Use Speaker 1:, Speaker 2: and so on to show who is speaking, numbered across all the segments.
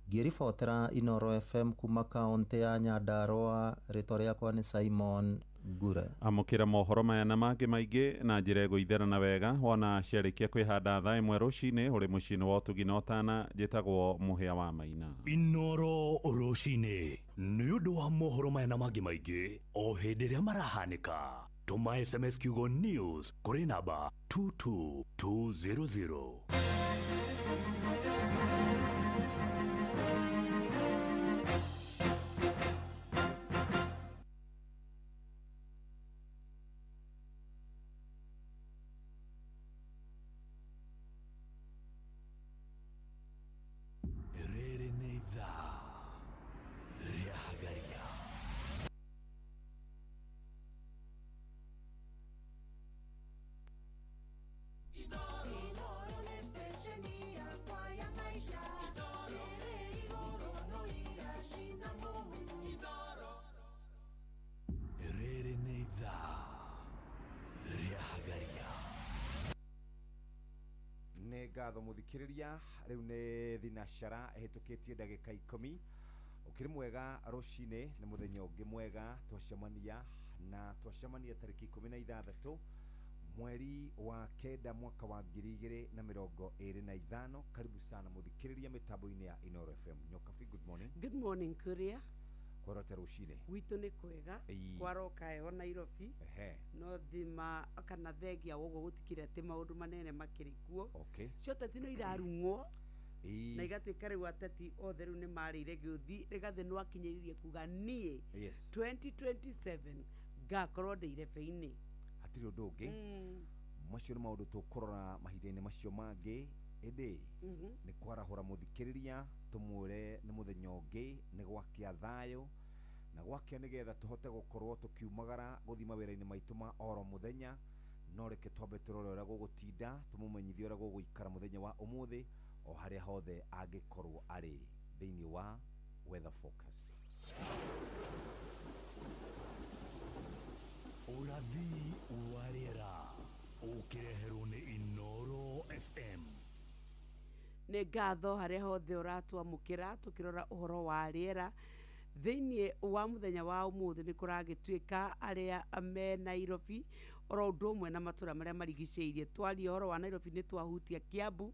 Speaker 1: Ngĩribotera Inooro FM kuma kaũntĩ ya Nyandarua, rĩtwa rĩakwa nĩ Simon Ngure.
Speaker 2: Amũkĩra mohoro maya na mangĩ maingĩ na njĩra ĩgũitherana wega wona ciarĩkia kwĩhanda thaa 1 rũcinĩ ũrĩ mũciĩ-inĩ wa ũtugi na ũtana. Njĩtagwo Mũhĩa wa Maina.
Speaker 3: Inooro rũcinĩ nĩ ũndũ wa mohoro maya na mangĩ maingĩ o hĩndĩ ĩrĩa marahanĩka. Tũma SMS kiugo news kũrĩ namba 22200. Rĩrĩ nĩ ithaa rĩa Hagaria. Rĩrĩ nĩ ithaa rĩa Hagaria.
Speaker 4: Nĩ ngatho mũthikĩrĩria, rĩu nĩ thinacara ĩhĩtũkĩtie ndagĩka 10. Ũkĩrĩ mwega rũcinĩ, nĩ mũthenya ũngĩ mwega twacemania, na twacemania tarĩki 16 mweri wa 9 mwaka wa 2025. Karibu sana mũthikĩrĩria mĩtambo-inĩ ya Inooro FM. Nyokabi, good morning.
Speaker 5: Good morning, Kuria.
Speaker 4: Kwarota rũcinĩ.
Speaker 5: Gwitũ nĩ kwega. Kwaroka heho Nairobi. No thima kana thengia ũguo gũtikĩrĩ atĩ maũndũ manene makĩrĩ kuo. Cioteti no irarung'wo. Na igatuĩka rĩu ateti othe rĩu nĩ marĩire gĩũthi. Rĩgathĩ no akinyĩrĩrie kuga niĩ 2027 ngakorwo ndĩ irebe-inĩ.
Speaker 4: Hatirĩ ũndũ ũngĩ. Macio nĩ maũndũ tũkũrora mahinda-inĩ macio mangĩ. Ĩndĩ nĩ kwarahũra mũthikĩrĩria tũmwĩre nĩ mũthenya ũngĩ, nĩ gwakĩa thayũ na gwakĩa nĩgetha tũhote gũkorwo tũkiumagara gũthiĩ mawĩra-inĩ maitũ ma oro mũthenya. No reke twambe tũrore ũrĩa gũgũtinda, tũmũmenyithie ũrĩa gũgũikara mũthenya wa ũmũthĩ o harĩa hothe angĩkorwo arĩ thĩinĩ wa weather forecast.
Speaker 3: Ũrathi wa rĩera ũkĩreherwo nĩ Inooro FM.
Speaker 5: Nĩ ngatho harĩa hothe ũratwamũkĩra tũkĩrora ũhoro wa rĩera thĩinĩ wa mũthenya wa ũmũthĩ. Nĩ kũragĩtuĩka arĩa me Nairobi oro ũndũ ũmwe na matũra marĩa marigicĩirie. Twaria ũhoro wa Nairobi nĩ twahutia Kiambu,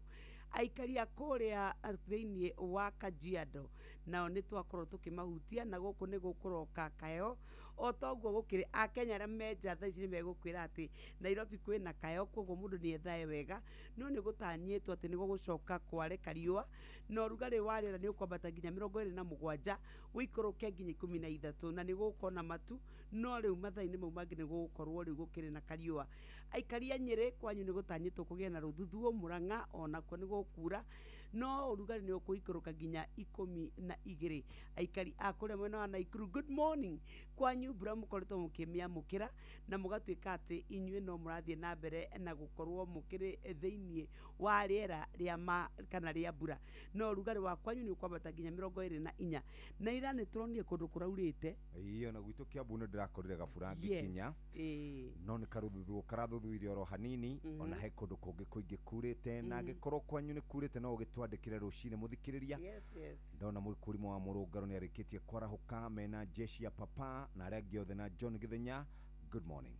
Speaker 5: aikari a kũrĩa thĩinĩ wa Kajiado nao nĩ twakorwo tũkĩmahutia, na gũkũ nĩ gũkũroka kayo. O toguo gũkĩrĩ Akenya arĩa me nja thaa ici nĩ megũkwĩra atĩ Nairobi kwĩna kayo, koguo mũndũ nĩ ethae wega. No nĩ gũtanyĩtwo atĩ nĩ gũgũcoka kware kariũa, na ũrugarĩ wa rĩera nĩ ũkwambata nginya 27, ũikũrũke nginya 13, na nĩ gũgũkorwo na matu, no rĩu mathaa-inĩ mau mangĩ nĩ gũgũkorwo rĩu gũkĩrĩ na kariũa. Aikari a Nyĩrĩ kwanyu nĩ gũtanyĩtwo kũgĩe na rũthuthuũ, Mũrang'a onakuo nĩ gũkura, no ũrugarĩ nĩ ũkũikũrũka nginya 12. Aikari a kũrĩa mwena wa Naikuru, good morning. Kwanyu mbura mũkoretwo mũkĩmĩamũkĩra na mũgatuĩka atĩ inyuĩ no mũrathiĩ na mbere na gũkorwo mũkĩrĩ thĩinĩ wa rĩera rĩa ma kana rĩa mbura, no ũrugarĩ wa kwanyu nĩ ũkwambata nginya 24. Na ira nĩ tũronire kũndũ kũraurĩte.
Speaker 4: Ĩĩ, ona gwitũ Kiambu nĩ ndĩrakorire gabura ngĩkinya. No nĩ karũthuthuũ karathuthuire oro hanini, ona he kũndũ kũngĩ kũingĩ kurĩte, na angĩkorwo kwanyu nĩ kurĩte no ũgĩtwandĩkĩre rũcinĩ mũthikĩrĩria. Ndona mũkũrimũ wa mũrũngaro nĩ arĩkĩtie kwarahũka mena jeshi ya papa na arĩa angĩ othe na John Githenya. Good morning.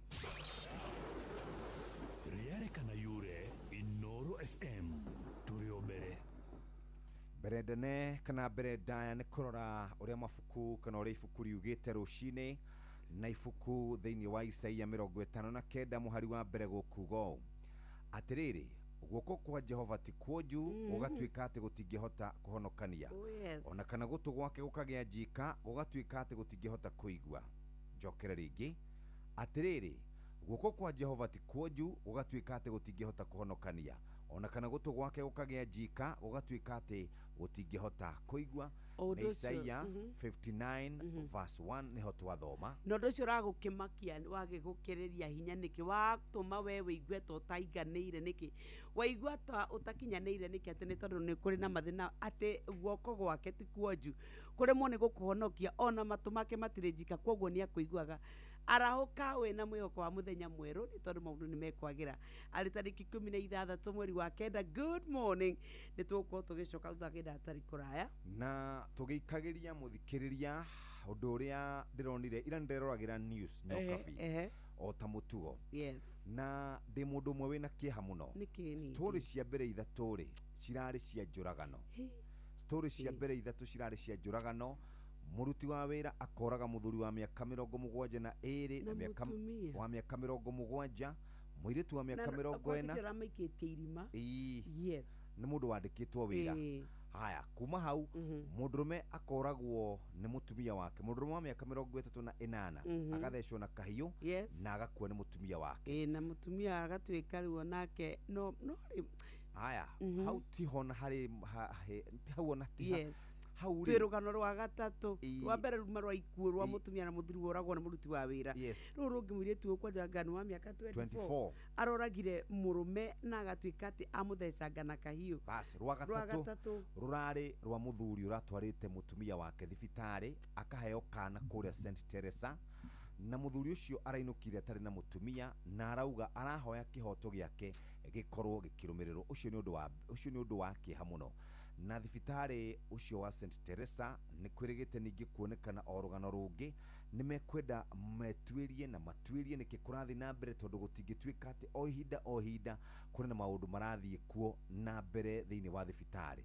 Speaker 3: Rĩarĩ kana yure Inooro FM tũrĩ o mbere.
Speaker 4: Mbere ndene kana mbere ndaya nĩ kũrora ũrĩa mabuku kana ũrĩa ibuku riugĩte rũcinĩ, na ibuku thĩinĩ wa Isaia 59 mũhari wa mbere gũkuga ũũ: atĩrĩrĩ, guoko kwa Jehova ti kuonju gũgatuĩka atĩ gũtingĩhota kũhonokania, ona kana gũtũ gwake gũkagĩa njika gũgatuĩka atĩ gũtingĩhota kũigua. Njokere rĩngĩ, atĩrĩrĩ, guoko kwa Jehova ti kuonju gũgatuĩka atĩ gũtingĩhota kũhonokania, ona kana gũtũ gwake gũkagĩa njika gũgatuĩka atĩ gũtingĩhota kũigua. Nĩ Isaia 59 verse 1 nĩho twathoma.
Speaker 5: Na ũndũ ũcio ũragũkĩmakia wagĩgũkĩrĩria hinya nĩkĩ, watũma we wĩigue ta ũtaiganĩire nĩkĩ, waigua ta ũtakinyanĩire nĩkĩ, atĩ nĩ tondũ nĩ kũrĩ na mathĩna, atĩ guoko gwake ti kuonju kũremwo nĩ gũkũhonokia, ona matũ make matirĩ njika, koguo nĩ akũiguaga. Arahũka wĩna mwĩhoko wa mũthenya mwerũ nĩ tondũ maũndũ nĩ mekwagĩra. Arĩ tarĩki 16 mweri wa 9. Good morning. Nĩ tũgũkorwo tũgĩcoka thutha kĩnda hatarĩ kũraya.
Speaker 4: Na tũgĩikagĩria mũthikĩrĩria ũndũ ũrĩa ndĩronire ira nĩndĩroragira news Nyokabi o ta mũtugo.
Speaker 5: Yes.
Speaker 4: Na ndĩ mũndũ ũmwe wĩna kĩeha mũno.
Speaker 5: Nĩkĩ ningĩ?
Speaker 4: Story cia mbere ithatũ rĩ cirarĩ cia njũragano. Story cia mbere ithatũ cirarĩ cia njũragano. Mũruti wa wĩra akoraga mũthuri wa mĩaka 72
Speaker 5: na mĩaka
Speaker 4: wa mĩaka 70, mũirĩtu wa mĩaka 40.
Speaker 5: Aramaikĩtie irima. Yes.
Speaker 4: Nĩ mũndũ wandĩkĩtwo wĩra. Haya, kuma hau mũndũrũme akoragwo nĩ mũtumia wake, mũndũrũme wa mĩaka 38 agathecwo na kahiũ na agakua nĩ mũtumia wake.
Speaker 5: Na mũtumia agatuĩka rĩu nake no no.
Speaker 4: Haya, hau tiho na harĩ hau ona ti
Speaker 5: hau rĩ rũgano rwa gatatũ rwa mbere ruma rwa ikuũ rwa mũtumia na mũthuri woragwo na mũruti wa wĩra. Rũrũ rũngĩ mũirĩtu ũyũ kwanja ngano wa mĩaka 24 aroragire mũrũme na agatuĩka atĩ amũthecanga na kahiũ.
Speaker 4: Bas, rwa gatatũ rũrarĩ rwa mũthuri ũratwarĩte mũtumia wake thibitarĩ akaheo kana kũrĩa St Teresa, na mũthuri ũcio arainũkire atarĩ na mũtumia na arauga arahoya kĩhoto gĩake gĩkorwo gĩkĩrũmĩrĩrwo. Ũcio nĩ ũndũ wa kĩeha mũno. Na thibitarĩ ũcio wa St Teresa nĩ kwĩrĩgĩte ningĩ kuonekana o rũgano rũngĩ, nĩ mekwenda metuĩrie na matuĩrie nĩkĩ kũrathiĩ na mbere, tondũ gũtingĩtuĩka atĩ o ihinda o ihinda kũrĩ na maũndũ marathiĩ kuo na mbere thĩinĩ wa thibitarĩ.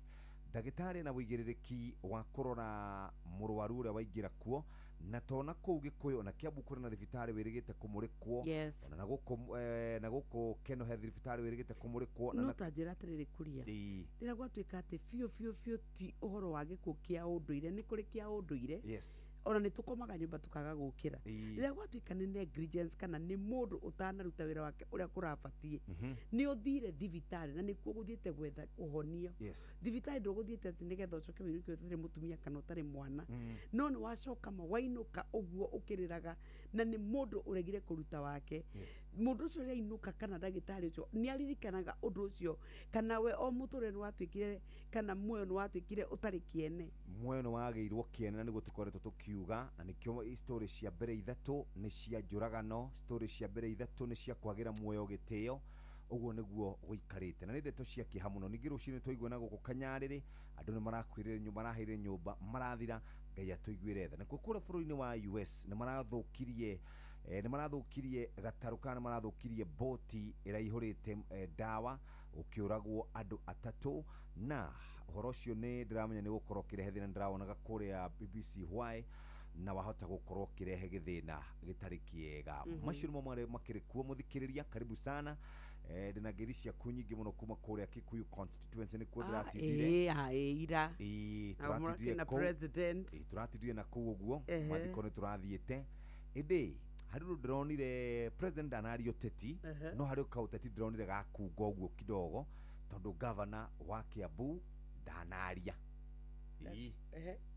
Speaker 4: Ndagĩtarĩ na wĩigĩrĩrĩki wa kũrora mũrwaru ũrĩa waingĩra kuo, na tona kũu Gĩkũyũ na Kiambu kũrĩ na thibitarĩ wĩrĩgĩte kũmũrĩkwo, ona na gũkũ na gũkũ Kenohe thibitarĩ wĩrĩgĩte kũmũrĩkwo.
Speaker 5: No ta njĩra atĩrĩrĩ kũria rĩrĩa gwatuĩka atĩ biũ biũ biũ ti ũhoro wa gĩkuũ kĩa ũndũire, nĩ kũrĩ kĩa ũndũire ona nĩ tũkomaga nyũmba tũkaga gũkĩra. Rĩrĩa gwatuĩka nĩ negligence kana nĩ mũndũ ũtanaruta wĩra wake ũrĩa kũrabatiĩ, nĩ ũthire thibitarĩ na nĩkuo gũthiĩte gwetha ũhonio. Thibitarĩ ndũgũthiĩte atĩ nĩgetha ũcoke wĩinũke ũtarĩ mũtumia kana ũtarĩ mwana, no nĩ wacoka ma wainũka ũguo ũkĩrĩraga na nĩ mũndũ ũregire kũruta wake. Mũndũ ũcio ũrĩa ainũka kana ndagĩtarĩ ũcio nĩ aririkanaga ũndũ ũcio, kana we o mũtũrĩre nĩ watuĩkire kana muoyo nĩ watuĩkire ũtarĩ kĩene.
Speaker 4: Muoyo nĩ wagĩirwo kĩene na nĩguo tũkoretwo tũkiuga, na nĩkĩo story cia mbere ithatũ nĩ cia njũragano, story cia mbere ithatũ nĩ cia kwagĩra muoyo gĩtĩo. Ũguo nĩguo gũikarĩte na nĩ ndeto cia kĩeha mũno. Ningĩ rũcinĩ twaigua na gũkũ Kanyarĩrĩ andũ nĩ marakuĩrĩre nyũmba, maraheire nyũmba marathira. Ngai atũiguĩre tha. Nakuo kũrĩa bũrũri-inĩ wa US nĩ marathũkirie gatarũ kana nĩ marathũkirie boti ĩraihũrĩte ndawa, gũkĩũragwo andũ atatũ, na ũhoro ũcio nĩ ndĩramenya nĩ gũkorwo ũkĩrehe thĩna. Ndĩrawonaga kũrĩa BBC Why, na wahota gũkorwo ũkĩrehe gĩthĩna gĩtarĩ kĩega. Macio nĩmo marĩa makĩrĩ kuo mũthikĩrĩria. Karibu sana. Ndĩna ngeithi ciaku nyingĩ mũno kuma kũrĩa Kikuyu constituency nĩkuo ndĩratindire.
Speaker 5: Ira
Speaker 4: tũratindire na kũu ũguo mathiko nĩ tũrathiĩte, ĩndĩ harĩ ũndũ ndĩronire president ndanaria ũteti, no harĩ kaũteti ndĩronire gakunga ũguo kidogo, tondũ governor wa Kiambu ndanaria.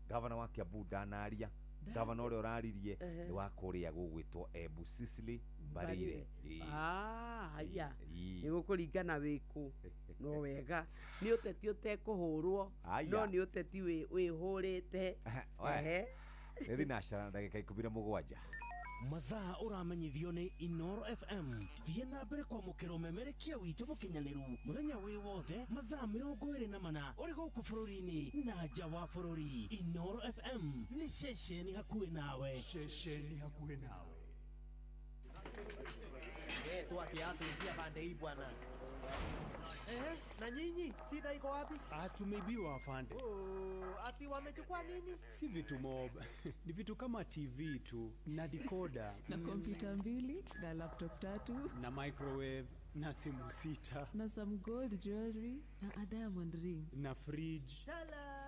Speaker 4: Governor wa Kiambu ndanaria. Governor ũrĩa ũraririe nĩ wa kũrĩa gũgwĩtwo Embu, Cecily Mbarire.
Speaker 5: Haya, nĩ gũkũringana wĩkũ no wega nĩ ũteti ũtekũhũrwo, no nĩ ũteti wĩhũrĩte.
Speaker 4: Nĩ thinacara ndagĩka 17.
Speaker 6: Mathaa ũramenyithio nĩ Inoro FM. Thiĩ na mbere kwamũkĩra ũmemerekia witũ mũkinyanĩru mũthenya wĩ wothe mathaa 24 ũrĩ gũkũ bũrũri-inĩ na nja wa bũrũri. Inoro FM nĩ ceceni hakuhĩ nawe.
Speaker 7: Ceceni hakuhĩ nawe.
Speaker 8: Toa kiatu ingia pande hii bwana. Na nyinyi shida iko wapi?
Speaker 7: Tumeibiwa afande.
Speaker 8: Ati wamechukua nini?
Speaker 7: Si vitu mob. Ni vitu kama TV tu na decoder
Speaker 9: na kompyuta 2 na laptop 3
Speaker 7: na microwave na simu 6
Speaker 9: na some gold jewelry na a diamond ring
Speaker 7: na fridge.
Speaker 8: Salale.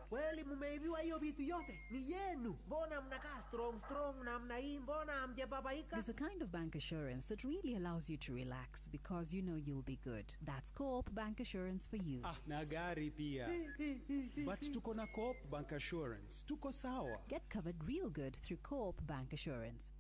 Speaker 8: Kweli mumeibiwa hiyo vitu yote? Ni yenu. Mbona mnakaa strong strong na mna hii, mbona hamjababaika?
Speaker 10: There's a kind of bank assurance that really allows you to relax because you know you'll be good. That's Co-op Bank Assurance for you.
Speaker 7: Na gari pia. But tuko na Co-op Bank Assurance. Tuko sawa.
Speaker 10: Get covered real good through Co-op Bank Assurance.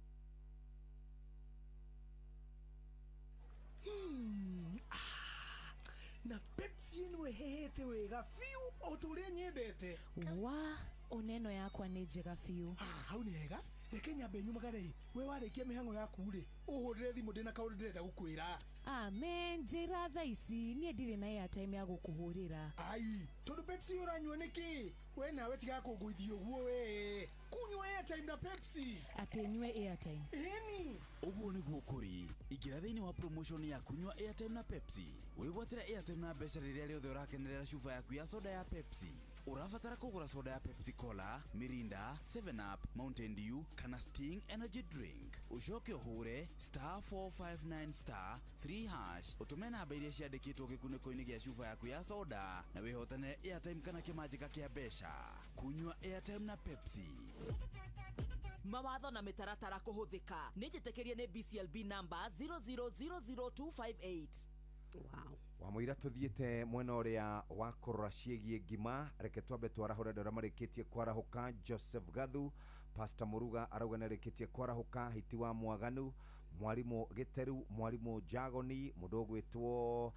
Speaker 6: Na Pepsi ĩno ĩhehete wega biũ o ta ũrĩa nyendete.
Speaker 9: Wa oneno yakwa nĩ njega biũ.
Speaker 6: Hau nĩ hega.
Speaker 11: Reke nyambe nyumagare we warĩkia mĩhang'o yaku rĩ ũhũrĩre thimũ ndĩna kaũndũ ndĩrenda gũkwĩra.
Speaker 9: Amen, njĩra thaa ici niĩ ndirĩ na airtime ya gũkũhũrĩra.
Speaker 11: Ai, tondũ Pepsi ũranyua nĩkĩ? We nawe tiga kũngũithia ũguo we. Kunyua airtime na Pepsi.
Speaker 9: Atĩ nyue airtime?
Speaker 11: Ĩni.
Speaker 12: Ũguo nĩguo kũrĩ. Ingĩra thĩinĩ wa promotion ya kunyua airtime na Pepsi. Wĩgwatĩre airtime na mbeca rĩrĩa rĩothe ũrakenerera cuba yaku ya soda ya Pepsi. Ũrabatara kũgũra soda ya Pepsi Cola, Mirinda, 7 Up, Mountain Dew kana Sting Energy Drink. Ũcoke ũhũre *459*3# ũtũme namba iria ciandĩkĩtwo gĩkunĩko-inĩ gĩa cuba yaku ya soda na wĩhotanĩre airtime kana kĩmanjĩka kĩa mbeca. Kunyua airtime na Pepsi.
Speaker 13: Mawatho na mĩtaratara kũhũthĩka. Nĩ njĩtĩkĩrie nĩ BCLB number 0000258.
Speaker 5: Wow.
Speaker 4: Wamũira tũthiĩte mwena ũrĩa wa kũrora ciĩgiĩ ngima, reke twambe twarahũre andũ arĩa marĩkĩtie kwarahũka. Joseph Gathu, Pastor Muruga arauga nĩ arĩkĩtie kwarahũka, Hiti wa Mwaganu, Mwarimũ Gĩteru, Mwarimũ Jagoni, mũndũ ũgwĩtwo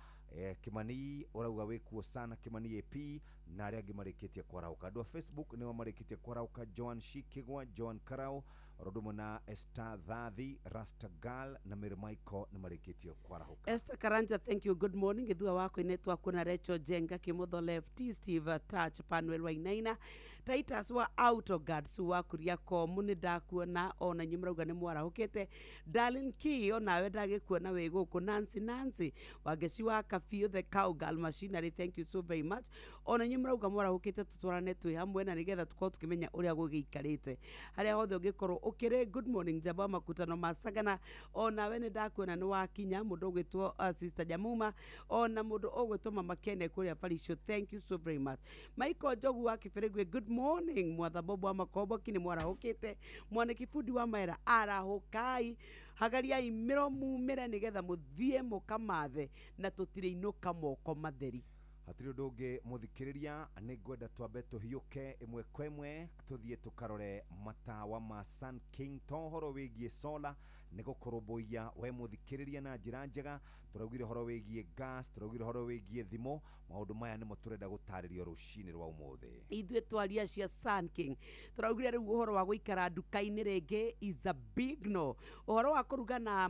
Speaker 4: Kimani ũrauga wĩkuo sana, Kimani AP na arĩa angĩ marĩkĩtie kwarahũka. Andũ a Facebook nĩo marĩkĩtie kwarahũka: Joan Shikigwa, Joan Karau, oro ũndũ ũmwe na Esther Thathi, Rasta Girl na Mary Michael nĩ marĩkĩtie kwarahũka.
Speaker 5: Esther Karanja, thank you. Good morning. Githua wako inetwa kuna Rachel Jenga, Kimotho Left, Steve Touch, Panuel Wainaina, Titus wa Autoguard, Su wa Kuria Komu nĩ ndakuona ona inyuĩ mũrauga nĩ mwarahũkĩte. Darlene Key onawe ndagĩkuona wĩ gũkũ. Nancy Nancy Wangeci wa Kabiũ, the Cowgirl Machinery, thank you so very much. Ona inyuĩ mũrauga mwarahũkĩte, tũtwarane twĩ hamwe na nĩgetha tũkorwo tũkĩmenya ũrĩa gũgĩikarĩte harĩa hothe ũngĩkorwo ũkĩrĩ. Good morning, Njamba wa makutano ma Sagana, onawe nĩ ndakuona nĩ wakinya. Mũndũ ũgwĩtwo Sister Jamuma ona mũndũ ũgwĩtwo Mama Kene kũrĩa Barisho, thank you so very much. Michael Njogu wa Kĩbĩrĩgwe, good morning. Mwatha Bobo wa Makomboki nĩ mwarahũkĩte. Mwanĩki bundi wa Maera, arahũkai, hagariai mĩromo mĩre nĩgetha mũthiĩ mũkamathe na tũtirĩinũka moko matheri.
Speaker 4: Hatirĩ ũndũ ũngĩ, mũthikĩrĩria, nĩ ngwenda twambe tũhiũke ĩmwe kwa ĩmwe tũthiĩ tũkarore matawa ma Sun King, to ũhoro wĩgiĩ solar nĩ gũkũrũmbũiya we mũthikĩrĩria na njĩra njega. Tũraugire ũhoro wĩgiĩ gas, tũraugire ũhoro wĩgiĩ thimũ. Maũndũ maya nĩmo tũrenda gũtarĩrio rũcinĩ rwa ũmũthĩ.
Speaker 5: Ithuĩ twaria cia Sun King, tũraugire rĩu ũhoro wa gũikara nduka-inĩ rĩngĩ is a big no. Ũhoro wa kũruga na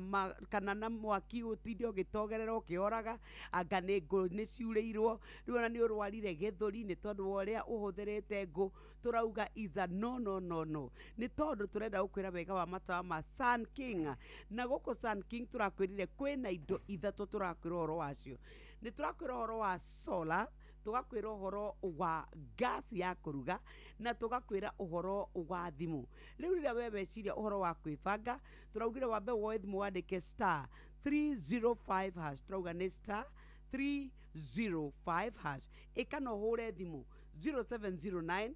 Speaker 5: kana na mwaki ũtinde ũgĩtogerera ũkĩhoraga anga nĩ ngũ nĩ ciurĩirwo, rĩu ona nĩ ũrwarire gĩthũri nĩ tondũ wa ũrĩa ũhũthĩrĩte ngũ, tũrauga is a no, no, no, no. Nĩ tondũ tũrenda gũkwĩra wega wa matawa ma Sun King. Na gũkũ Sun King tũrakwĩrire kwĩna indo ithatũ tũrakwĩra ũhoro wacio. Nĩ tũrakwĩra ũhoro wa solar, tũgakwĩra ũhoro wa gas ya kũruga, na tũgakwĩra ũhoro wa thimũ. Rĩu rĩrĩa we weciria ũhoro wa kwĩbanga, tũraugire wambe woe thimũ wandĩke *305#. Tũrauga nĩ *305#. Ĩka na ũhũre thimũ 0709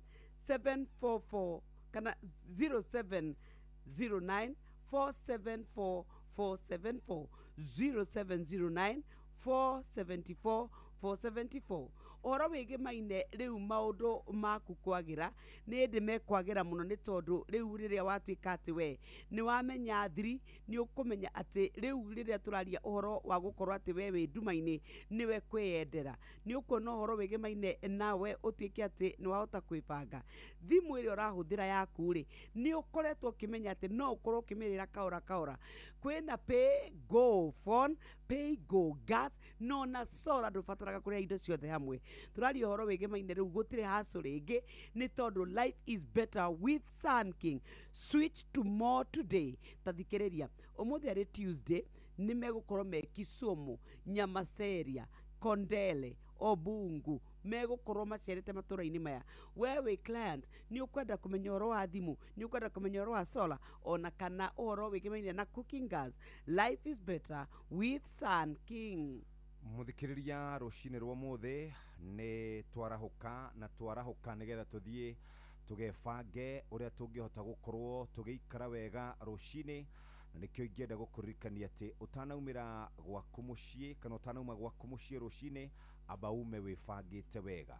Speaker 5: 744 kana 0709 474 474, 0709 474 474. Ũhoro wĩgĩmaine rĩu maũndũ maku kwagĩra nĩ ĩndĩ mekwagĩra mũno, nĩ tondũ rĩu rĩrĩa watuĩka atĩ we nĩ wamenya thiri, nĩ ũkũmenya atĩ rĩu rĩrĩa tũraria ũhoro wa gũkorwo atĩ we wĩ nduma-inĩ nĩwe kwĩyendera, nĩ ũkuona ũhoro wĩgĩmaine nawe ũtuĩke atĩ nĩ wahota kwĩbanga. Thimũ ĩrĩa ũrahũthĩra yaku rĩ, nĩ ũkoretwo ũkĩmenya atĩ no ũkorwo ũkĩmĩrĩra kahora kahora. Kwĩna pay go phone, pay go gas, no na solar ndũbataraga kũrĩha indo ciothe hamwe. Tũraria ũhoro wĩgĩmaine rĩu gũtirĩ hassle rĩngĩ, nĩ tondũ life is better with Sun King. Switch to more today. Ta thikĩrĩria, ũmũthĩ arĩ Tuesday nĩ megũkorwo me Kisumu, Nyamaceria, Kondele, Obungu, megũkorwo macerete matũra-inĩ maya. We wĩ client nĩ ũkwenda kũmenya ũhoro wa thimũ, nĩ ũkwenda kũmenya ũhoro wa solar ona kana ũhoro wĩgĩmaine na cooking gas, life is better with Sun King.
Speaker 4: Mũthikĩrĩria, rũcinĩ rwa ũmũthĩ nĩ twarahũka na twarahũka nĩgetha tũthiĩ tũgebange ũrĩa tũngĩhota gũkorwo tũgĩikara wega rũcinĩ, na nĩkĩo ingĩenda gũkũririkania atĩ ũtanaumĩra gwaku mũciĩ kana ũtanauma gwaku mũciĩ rũcinĩ, amba ume wĩbangĩte wega.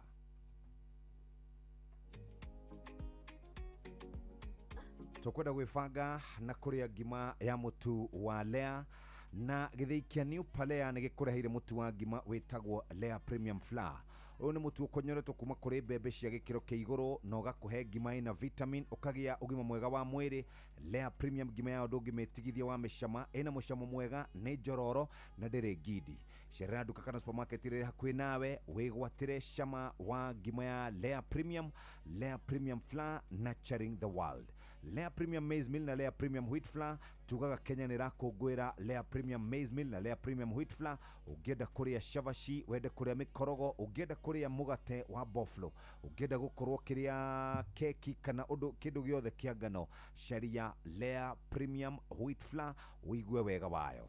Speaker 4: Tũkwenda gwĩbanga na kũrĩa ngima ya mũtu wa Lea. Na gĩthĩi kĩa New Palea nĩ gĩkũreheire mũtu wa ngima wĩtagwo Lea Premium Flour. Ũyũ nĩ mũtu ũkonyoretwo kuma kũrĩ mbembe cia gĩkĩro kĩa igũrũ na ũgakũhe ngima ĩna vitamin, ũkagĩa ũgima mwega wa mwĩrĩ. Lea Premium ngima yao ndũngĩmĩtigithia wa mĩcama, ĩna mũcamo mwega, nĩ njororo na ndĩrĩ ngindi. Cerera nduka kana supermarket ĩrĩa ĩrĩ hakuhĩ nawe wĩgwatĩre cama wa ngima ya Lea Premium. Lea Premium Flour, nurturing the world. Lea Premium Maize Meal na Lea Premium Wheat Flour, tugaga Kenya nĩ ĩrakũngũĩra Lea Premium Maize Meal na Lea Premium Wheat Flour. Ũngĩenda kũrĩa cabaci, wende kũrĩa mĩkorogo, ũngĩenda kũrĩa mũgate wa boflo, ũngĩenda gũkorwo ũkĩrĩa keki kana ũndũ kĩndũ gĩothe kĩa ngano, caria Lea Premium Wheat Flour ũigue wega wayo.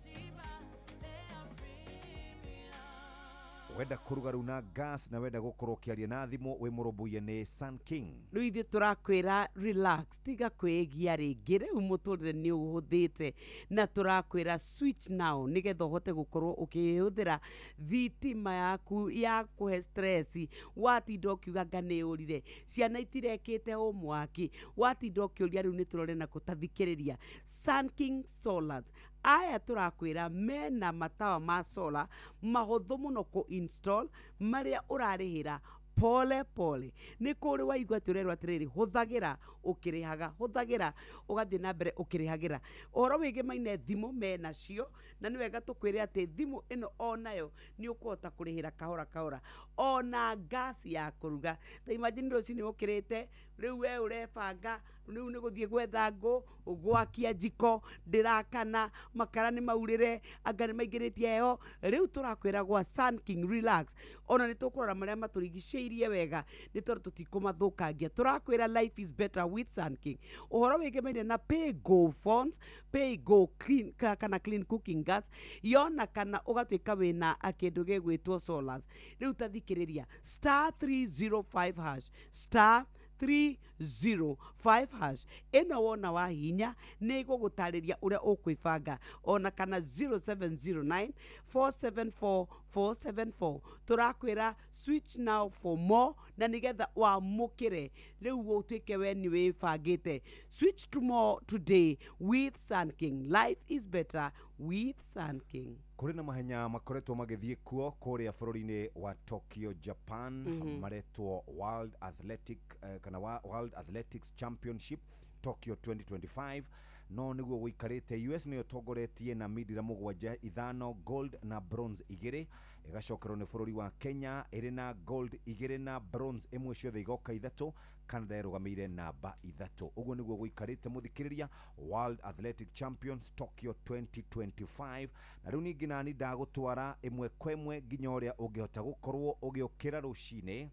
Speaker 4: Wenda kũruga rĩu na gas na wenda gũkorwo ũkĩaria na thimũ wĩ mũrũmbũiye nĩ Sun King.
Speaker 5: Rĩu ithuĩ tũrakwĩra relax, tiga kwĩgia rĩngĩ, rĩu mũtũrĩre nĩ ũhũthĩte, na tũrakwĩra switch now nĩgetha ũhote gũkorwo ũkĩhũthĩra thitima yaku ya kũhe stress. Watinda ũkiuga anga nĩ ũrire, ciana itirekĩte homework, watinda ũkĩũria rĩu nĩ tũrore nakũ, tathikĩrĩria Sun King Solars. Aya tũrakwĩra mena matawa ma solar mahũthũ mũno kũ install, marĩa ũrarĩhĩra pole pole. Nĩ kũrĩ waigua atĩ ũrerwo atĩrĩrĩ, hũthagĩra ũkĩrĩhaga, hũthagĩra ũgathiĩ na mbere ũkĩrĩhagĩra. Ũhoro wĩgĩmaine thimũ menacio, na nĩ wega tũkwĩre atĩ thimũ ĩno onayo nĩ ũkũhota kũrĩhĩra kahora kahora, ona ngasi ya kũruga. Ta imagine rũcinĩ ũkĩrĩte rĩu we ũrebanga rĩu nĩ gũthiĩ gwetha ngũ, gwakia njiko ndĩrakana, makara nĩ maurĩre, anga nĩ maingĩrĩtie heho. Rĩu tũrakwĩra gwa Sun King relax, ona nĩ tũkũrora marĩa matũrigicĩirie wega nĩ tondũ tũtikũmathũkangia. Tũrakwĩra life is better with Sun King. Ũhoro wĩgemaine na pay go phones, pay go clean, kana clean cooking gas, yona kana ũgatuĩka wĩna kĩndũ gĩgwĩtwo solars. Rĩu tathikĩrĩria star 305 hash, star 305 hash ĩno wona wa hinya nĩ ĩgũgũtarĩria ũrĩa ũkwĩbanga, ona kana 0709 474 474. Tũrakwĩra switch now for more, na nĩgetha wamũkĩre rĩu ũtuĩke we nĩ wĩbangĩte. Switch to more today with Sun King. Life is better with Sun King.
Speaker 4: Kũrĩ na mahenya makoretwo magĩthiĩ kuo kũrĩa bũrũri-inĩ wa Tokyo, Japan. Maretwo World Athletic kana World Athletics Championship Tokyo 2025. No nĩguo gũikarĩte, US nĩyo ĩtongoretie na mindira mũgwanja ithano, gold na bronze igĩrĩ, ĩgacokerwo nĩ bũrũri wa Kenya ĩrĩ na gold igĩrĩ na bronze ĩmwe, ciothe igoka ithatũ. Canada ĩrũgamĩire namba ithatũ. Ũguo nĩguo gũikarĩte mũthikĩrĩria, World Athletic Champions Tokyo 2025. Na rĩu ningĩ nani ndagũtwara ĩmwe kwa ĩmwe nginya ũrĩa ũngĩhota gũkorwo ũgĩũkĩra rũcinĩ,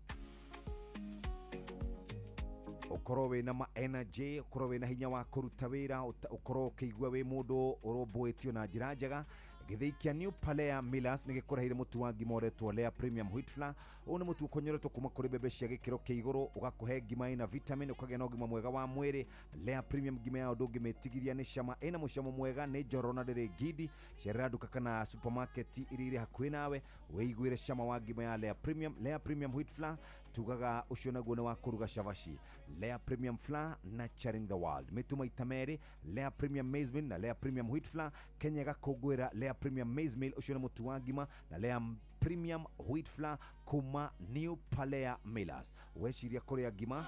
Speaker 4: ũkorwo wĩna ma energy, ũkorwo wĩna hinya wa kũruta wĩra, ũkorwo ũkĩigua wĩ mũndũ ũrũmbũĩtio na njĩra njega. Gĩthĩi kĩa New Palea Millers nĩ gĩkũreheire mũtu wa ngima ũretwo Lea Premium Wheat Flour. Ũyũ nĩ mũtu ũkonyoretwo kuma kũrĩ mbembe cia gĩkĩro kĩa igũrũ, ũgakũhe ngima ĩna vitamin, ũkagĩa na ũgima mwega wa mwĩrĩ. Lea Premium ngima yao ndũngĩmĩtigithia nĩ cama, ĩna mũcamo mwega, nĩ njororo na ndĩrĩ ngindi. Cerera nduka kana supermarket iria irĩ hakuhĩ nawe wĩiguĩre cama wa ngima ya Lea Premium. Lea Premium Wheat Flour tugaga ũcio naguo nĩ wa kũruga cabaci. Lea Premium Flour, nurturing the world. Mĩtu maita merĩ, Lea Premium Maize Meal na Lea Premium Wheat Flour. Kenya ĩgakũngũĩra Lea Premium Maize Meal, ũcio nĩ mũtu wa ngima, na Lea Premium Wheat Flour kuma New Palea Millers. Weciria kũrĩa ngima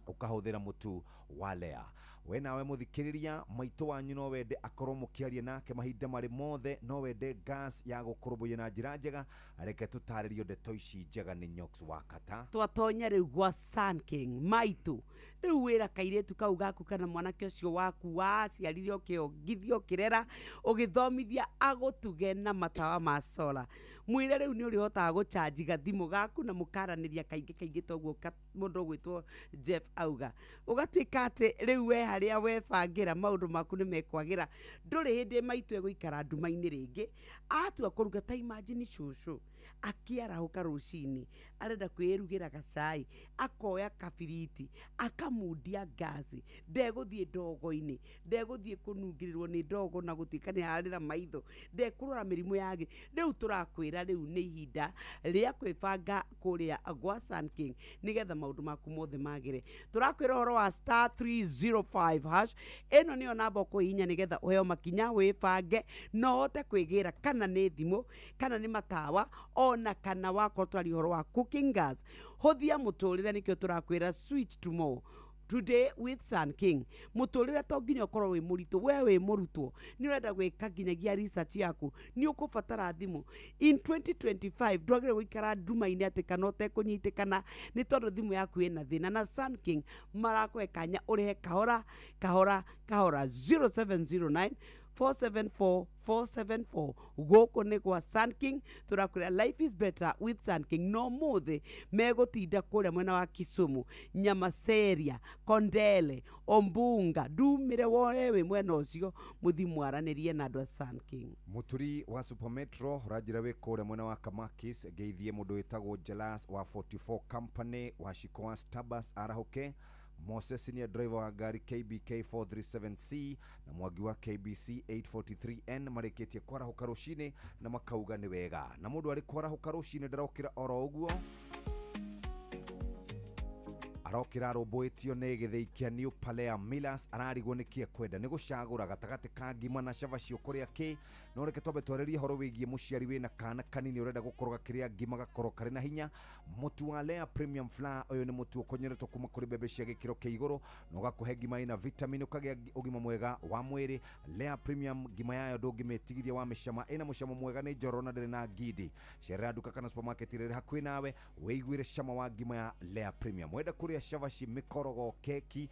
Speaker 4: ũkahũthĩra mũtu wa Lea. We nawe mũthikĩrĩria, maitũ wanyu no wende akorwo mũkĩaria nake mahinda marĩ mothe, no wende gas ya gũkũrũmbũiya na njĩra njega, reke tũtarĩrio ndeto ici njega nĩ Nyox wa Kata.
Speaker 5: Twatonya rĩu gwa Sun King maitũ, rĩu wĩra kairĩtu kau gaku kana mwanake ũcio waku waciarire ũkĩongithia ũkĩrera ũgĩthomithia agũtuge na matawa ma solar. Mwĩre rĩu nĩ ũrĩhotaga gũchanji gathimũ gaku na mũkaranĩria kaingĩ kaingĩ toguo mũndũ ũgwĩtwo Jeff auga. Ũgatuĩka atĩ rĩu we harĩa webangĩra maũndũ maku nĩ mekwagĩra, ndũrĩ hĩndĩ maitũ egũikara nduma-inĩ rĩngĩ. Atua kũruga, ta imagine cũcũ Akĩarahũka rũcinĩ arenda kwĩrugĩra gacai, akoya kabiriti akamundia ngaci, ndegũthiĩ ndogo-inĩ, ndegũthiĩ kũnungĩrĩrwo nĩ ndogo na gũtuĩka nĩ ararĩra maitho, ndekũrora mĩrimũ ya gĩ. Rĩu tũrakwĩra rĩu nĩ ihinda rĩa kwĩbanga kũrĩa gwa Sun King nĩgetha maũndũ maku mothe magĩre. Tũrakwĩra ũhoro wa star 305 hash, ĩno nĩyo namba ũkũhihinya nĩgetha ũheo makinya wĩbange no ũhote kwĩgĩra kana nĩ thimũ kana nĩ matawa ona kana wakorwo twaria ũhoro wa cooking gas. Hũthia mũtũrĩre, nĩkĩo tũrakwĩra switch to more today with Sun King. Mũtũrĩre to nginya ũkorwo wĩ mũritũ, we wĩ mũrutwo nĩ ũrenda gwĩka nginyagia research yaku, nĩ ũkũbatara thimũ. In 2025 ndwagĩrĩirwo gũikara nduma-inĩ atĩ kana ũtekũnyitĩkana nĩ tondũ thimũ yaku ĩna thĩna, na Sun King marakũhe kanya ũrĩhe kahora kahora kahora. 0709 474 474. Gũkũ nĩ gwa Sun King, tũrakwĩra life is better with Sun King. No mũthĩ megũtinda kũrĩa mwena wa Kisumu, Nyamaseria, Kondele, Ombunga, ndumĩre woe wĩ mwena ũcio, mũthi mwaranĩrie na andũ a Sun King.
Speaker 4: Mũturi wa Supermetro ũranjĩra wĩ kũrĩa mwena wa Kamakis, ngeithie mũndũ wĩtagwo Jelas wa 44 Company wa Shiko wa Starbucks arahũke, Moses senior driver wa ngari KBK 437C na Mwangi wa KBC 843N marĩkĩtie kwarahũka rũcinĩ na makauga nĩ wega. Na mũndũ arĩ kwarahũka rũcinĩ ndarokĩra oro ũguo, arokĩra arũmbũĩtio nĩ gĩthĩi kĩa New Palea Millers, ararigwo nĩ kĩ ekwenda nĩ gũcagũra gatagatĩ ka ngima na cabaci ũkũrĩa kĩ. No reke twambe twarĩrie ũhoro wĩgiĩ mũciari wĩna kana kanini ũrenda gũkoroga kĩrĩa ngima gakorwo karĩ na hinya. Mũtu wa Lea Premium Flour, ũyũ nĩ mũtu ũkonyeretwo kuma kũrĩ mbembe cia gĩkĩro kĩa igũrũ na ũgakũhe ngima ĩna vitamin, ũkagĩa ũgima mwega wa mwĩrĩ. Lea Premium ngima yayo ndũngĩmĩtigithia wa mĩcama, ĩna mũcamo mwega, nĩ njororo na ndĩrĩ na ngindi. Cerera nduka kana supermarket ĩrĩa ĩrĩ hakuhĩ nawe wĩiguĩre cama wa ngima ya Lea Premium. Wenda kũrĩa cabaci, mĩkorogo, keki,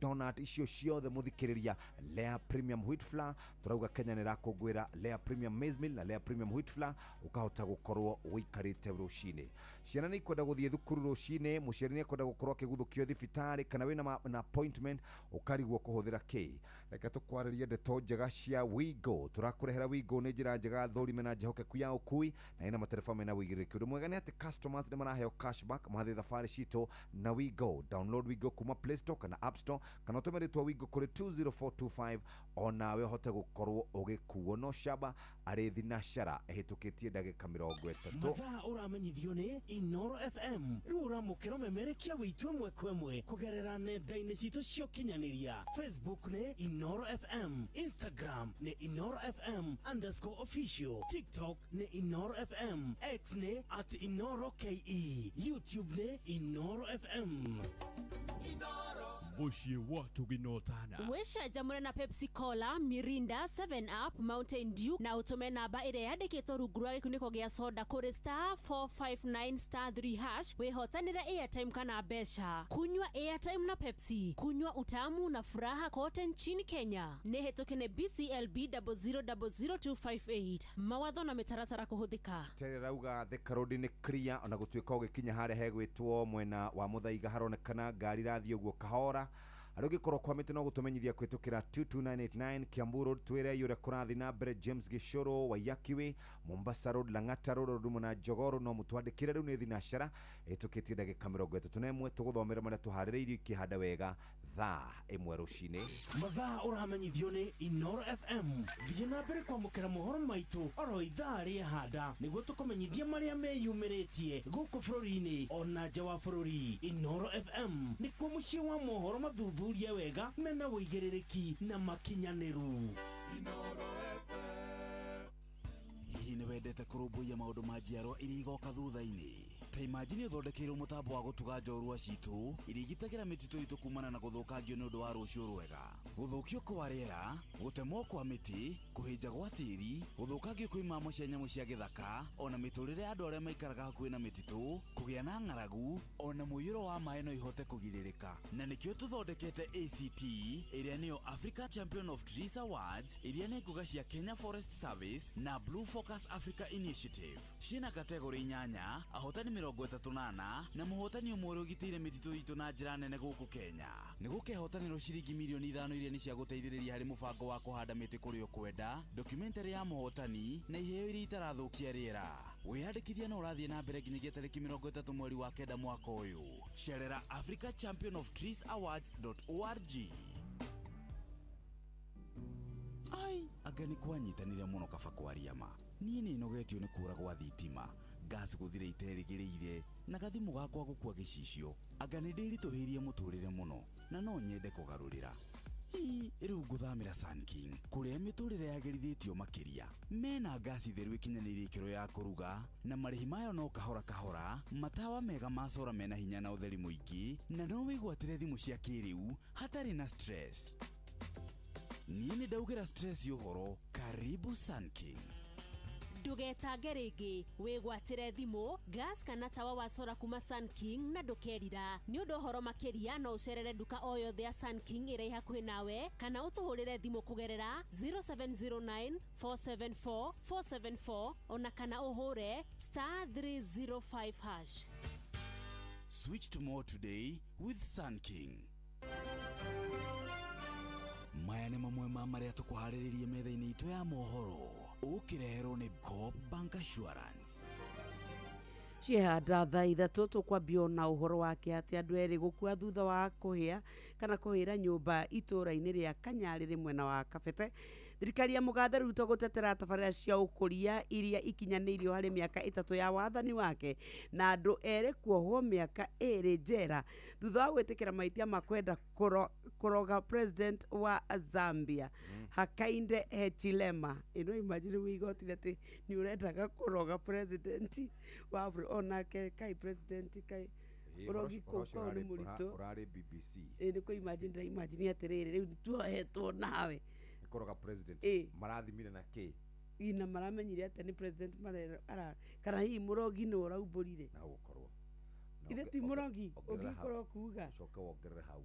Speaker 4: donut, icio ciothe mũthikĩrĩria Lea Premium Wheat Flour. Tũrauga Kenya nĩ ĩrakũngũĩra Lea Premium Maize Meal na Lea Premium Wheat Flour, ũkahota gũkorwo ũikarĩte rũcinĩ. Ciana nĩ ikwenda gũthiĩ thukuru rũcinĩ, mũciari nĩ ekwenda gũkorwo akĩguthũkio thibitarĩ kana wĩna na appointment ũkarigwo kũhũthĩra kĩ. Reke tũkwarĩrie ndeto njega cia Wigo. Tũrakũrehera Wigo nĩ njĩra njega thũrime na njĩhokeku ya ũkui na ĩna matereba mena ũigĩrĩrĩki. Ũndũ mwega nĩ atĩ customers nĩ maraheo cashback mathiĩ thabarĩ citũ na Wigo. Download Wigo kuma Play Store kana App Store kana ũtũme rĩtwa Wigo kũrĩ 20425 onawe ũhote gũkorwo ũgĩkuo. No caba arĩ thinacara ĩhĩtũkĩtie ndagĩka 30.
Speaker 6: Mathaa ũramenyithio nĩ Inoro FM. Rĩu ũramũkĩra ũmemerekia wĩitũ ĩmwe kwa ĩmwe kũgerera nenda-inĩ citũ cia ũkinyanĩria. Facebook nĩ Inoro FM, Instagram nĩ Inoro FM underscore official, TikTok nĩ Inoro FM, X nĩ at Inoro KE, YouTube nĩ Inoro FM.
Speaker 3: Mũciĩ wa Tuginotana.
Speaker 9: Wĩcanjamũre na Pepsi Cola, Mirinda, 7 Up, Mountain Dew na ũtũme namba ĩrĩa yandĩkĩtwo rungu rwa gĩkunĩko gĩa soda kũrĩ star 459 star 3 hash wĩhotanĩre airtime kana mbeca. Kunywa airtime na Pepsi, kunywa utamu na furaha kote nchini Kenya. Nĩ hĩtũke nĩ BCLB 0000258. Mawatho na mĩtaratara kũhũthĩka.
Speaker 4: Tere rauga Thika Road nĩ clear ona gũtuĩka ũgĩkinya harĩa hegwĩtwo mwena wa Muthaiga haronekana ngari irathiĩ ũguo kahora. Arĩa ũngĩkorwo kwamĩte no gũtũmenyithia kũhĩtũkĩra 22989 Kiambu Road, twĩre ũrĩa kũrathiĩ na mbere James Gĩcũrũ, Waiyaki Way, Mombasa Road, Lang'ata Road, Ũndũ ũmwe na Jogoo. No mũtwandĩkĩre. Rĩu nĩ thinacara ĩhĩtũkĩtie ndagĩka 31, tũgũthomera marĩa tũharĩrĩirio ikĩhanda wega thaa 1 rũcinĩ.
Speaker 6: Mathaa ũramenyithio nĩ Inoro FM. Thiĩ na mbere kwamũkĩra mohoro maitũ oro ithaa rĩahanda nĩguo tũkũmenyithia marĩa meyumĩrĩtie gũkũ bũrũri-inĩ ona nja wa bũrũri. Inoro FM nĩkuo mũciĩ wa mohoro mathuthurie wega mena ũigĩrĩrĩki na makinyanĩru.
Speaker 12: Hihi nĩ wendete kũrũmbũiya maũndũ ma njiarwa iria igoka thutha-inĩ? Ta imagine ũthondekeirwo mũtambo wa gũtuga njorua citũ iria igitagĩra mĩtitũ itũ kumana na gũthũkangio nĩ ũndũ wa rũciũ rwega. Gũthũkio kwa rĩera, gũtemwo kwa mĩtĩ, kũhĩnja gwa tĩri, gũthũkangio kwa imamo cia nyamũ cia gĩthaka, ona mĩtũrĩre ya andũ arĩa maikaraga hakuhĩ na mĩtitũ, kũgĩa na ng'aragu, ona mũiyũro wa maĩ no ihote kũgirĩrĩka. Na nĩkĩo tũthondekete ACT, ĩrĩa nĩyo Africa Champion of Trees Awards, iria nĩ ngũga cia Kenya Forest Service na Blue Focus Africa Initiative. Ciĩna kategori 8, ahotani 34 na mũhotani ũmwe ũrĩa ũgitĩire mĩtitũ itũ na njĩra nene gũkũ Kenya. Nĩ gũkehotanĩrwo ciringi milioni 5 iria nĩ cia gũteithĩrĩria harĩ mũbango wa kũhanda mĩtĩ kũrĩa ũkwenda, documentary ya mũhotani na iheo iria itarathũkia rĩera. Wĩyandĩkithia no ũrathiĩ na mbere nginyagia tarĩki 30 mweri wa 9 mwaka ũyũ. Cerera Africa Champion of Trees Awards.org. Ai, anga nĩ kwanyitanire mũno kaba kwaria ma. Niĩ nĩ nogetio nĩ kũra gwa thitima, gas gũthira iterĩgĩrĩire, na gathimũ gakwa gũkua gĩcicio. Anga nĩ ndĩritũhĩirie mũtũrĩre mũno, na no nyende kũgarũrĩra. Ii, rĩu ngũthamĩra Sun King, kũrĩa mĩtũrĩre yagĩrithĩtio makĩria. Mena ngasi theru ĩkinyanĩirie ikĩro ya kũruga, na marĩhi mayo no kahora kahora, matawa mega ma sora mena hinya na ũtheri mũingĩ, na no wĩgwatĩre thimũ cia kĩrĩu hatarĩ na stress. Niĩ nĩ ndaugĩra stress ũhoro. Karibu Sun King.
Speaker 9: Ndũgetange rĩngĩ, wĩgwatĩre thimũ, gas kana tawa wa sora kuma Sun King na ndũkerira. Nĩ ũndũ ũhoro makĩria no ũcerere nduka o yothe ya Sun King ĩrĩa ĩ hakuhĩ nawe kana ũtũhũrĩre thimũ kũgerera 0709 474 474 ona kana ũhũre *305#.
Speaker 12: Switch to more today with Sun King. Maya nĩ mamwe ma marĩa tũkũharĩrĩrie metha-inĩ itũ ya mohoro. Ũkĩreherwo nĩ Coop Bank Assurance.
Speaker 5: Ciehanda thaa 3 tũkwambio na ũhoro wake atĩ andũ erĩ gũkua thutha wa kũhĩa kana kũhĩra nyũmba itũũra-inĩ rĩa Kanyarĩrĩ mwena wa Kabete. Thirikari ya Mũgathe Ruto gũtetera tabarĩra cia ũkũria iria ikinyanĩirio harĩ mĩaka 3 ya wathani wake na andũ erĩ kuohwo mĩaka 2 njera thutha wa gwĩtĩkĩra mahĩtia ma kwenda kũroga president wa Zambia Hakainde Hichilema. Ĩno imagine wĩ igoti-inĩ atĩ nĩ ũrendaga kũroga president wa bũrũri onake kai president kai ũrogi kũu kwao nĩ mũritũ.
Speaker 4: Ũrarĩ BBC.
Speaker 5: Ĩ nĩ kũ imagine ndĩra imagine atĩrĩrĩ rĩu tuohetwo nawe
Speaker 4: kũroga president marathimire na kĩ
Speaker 5: ina maramenyire atĩ nĩ president marera kana hihi mũrogi nĩ ũraumbũrire
Speaker 4: na gũkorwo
Speaker 5: ithe ti mũrogi ũngĩkorwo kuga
Speaker 4: coke wongerere hau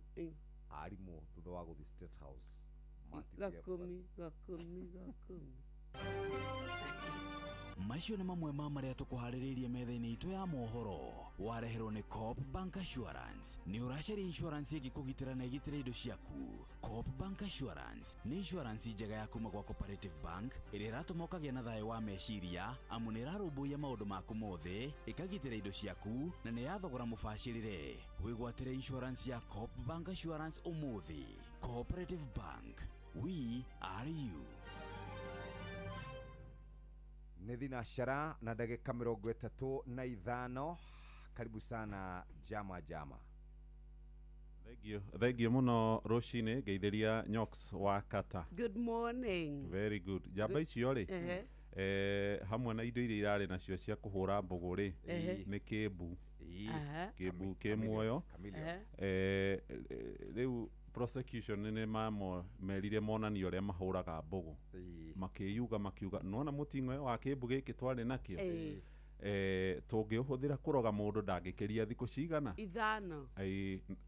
Speaker 4: arimũ thutha wa gũthiĩ State House
Speaker 5: gakũmi.
Speaker 12: Macio nĩ mamwe ma marĩa tũkũharĩrĩirie metha-inĩ itũ ya mohoro. Wareherwo nĩ Coop Bank Assurance. Nĩ ũracaria insurance ĩngĩkũgitĩra na ĩgitĩre indo ciaku. Coop Bank Assurance nĩ insurance njega ya kuma gwa Cooperative Bank ĩrĩa ĩratũma ũkagĩa na thayũ wa meciria amu nĩ ĩrarũmbũiya maũndũ maku mothe, ĩkagitĩra indo ciaku na nĩ ya thogora mũbacĩrĩre. Wĩgwatĩre insurance ya Coop Bank Assurance ũmũthĩ. Cooperative Bank, we are you.
Speaker 4: Nĩ thinacara na ndagĩka 35. Karibu sana jama jama.
Speaker 2: Thank you mũno rũcinĩ ngeithĩria Nyox wa Kata.
Speaker 5: Good morning.
Speaker 2: Very good. Njamba icio rĩ hamwe na indo iria irarĩ nacio cia kũhũra mbũgũ rĩ nĩ kĩmbu kĩmbu kĩ muoyo. Rĩu prosecution nĩ merire monanio ũrĩa mahũraga mbũgũ makĩyuga makiuga nona mũting'oe wa kĩmbu gĩkĩ twarĩ nakĩo tũngĩũhũthĩra kũroga mũndũ ndangĩkĩria thikũ cigana
Speaker 5: 5.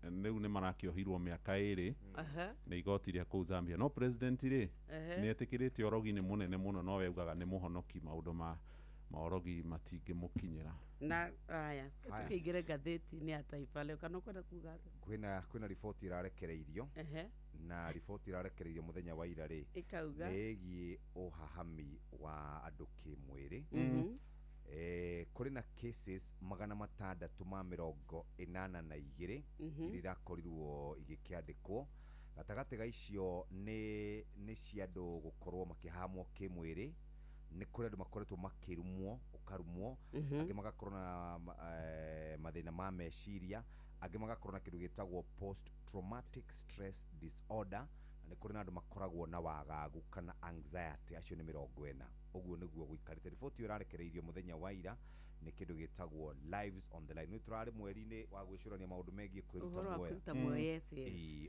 Speaker 2: Rĩu nĩ marakĩohirwo mĩaka 2 nĩ igoti rĩa kũu Zambia. No president rĩ nĩ etĩkĩrĩte ũrogi nĩ mũnene mũno no we augaga nĩ mũhonoki maũndũ ma maũrogi matingĩmũkinyĩra.
Speaker 5: Na aya tũkĩingĩre ngathĩti-inĩ ya Taifa Leo kana ũkwenda kuga atĩa?
Speaker 4: Kwĩna riboti ĩrarekereirio na riboti ĩrarekereirio mũthenya wa ira rĩ
Speaker 5: ĩkauga
Speaker 4: nĩ ĩgiĩ ũhahami wa andũ kĩmwĩrĩ. Kũrĩ na cases 682 iria irakorirwo igĩkĩandĩkwo. Gatagatĩ ga icio nĩ cia andũ gũkorwo makĩhamwo kĩmwĩrĩ, nĩ kũrĩ andũ makoretwo makĩrumwo ũkarumwo, angĩ magakorwo na mathĩna ma meciria, angĩ magakorwo na kĩndũ gĩtagwo post traumatic stress disorder, na nĩ kũrĩ na andũ makoragwo na wagagu kana anxiety, acio nĩ 40. Ũguo nĩguo gũikarĩte. Riboti ĩyo ĩrarekereirio mũthenya wa ira nĩ kĩndũ gĩtagwo Lives on the Line. Nĩ tũrarĩ mweri-inĩ wa gwĩcũrania maũndũ megiĩ kwĩruta muoyo.
Speaker 5: Yes.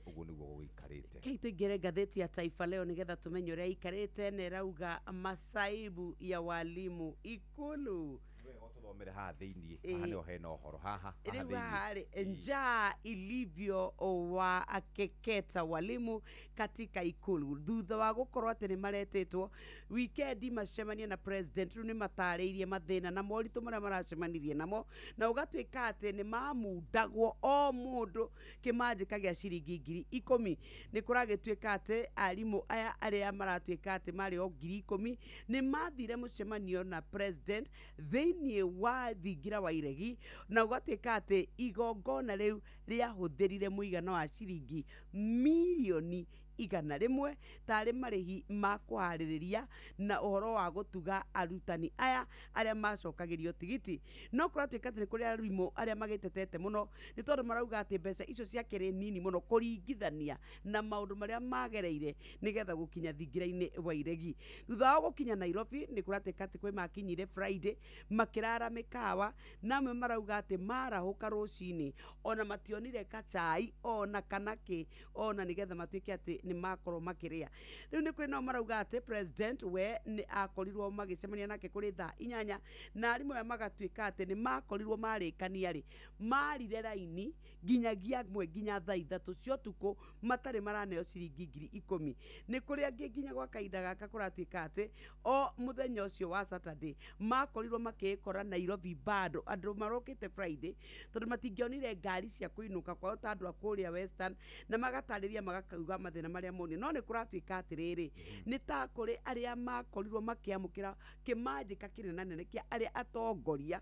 Speaker 4: Ũguo nĩguo gũikarĩte.
Speaker 5: Kei tũingĩre ngathĩti ya Taifa Leo nĩgetha tũmenye ũrĩa ikarĩte na ĩrauga masaibu ya walimu Ikulu.
Speaker 4: Wega ũtũthomere haha thĩiniĩ. Haha nĩho hena ũhoro haha
Speaker 5: rĩu
Speaker 4: thĩiniĩ.
Speaker 5: Haha rĩ, njaa ilivyo wa akeketa walimu katika ikulu thutha wa gũkorwo atĩ nĩ maretĩtwo wikendi macemanie na president. Rĩu nĩ matarĩirie mathĩna na moritũ marĩa maracemanirie namo, na ũgatuĩka atĩ nĩ mamundagwo o mũndũ kĩmanjĩka gĩa ciringi 10,000. Nĩ kũragĩtuĩka atĩ arimũ aya arĩa maratuĩka atĩ marĩ o 10,000 nĩ mathire mũcemanio na president thĩiniĩ wa thingira wa iregi, na ũgatuĩka atĩ igongona rĩu rĩahũthĩrire mũigana wa ciringi mirioni 100 tarĩ marĩhi ma kũharĩrĩria na ũhoro wa gũtuga arutani aya arĩa macokagĩrio tigiti. No kũratuĩka atĩ nĩ kũrĩ arimũ arĩa magĩtetete mũno, nĩ tondũ marauga atĩ mbeca icio ciakĩrĩ nini mũno kũringithania na maũndũ marĩa magereire nĩgetha gũkinya thingira-inĩ wa iregi. Thutha wa gũkinya Nairobi, nĩ kũratuĩka atĩ kwĩ makinyire Friday makĩrara mĩkawa, na amwe marauga atĩ marahũka rũcinĩ ona mationire kacai ona kana kĩ ona nĩgetha matuĩke atĩ nĩ makorwo makĩrĩa. Rĩu nĩ kũrĩ nao marauga atĩ president we nĩ akorirwo magĩcemania nake kũrĩ thaa 8, na arimũ aya magatuĩka atĩ nĩ makorirwo marĩkania rĩ marire raini nginyagia amwe nginya thaa 3 cia ũtukũ matarĩ maraneo ciringi 10,000. Nĩ kũrĩ angĩ nginya gwa kahinda gaka kũratuĩka atĩ o mũthenya ũcio wa Saturday makorirwo makĩĩkora Nairobi bado andũ marokĩte Friday, tondũ matingĩonire ngari cia kũinũka kwao ta andũ a kũrĩa Western, na magatarĩria magakauga mathĩna marĩa monire. No nĩ kũratuĩka atĩrĩrĩ, nĩ ta kũrĩ arĩa makorirwo makĩamũkĩra kĩmanjĩka kĩnenanene kĩa arĩa atongoria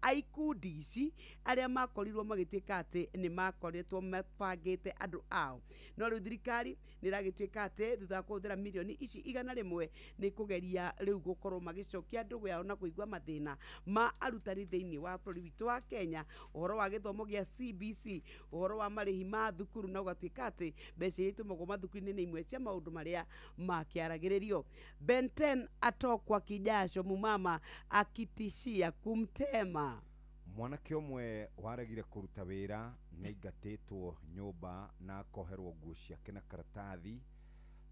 Speaker 5: a ikundi ici arĩa makorirwo magĩtuĩka atĩ nĩ makoretwo mabangĩte andũ ao. No rĩu thirikari nĩ ĩragĩtuĩka atĩ thutha wa kũhũthĩra mirioni ici 100 nĩ kũgeria rĩu gũkorwo magĩcokia ndũgũ yao na kũigua mathĩna ma arutani thĩinĩ wa bũrũri witũ wa Kenya, ũhoro wa gĩthomo gĩa CBC, ũhoro wa marĩhi ma thukuru, na ũgatuĩka atĩ mbeca iria itũmagwo mathukuru-inĩ nĩ imwe cia maũndũ marĩa makĩaragĩrĩrio. Ben 10 atokwa kijasho mumama akitishia kumtema.
Speaker 4: Mwanake ũmwe waregire kũruta wĩra nĩ aingatĩtwo nyũmba na akoherwo nguo ciake na karatathi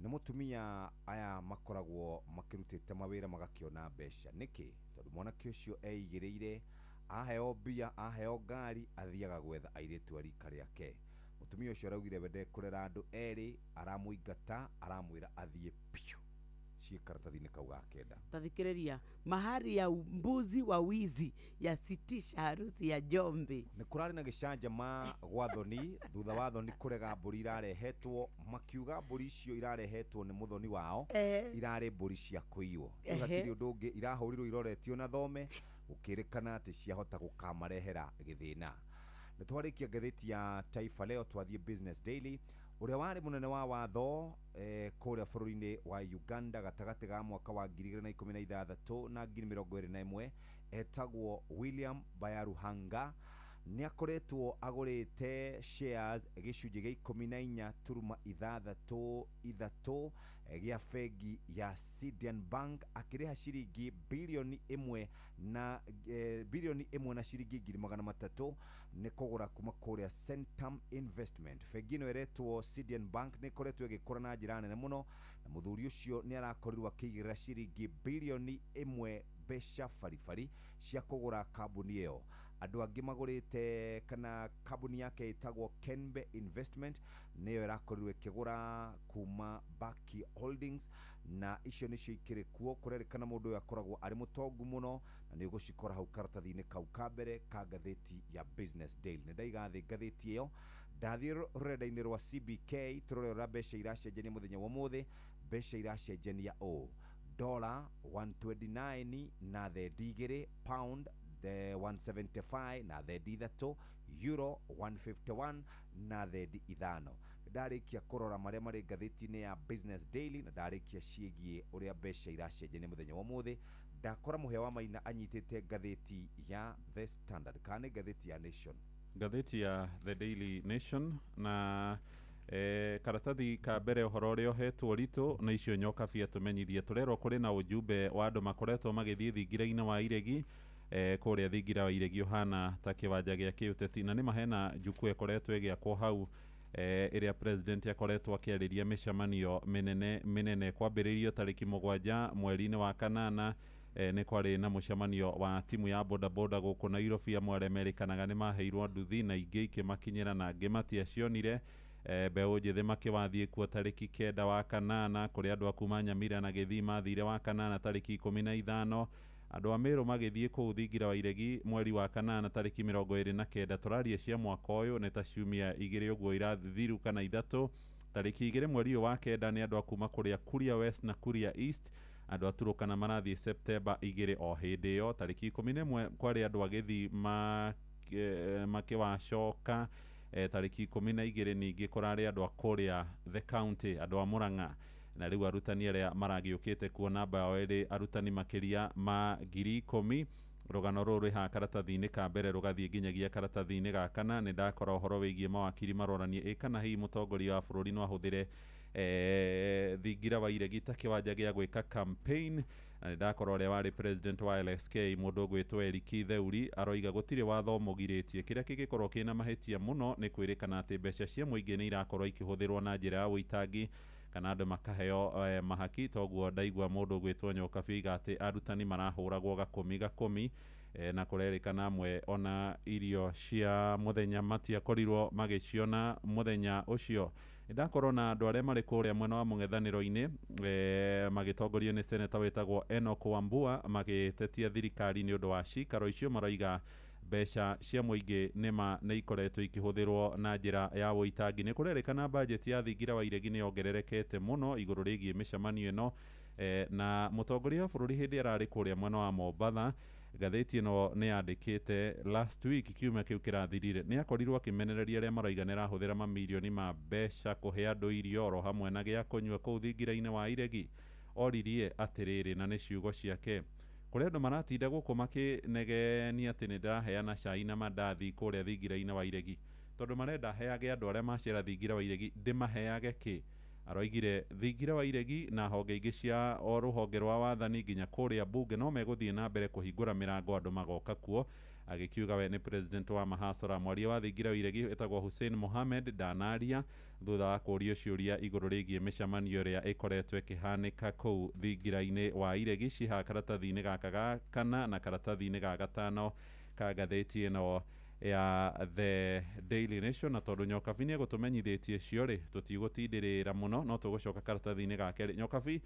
Speaker 4: nĩ mũtumia aya makoragwo makĩrutĩte mawĩra magakĩona mbeca. Nĩkĩ? Tondũ mwanake ũcio eigĩrĩire, aheo mbia, aheo ngari, athiaga gwetha airĩtu a rika rĩake. Mũtumia ũcio araugire we ndekũrera andũ erĩ, aramũingata, aramwĩra athiĩ piũ. Ciĩ karatathi-inĩ kau ga kenda.
Speaker 5: Tathikĩrĩria, mahari ya mbuzi wa wizi yasitisha harusi ya Jombe.
Speaker 4: Nĩ kũrarĩ na gĩcanjama gwa thoni thutha wa thoni kũrega mbũri irarehetwo, makiuga mbũri icio irarehetwo nĩ mũthoni wao irarĩ mbũri cia kũiywo. Rĩu hatirĩ ũndũ ũngĩ, irahũrirwo iroretio na thome, gũkĩrĩkana atĩ ciahota gũkamarehera gĩthĩna. Nĩ twarĩkia ngathĩti ya Taifa Leo, twathiĩ Business Daily. Ũrĩa warĩ mũnene wa watho kũrĩa bũrũri-inĩ wa Uganda gatagatĩ ga mwaka wa 2016 na 2021 etagwo William Bayaruhanga nĩ akoretwo agũrĩte shares gĩcunjĩ gĩa 14.63 gĩa bengi ya Sidian Bank, akĩrĩha ciringi 1 billion na 1 billion na ciringi 300,000 nĩ kũgũra kuma kũrĩa Centum Investment. Bengi ĩno ĩretwo Sidian Bank nĩ ĩkoretwo ĩgĩkũra na njĩra nene mũno, na mũthuri ũcio nĩ arakorirwo akĩigĩrĩra ciringi 1 billion mbeca baribari cia kũgũra kambuni ĩyo. Andũ angĩ magũrĩte kana kambuni yake ĩtagwo Kenbe Investment nĩyo ĩrakorirwo ĩkĩgũra kuma Baki Holdings, na icio nĩcio ikĩrĩ kuo. Kũrerĩkana mũndũ ũyũ akoragwo arĩ mũtongu mũno, na nĩ ũgũcikora hau karatathi-inĩ kau ka mbere ka ngathĩti ya Business Daily. Nĩ ndaiga thĩ ngathĩti ĩyo, ndathiĩ rũrenda-inĩ rwa CBK tũrore ũrĩa mbeca iracenjania mũthenya wa ũmũthĩ. Mbeca iracenjania ũũ: dollar 129 na thendi 2, pound the 175 na thendi 3, euro 151 na thendi 5. Ndarĩkia kũrora marĩa marĩ ngathĩti-inĩ ya Business Daily na ndarĩkia ciĩgiĩ ũrĩa mbeca iracenjania mũthenya wa ũmũthĩ, ndakora Mũhĩa wa Maina anyitĩte ngathĩti ya The Standard kana nĩ ngathĩti ya Nation.
Speaker 2: Ngathĩti ya The Daily Nation na karatathi ka mbere, ũhoro ũrĩa ũhetwo ũritũ na icio nyoka bia tũmenyithie, tũrerwo kũrĩ na ujumbe wa andũ makoretwo magĩthiĩ thingira-inĩ wa iregi, kũrĩa thingira wa iregi ũhana ta kĩwanja gĩa kĩũteti, na nĩma hena jukwaa ĩkoretwo ĩgĩakwo hau, ĩrĩa president akoretwo akĩarĩria mĩcemanio mĩnene mĩnene kwambĩrĩirio tarĩki 7 mweri-inĩ wa kanana. Nĩ kwarĩ na mũcemanio wa timu ya bodaboda gũkũ Nairobi, amwe arĩa merĩkanaga nĩ maheirwo nduthi na ingĩ ikĩmakinyĩra na angĩ matiacionire. Mbeũ njĩthĩ makĩwathiĩ kuo tarĩki 9 wa kanana, kũrĩ andũ a kuma Nyamira na Gĩthii mathire wa kanana tarĩki 15, andũ a Meru magĩthiĩ kũu Thingira wa Iregi mweri wa kanana tarĩki 29. Tũraria cia mwaka ũyũ, nĩ ta ciumia 2 ũguo irathiru kana 3. Tarĩki 2 mweri ũyũ wa 9 nĩ andũ a kuma kũrĩa Kuria West na Kuria East, andũ a Turukana marathiĩ Septemba 2 o hĩndĩ ĩyo. Tarĩki 11 kwarĩ andũ a Gĩthii makĩwacoka. Tarĩki 12 ningĩ kũrarĩ andũ a kũrĩa the county, andũ a Murang'a, na rĩu arutani arĩa maragĩũkĩte kuo namba yao ĩrĩ arutani makĩria ma 10,000. Rũgano rũrũ rwĩ haha karatathi-inĩ ka mbere rũgathiĩ nginyagia karatathi-inĩ ga kana. Nĩ ndakora ũhoro wĩgiĩ mawakiri maroranie ĩ kana hihi mũtongoria wa bũrũri no ahũthĩre Thingira wa Iregi ta kĩwanja gĩa gwĩka campaign. Na nĩ ndakora ũrĩa warĩ president wa LSK mũndũ ũgwĩtwo Eric Theuri aroiga gũtirĩ watho mũgirĩtie, kĩrĩa kĩngĩkorwo kĩna mahĩtia mũno nĩ kwĩrĩkana atĩ mbeca cia mũingĩ nĩ irakorwo ikĩhũthĩrwo na njĩra ya ũitangi kana andũ makaheo mahaki. Toguo ndaigua mũndũ ũgwĩtwo Nyokabi oiga atĩ arutani marahũragwo gakũmi gakũmi, na kũrerĩkana amwe ona irio cia mũthenya matiakorirwo magĩciona mũthenya ũcio. Ndakorwo na andũ arĩa marĩ kũrĩa mwena wa mũng'ethanĩro-inĩ magĩtongorio nĩ seneta wĩtagwo Enoch Wambua magĩtetia thirikari nĩ ũndũ wa cikaro icio, maroiga mbeca cia mũingĩ nĩma nĩ ikoretwo ikĩhũthĩrwo na njĩra ya ũitangi. Nĩ kũrerĩkana bajeti ya Thingira wa Iregi nĩ yongererekete mũno igũrũ rĩgiĩ mĩcemanio ĩno, na mũtongoria wa bũrũri hĩndĩ ararĩ kũrĩa mwena wa Mombatha, ngathĩti ĩno nĩ yandĩkĩte last week, kiumia kĩu kĩrathirire, nĩ akorirwo akĩmenereria arĩa maroiga nĩ arahũthĩra mamirioni ma mbeca kũhe andũ irio oro hamwe na gĩa kũnyua kũu Thingira-inĩ wa Iregi. Oririe atĩrĩrĩ, na nĩ ciugo ciake, kũrĩ andũ maratinda gũkũ makĩnegenia atĩ nĩ ndĩraheana cai na mandathi kũrĩa Thingira-inĩ wa Iregi, tondũ marenda heage andũ arĩa macera Thingira wa Iregi ndĩmaheage kĩ. Aroigire Thingira wa Iregi na honge ingĩ cia o rũhonge rwa wathani nginya kũrĩa bunge no megũthiĩ na mbere kũhingũra mĩrango andũ magoka kuo. Agĩkiuga we nĩ president wa mahasora. Mwaria wa Thingira wa Iregi ĩtagwo Hussein Mohamed ndanaria thutha wa kũũrio ciũria igũrũ rĩgiĩ mĩcemanio ĩrĩa ĩkoretwo ĩkĩhanĩka kũu Thingira-inĩ wa Iregi. Cihaha karatathi-inĩ gaka ga kana na karatathi-inĩ ga gatano ka ngathĩti ĩno ya The Daily Nation. Na tondũ Nyokabi nĩ egũtũmenyithĩtie cio rĩ, tũtigũtindĩrĩra mũno, no tũgũcoka karatathi-inĩ ga kerĩ. Nyokabi,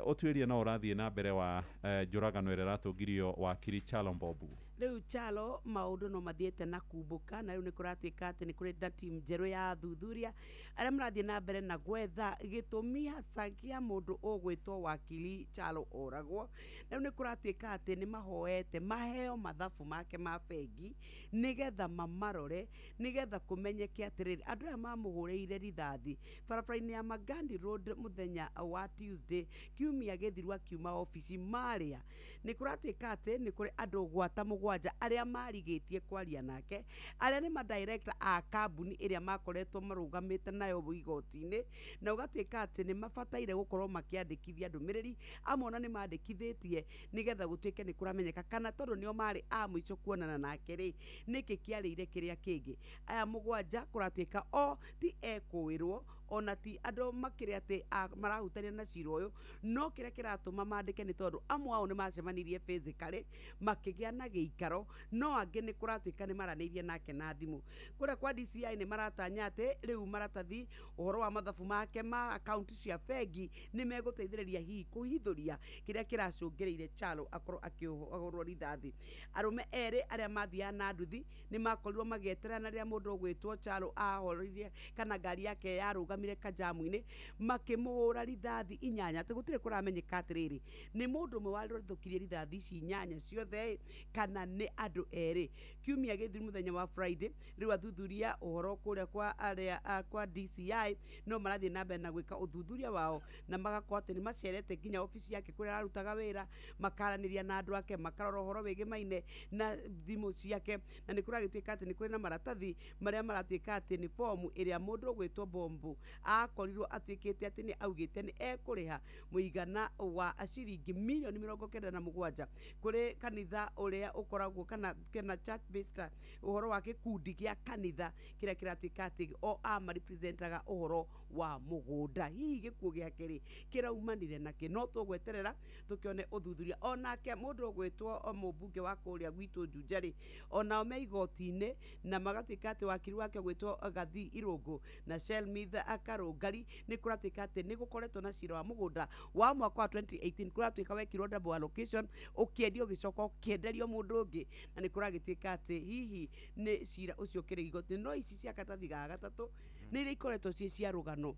Speaker 2: ũtuĩria no ũrathiĩ na mbere wa njũragano ĩrĩa ĩratũngirio wakiri Kyalo Mbobu.
Speaker 5: Rĩu Kyalo maũndũ no mathiĩte na kumbũka, na rĩu nĩ kũratuĩka atĩ nĩ kũrĩ na timu njerũ ya athuthuria arĩa marathiĩ na mbere na gwetha gĩtũmi hasa kĩa mũndũ ũgwĩtwo wakiri Kyalo oragwo. Na rĩu nĩ kũratuĩka atĩ nĩ mahoete maheo mathabu make ma bengi nĩgetha mamarore, nĩgetha kũmenyeke atĩrĩrĩ andũ aya mamũhũrĩire rithathi barabara-inĩ ya Magandi Road mũthenya wa Tuesday kiumia gĩthiru akiuma obici marĩa. Nĩ kũratuĩka atĩ nĩ kũrĩ andũ gwata 7 arĩa marigĩtie kwaria nake, arĩa nĩ madirector a kambuni ĩrĩa makoretwo marũgamĩte nayo igoti-inĩ, na ũgatuĩka atĩ nĩ mabataire gũkorwo makĩandĩkithia ndũmĩrĩri, amwe ona nĩ mandĩkithĩtie nĩgetha gũtuĩke nĩ kũramenyeka kana tondũ nĩo marĩ a mũico kuonana nake rĩ, nĩkĩ kĩarĩire kĩrĩa kĩngĩ. Aya 7 kũratuĩka o ti ekũĩrwo ona ti andũ makĩrĩ atĩ marahutania na cira ũyũ, no kĩrĩa kĩratũma mandĩke nĩ tondũ amwe ao nĩ macemanirie physically makĩgĩa na gĩikaro, no angĩ nĩ kũratuĩka nĩ maranĩirie nake na thimũ. Kũrĩa kwa DCI nĩ maratanya atĩ rĩu maratathi ũhoro wa mathabu make ma akaunti cia bengi nĩ megũteithĩrĩria hihi kũhithũria kĩrĩa kĩracũngĩrĩire Kyalo akorwo akĩhũrwo rithathi. Arũme erĩ arĩa mathiaga na nduthi nĩ makorirwo magĩeterera rĩrĩa mũndũ ũgwĩtwo Kyalo ahoririe kana ngari yake yarũgamire kajamu-inĩ, makĩmũhũra rithathi 8. Atĩ gũtirĩ kũramenyeka atĩrĩrĩ nĩ mũndũ ũmwe warũthũkirie rithathi ici 8 ciothe kana nĩ andũ erĩ. Kiumia gĩthiru mũthenya wa Friday rĩu athuthuria ũhoro kũrĩa kwa arĩa kwa DCI no marathiĩ na mbere na gwĩka ũthuthuria wao, na magakorwo atĩ nĩ macerete nginya obici yake kũrĩa ararutaga wĩra, makaranĩria na andũ ake, makarora ũhoro wĩgĩmaine na thimũ ciake, na nĩ kũragĩtuĩka atĩ nĩ kũrĩ na maratathi marĩa maratuĩka atĩ nĩ fomu ĩrĩa mũndũ ũgwĩtwo Bombu Akorirwo atuĩkĩte atĩ nĩ augĩte nĩ ekũrĩha mũigana wa ciringi mirioni 97 kũrĩ kanitha ũrĩa ũkoragwo kana church based, ũhoro wa gĩkundi gĩa kanitha kĩrĩa kĩratuĩka atĩ o amarepresentaga ũhoro wa mũgũnda. Hihi gĩkuũ gĩake rĩ kĩraumanire nakĩ? No tũgweterera tũkĩone ũthuthuria. Onake mũndũ ũgwĩtwo mũmbunge wa kũrĩa gwitũ Juja rĩ, onao me igoti-inĩ na magatuĩka atĩ wakiri wake ũgwĩtwo Gathi Irũngũ na Shelmith Karũngari, nĩ kũratuĩka atĩ nĩ gũkoretwo na cira wa mũgũnda wa mwaka wa 2018, kũratuĩka wekirwo double allocation, ũkĩendio, ũgĩcoka ũkĩenderio mũndũ ũngĩ, na nĩ kũragĩtuĩka atĩ hihi nĩ cira ũcio ũkĩrĩ igoti. No ici cia karatathi ga gatatũ nĩ iria ikoretwo ciĩ cia rũgano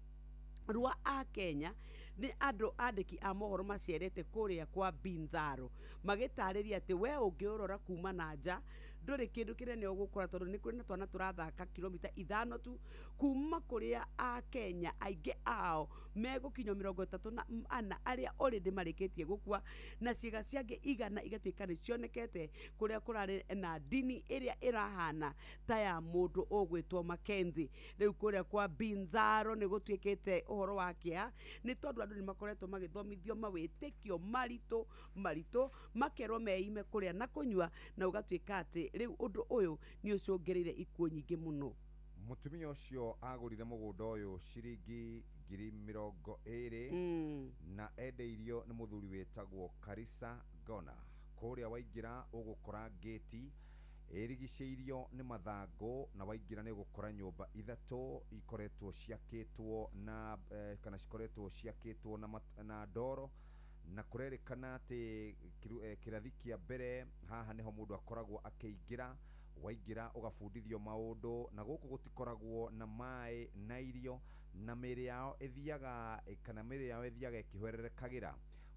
Speaker 5: rwa akenya, nĩ andũ andĩki a mohoro macerete kũrĩa kwa Binzaro magĩtarĩria atĩ we ũngĩũrora kuma na nja ndũrĩ kĩndũ kĩnene ũgũkora, tondũ nĩ kũrĩ na twana tũrathaka kilomita 5 tu kuma kũrĩa akenya aingĩ ao megũkinyio 34 arĩa already marĩkĩtie gũkua, na ciĩga ciangĩ 100 igatuĩka nĩ cionekete kũrĩa kũrarĩ na ndini ĩrĩa ĩrahana ta ya mũndũ ũgwĩtwo Mackenzie. Rĩu kũrĩa kwa Binzaro nĩ gũtuĩkĩte ũhoro wa kĩeha, nĩ tondũ andũ nĩ makoretwo magĩthomithio mawĩtĩkio maritũ maritũ, makerwo meime kũrĩa na kũnyua, na ũgatuĩka atĩ rĩu ũndũ ũyũ nĩ ũcũngĩrĩire ikuũ nyingĩ mũno.
Speaker 4: Mũtumia ũcio agũrire mũgũnda ũyũ ciringi 20,000 na endeirio nĩ mũthuri wĩtagwo Karisa Gona. Kũrĩa waingĩra ũgũkora ngĩti ĩrigicĩirio nĩ mathangũ, na waingĩra nĩ ũgũkora nyũmba ithatũ ikoretwo ciakĩtwo na kana cikoretwo ciakĩtwo na ndoro, na kũrerĩkana atĩ kĩrathi kĩa mbere haha nĩho mũndũ akoragwo akĩingĩra. Waingĩra ũgabundithio maũndũ, na gũkũ gũtikoragwo na maĩ na irio, na mĩĩrĩ yao ĩthiaga kana mĩĩrĩ yao ĩthiaga ĩkĩhwererekagĩra.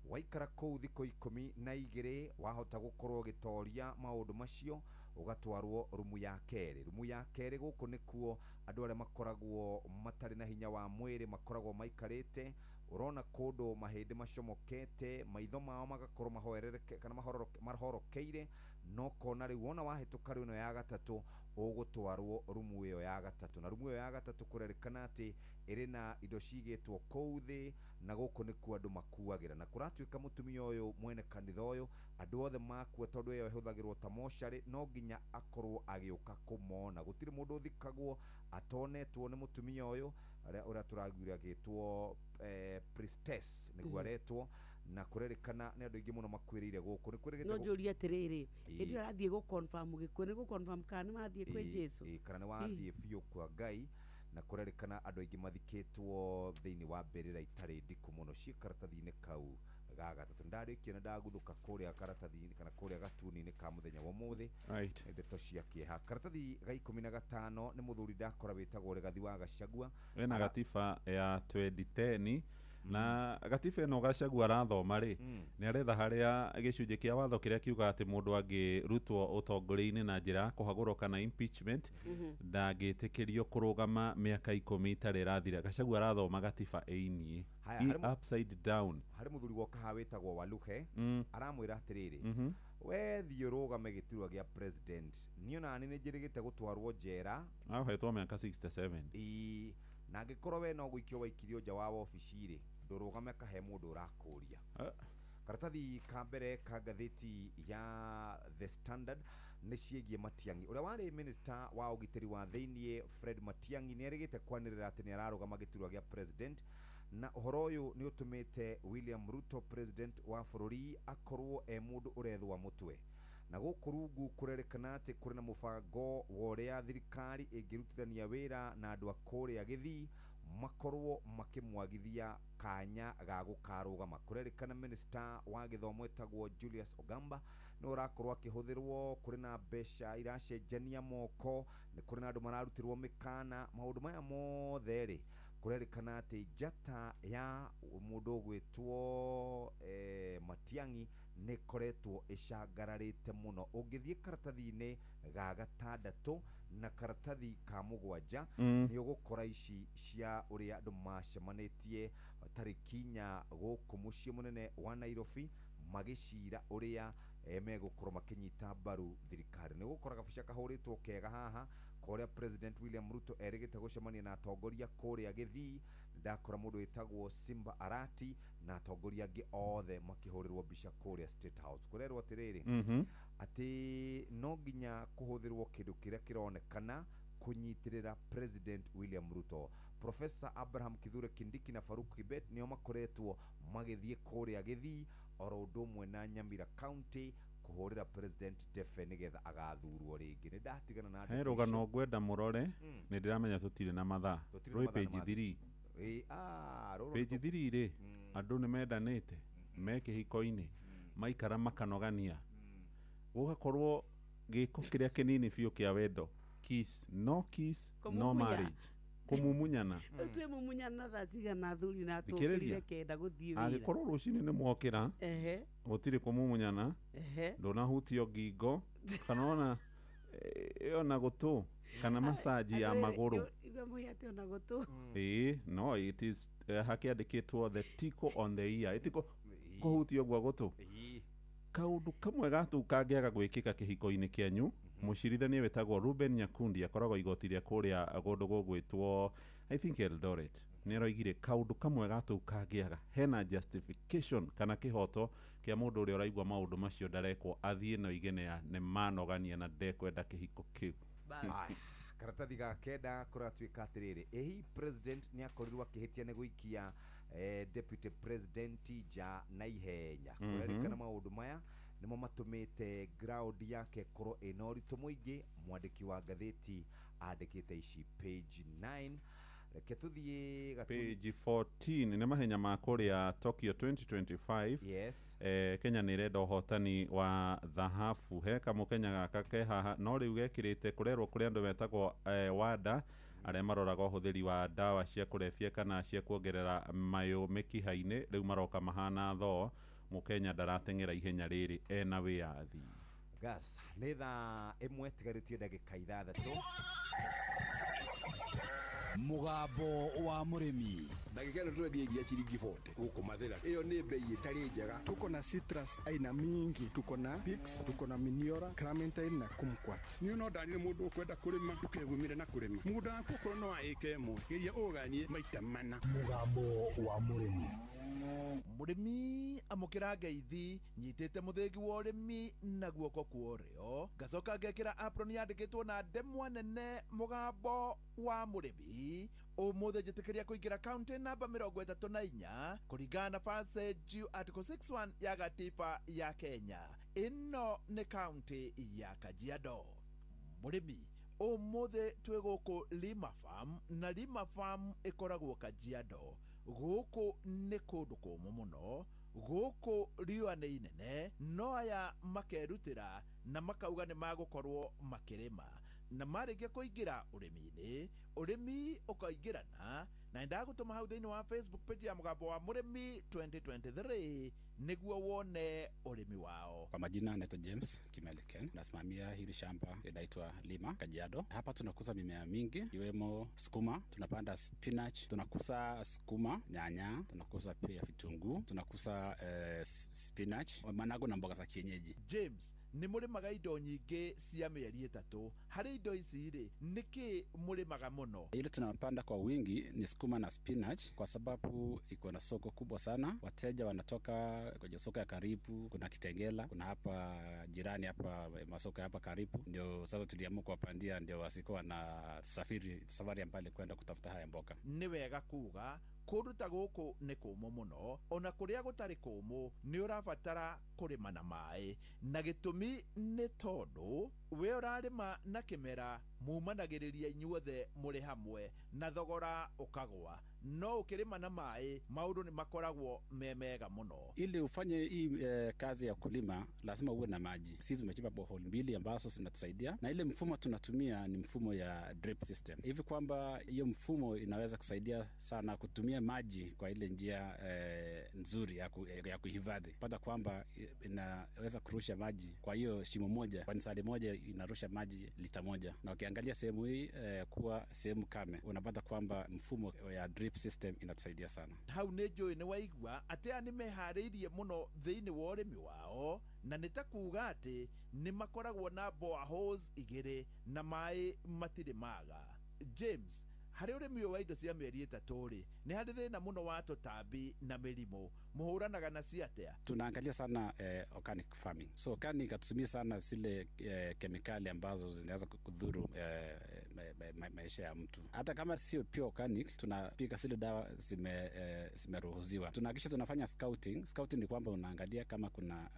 Speaker 4: Waikara kũu thikũ 12 wahota gũkorwo ũgĩtoria maũndũ macio, ũgatwarwo rumu ya kerĩ. Rumu ya kerĩ gũkũ nĩkuo andũ arĩa makoragwo matarĩ na hinya wa mwĩrĩ makoragwo maikarĩte. Ũrona kũndũ mahĩndĩ macomokete, maitho mao magakorwo mahwerereke kana mahorokeire, no kona rĩu wona wahĩtũka rĩu ĩno ya gatatũ ũgũtwarwo rumu ĩyo ya gatatũ. Na rumu ĩyo ya gatatũ kũrerĩkana atĩ ĩrĩ na indo cigĩtwo kũu thĩ, na gũkũ nĩkuo andũ makuagĩra. Na kũratuĩka mũtumia ũyũ mwene kanitha ũyũ, andũ othe makua, tondũ ĩyo ĩhũthagĩrwo ta mocarĩ, no nginya akorwo agĩũka kũmona. Gũtirĩ mũndũ ũthikagwo atonetwo nĩ mũtumia ũyũ ũrĩa tũraiguire agĩtwo priestess nĩguo aretwo, na kũrerĩkana nĩ andũ aingĩ mũno makuĩrĩire gũkũ. Nĩ kwĩrĩgĩte
Speaker 5: No njũrie atĩrĩrĩ, hĩndĩ ĩyo arathiĩ gũ-confirm gĩkuũ, nĩ gũ-confirm kana nĩ wathiĩ kwĩ Jesũ?
Speaker 4: Kana nĩ wathiĩ biũ kwa Ngai. Na kũrerĩkana andũ aingĩ mathikĩtwo thĩinĩ wa mbĩrĩra itarĩ ndiku mũno ciĩ karatathi-inĩ kau ga gatatũ. Ndarĩkia na ndaguthũka kũrĩa karatathi-inĩ kana kũrĩa gatuni-inĩ ka mũthenya wa ũmũthĩ. Nĩ ndeto cia kĩeha. Karatathi ga 15 nĩ mũthuri ndakora wĩtagwo Rigathi wa Gachagua.
Speaker 2: Wena gatiba ya 2010, na gatiba ĩno Gachagua arathoma rĩ, nĩ aretha harĩa gĩcunjĩ kĩa watho kĩrĩa kiugaga atĩ mũndũ angĩrutwo ũtongoria-inĩ na njĩra ya kũhagũrwo kana impeachment ndangĩtĩkĩrio kũrũgama mĩaka 10 itarĩ ĩrathira. Gachagua arathoma gatiba ĩiniĩ
Speaker 4: Haya,
Speaker 2: I upside down.
Speaker 4: Harĩ mũthuri woka haha wĩtagwo Waluhe, aramwĩra atĩrĩrĩ, we thiĩ ũrũgame gĩturwa gĩa president, niĩ ona nĩ njĩrĩgĩte gũtwarwo njera.
Speaker 2: Ahoetwo mĩaka 67.
Speaker 4: Ĩĩ, na angĩkorwo we no gũikio waikirio nja wa wabici rĩ, ndũrũgame kahe mũndũ ũrakũria. Karatathi ka mbere ka ngathĩti ya The Standard nĩ ciĩgiĩ Matiang'i. Ũrĩa warĩ minister wa ũgitĩri wa thĩiniĩ Fred Matiang'i nĩ erĩgĩte kwanĩrĩra atĩ nĩ ararũgama gĩturwa gĩa president, na ũhoro ũyũ nĩ ũtũmĩte William Ruto, president wa bũrũri, akorwo e mũndũ ũrethwa mũtwe. Na gũkũ rungu kũrerĩkana atĩ kũrĩ na mũbango wa ũrĩa thirikari ĩngĩrutithania wĩra na andũ a kũrĩa Gĩthii makorwo makĩmwagithia kanya ga gũkarũgama. Kũrerĩkana minister wa gĩthomo etagwo Julius Ogamba nĩ ũrakorwo akĩhũthĩrwo, kũrĩ na mbeca iracenjania moko, nĩ kũrĩ na andũ mararutĩrwo mĩkana. Maũndũ maya mothe rĩ, kũrerĩkana atĩ njata ya mũndũ ũgwĩtwo Matiang'i nĩ ĩkoretwo ĩcangararĩte mũno. Ũngĩthiĩ karatathi-inĩ ga gatandatũ na karatathi ka 7 nĩ ũgũkora ici cia ũrĩa andũ macemanĩtie tarĩki 4 gũkũ mũciĩ mũnene wa Nairobi magĩcira ũrĩa megũkorwo makĩnyita mbaru thirikari. Nĩ ũgũkora gabica kahũrĩtwo kega haha Kũrĩa President William Ruto erĩgĩte gũcemania na atongoria kũrĩa Gĩthii. Ndakora mũndũ wĩtagwo Simba Arati na atongoria angĩ othe makĩhũrĩrwo mbica kũrĩa State House. Kũrerwo atĩrĩrĩ, atĩ no nginya kũhũthĩrwo kĩndũ kĩrĩa kĩronekana kũnyitĩrĩra President William Ruto. Professor Abraham Kithure Kindiki na Faruk Kibet nĩo makoretwo magĩthiĩ kũrĩa Gĩthii oro ũndũ ũmwe na Nyamira County kũhũrĩra President Defe nĩgetha agathurwo rĩngĩ. Nĩ ndatigana na
Speaker 2: He
Speaker 4: ndeto
Speaker 2: rũgano
Speaker 4: icio.
Speaker 2: Ngwenda mũrore. Nĩ ndĩramenya tũtirĩ na mathaa.
Speaker 4: Tũtirĩ na
Speaker 2: Rwĩ
Speaker 4: mathaa
Speaker 2: page
Speaker 4: na
Speaker 2: 3.
Speaker 4: Ĩĩ, ah, rũrũ
Speaker 2: Page 3 rĩ, andũ nĩ mendanĩte me kĩhiko-inĩ, maikara makanogania, gũgakorwo gĩko kĩrĩa kĩnini biũ kĩa wendo, kiss, no kiss no
Speaker 5: Kũmumunya.
Speaker 2: marriage, kũmumunyana.
Speaker 5: Rĩu twĩ mumunyana thaa cigana athuri na
Speaker 2: Thikĩrĩria.
Speaker 5: tũkĩrire kenda gũthiĩ wĩra?
Speaker 2: Angĩkorwo rũcinĩ nĩ mwokĩra, gũtirĩ kũmumunyana, ndũnahutio ngingo kana ona ona gũtũ kana masaji ya magũrũ.
Speaker 5: Igua mũhĩate ona gũtũ.
Speaker 2: Ĩĩ, no it is hakĩandĩkĩtwo the tickle on the ear, ĩtiko kũhutio gwa gũtũ. Kaũndũ kamwe gatu kangĩaga gwĩkĩka kĩhiko-inĩ kĩanyu. Mũcirithania wĩtagwo Ruben Nyakundi akoragwo igoti rĩa kũrĩa kũndũ gũgwĩtwo, I think, Eldoret, nĩ aroigire kaũndũ kamwe gatu kangĩaga, hena justification kana kĩhoto kĩa mũndũ ũrĩa ũraigua maũndũ macio ndarekwo athiĩ na oige nĩ manogania na ndekwenda kĩhiko kĩu.
Speaker 4: Aya, karatathi ga kenda kũratuĩka atĩrĩrĩ, ĩhi president nĩ akorirwo akĩhĩtia nĩ gũikia deputy president nja na ihenya. Kũrerĩkana maũndũ maya nĩmo matũmĩte ground yake ĩkorwo ĩna ũritũ mũingĩ. Mwandĩki wa ngathĩti andĩkĩte ici page 9. Reke tũthiĩ
Speaker 2: Page 14 nĩ mahenya ma kũrĩa Tokyo 2025.
Speaker 4: Yes.
Speaker 2: Kenya nĩ ĩrenda ũhotani wa thahabu. He kamũkenya gaka ke haha no rĩu gekĩrĩte kũrerwo kũrĩ andũ metagwo wada arĩa maroraga ũhũthĩri wa ndawa cia kũrebia kana cia kuongerera mayũ mĩkiha-inĩ, rĩu maroka mahana thoo. Mũkenya ndarateng'era ihenya rĩrĩ ena wĩyathi.
Speaker 4: Gas nĩ thaa 1 tigarĩtie ndagĩka 6.
Speaker 12: Mũgambo wa mũrĩmi.
Speaker 14: Ndagĩka ĩno tũrendia iria ciringi 40 gũkũ Mathĩra, ĩyo nĩ bei ĩtarĩ njega.
Speaker 11: Tuko na citrus aina mingi, tuko na pix, tuko na miniora, clementine na kumquat.
Speaker 7: Niĩ no ndarire mũndũ ũkwenda kũrĩma ndũkegumire na kũrĩma mũgũnda waku, okorwo no wa ĩka 1, geria ũganie maita mana.
Speaker 3: Mũgambo wa mũrĩmi.
Speaker 15: Mũrĩmi amũkĩra ngeithi, nyitĩte mũthĩgi wa ũrĩmi na guoko kwa ũrĩo, ngacoka ngekĩra apron yandĩkĩtwo na ndemwa nene mũgambo wa mũrĩmi. Ũmũthĩ njĩtĩkĩria kũingĩra kaunti namba 34 kũringana na passage article 61 ya gatiba ya Kenya. Ĩno nĩ kaunti ya Kajiado. Mũrĩmi, ũmũthĩ twĩ gũkũ Lima Farm, na Lima Farm ĩkoragwo Kajiado. Gũkũ nĩ kũndũ kũmũ mũno, gũkũ riũa nĩ inene, no aya makerutĩra na makauga nĩ magũkorwo makĩrĩma, na marĩkia kũingĩra ũrĩmi-inĩ, ũrĩmi ũkaingĩrana na ndagũtũma hau thĩinĩ wa Facebook page ya mũgambo wa mũrĩmi 2023 nĩguo wone ũrĩmi wao.
Speaker 16: Kwa majina naitwa James Kimeliken, nasimamia hili shamba linaitwa Lima Kajiado. Hapa tunakuza mimea mingi ikiwemo sukuma, tunapanda spinach, tunakuza sukuma, nyanya, tunakuza pia vitunguu, tunakuza spinach, managu na mboga za kienyeji.
Speaker 15: James, nĩ mũrĩmaga indo nyingĩ cia mĩeri 3. Harĩ indo ici rĩ, nĩkĩ mũrĩmaga mũno?
Speaker 16: Ile tunapanda kwa wingi ni sukuma na spinach kwa sababu iko na soko kubwa sana. Wateja wanatoka kwenye soko ya karibu, kuna Kitengela, kuna hapa jirani hapa masoko ya hapa karibu. Ndio sasa tuliamua kuwapandia ndio wasikuwa na safiri safari ya mbali kwenda kutafuta haya mboga.
Speaker 15: Nĩ wega kuga kũndũ ta gũkũ nĩ kũmũ mũno, ona kũrĩa gũtarĩ kũmũ nĩ ũrabatara kũrĩma na maĩ, na gĩtũmi nĩ tondũ we ũrarĩma na kĩmera mumanagĩrĩria inyuothe mũrĩ hamwe na thogora ũkagwa, no ũkĩrĩma na maĩ maũndũ nĩ makoragwo me mega mũno.
Speaker 16: Ili ufanye hii kazi ya kulima lazima uwe na maji. Sisi tumechimba borehole 2 ambazo zinatusaidia, na ile mfumo tunatumia ni mfumo ya drip system, hivi kwamba hiyo mfumo inaweza kusaidia sana kutumia Tunatumia maji kwa ile njia nzuri ya kuhifadhi. Pata kwamba inaweza kurusha maji kwa hiyo shimo moja, kwa nisali moja inarusha maji lita 1. Na ukiangalia sehemu hii kuwa sehemu kame, unapata kwamba mfumo ya drip system inatusaidia sana.
Speaker 15: Hau nĩ njũĩ nĩ waigua atĩ aya nĩ meharĩirie mũno thĩinĩ wa ũrĩmi wao, na nĩ ta kuuga atĩ nĩ makoragwo na boreholes 2 na maĩ matirĩ maga. James, harĩ ũrĩmi ũyũ wa indo cia mĩeri 3 rĩ, nĩ harĩ thĩna mũno wa tũtambi na mĩrimũ, mũhũranaga nacio atĩa?
Speaker 16: Tunaangalia sana organic farming. So organic hatutumii sana zile kemikali ambazo zinaweza kudhuru maisha ya mtu. Hata kama sio pure organic, tunapika zile dawa zimeruhusiwa. Tunahakikisha tunafanya scouting. Scouting ni kwamba unaangalia kama kuna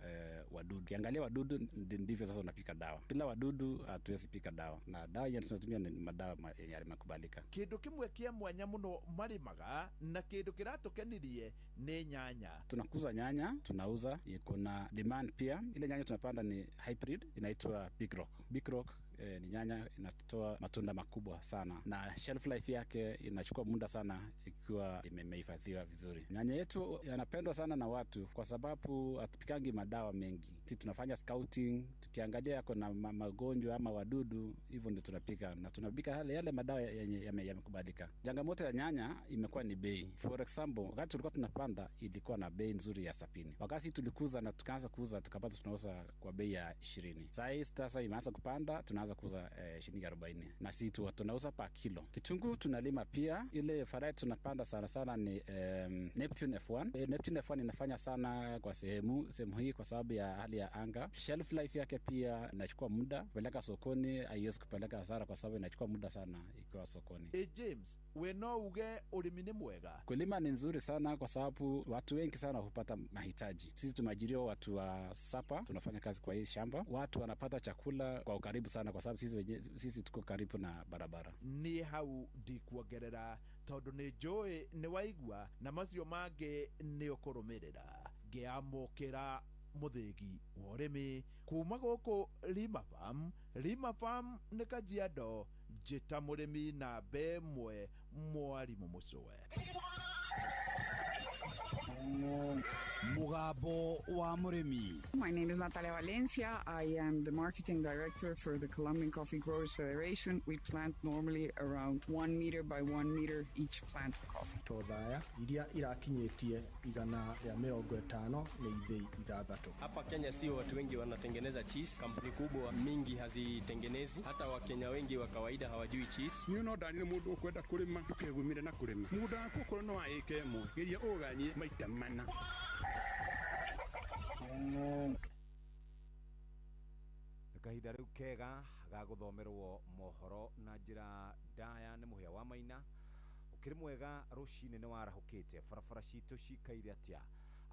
Speaker 16: wadudu. Ukiangalia wadudu ndivyo sasa unapika dawa. Bila wadudu hatuwezi pika dawa. Na dawa yenye tunatumia ni madawa yenye yamekubalika.
Speaker 15: Kindu kimwe kia mwanya muno marimaga na kindu kiratukenirie ni nyanya.
Speaker 16: Tunakuza nyanya, tunauza, kuna demand pia. Ile nyanya tunapanda ni hybrid, inaitwa Big Rock. Big Rock ni nyanya inatoa matunda makubwa sana, na shelf life yake inachukua muda sana ikiwa imehifadhiwa vizuri. Nyanya yetu yanapendwa sana na watu kwa sababu hatupikangi madawa mengi. Sisi tunafanya scouting, tukiangalia kuna magonjwa ama wadudu, hivyo ndio tunapika, na tunapika yale madawa yenye yamekubalika. Changamoto ya nyanya imekuwa ni bei. For example, wakati tulikuwa tunapanda ilikuwa na bei nzuri ya 70. Wakati tulikuza na tukaanza kuuza tukapata tunauza kwa bei ya 20. Sasa imeanza kupanda, tunaanza kuuza shilingi 40. Na sisi tunauza pa kilo. Kitunguu tunalima pia. Ile variety tunapanda sana sana ni Neptune F1. Neptune F1 inafanya sana kwa sehemu hii kwa sababu ya hali ya anga. Shelf life yake pia inachukua muda. Kupeleka sokoni haiwezi kupeleka hasara kwa sababu inachukua muda sana ikiwa sokoni.
Speaker 15: James, we no uge urimi ni mwega?
Speaker 16: Kulima ni nzuri sana kwa sababu watu wengi sana hupata mahitaji. Sisi tumeajiriwa watu wa sapa, tunafanya kazi kwa hii shamba. Watu wanapata chakula kwa ukaribu sana kwa sababu sisi tuko karibu na barabara.
Speaker 15: Ni hau ndikuongerera tondu ni njũĩ nĩ waigua na macio mangĩ nĩ ũkũrũmĩrĩra. Ngĩamũkĩra mũthĩgi wa ũrĩmi kuma gũkũ Lima Farm. Lima Farm nĩ Kajiado, njĩta mũrĩmi namba 1 mwarimũ Mũcũwe.
Speaker 12: Mugambo wa Mũrĩmi.
Speaker 17: My name is Natalia Valencia. I am the marketing director for the Colombian Coffee Growers Federation. We plant normally around 1 meter by 1 meter each plant of coffee.
Speaker 18: Tothaya iria irakinyĩtie 150 nĩ ithĩi 6.
Speaker 19: Hapa Kenya sio watu wengi wanatengeneza cheese. Kampuni kubwa mingi hazitengenezi. Hata Wakenya wengi wa kawaida hawajui cheese.
Speaker 7: Niĩ no ndanire mũndũ ũkwenda kũrĩma ndũkegumire na kũrĩma. Mũgũnda waku okorwo no wa ĩka 1, geria ũganie maita 4.
Speaker 4: Kahinda rĩu kega ga gũthomerwo mohoro na njĩra ndaya nĩ Mũhĩa wa Maina. Ũkĩrĩ mwega rũcinĩ nĩ warahũkĩte, barabara citũ cikaire atĩa?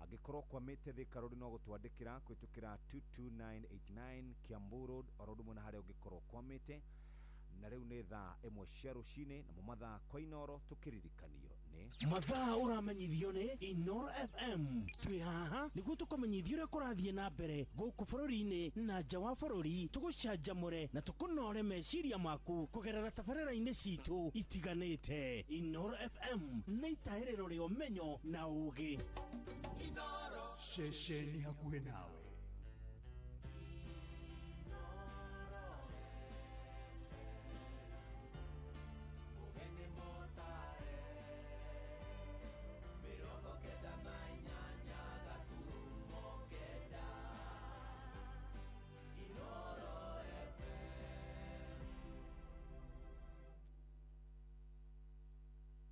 Speaker 4: Angĩkorwo kwamĩte Thika Road no gũtwandĩkĩra kũhĩtũkĩra 22989 Kiambu Road oro ũndũ ũmwe na harĩa ũngĩkorwo kwamĩte. Na rĩu nĩ thaa 1 cia rũcinĩ namo mathaa kwa Inooro tũkĩririkanio nĩ
Speaker 6: mathaa ũramenyithio nĩ Inooro FM. Twĩ haha nĩguo tũkũmenyithia ũrĩa kũrathiĩ na mbere gũkũ bũrũri-inĩ na nja wa bũrũri, tũgũcanjamũre na tũkũnore meciria maku kũgerera tabarĩra-inĩ citũ itiganĩte. Inooro FM nĩ itahĩrĩro rĩa ũmenyo na ũũgĩ.
Speaker 3: Ceceni hakuhĩ nawe.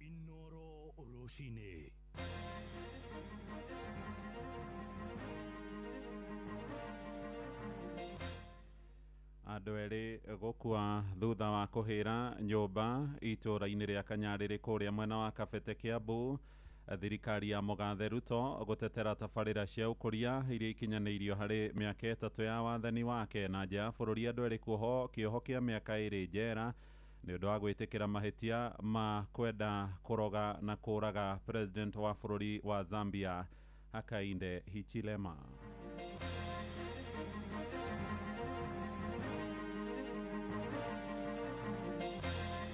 Speaker 3: Inoro Rũcinĩ.
Speaker 2: Andũ erĩ gũkua thutha wa kũhĩra nyũmba itũũra-inĩ rĩa Kanyarĩrĩ kũrĩa mwena wa Kabete Kiambu. Thirikari ya Mũgathe Ruto gũtetera tabarĩra cia ũkũria iria ikinyanĩirio harĩ mĩaka 3 ya wathani wake. Na nja ya bũrũri andũ erĩ kuohwo kĩoho kĩa mĩaka 2 njera nĩ ũndũ wa gwĩtĩkĩra mahĩtia ma kwenda kũroga na kũraga president wa bũrũri wa Zambia Hakainde Hichilema.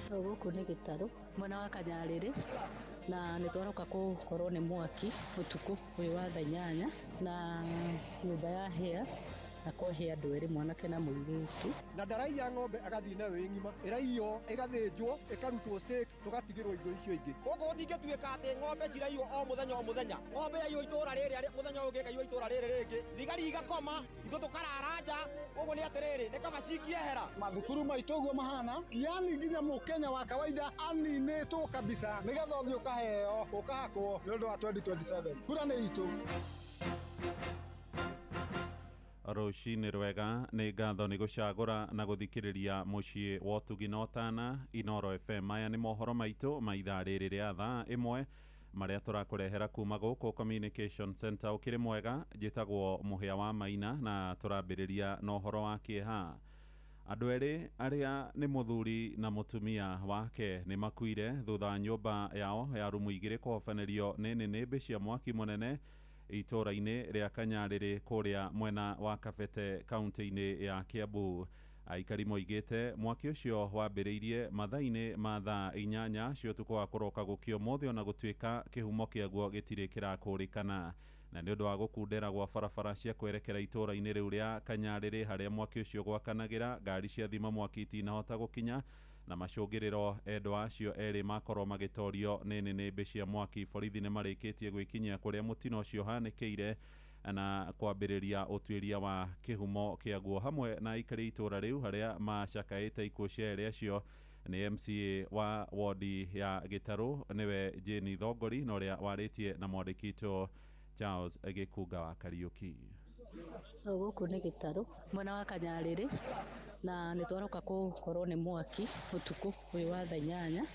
Speaker 20: Gũkũ nĩ gĩtarũ mwena wa Kanyarĩrĩ na nĩ twaroka gũkorwo nĩ mwaki ũtukũ ũyũ wa thaa 8 na nyũmba yahĩa na kwahĩa andũ erĩ, mwanake na mũirĩtu.
Speaker 21: Na ndaraiya ng'ombe agathiĩ nayo ĩ ng'ima, ĩraiywo, ĩgathĩnjwo, ĩkarutwo steak, tũgatigĩrwo indo icio ingĩ.
Speaker 22: Gũkũ gũtingĩtuĩka atĩ ng'ombe ciraiywo o mũthenya o mũthenya. Ng'ombe yaiywo itũra rĩrĩ, mũthenya ũyũ ũngĩ ĩkaiywo itũra rĩrĩ rĩngĩ. Thigari igakoma, ithuĩ tũkarara nja. Ũguo nĩ atĩrĩrĩ, nĩ kaba cingĩehera.
Speaker 23: Mathukuru maitũ ũguo mahana, yani nginya mũkenya wa kawaida aninĩtwo kabisa, nĩgetha ũthiĩ ũkaheo, ũkahakwo nĩ ũndũ wa 2027. Kura nĩ itũ.
Speaker 2: Rũcinĩ rwega, nĩ ngatho nĩ gũcagũra na gũthikĩrĩria mũciĩ wa ũtugi na ũtana Inoro FM. Maya nĩ mohoro maitũ ma ithaa rĩrĩ rĩa thaa 1 marĩa tũrakũrehera kuma gũkũ Communication Center. Ũkĩrĩ mwega, njĩtagwo Mũhĩa wa Maina na tũrambĩrĩria na ũhoro wa kĩeha. Andũ erĩ arĩa nĩ mũthuri na mũtumia wake nĩ makuire thutha wa nyũmba yao ya rumu 2 kũhobanĩrio nĩ nĩnĩmbĩ cia mwaki mũnene itũra-inĩ rĩa Kanyarĩrĩ kũrĩa mwena wa Kabete kaunti-inĩ ya Kiambu. Aikari moigĩte mwaki ũcio wambĩrĩirie mathaa-inĩ ma thaa 8 cia ũtukũ wa kũroka gũkĩa ũmũthĩ, ona gũtuĩka kĩhumo kĩaguo gĩtirĩ kĩrakũrĩkana. Na nĩ ũndũ wa gũkundera gwa barabara cia kwerekera itũra-inĩ rĩu rĩa Kanyarĩrĩ harĩa mwaki ũcio gwakanagĩra, ngari cia thima mwaki itinahota gũkinya na macũngĩrĩro endwa acio erĩ makorwo magĩtorio nĩ nĩnĩmbĩ cia mwaki. Borithi nĩ marĩkĩtie gwĩkinyia kũrĩa mũtino ũcio ũhanĩkĩire na kwambĩrĩria ũtuĩria wa kĩhumo kĩaguo hamwe na aikari itũra rĩu harĩa macakaĩte ikuũ cia erĩ acio nĩ MCA wa wodi ya Gĩtarũ nĩwe Jane Thongori na ũrĩa warĩtie na mwandĩki witũ Charles Gĩkunga wa Kariũki.
Speaker 20: Gũkũ nĩ gĩtarũ mwena wa Kanyarĩrĩ na nĩ twaroka gũkorwo nĩ mwaki ũtukũ ũyũ wa thaa 8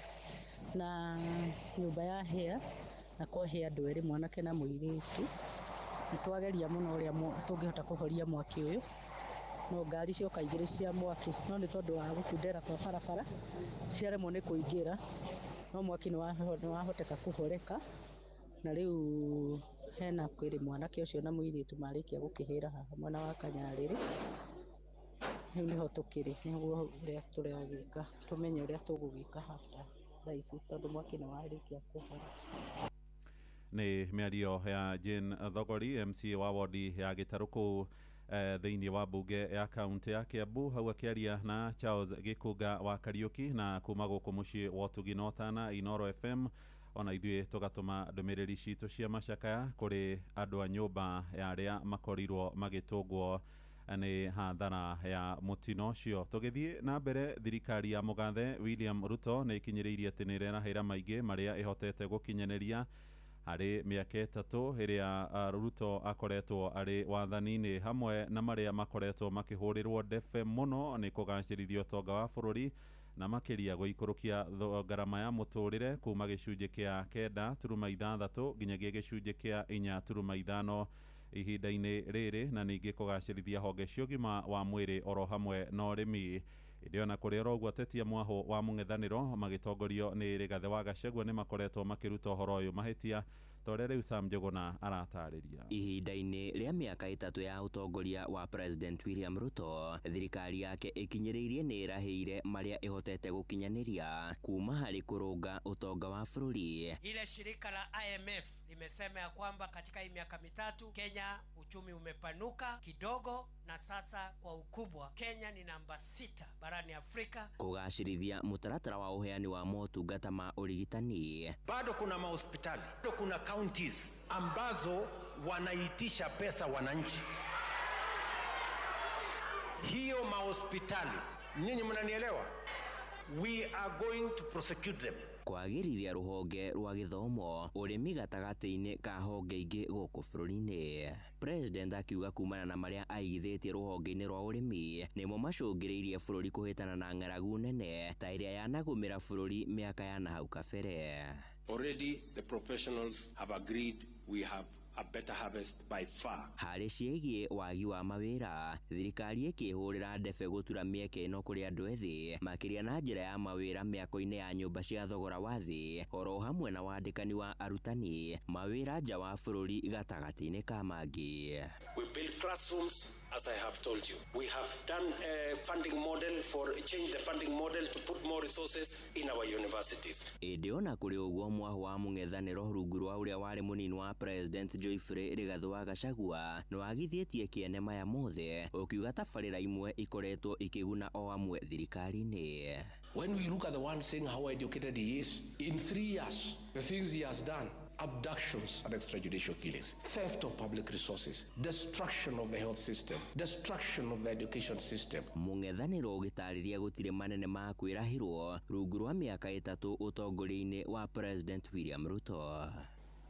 Speaker 20: na nyũmba yahĩa na kwahĩa andũ erĩ, mwanake na mũirĩtu. Nĩ twageria mũno ũrĩa tũngĩhota kũhoria mwaki ũyũ, no ngari cioka 2 cia mwaki, no nĩ tondũ wa gũkundera kwa barabara ciaremwo nĩ kũingĩra, no mwaki nĩ wahoteka kũhoreka. Na rĩu hena kwĩrĩ mwanake ũcio na mũirĩtu marĩkia gũkĩhĩra haha mwena wa Kanyarĩrĩ. Rĩu nĩho tũkĩrĩ, nĩguo ũrĩa tũragĩka, tũmenye ũrĩa tũgũgĩka after thaa ici tondũ mwaki nĩ warĩkia kũhora.
Speaker 2: Nĩ mĩario ya Jane Thogori, MCA wa wodi ya Gĩtarũ kũu thĩinĩ wa mbunge ya kaunti ya Kiambu, hau akĩaria na Charles Gĩkunga wa Kariũki. Na kuma gũkũ mũciĩ wa ũtugi na ũtana Inoro FM, ona ithuĩ tũgatũma ndũmĩrĩri citũ cia macakaya kũrĩ andũ a nyũmba ya arĩa makorirwo magĩtũngwo nĩ hathara ya mũtino ũcio. Tũgĩthiĩ na mbere, thirikari ya mũgathe William Ruto nĩ ĩkinyĩrĩirie atĩ nĩ ĩrerahĩra maingĩ marĩa ĩhotete gũkinyanĩria harĩ mĩaka 3 ĩrĩa Ruto akoretwo arĩ wathani-inĩ, hamwe na marĩa makoretwo makĩhũrĩrwo ndebe mũno nĩ kũgacĩrithia ũtonga wa bũrũri na makĩria gũikũrũkia ngarama ya mũtũrĩre kuma gĩcunjĩ kĩa 9.6 nginyagia gĩcunjĩ kĩa 4.5 ihinda-inĩ rĩrĩ, na ningĩ kũgacĩrithia honge cia ũgima wa mwĩrĩ oro hamwe na ũrĩmi. Ĩndĩ ona kũrĩ oro ũguo, ateti a mwahũ wa mũng'ethanĩro magĩtongorio nĩ Rigathĩ wa Gachagua nĩ makoretwo makĩruta ũhoro ũyũ mahĩtia ta ũrĩa rĩu Sam Njũgũna aratarĩria.
Speaker 24: Ihinda-inĩ rĩa mĩaka 3 ya ũtongoria wa President William Ruto, thirikari yake ĩkinyĩrĩirie nĩ ĩrahĩire marĩa ĩhotete gũkinyanĩria kuma harĩ kũrũnga ũtonga wa bũrũri.
Speaker 25: Ile shirika la IMF limesema ya kwamba katika hii miaka 3 Kenya uchumi umepanuka kidogo na sasa kwa ukubwa Kenya ni namba 6 barani Afrika.
Speaker 24: Kũgacĩrithia mũtaratara wa ũheani wa motungata ma ũrigitani.
Speaker 26: Bado kuna mahospitali, bado kuna counties ambazo wanaitisha pesa wananchi. Hiyo mahospitali, nyinyi mnanielewa? We are going to prosecute them.
Speaker 24: Kwagĩrithia rũhonge rwa gĩthomo, ũrĩmi gatagatĩ-inĩ ka honge ingĩ gũkũ bũrũri-inĩ. President akiuga kumana na marĩa aigithĩtie rũhonge-inĩ rwa ũrĩmi nĩmo macũngĩrĩirie bũrũri kũhĩtana na ng'aragu nene ta ĩrĩa yanagũmĩra bũrũri mĩaka ya nahau kabere.
Speaker 27: Already the professionals have agreed we have
Speaker 26: a better harvest by far.
Speaker 24: Harĩ ciĩgiĩ wagi wa mawĩra, thirikari ĩkĩhũrĩra ndebe gũtura mĩeke ĩno kũrĩ andũ ethĩ, makĩria na njĩra ya mawĩra mĩako-inĩ ya nyũmba cia thogora wa thĩ, oro hamwe na wandĩkani wa arutani mawĩra nja wa bũrũri gatagatĩ-inĩ ka mangĩ.
Speaker 26: We build classrooms, as I have told you. We have done a funding model for change the funding model to put more resources in our universities.
Speaker 24: Ĩndĩ ona kũrĩ ũguo, mwahũ wa mũng'ethanĩro rungu rwa ũrĩa warĩ mũnini wa President Geoffrey Rigathĩ wa Gachagua nĩwagithĩtie kĩene maya mothe, ũkiuga tabarĩra imwe ikoretwo ikĩguna o amwe thirikari-inĩ.
Speaker 1: When we look at the one saying how educated he is, in 3 years, the things he has done, abductions and extrajudicial killings, theft of public resources, destruction of the health system, destruction of the education system.
Speaker 24: Mũng'ethanĩro ũgĩtarĩria gũtirĩ manene ma kwĩrahĩrwo rungu rwa mĩaka 3 ũtongoria-inĩ wa President William Ruto.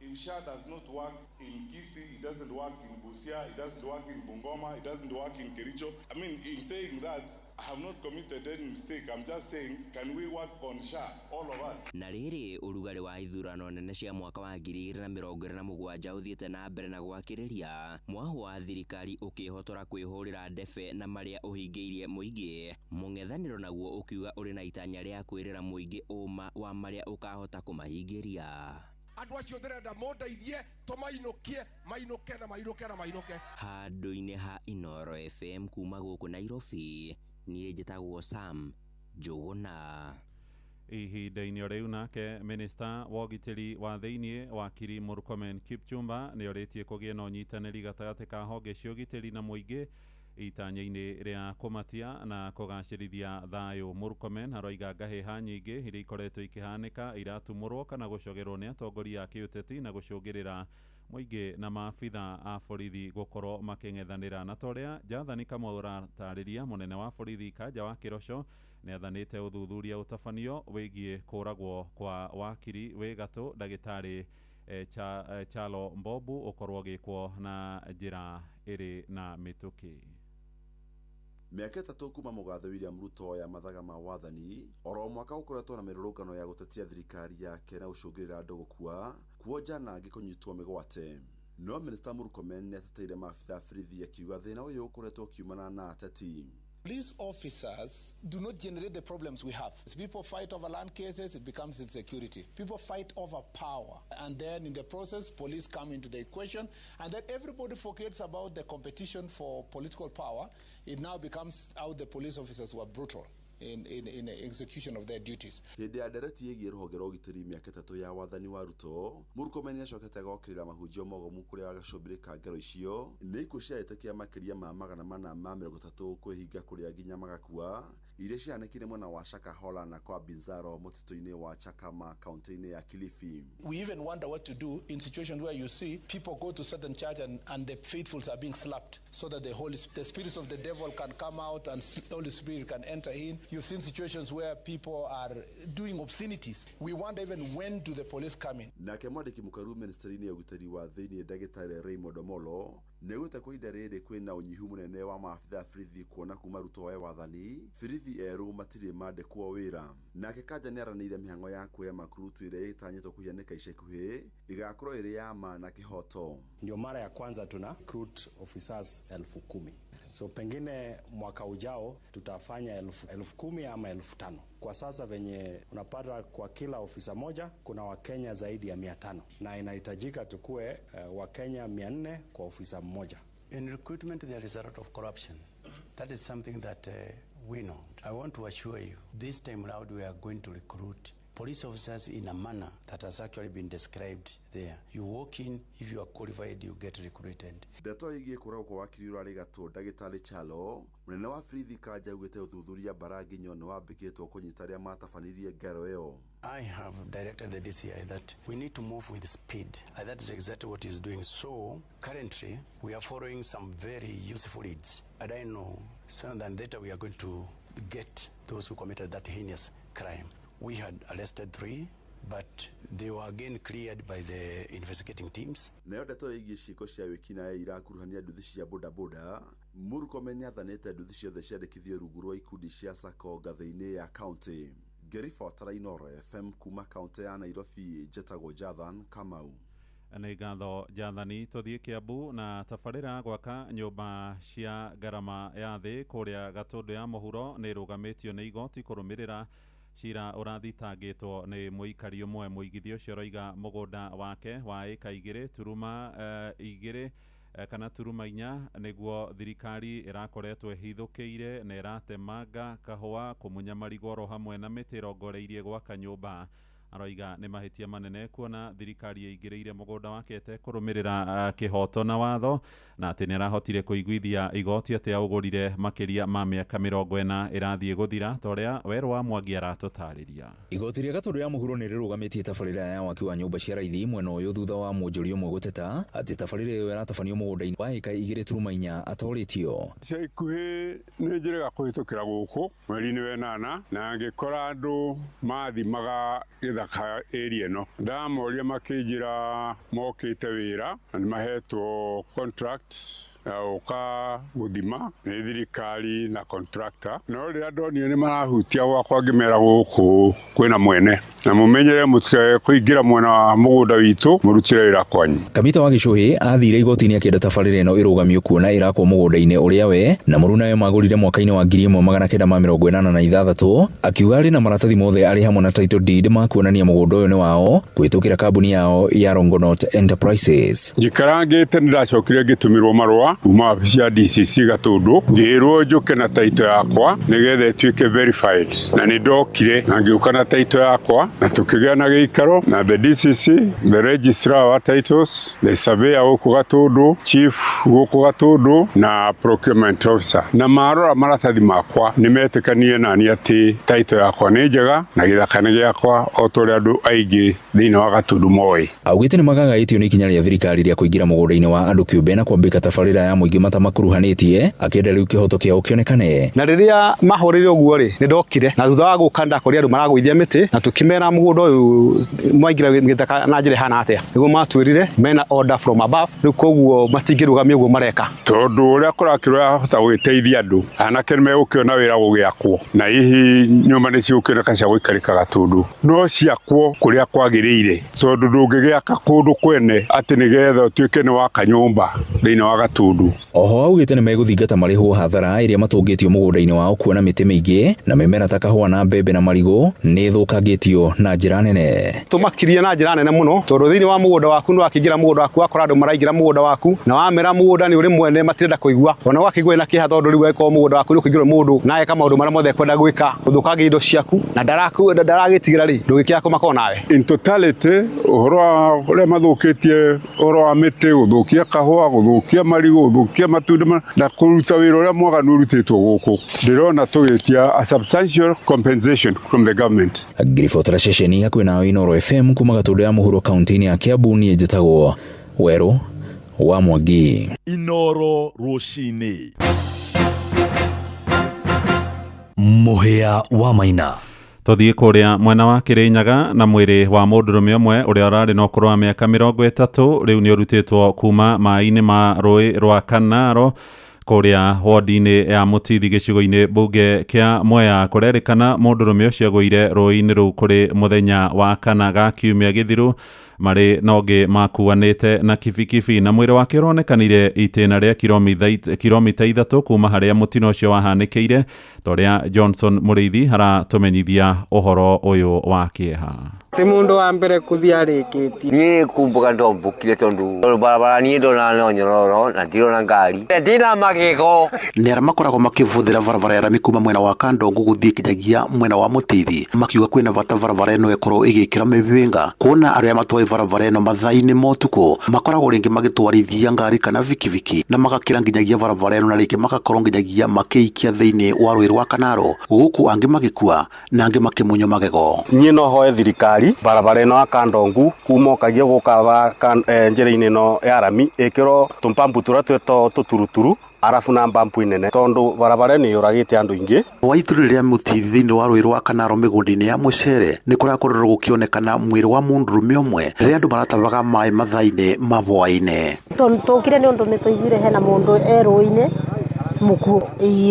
Speaker 5: If SHA does not work in Kisii, it doesn't work in Busia, it doesn't work in Bungoma, it doesn't work in Kericho. I mean, in saying that, I have not committed any mistake. I'm just saying, can we work on SHA, all of us?
Speaker 24: Na rĩrĩ, ũrugarĩ wa ithurano nene cia mwaka wa 2027 ũthiĩte na mbere na gwakĩrĩria, mwahũ wa thirikari ũkĩhotora kwĩhũrĩra ndebe na marĩa ũhingĩirie mũingĩ, mũng'ethanĩro naguo ũkiuga ũrĩ na itanya rĩa kwĩrĩra mũingĩ ũma wa marĩa ũkahota kũmahingĩria.
Speaker 8: Andũ acio ndĩrenda mũndeithie tũmainũkie, mainũke na mainũke na mainũke.
Speaker 24: Handũ-inĩ ha Inooro FM kuma gũkũ Nairobi, niĩ njĩtagwo Sam Njũgũna.
Speaker 2: Ihinda-inĩ o rĩu nake minista wa ũgitĩri wa thĩiniĩ wakiri Murkomen Kipchumba nĩorĩtie kũgĩe na ũnyitanĩri gatagatĩ ka honge cia ũgitĩri na mũingĩ itanya-inĩ rĩa kũmatia na kũgacĩrithia thayũ. Murkomen aroiga ngahĩha nyingĩ iria ikoretwo ikĩhanĩka iratumũrwo kana gũcogerwo nĩ atongoria a kĩũteti na gũcũngĩrĩra mũingĩ na maabitha a borithi gũkorwo makĩng'ethanĩra. Na torĩa Jathani Kamau ũratarĩria, mũnene wa borithi Kanja wa Kĩroco nĩathanĩte ũthuthuria ũtabanio wĩgiĩ kũragwo kwa wakiri wĩ gatũ ndagĩtarĩ Chalo Mbobu ũkorwo ũgĩkwo na njĩra ĩrĩ na mĩtũkĩ.
Speaker 9: Mĩaka 3 kuma mũgathe William Ruto ya mathaga ma wathani, oro mwaka ũkoretwo na mĩrũrũngano ya gũtetia thirikari yake na gũcũngĩrĩra andũ gũkua, kuonja na angĩ kũnyitwo mĩgwate. No Minista Murkomen nĩateteire maabitha a borithi akiuga thĩna ũyũ ũkoretwo ũkiumana na ateti.
Speaker 10: Police officers do not generate the problems we have. People fight over land cases, it becomes insecurity. People fight over power. And then in the process, police come into the equation. And then everybody forgets about the competition for political power. It now becomes how the police officers were brutal in execution of their duties.
Speaker 9: Hĩndĩ ya ndereti ĩgiĩ rũhonge rwa ũgitĩri mĩaka 3 ya wathani wa Ruto, Murkomen nĩacokete agokĩrĩra mahunjio mogomu kũrĩa gacũmbĩrĩ ka ngero icio nĩ ikuũ cia etĩkia makĩria ma 430 kwĩhinga kũrĩa nginya magakua, iria ciahanĩkire mwena wa Shakahola na kwa Binzaro mũtitũ-inĩ wa Chakama kaunti-inĩ ya Kilifi.
Speaker 10: We even wonder what to do in situations where you see people go to certain church and the faithfuls are being slapped so that the spirits of the devil can come out and Holy Spirit can enter in. You've seen situations where people are doing obscenities. We wonder even when do the police come in.
Speaker 9: Nake mwandĩki mũkaru ministry-inĩ ya ũgitĩri wa thĩiniĩ ndagĩtarĩ Raymond Omolo nĩaugĩte kwa ihinda rĩrĩ kwĩna ũnyihu mũnene wa maabitha a borithi kuona kuma Ruto oe wathani borithi erũ matirĩ mandĩkwo wĩra. Nake Kanja nĩaranĩire mĩhang'o ya kuoya makurutu ĩrĩa ĩtanyĩtwo kũhianĩka ica ikuhĩ ĩgakorwo ĩrĩ ya ma na kĩhoto.
Speaker 13: Ndio mara ya kwanza tuna recruit officers 10,000. So pengine mwaka ujao tutafanya 10,000 ama 5,000. Kwa sasa venye unapata kwa kila ofisa moja kuna Wakenya zaidi ya 500, na inahitajika tukue Wakenya 400 kwa ofisa mmoja.
Speaker 27: In recruitment there is a lot of corruption. That is something that we know. I want to assure you this time round we are going to recruit police officers in a manner that has actually been described there. You walk in, if you are qualified, you get recruited.
Speaker 9: Ndeto ĩgiĩ kũragwo kwa wakiri ũrarĩ gatũ ndagĩtarĩ Chalo, mũnene wa borithi Kanja augĩte ũthuthuria Mbaranginyo nĩ wambĩkĩtwo kũnyita arĩa matabanirie ngero ĩyo.
Speaker 27: I have directed the DCI that we need to move with speed, and that is exactly what he's doing. So currently we are following some very useful leads, and I know sooner than later we are going to get those who committed that heinous crime. We had arrested 3, but they were again cleared by the investigating teams.
Speaker 9: Nayo ndeto ĩgiĩ ciĩko cia wĩkinaĩ irakuruhania nduthi cia bodaboda, Murkomen nĩathanĩte nduthi ciothe ciandĩkithio rungu rwa ikundi cia SACCO ngathĩ-inĩ ya kaunti. Ngĩribotera Inooro FM kuma kaunti ya Nairobi, njĩtagwo Jathan Kamau.
Speaker 2: Nĩ ngatho Jathani. Tũthiĩ Kiambu na tabarĩra gwaka nyũmba cia ngarama ya thĩ kũrĩa Gatũndũ ya mũhuro nĩ ĩrũgamĩtio nĩ igoti kũrũmĩrĩra cira ũrathitangĩtwo nĩ mũikari ũmwe. Mũigithia ũcio ũroiga mũgũnda wake wa ĩka 2 turuma 2 kana turuma 4 nĩguo thirikari ĩrakoretwo ĩhithũkĩire na ĩratemanga kahũa, kũmunya marigũ oro hamwe na mĩtĩ ĩrongoreirie gwaka nyũmba. Aroiga nĩ mahĩtia manene kuona thirikari ĩingĩrĩire mũgũnda wake ĩtekũrũmĩrĩra kĩhoto na watho, na atĩ nĩ arahotire kũiguithia igoti atĩ aũgũrire makĩria ma mĩaka 40 ĩrathiĩ gũthira, ta ũrĩa Werũ wa Mwangi aratũtarĩria.
Speaker 11: Igoti rĩa Gatũndũ ya mũhuro nĩ rĩrũgamĩtie tabarĩra ya waki wa nyũmba cia raithi mwena ũyũ thutha wa mũnjũri ũmwe gũteta atĩ tabarĩra ĩyo ĩratabanio mũgũnda-inĩ wa ĩka 2 turuma 4 atorĩtio.
Speaker 7: Ica ikuhĩ nĩ njĩrĩga kũhĩtũkĩra gũkũ mweri-inĩ wa 8 na ngĩkora andũ mathimaga gĩthaka area ĩno. Ndamoria makĩnjĩra mokĩte wĩra na nĩmahetwo contract ũka gũthima nĩ thirikari na contractor, no rĩrĩa ndonire nĩ marahutia gwakwa ngĩmera gũkũ kwĩna mwene na mũmenyere mũtikae kũingĩra mwena wa mũgũnda witũ mũrutĩre wĩra kwanyu.
Speaker 11: Kamita wa Gĩcũhĩ athire igoti-inĩ akĩenda tabarĩra ĩno ĩrũgamio kuona ĩrakwo mũgũnda-inĩ ũrĩa we na mũrunawe magũrire mwaka-inĩ wa 1986, akiuga arĩ na maratathi mothe arĩ hamwe na title deed ma kuonania mũgũnda ũyũ nĩ wao kũhĩtũkĩra kambuni yao ya Rongonot Enterprises.
Speaker 7: Njikarangĩte nĩndacokire ngĩtũmĩrwo marũa kuma wabici ya DCC Gatũndũ ngĩrwo njũke na title yakwa nĩgetha ĩtuĩke verified, na nĩndokire na ngĩũka na title yakwa na tukĩgĩa na gĩikaro na the DCC, the registrar wa titles, the surveyor gũkũ Gatũndũ, chief gũkũ Gatũndũ na procurement officer, na marora maratathi makwa nĩmetĩkanire nani atĩ title yakwa nĩ njega na gĩthaka nĩ gĩakwa o ta ũrĩa andũ aingĩ thĩinĩ wa Gatũndũ moĩ.
Speaker 11: Augĩte nĩ magagaĩtio nĩ ikinya rĩa thirikari rĩa kũingĩra mũgũnda-inĩ wa andũ kĩũmbe na kwambĩka tabarĩra ya mũingĩ matamakuruhanĩtie, akĩenda rĩu kĩhoto kĩao kĩonekane.
Speaker 12: Na rĩrĩa mahũrĩre ũguo rĩ, nĩndokire na thutha wa gũka ndakorire andũ maragũithia mĩtĩ na tũkĩmera mũgũnda ũyũ mwaingĩra gĩthaka na njĩra ĩhana atĩa, nĩguo matwĩrire mena order from above, rĩu koguo matingĩrũgamia ũguo mareka.
Speaker 7: Tondũ ũrĩa kũrakĩrwo yahota gũgĩteithia andũ anake nĩmegũkĩona wĩra gũgĩakwo na hihi nyũmba nĩcigũkĩoneka cia gũikarĩka Gatũndũ, no ciakwo kũrĩa kwagĩrĩire, tondũ ndũngĩgĩaka kũndũ kwene atĩ nĩgetha ũtuĩke nĩ waka nyũmba thĩinĩ wa Gatũndũ.
Speaker 11: Oho augĩte nĩmegũthingata marĩhwo hathara ĩrĩa matũngĩtio mũgũnda-inĩ wao kuona mĩtĩ mĩingĩ na mĩmera ta kahũa na mbembe na marigũ nĩ ĩthũkangĩtio na njĩra nene.
Speaker 12: Tũmakirie na njĩra nene mũno tondũ thĩinĩ wa mũgũnda waku nĩ wakĩingĩra mũgũnda waku wakora andũ maraingĩra mũgũnda waku na wamera mũgũnda nĩ ũrĩ mwene matirenda kũigua, ona wakĩigua na kĩeha tondũ rĩu angĩkorwo mũgũnda waku nĩ ũkũingĩrwo mũndũ na eka maũndũ marĩa mothe ekwenda gwĩka ũthũkangie indo ciaku na ndaragĩtigĩra rĩ, ndũgĩkĩaga kũmaka nawe.
Speaker 7: In totality ũhoro wa ũrĩa mathũkĩtie ũhoro wa mĩtĩ, gũthũkia kahũa, gũthũkia marigũ, gũthũkia matunda na kũruta wĩra ũrĩa mwaganu ũrutĩtwo gũkũ, ndĩrona tũgĩtia a substantial compensation from the government.
Speaker 11: Ngiribotera ceceni hakuhĩ nawe Inooro FM kuma Gatũndũ ya mũhuro kaunti-inĩ ya Kiambu, niĩ njĩtagwo Werũ wa Mwangi.
Speaker 3: Inooro rũcinĩ. Mũhĩa wa Maina.
Speaker 2: Tũthiĩ kũrĩa mwena wa Kĩrĩnyaga na mwĩrĩ wa mũndũrũme ũmwe ũrĩa ũrarĩ na ũkũrũ wa mĩaka 30 rĩu nĩ ũrutĩtwo kuma maĩ-inĩ ma rũĩ rwa Kanaro kũrĩa wodi-inĩ ya Mũtithi gĩcigo-inĩ mbunge kĩa Mwea. Kũrerĩkana mũndũrũme ũcio agũire rũĩ-inĩ rũu kũrĩ mũthenya wa kana ga kiumia gĩthiru marĩ na ũngĩ makuanĩte na kibikibi, na mwĩrĩ wake ũronekanire itĩna rĩa kilomita 3 kuma harĩa mũtino ũcio wahanĩkĩire, ta ũrĩa Johnson Mũrĩithi aratũmenyithia ũhoro ũyũ wa kĩeha.
Speaker 14: Ti mundu wa mbere kuthia arikitie
Speaker 15: ni kumbuka ndombukire tondu barabara ni ndona no nyororo na ndirona ngari ndina magego.
Speaker 16: Nĩ arĩa makoragwo makĩbũthĩra barabara ya rami kuma mwena wa Kandongo gũthiĩ kinyagia mwena wa Mũtithi makiuga kwĩna bata barabara ĩno ĩkorwo ĩgĩkĩra mĩhĩnga, kuona arĩa matwaĩ barabara ĩno mathaa-inĩ ma ũtukũ makoragwo rĩngĩ magĩtwarithia ngari kana bikibiki na magakĩra nginyagia barabara ĩno na rĩngĩ magakorwo nginyagia makĩikia thĩinĩ wa rũĩ rwa Kanaro, gũkũ angĩ magĩkua na angĩ makĩmunywo magego.
Speaker 13: Niĩ no hoe thirikari barabara ĩno ya Kandongu kuma ũkagia gũka njĩra-inĩ ĩno ya rami ĩkĩrwo tũmpampu tũrĩa twĩtagwo tũturuturu arabu na mbampu inene tondu barabara nĩ yũragĩte andũ aingĩ.
Speaker 16: Wa itũra rĩa Mũtithi thĩinĩ wa rũĩ rwa Kanaro mĩgũnda-inĩ ya mũcere nĩ kũrakorirwo gũkĩonekana mwĩrĩ wa mũndũrũme ũmwe rĩrĩa andũ maratabaga maĩ mathaa-inĩ ma hwaĩ-inĩ.
Speaker 17: Tũkire nĩ ũndũ nĩ tũiguire hena mũndũ e rũĩ-inĩ mũkuũ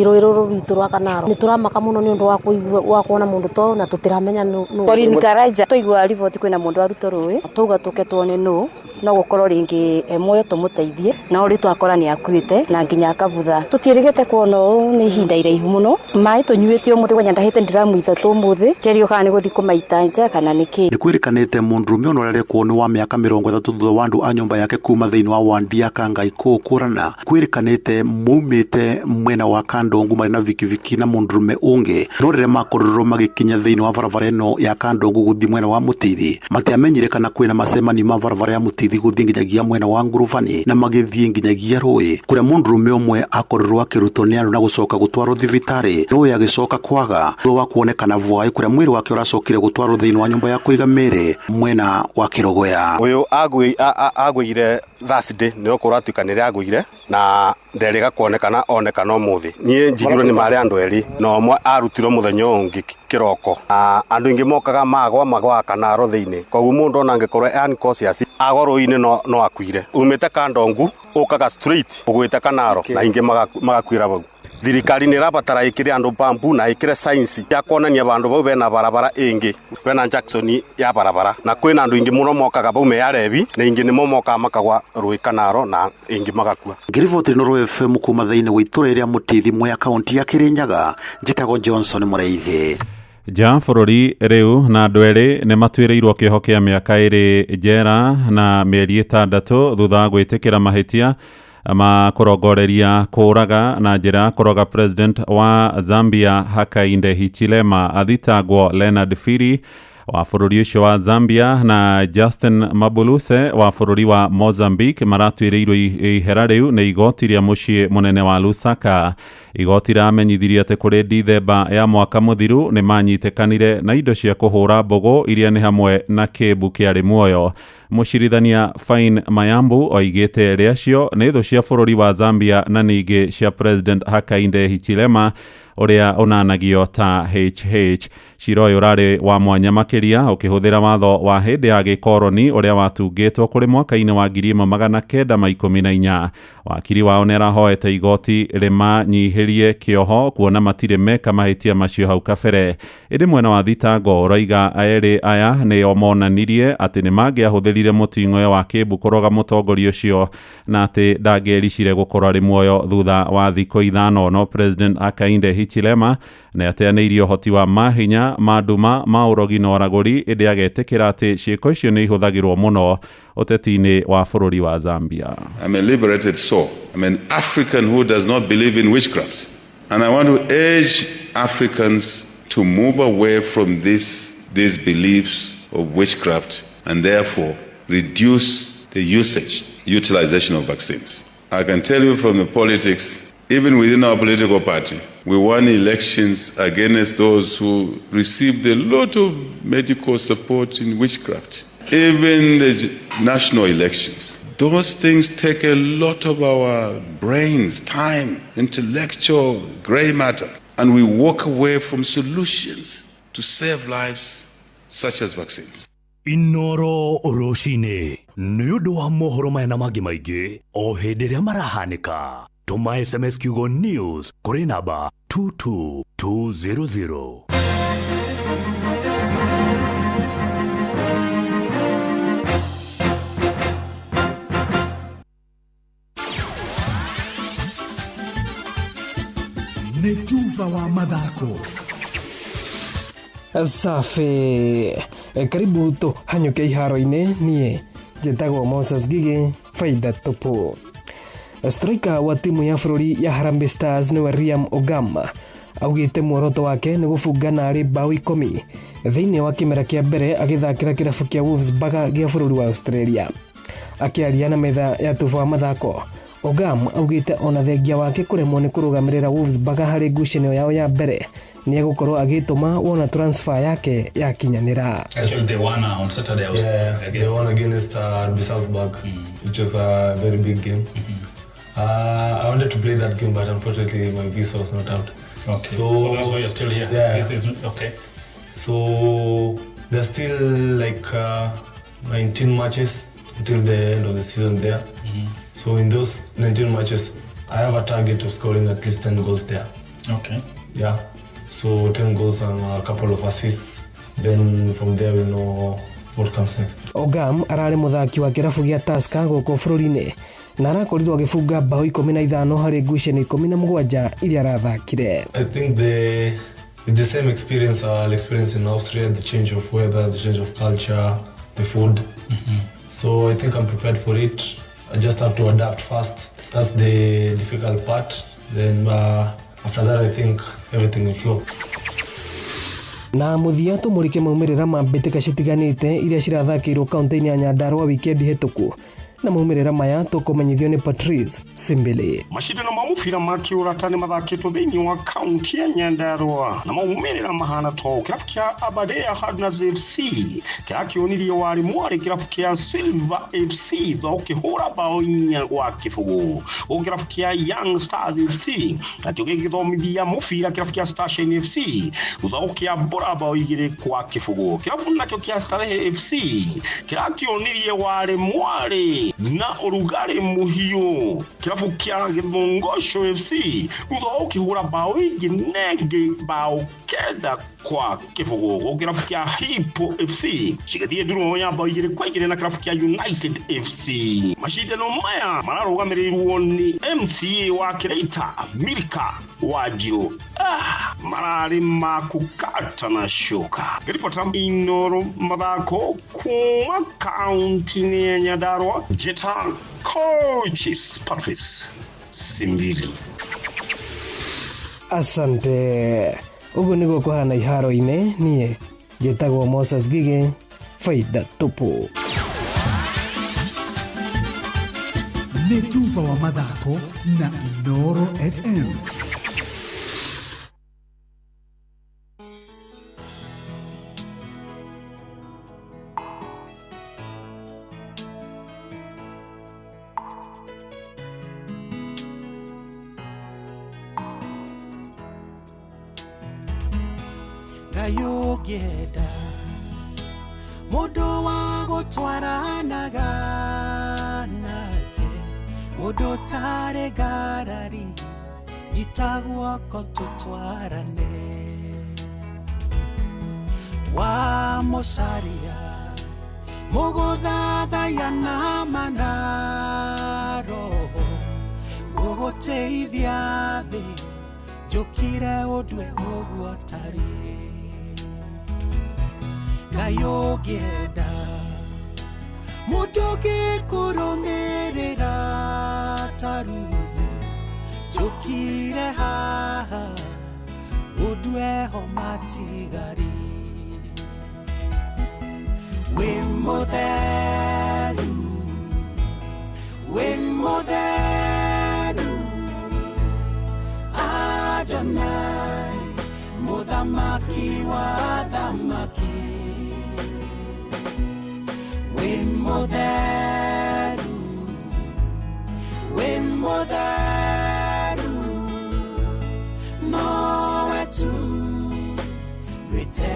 Speaker 17: rũĩ rũrũ rwitũ rwa Kanaro. Nĩ tũramaka mũno nĩ ũndũ wa kũigua wa kuona mũndũ to na tũtiramenya nũ.
Speaker 18: Pauline Karanja tũigua riboti kwĩna mũndũ arutwo rũĩ tauga tũke tuone nũ
Speaker 4: No gũkorwo rĩngĩ e muoyo tũmũteithie, no rĩ twakora nĩ akuĩte na nginya akabutha. Tũtiĩrĩgĩte kuona ũũ nĩ ihinda iraihu mũno. Maĩ tũnyuĩte ũmũthĩ kwanja ndahĩte ndiramu 3 ũmũthĩ, kĩerio kana nĩ gũthiĩ kũmaita nja kana nĩ kĩ.
Speaker 16: Nĩ kwĩrĩkanĩte mũndũrũme ũno ũrarekwo nĩ wa mĩaka 30 thutha wa andũ a nyũmba yake kuma thĩinĩ wa wandi ya Kangai kũkũrana. Kwĩrĩkanĩte maumĩte mwena wa Kandongu marĩ na vikiviki na mũndũrũme ũngĩ, no rĩrĩa makorirwo magĩkinya thĩinĩ wa barabara ĩno ya Kandongu gũthiĩ mwena wa Mũtithi, matiamenyire kana kwĩna macemanio ma barabara ya Mũtithi gũthiĩ nginyagia mwena wa Ngurubani na magĩthiĩ nginyagia rũĩ kũrĩa mũndũrũme ũmwe akorirwo akĩrutwo nĩ andũ na gũcoka gũtwarwo thibitarĩ. Rũĩ agĩcoka kwaga thutha wa kuonekana bwaĩ kũrĩa mwĩrĩ wake ũracokire gũtwarwo thĩinĩ wa nyũmba ya kũiga mĩĩrĩ mwena wa Kĩrogoya.
Speaker 6: Ũyũ agũire Thursday nĩ ũkorwo atuĩkanĩre agũire na nderĩga kuonekana onekana ũmũthĩ. Niĩ njigirwo nĩ marĩ andũ erĩ na ũmwe arutirwo mũthenya ũyũ ũngĩ kĩroko. Andũ aingĩ mokaga magwa magwaga Kanaro thĩinĩ, koguo mũndũ ona angĩkorwo e unconscious agwa rũĩ-inĩ no akuire. Umĩte Kandongu ũkaga straight ũgwĩte Kanaro na aingĩ magakuĩra bau. Thirikari nĩ ĩrabatara ĩkĩre andũ bambu na ĩkĩre science ya kuonania bandũ bau bena barabara ĩngĩ, bena junction ya barabara, na kwĩna andũ aingĩ mũno mokaga bau me arebi na ingĩ nĩmo mokaga makagwa rũĩ Kanaro na ingĩ magakua.
Speaker 16: Ngĩriboti Inooro FM kuma thĩinĩ wa itũra rĩa Mũtithi Mwea kaunti ya Kĩrĩnyaga, njĩtagwo Johnson Mũrĩithi.
Speaker 2: Nja bũrũri rĩu na andũ erĩ nĩ matuĩrĩirwo kĩoho kĩa mĩaka 2 njera na mĩeri 6 thutha wa gwĩtĩkĩra mahĩtia ma kũrongoreria kũraga na njĩra ya kũroga president wa Zambia Hakainde Hichilema. Athitangwo Leonard Phiri wa bũrũri ũcio wa Zambia na Justin Mabuluse wa bũrũri wa Mozambique maratuĩrĩirwo ihera rĩu nĩ igoti rĩa mũciĩ mũnene wa Lusaka. Igoti rĩramenyithirie atĩ kũrĩ Dithemba ya mwaka mũthiru nĩ manyitĩkanire na indo cia kũhũra mbũgũ iria nĩ hamwe na kĩmbu kĩarĩ muoyo. Mũcirithania Fine Mayambu oigĩte erĩ acio nĩ thũ cia bũrũri wa Zambia na ningĩ cia President Hakainde Hichilema ũrĩa ũnanagio ta HH. Cira ũyũ ũrarĩ wa mwanya makĩria ũkĩhũthĩra watho wa hĩndĩ ya gĩkoroni ũrĩa watungĩtwo kũrĩ mwaka-inĩ wa 1914. Wakiri wao nĩarahoete igoti rĩmanyihĩrie kĩoho kuona matirĩ meka mahĩtia macio hau kabere. Ĩndĩ mwena wa thitango ũroiga erĩ aya nĩo monanirie atĩ nĩmangĩahũthĩrire mũting'oe wa kĩmbu kũroga mũtongoria ũcio na atĩ ndangĩericire gũkorwo arĩ muoyo thutha wa thikũ 5. No President Hakainde Hichilema nĩ ateanĩirie ũhoti wa mahinya ma nduma ma ũrogi na ũragũri, ĩndĩ agetĩkĩra atĩ ciĩko icio nĩ ihũthagĩrwo mũno ũteti-inĩ wa bũrũri wa Zambia.
Speaker 5: I'm a liberated soul. I'm an African who does not believe in witchcraft. And I want to urge Africans to move away from these beliefs of witchcraft and therefore reduce the utilization of vaccines. I can tell you from the politics, even within our political party, we won elections against those who received a lot of medical support in witchcraft. Even the national elections. Those things take a lot of our brains, time, intellectual gray matter, and we walk away from solutions to save lives, such as vaccines.
Speaker 3: Inooro rũcinĩ nĩ ũndũ wa mohoro maya na mangĩ maingĩ o hĩndĩ ĩrĩa marahanĩka. Tũma SMS kiugo news kũrĩ namba 22200.
Speaker 18: Nĩ tuba wa mathako.
Speaker 14: Safi. Karibu tũhanyũke iharo-inĩ. Niĩ njĩtagwo Moses Gigi faida tupu. Striker wa timu ya bũrũri ya Harambee Stars nĩwe Liam Ogam augĩte muoroto wake nĩ gũbunga narĩ bao 10 thĩinĩ wa kĩmera kĩa mbere agĩthakĩra kĩrabu kĩa Wolfsburg gĩa bũrũri wa Australia. Akĩaria na metha ya tuba wa mathako, Ogam augĩte ona thengia wake kũremwo nĩ kũrũgamĩrĩra Wolfsburg harĩ ngucanio yao ya mbere nĩ egũkorwo agĩtũma wona transfer yake yakinyanĩra.
Speaker 19: Actually they won on Saturday.
Speaker 21: They won against RB Salzburg, which was a very big game. I wanted to play that game, but unfortunately my visa was not out.
Speaker 19: Okay. So that's why you're still here.
Speaker 21: Yeah.
Speaker 19: This is okay.
Speaker 21: So there's still like 19 matches until the end of the season there. So in those 19 matches, I have a target of scoring at least 10 goals there.
Speaker 19: Okay.
Speaker 21: Yeah. So 10 goals and a couple of assists. Then from there we know what comes next.
Speaker 14: Ogam ararĩ mũthaki wa kĩrabu gĩa Tusker gũkũ bũrũri-inĩ na arakorirwo agĩbunga mbaũ 15 harĩ ngucanio 17 iria arathakire.
Speaker 21: I think it's the same experience I'll experience in Austria, the change of weather, the change of culture, the food. So I think I'm prepared for it. I just have to adapt fast. That's the difficult part. Then after that, I think everything will flow.
Speaker 14: Na mũthia tũmũrĩke maumĩrĩra ma mbĩtĩka citiganĩte iria cirathakĩirwo kaunti-inĩ ya Nyandarua wikendi hĩtũku, na maumĩrĩra maya tũkũmenyithio nĩ Patrice Simbili.
Speaker 1: Mashindano ma mũbira ma kĩũrata nĩ mathakĩtwo thĩinĩ wa kaunti ya Nyandarua na maumĩrĩra mahana to kĩrabu kĩa Aberdare Hardeners FC kĩrakĩonirie warĩ mwarĩ kĩrabu kĩa Silver FC thutha ũkĩhũra bao 4-0. Gũkũ kĩrabu kĩa Young Stars FC nakĩo gĩgĩthomithia mũbira kĩrabu kĩa Station FC thutha ũkĩambũra bao 2-0. Kĩrabu nakĩo kĩa Starehe FC kĩrakĩonirie warĩ mwarĩ na ũrugarĩ mũhiũ kĩrabu kĩa Gĩthũngũco FC thutha wa ũkĩhũra bao ingĩ nengĩ bao 9-0. Gũkũ kĩrabu kĩa Hippo FC cigĩthiĩ ndurũ ya bao 2-2 na kĩrabu kĩa United FC. Macindano maya mararũgamĩrĩirwo nĩ MCA wa Kĩraita Milka Wanjiru. Mararĩ ma kũkata na coka. Ngĩribota Inoro mathako kuma kaunti-inĩ ya Nyandarua, njĩta Coaches Patrice Simbili.
Speaker 14: Asante. Ũguo nĩguo kũhana iharo-inĩ. Niĩ njĩtagwo Moses Gige, faida tupu.
Speaker 18: Nĩ tuba wa mathako na Inooro FM.
Speaker 8: Ngayũngĩenda mũndũ wa gũtwaranaga nake, mũndũ ũtarĩ ngarari, nyita guoko tũtwarane. Wa mũcaria mũgũthathaiya na mana roho, mũgũteithia thĩ njũkire ũndue ũguo ũtariĩ. Ngai ũngĩenda mũndũ ũngĩkũrũmĩrĩra ta Ruthu, njũkire haha ũndue ho matigari. Wĩ mũtheru, wĩ mũtheru, Adonai, mũthamaki wa athamaki. Wĩ mũtheru, wĩ mũtheru, nowe tu ndwĩte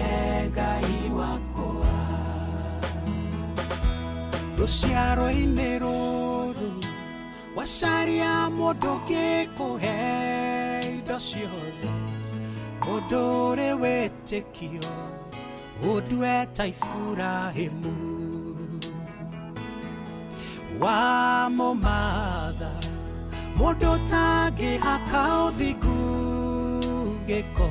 Speaker 8: Ngai wakwa. Rũciaro-inĩ rũrũ wacaria mũndũ ũngĩkũhe indo ciothe, mũndũ ũrĩ wĩtĩkio ũndue ta Iburahĩmu. Wa mũmatha mũndũ ũtangĩhaka ũthingu gĩko,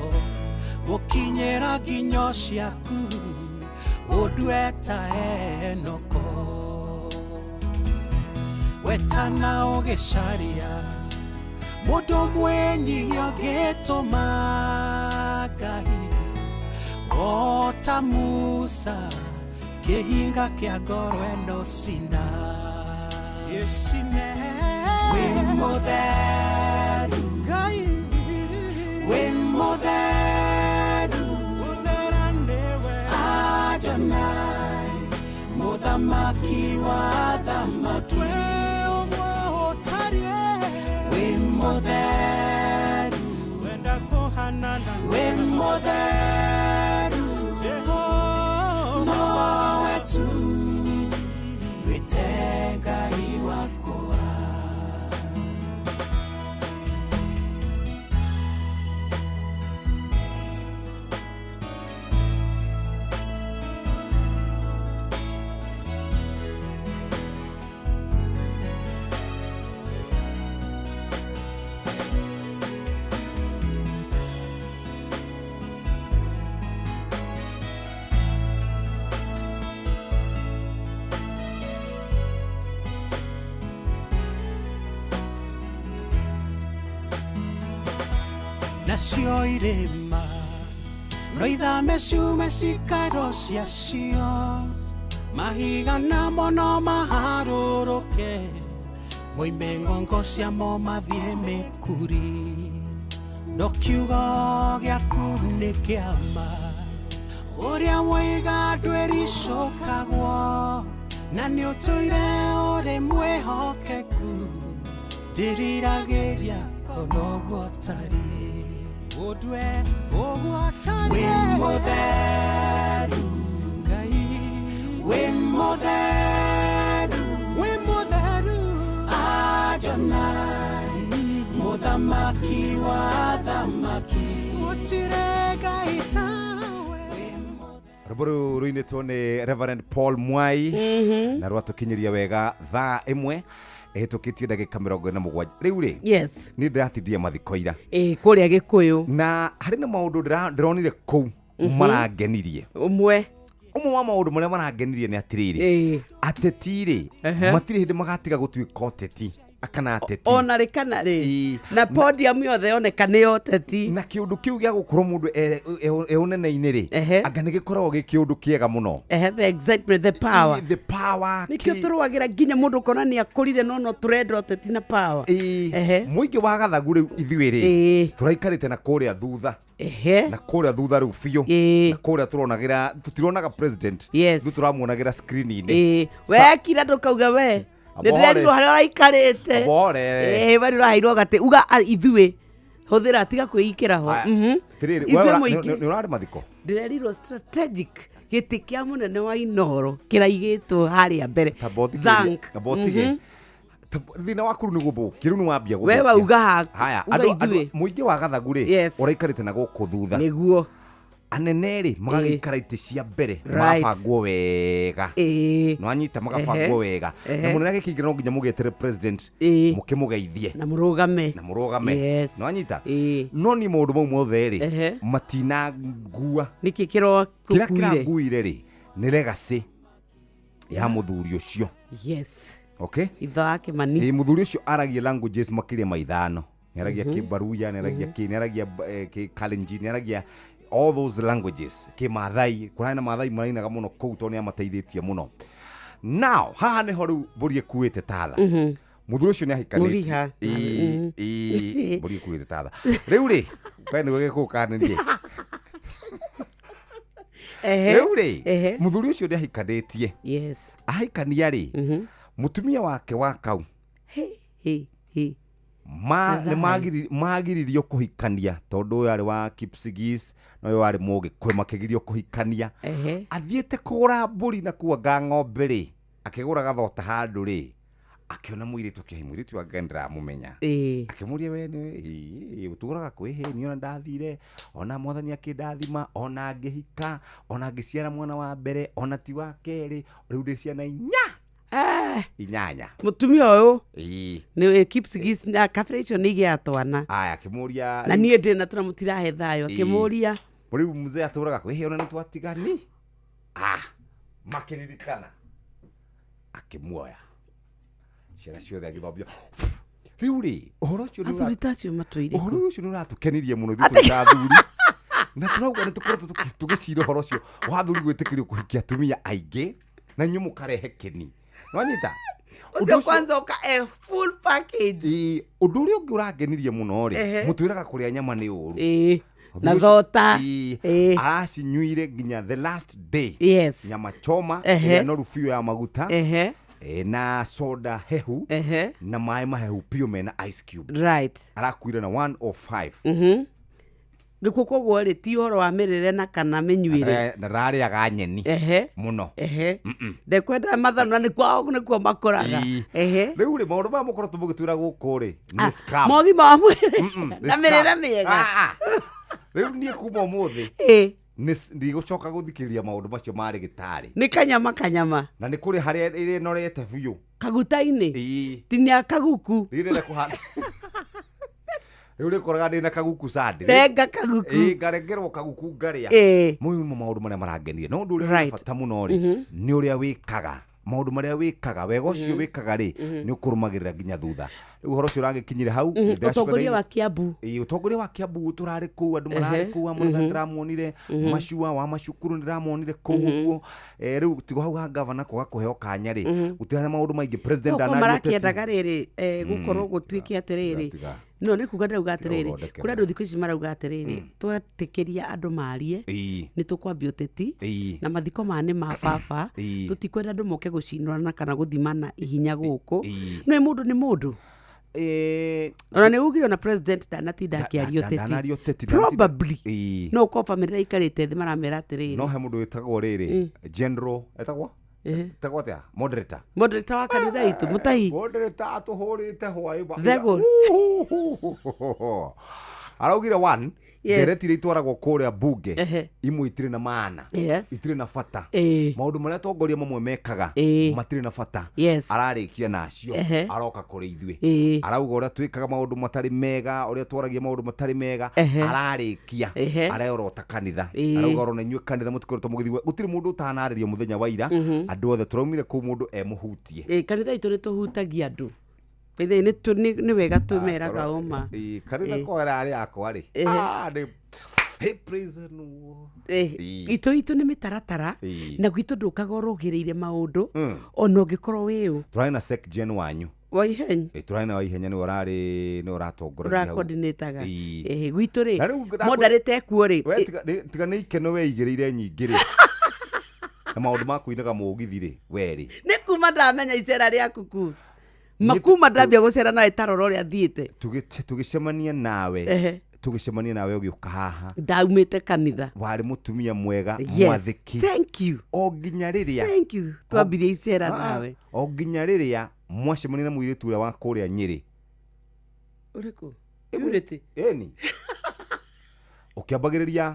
Speaker 8: mũkinyĩra nginyo ciaku ũndue ta Enoko. Wetana ũgĩcaria mũndũ mwĩnyihia ũngĩtũma Ngai, o ta Musa kĩhinga kĩa ngoro ĩno cina. Wĩ mũtheru, wĩ mũtheru, Adonai, mũthamaki wa athamaki. Wĩ mũtheru, wĩ mũtheru, nowe tu ndwĩte Ngai wakwa. Nacio irĩma no ithame ciume cikaro ciacio, mahiga namo no maharũrũke, moime ng'ongo ciamo mathiĩ mĩkuri. No kiugo gĩaku nĩ kĩama, ũrĩa woiga ndwĩricũkagwo, na nĩ ũtũire ũrĩ mwĩhokeku, ndĩriragĩria ona ũguo ũtariĩ. Ũndue ũguo ũtariĩ. Wĩ mũtheru Ngai, wĩ mũtheru, wĩ mũtheru Adonai, mũthamaki wa athamaki, gũtirĩ Ngai tawe.
Speaker 10: Rwĩmbo rũu rũinĩtwo nĩ Reverend Paul Mwai na rwatũkinyĩria wega thaa 1 ĩhĩtũkĩtie ndagĩka 47. Rĩu rĩ,
Speaker 20: Yes.
Speaker 10: niĩ ndĩratindia mathiko ira
Speaker 20: Ĩ kũrĩa Gĩkũyũ,
Speaker 10: na harĩ na maũndũ ndĩronire kũu marangenirie.
Speaker 20: Ũmwe
Speaker 10: Ũmwe wa maũndũ marĩa marangenirie nĩ atĩrĩrĩ, ateti rĩ, matirĩ hĩndĩ magatiga gũtuĩka ũteti akana ateti.
Speaker 20: Ona rĩ kana rĩ, na podium yothe yoneka nĩ ũteti.
Speaker 10: Na kĩũndũ kĩu gĩa gũkorwo mũndũ e ũnene-inĩ rĩ, anga nĩ gĩkoragwo gĩ kĩũndũ kĩega mũno.
Speaker 20: Ehe, the excitement, the power.
Speaker 10: The power.
Speaker 20: Nĩkĩo tũrũagĩra nginya mũndũ ũkona nĩ akũrire, no no tũrenda ũteti na power.
Speaker 10: Mũingĩ wa gathagu rĩu ithuĩ rĩ, tũraikarĩte na kũrĩa thutha, na kũrĩa thutha rĩu biũ, na kũrĩa tũronagĩra, tũtironaga president, ithuĩ tũramuonagĩra screen-inĩ.
Speaker 20: Wekira ndũkauga we
Speaker 10: Abore.
Speaker 20: nĩndĩrerirwo harĩa ũraikarĩte.
Speaker 10: Abore.
Speaker 20: We nĩũraheirwo gatĩ uga ithuĩ hũthĩra, tiga kwĩikĩra ho.
Speaker 10: Atĩrĩrĩ,
Speaker 20: Ithuĩ
Speaker 10: we
Speaker 20: mũingĩ.
Speaker 10: nĩ ũrarĩ mathiko?
Speaker 20: Ndĩrerirwo strategic gĩtĩ kĩa mũnene wa Inooro kĩraigĩtwo harĩa mbere. Thank.
Speaker 10: Tamba ũtige. Thĩna waku rĩu nĩ gũthũkia, rĩu nĩ wambia
Speaker 20: We
Speaker 10: gũthũkia.
Speaker 20: wauga haku,
Speaker 10: Haya,
Speaker 20: uga ithuĩ.
Speaker 10: Mũingĩ wa gathagu rĩ,
Speaker 20: Yes.
Speaker 10: ũraikarĩte na gũkũ thutha.
Speaker 20: Nĩguo.
Speaker 10: Anene rĩ, magagĩikara itĩ cia mbere,
Speaker 20: Right.
Speaker 10: magabangwo wega. Nĩwanyita, magabangwo wega. Na mũnene agĩkĩingĩra no nginya mũgetere president, mũkĩmũgeithie.
Speaker 20: Na mũrũgame.
Speaker 10: Na mũrũgame.
Speaker 20: Yes.
Speaker 10: Nĩwanyita? No niĩ maũndũ mau mothe rĩ, matinangua.
Speaker 20: Nĩkĩ kĩro
Speaker 10: Kĩrĩa kĩranguire rĩ, nĩ legacy ya mũthuri ũcio.
Speaker 20: Yes.
Speaker 10: Okay?
Speaker 20: Itho wa Kĩmani.
Speaker 10: Mũthuri ũcio aragia languages makĩria ma 5. Nĩaragia Kĩbaruya, nĩaragia kĩ, nĩaragia Kĩkalenjin, nĩaragia all those languages. Kĩmathai, kũrarĩ na Maathai marainaga mũno kũu tondũ nĩamateithĩtie mũno. Now, haha nĩho rĩu mbũri ĩkuĩte tatha. Mũthuri ũcio nĩahikanĩtie.
Speaker 20: Mũriha.
Speaker 10: Ĩĩ, mbũri ĩkuĩte tatha. Rĩu rĩ, we nĩwe gĩkũyũ kana nĩ niĩ? Rĩu rĩ, mũthuri ũcio nĩahikanĩtie.
Speaker 20: Yes.
Speaker 10: Ahikania rĩ, mũtumia wake wa kau
Speaker 20: Na
Speaker 10: nĩ magiririo kũhikania tondũ ũyũ arĩ wa Kipsigis na ũyũ arĩ Mũgĩkũyũ, makĩgirio kũhikania. Athiĩte kũgũra mbũri na kuanga ng'ombe rĩ, akĩgũra gathota handũ rĩ, akĩona mũirĩtu, akĩhe mũirĩtu wa Ngai ndĩramũmenya. Akĩmũria we nĩ ũtũraga kwĩ hĩ, niĩ ona ndathire, ona mwathani akĩndathima, ona ngĩhika, ona ngĩciara mwana wa mbere, ona ti wa kerĩ, rĩu ndĩ ciana 8.
Speaker 20: Mũtumia ũyũ nĩ Kipsigis na kabira icio nĩ igĩaga twana.
Speaker 10: Aya, akĩmũria
Speaker 20: Na niĩ ndĩ na tũna mũtirahe thayũ, akĩmũria.
Speaker 10: Rĩu mzee atũraga kwĩ hĩ, ona nĩ twatigani. Makĩririkana. Akĩmuoya. Ciana ciothe agĩthambia. Rĩu rĩ, ũhoro ũcio nĩ
Speaker 20: Athuri ta acio matũire
Speaker 10: ũhoro ũcio nĩ ũratũkenirie mũno ithuĩ tũrĩ ta athuri. Na tũrauga nĩ tũkoretwo tũgĩcira ũhoro ũcio wa athuri gwĩtĩkĩrio kũhikia atumia aingĩ, na inyuĩ mũkarehe kĩni. Nĩwanyita?
Speaker 20: Ũcio kwanza ũka full package.
Speaker 10: Ũndũ ũrĩa ũngĩ ũrangenirie mũno rĩ, mũtwĩraga kũrĩa nyama nĩ ũru.
Speaker 20: Na thota.
Speaker 10: Aracinyuire nginya the last day.
Speaker 20: Yes.
Speaker 10: Nyama choma, ĩrĩa noru biũ ya maguta. Na soda hehu, na maĩ mahehu biũ mena ice cube.
Speaker 20: Right.
Speaker 10: Arakuire na 105.
Speaker 20: Gĩkuũ koguo rĩ, ti ũhoro wa mĩrĩre na kana mĩnyuĩre.
Speaker 10: Na ndararĩaga nyeni mũno.
Speaker 20: Ndekwenda mathanwa nĩkuo makũraga.
Speaker 10: Rĩu rĩ, maũndũ maya mũkoretwo mũgĩtwĩra gũkũ rĩ, nĩ scam.
Speaker 20: Mogima wa mwĩrĩ
Speaker 10: Nĩ
Speaker 20: na mĩrĩre
Speaker 10: scam.
Speaker 20: mĩega.
Speaker 10: Rĩu niĩ kuma ũmũthĩ ndigũcoka gũthikĩrĩria maũndũ macio ma rĩgĩtarĩ.
Speaker 20: Nĩ kanyama kanyama.
Speaker 10: Na nĩ kũrĩ harĩa ĩrĩa ĩnorete biũ.
Speaker 20: Kaguta-inĩ. Tinia kaguku.
Speaker 10: Rĩrĩa kũhanda. Rĩu rĩkoraga ndĩna kaguku sande.
Speaker 20: Renga kaguku.
Speaker 10: Ngarengerwo kaguku ngarĩa. Mau nĩmo maũndũ marĩa marangenia. No ũndũ ũrĩa wĩ bata mũno rĩ, nĩ ũrĩa wĩkaga Maũndũ marĩa wĩkaga wega ũcio wĩkaga rĩ nĩ ũkũrũmagĩrĩra nginya thutha. Rĩu ũhoro ũcio ũragĩkinyire hau.
Speaker 20: Ũtongoria wa Kiambu.
Speaker 10: Ĩĩ, ũtongoria wa Kiambu tũrarĩ kũu, andũ mararĩ kũu, amwe ndĩramonire, macua wa macukuru ndĩramonire kũu ũguo. Rĩu tigo hau ha gavana kwaga kũheo kanya rĩ, gũtirarĩ maũndũ maingĩ. President
Speaker 20: ndanaria marakĩendaga rĩrĩ gũkorwo gũtuĩke atĩrĩrĩ, no nĩ kuga ndauga atĩrĩrĩ, kũrĩ andũ thikũ ici marauga atĩrĩrĩ, twetĩkĩria andũ marie nĩ tũkwambia ũteti na mathiko ma nĩ ma baba, tũtikwenda andũ moke gũcinũrana kana gũthimana ihinya gũkũ. No mũndũ nĩ mũndũ. Ona nĩ ugire ona president ndanatinda akĩaria ũteti, probably no ũkorwo bamĩrĩ ĩikarĩte thĩ maramera atĩrĩrĩ.
Speaker 10: No he mũndũ wĩtagwo rĩrĩ general etagwo etagwo atĩa, moderator
Speaker 20: moderator wa kanitha itũ Mũtahi,
Speaker 10: moderator atũhũrĩte hwaĩ
Speaker 20: Thegũ
Speaker 10: araugire one ndereti iria itwaragwo kũrĩa bunge imwe itirĩ na maana, itirĩ na bata, maũndũ marĩa atongoria mamwe mekaga matirĩ na bata. Ararĩkia nacio aroka kũrĩ ithuĩ, arauga ũrĩa twĩkaga maũndũ matarĩ mega, ũrĩa twaragia maũndũ matarĩ mega, ararĩkia areorota kanitha, arauga orona inyuĩ kanitha mũtikoretwo mũgĩthiĩ, gũtirĩ mũndũ ũtanarĩrio mũthenya wa ira, andũ othe tũraumire kũu mũndũ emũhutie.
Speaker 20: Kanitha itũ nĩ tũhutagia andũ. Nĩ wega twĩmeraga ũma.
Speaker 10: Kanitha kwara arĩ akwa rĩ, hey praise the Lord.
Speaker 20: Itũ itũ nĩ mĩtaratara na gwitũ ndũkaga ũrũgĩrĩire maũndũ ona ũngĩkorwo wĩũ.
Speaker 10: Tũrarĩ na sec gen wanyu
Speaker 20: wa ihenya,
Speaker 10: tũrarĩ na wa ihenya nĩwe ũrarĩ nĩwe ũratongoragia hau,
Speaker 20: ũracoordinataga. Gwitũ rĩ moderate ekuo rĩ,
Speaker 10: tiga nĩ ikeno weigĩrĩire nyingĩ rĩ na maũndũ ma kũinaga mũgithi rĩ werĩ
Speaker 20: nĩ kuma ndamenya icera rĩaku Kusi makuma ndambia gucera nawe tarora ũrĩa thiĩte.
Speaker 10: Tũgĩcemania nawe, tũgĩcemania nawe ũgĩũka haha,
Speaker 20: ndaumĩte kanitha,
Speaker 10: warĩ mũtumia mwega mwathĩki.
Speaker 20: Thank you.
Speaker 10: O nginya rĩrĩa,
Speaker 20: thank you, twambirie icera nawe
Speaker 10: o nginya rĩrĩa mwacemania na mũirĩtu ũrĩa wa kũrĩa Nyĩrĩ.
Speaker 20: Ũrĩkũ? Purity.
Speaker 10: Ĩni ũkĩambagĩrĩria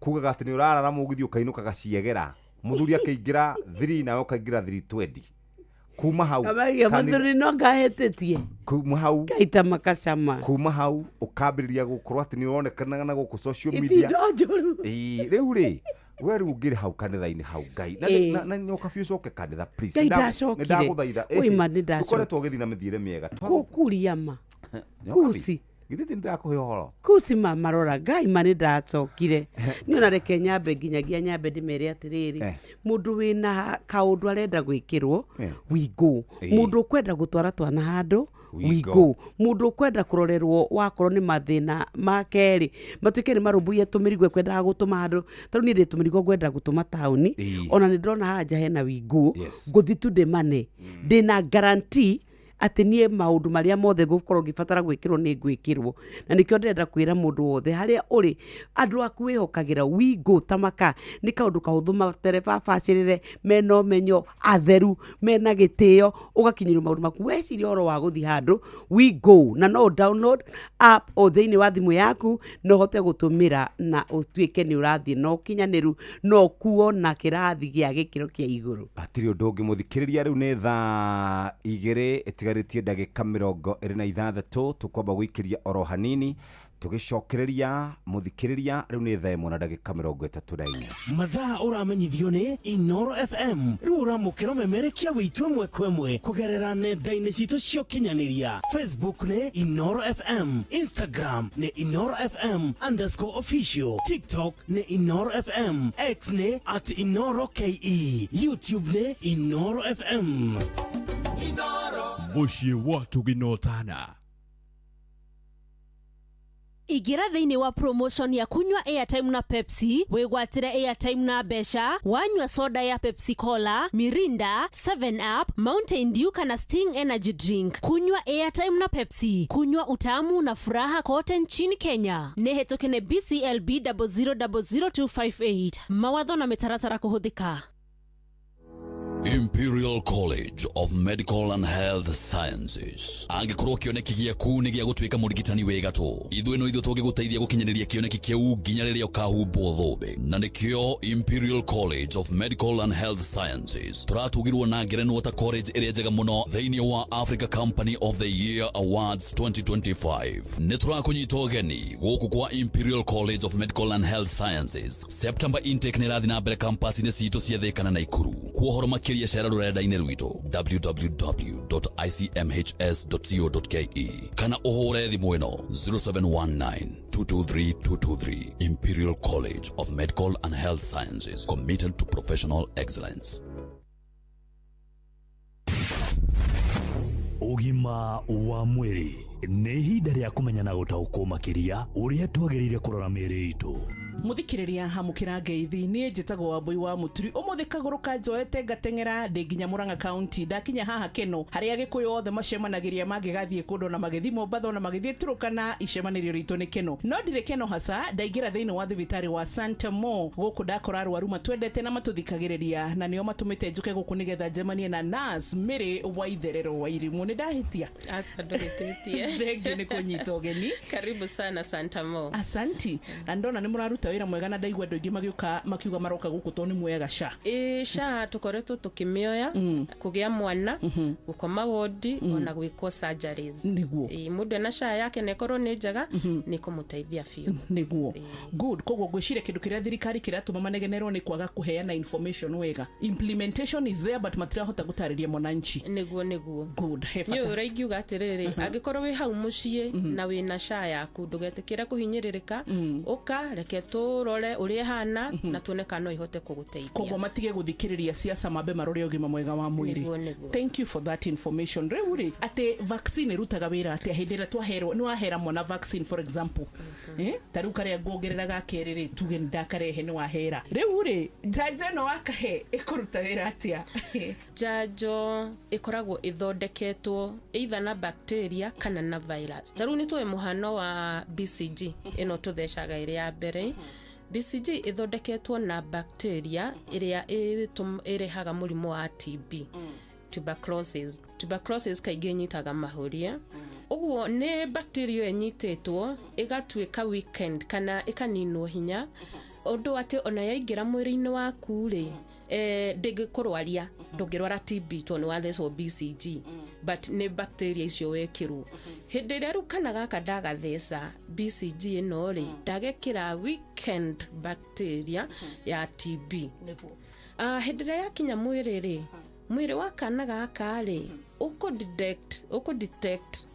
Speaker 10: kugaga atĩ nĩ ũrarara mũgithi ũkainũkaga ciegera, mũthuri akĩingĩra 3 nawe ũkaingĩra 3:20. Kuma hau
Speaker 20: muthuri no ngahĩtĩtie,
Speaker 10: kuma hau
Speaker 20: ngaita makacama,
Speaker 10: kuma hau ũkambĩrĩria gũkorwo atĩ nĩ ũronekanaga na gũkũ social media
Speaker 20: itindo njũru.
Speaker 10: Rĩu rĩ we rĩu ũngĩrĩ hau kanitha-inĩ hau Ngai na nyoka biũ ũcoke kanitha please.
Speaker 20: Ngai ndacokire,
Speaker 10: ndagũthaitha,
Speaker 20: ũima nĩ ndacokire,
Speaker 10: ũkoretwo ũgĩthiĩ na mĩthiĩre mĩega
Speaker 20: gũkuria ma Kusi
Speaker 10: githĩ ti ndĩrakũhe ũhoro
Speaker 20: Kusi ma marora Ngai ma nĩ ndacokire. Nĩ ona reke nyambe nginyagia nyambe ndĩmere atĩrĩrĩ, mũndũ wĩna kaũndũ arenda gwĩkĩrwo we go, mũndũ ũkwenda gũtwara twana handũ we go, mũndũ ũkwenda kũrorerwo wakorwo nĩ mathĩna make rĩ matuĩke nĩ marũmbũiye tũmĩrigo ekwendaga gũtũma handũ, tondũ niĩ ndĩ tũmĩrigo ngwenda gũtũma taũni, ona nĩ ndĩrona haha nja hena we go, ngũthiĩ tu ndĩmane, ndĩna guarantee atĩ niĩ maũndũ marĩa mothe ngũkorwo ngĩbatara gwĩkĩrwo nĩ ngwĩkĩrwo. Na nĩkĩo ndĩrenda kwĩra mũndũ wothe harĩa ũrĩ, andũ aku wĩhokagĩra we go tamaka nĩ kaũndũ kahũthũ, matereba bacĩrĩre, mena ũmenyo, atheru, mena gĩtĩo, ũgakinyĩrwo maũndũ maku. Weciria ũhoro wa gũthiĩ handũ we go, na no download app o thĩinĩ wa thimũ yaku na ũhote gũtũmĩra na ũtuĩke nĩ ũrathiĩ na ũkinyanĩru na ũkuo na kĩrathi gĩa gĩkĩro kĩa igũrũ.
Speaker 10: Hatirĩ ũndũ ũngĩ mũthikĩrĩria, rĩu nĩ thaa 2 ĩtigarĩtie ndagĩka 26, tũkwamba gũikĩria oro hanini tũgĩcokereria mũthikĩrĩria. Rĩu nĩ thaa 1 na ndagĩka 34.
Speaker 9: Mathaa ũramenyithio nĩ Inoro FM. Rĩu ũramũkĩra ũmemerekia witũ ĩmwe kwa ĩmwe kũgerera nenda-inĩ citũ cia ũkinyanĩria. Facebook nĩ Inoro FM, Instagram nĩ Inoro FM _official, TikTok nĩ Inoro FM, X nĩ @InoroKE, YouTube nĩ Inoro FM.
Speaker 3: Mũciĩ wa tũginotana.
Speaker 22: Igira thĩinĩ wa promotion ya kunywa airtime na Pepsi, wĩgwatĩre airtime na mbeca, wanyua soda ya Pepsi Cola, Mirinda, 7 Up, Mountain Dew kana Sting Energy Drink. Kunywa airtime na Pepsi, kunywa utamu na furaha kote nchini Kenya. Nĩ hetũke nĩ BCLB 0000258. Mawatho na mĩtaratara kũhũthĩka.
Speaker 23: Imperial College of Medical and Health Sciences. Angĩkorwo kĩoneki gĩaku nĩ gĩa gũtuĩka mũrigitani wĩ gatũ, ithuĩ no ithuĩ tũngĩgũteithia gũkinyanĩria kĩoneki kĩu nginya rĩrĩa ũkahumbwo thũmbĩ. Na nĩkĩo Imperial College of Medical and Health Sciences tũratugirwo na ngerenwa ta college ĩrĩa njega mũno thĩinĩ wa Africa Company of the Year Awards 2025. Nĩ tũrakũnyita ũgeni gũkũ kwa Imperial College of Medical and Health Sciences. September intake nĩ ĩrathiĩ na mbere campus-inĩ citũ cia Thĩka na Naikuru. Kwa ũhoro Makĩria cera rũrenda-inĩ rwitũ www.icmhs.co.ke kana ũhũre thimũ ĩno 0719 223 223. Imperial College of Medical and Health Sciences, committed to professional excellence.
Speaker 3: Ũgima wa mwĩrĩ nĩ ihinda rĩa kũmenya na gũtaũkwo makĩria ũrĩa twagĩrĩire kũrora mĩĩrĩ itũ.
Speaker 7: Muthikiriria hamukira ngeithi nie njitagwo Wambui wa Muturi. Umuthi kaguru ka njoete ngateng'era ndi nginya Murang'a County, ndakinya haha Keno haria Gikuyu othe macemanagiria mangĩgathiĩ kũndũ na magĩthiĩ Mombatha na magĩthiĩ Turukana, icemanĩrio ritũ nĩ Keno. No ndirĩ Keno hasa, ndaingĩra thĩinĩ wa thibitarĩ wa Santa Mo gũkũ ndakora arwaru matwendete na matũthikagĩrĩria, na nĩo matũmĩte njũke gũkũ nĩgetha njemanie na nurse Mary Waitherero wa Irimũ. Nĩ ndahĩtia?
Speaker 11: Aca, ndũhĩtĩtie.
Speaker 7: Thengiũ nĩ kũnyita ũgeni.
Speaker 11: Karibu sana Santa Mo.
Speaker 7: Asanti. Na ndona nĩ mũraruta wĩra mwega na ndaigua andũ aingĩ magĩũka makiuga maroka gũkũ tondũ nĩ muoyaga SHA.
Speaker 11: Ĩĩ, SHA tũkoretwo tũkĩmĩoya kũgĩa mwana, gũkoma wodi, ona gwĩkwo surgeries.
Speaker 7: Nĩguo.
Speaker 11: Ĩĩ, mũndũ ena SHA yake na ĩkorwo nĩ njega nĩ kũmũteithia biũ.
Speaker 7: Nĩguo. Good. Koguo ngwĩciria kĩndũ kĩrĩa thirikari kĩratũma manegenerwo nĩ kwaga kũheana information wega. Implementation is there but matirahota gũtarĩria mwananchi.
Speaker 11: Nĩguo, nĩguo.
Speaker 7: Good. He bata.
Speaker 11: Nĩ ũrĩa ingiuga atĩrĩrĩ, angĩkorwo wĩ hau mũciĩ na wĩna SHA yaku ndũgetĩkĩre kũhinyĩrĩrĩka, ũka reke tũrore ũrĩa ĩhana na tuone kana no ihote kũgũteithia.
Speaker 7: Koguo matige gũthikĩrĩria siasa, mambe marore ũgima mwega wa mwĩrĩ.
Speaker 11: Nĩguo, nĩguo.
Speaker 7: Thank you for that information. Rĩu rĩ, atĩ vaccine ĩrutaga wĩra atĩa hĩndĩ ĩrĩa twaherwo, nĩ wahera mwana vaccine for example, ta rĩu karĩa nguongerera ga kerĩ rĩ, tuge nĩ ndakarehe nĩ wahera, rĩu rĩ njanjo ĩno wakahe ĩkũruta wĩra atĩa?
Speaker 11: Njanjo ĩkoragwo ĩthondeketwo either na bacteria kana na virus. Ta rĩu nĩ tũĩ mũhano wa BCG ĩno tũthecaga ĩrĩ ya mbere. BCG ĩthondeketwo na bacteria ĩrĩa ĩrehaga mũrimũ wa TB, tuberculosis. Tuberculosis kaingĩ ĩnyitaga mahũria. Ũguo nĩ bacteria ĩyo ĩnyitĩtwo ĩgatuĩka weakened kana ĩkaninwo hinya, ũndũ atĩ ona yaingĩra mwĩrĩ-inĩ waku rĩ, ndĩngĩkũrwaria, ndũngĩrwara TB tondũ nĩ wathecwo BCG, but nĩ bacteria icio wekĩrwo. Hĩndĩ ĩrĩa rĩu kana gaka ndagatheca BCG ĩno rĩ, ndagekĩra weakened bacteria ya TB. Hĩndĩ ĩrĩa yakinya mwĩrĩ rĩ, mwĩrĩ wa kana gaka rĩ ũkũ detect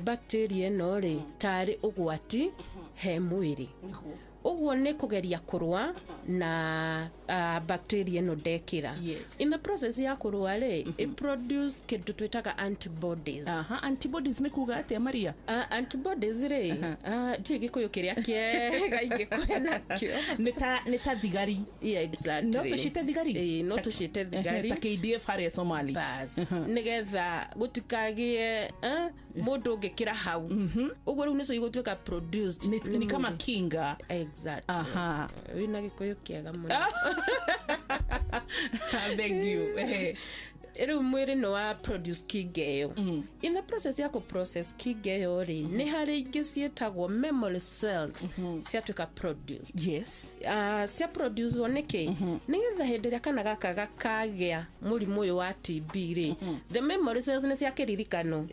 Speaker 11: bacteria ĩno rĩ tarĩ ũgwati he mwĩrĩ. Ũguo nĩ kũgeria kũrũa na bacteria ĩno ndekĩra. In the process ya kũrũa rĩ, ĩ produce kĩndũ twĩtaga antibodies.
Speaker 7: Aha, antibodies nĩ kuga atĩa, Maria?
Speaker 11: Antibodies rĩ, ndiũĩ Gĩkũyũ kĩrĩa kĩega ingĩkũhe nakĩo.
Speaker 7: Nĩ ta thigari.
Speaker 11: Yeah, exactly.
Speaker 7: No tũcite thigari?
Speaker 11: Ĩĩ, no tũcite thigari.
Speaker 7: Ta KDF harĩa Somali.
Speaker 11: Bas, nĩgetha gũtikagĩe mũndũ ũngĩkĩra hau. Ũguo rĩu nĩcio igũtuĩka produced.
Speaker 7: Ni kama kinga.
Speaker 11: Exactly.
Speaker 7: Aha.
Speaker 11: Wĩna Gĩkũyũ kĩega mũno.
Speaker 7: Thank you.
Speaker 11: Rĩu mwĩrĩ nĩ wa produce kinga ĩyo. In the process ya kũ-process kinga ĩyo rĩ, nĩ harĩ ingĩ ciĩtagwo memory cells ciatuĩka produced. Cia produce nĩkĩ? Nĩgetha hĩndĩ ĩrĩa kana gaka gakagĩa mũrimũ ũyũ wa TB rĩ, the memory cells nĩ cia kĩririkano,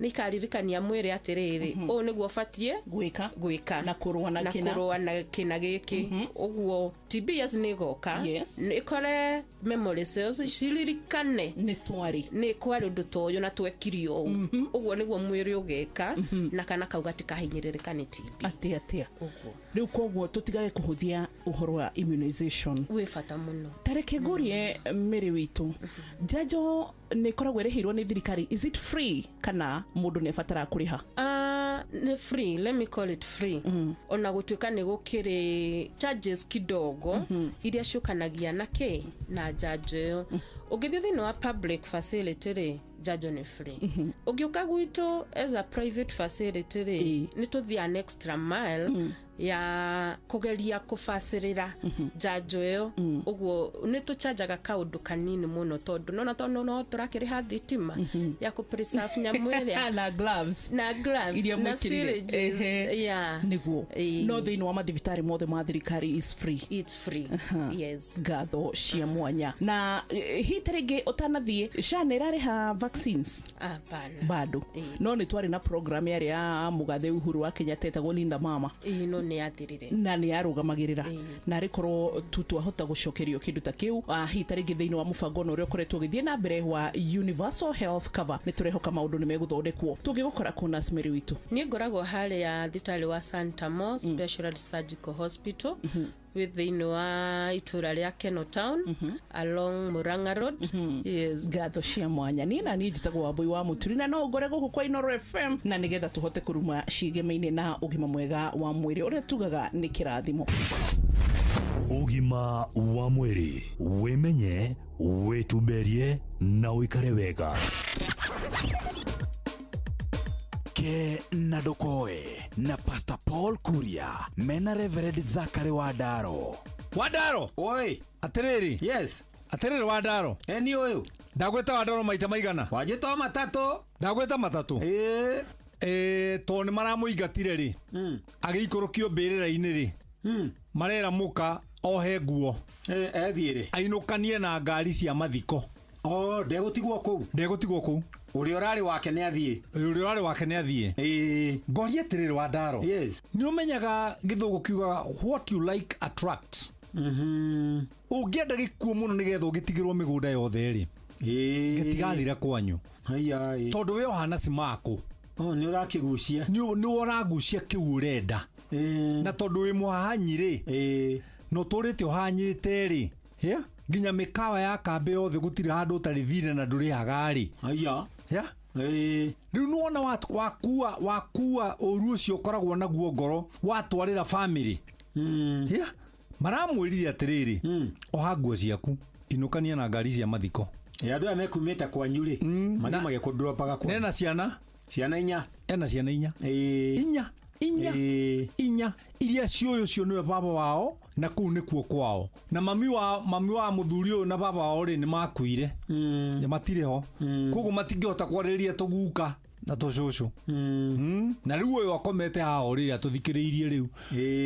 Speaker 11: nĩ ikaririkania mwĩrĩ atĩrĩrĩ, ũũ nĩguo ũbatiĩ
Speaker 7: gwĩka
Speaker 11: gwĩka
Speaker 7: na kũrũa na
Speaker 11: na
Speaker 7: kĩna.
Speaker 11: Kũrũa na kĩna gĩkĩ. Ũguo TB yes nĩ ĩgoka ĩkore memory cells ciririkane
Speaker 7: nĩ twarĩ
Speaker 11: nĩ kwarĩ ũndũ ta ũyũ na twekire ũũ. Ũguo nĩguo mwĩrĩ ũgeka na kana kau gatikahinyĩrĩrĩka nĩ TB.
Speaker 7: Atĩa atĩa?
Speaker 11: Ũguo.
Speaker 7: Rĩu koguo tũtigage kũhũthia ũhoro wa immunization.
Speaker 11: Wĩ bata mũno.
Speaker 7: Tareke ngũrie Mary witũ, njanjo nĩ ĩkoragwo ĩrĩhĩirwo nĩ thirikari, is it free kana mũndũ nĩ abataraga kũrĩha?
Speaker 11: Nĩ free, let me call it free, ona gũtuĩka nĩ gũkĩrĩ charges kidogo iria ciũkanagia na kĩ na njanjo ĩyo. Ũngĩthiĩ thĩinĩ wa public facility rĩ, njanjo nĩ free. Ũngĩũka gwitũ as a private facility rĩ, nĩ tũthiaga an extra mile ya kũgeria kũbacĩrĩra njanjo ĩyo. Ũguo nĩ tũchanjaga kaũndũ kanini mũno tondũ nona tondũ no tũrakĩrĩha thitima ya kũ preserve nyamũ ĩrĩa
Speaker 7: na gloves
Speaker 11: na gloves
Speaker 7: iria
Speaker 11: na
Speaker 7: mwĩkĩrire.
Speaker 11: syringes. Yeah.
Speaker 7: Nĩguo. No thĩinĩ wa mathibitarĩ mothe ma thirikari is free?
Speaker 11: It's free, yes.
Speaker 7: Ngatho cia mwanya. Na hihi ta rĩngĩ ũtanathiĩ, SHA nĩ ĩrarĩha vaccine? vaccines?
Speaker 11: Hapana.
Speaker 7: Bado. No nĩ twarĩ na program yarĩ ya mũgathe Uhuru wa Kenyatta ĩtagwo Linda Mama.
Speaker 11: Ĩĩ, no nĩ yathirire.
Speaker 7: Na nĩ yarũgamagĩrĩra. Na arĩ korwo tu twahota gũcokerio kĩndũ ta kĩu, hihi ta rĩngĩ thĩinĩ wa mũbango ũrĩa ũkoretwo ũgĩthiĩ na mbere wa Universal Health Cover, nĩ tũrehoka maũndũ nĩ megũthondekwo. Tũngĩgũkora kũ, Nurse Mary witũ?
Speaker 11: Niĩ ngoragwo harĩa thibitarĩ wa Santa Mo Specialized Surgical Hospital, wĩ thĩinĩ wa itũra rĩa Keno Town, along Murang'a Road. Yes.
Speaker 7: Ngatho cia mwanya. Niĩ na niĩ njĩtagwo Wambui wa Mũturi, na no ngore gũkũ kwa Inoro FM, na nĩgetha tũhote kũruma ciĩgemaine na ũgima mwega wa mwĩrĩ ũrĩa tugaga nĩ kĩrathimo.
Speaker 3: Ũgima wa mwĩrĩ, wĩmenye, wĩtumberie na ũikare wega.
Speaker 12: Ke na Ndokoe na Pastor Paul Kuria mena Reverend Zakari Wandaro.
Speaker 18: Wandaro.
Speaker 13: Oi.
Speaker 18: Atiriri.
Speaker 13: Yes.
Speaker 18: Atiriri Wandaro.
Speaker 13: Eni uyu.
Speaker 18: Ndagwita Wandaro maita maigana?
Speaker 13: Wanjĩta matatũ.
Speaker 18: Ndagwita matatũ.
Speaker 13: Ĩĩ.
Speaker 18: Tondũ nĩ maramũingatire rĩ, agĩikũrũkio mbĩrĩra-inĩ rĩ, marera mũka ohe nguo,
Speaker 13: ethiĩ rĩ,
Speaker 18: ainũkanie na ngari cia mathiko.
Speaker 13: Oh, ndegũtigwo kũu.
Speaker 18: Ndegũtigwo kũu.
Speaker 13: Ũrĩa ũrarĩ wake nĩ athiĩ.
Speaker 18: Ũrĩa ũrarĩ wake nĩ athiĩ.
Speaker 13: Ĩĩ.
Speaker 18: Ngoria atĩrĩrĩ Wandaro.
Speaker 13: Yes.
Speaker 18: Nĩ ũmenyaga gĩthũngũ kiugaga what you like attracts. Ũngĩenda gĩkuũ mũno nĩgetha ũgĩtigĩrwo mĩgũnda yothe rĩ, gĩtigathira kwanyu. Tondũ we ũhana cimakũ.
Speaker 13: Oh, nĩ ũrakĩgucia.
Speaker 18: Nĩ ũragucia kĩu ũrenda. Na tondũ wĩ mũhahanyi rĩ, na ũtũrĩte ũhanyĩte rĩ, yeah? Nginya mĩkawa ya kambĩ yothe gũtirĩ handũ ũtarĩ thire na ndũrĩhaga rĩ.
Speaker 13: Aya.
Speaker 18: Yeah? Rĩu nĩwona wakua ũru ũcio ũkoragwo naguo ngoro watwarĩra family. Yeah? Maramwĩrire atĩrĩrĩ, oha nguo ciaku, inũkania na ngari cia mathiko.
Speaker 13: Andũ aya mekumĩte kwanyu rĩ, mathiĩ magĩkũndropaga kwanyu.
Speaker 18: Nena ciana?
Speaker 13: Ciana inya.
Speaker 18: Ena ciana inya. Inya. Inya. Inya. Iria ciũyũ ũcio nĩwe baba wao na kũu nĩkuo kwao. Na mami wa mũthuri ũyũ na baba wao rĩ nĩ makuire. Nĩ matirĩ ho. Koguo matingĩhota kwarĩrĩria tũguka na tũcũcũ. Na rĩu ũyũ akomete haha o rĩrĩa tũthikĩrĩirie rĩu.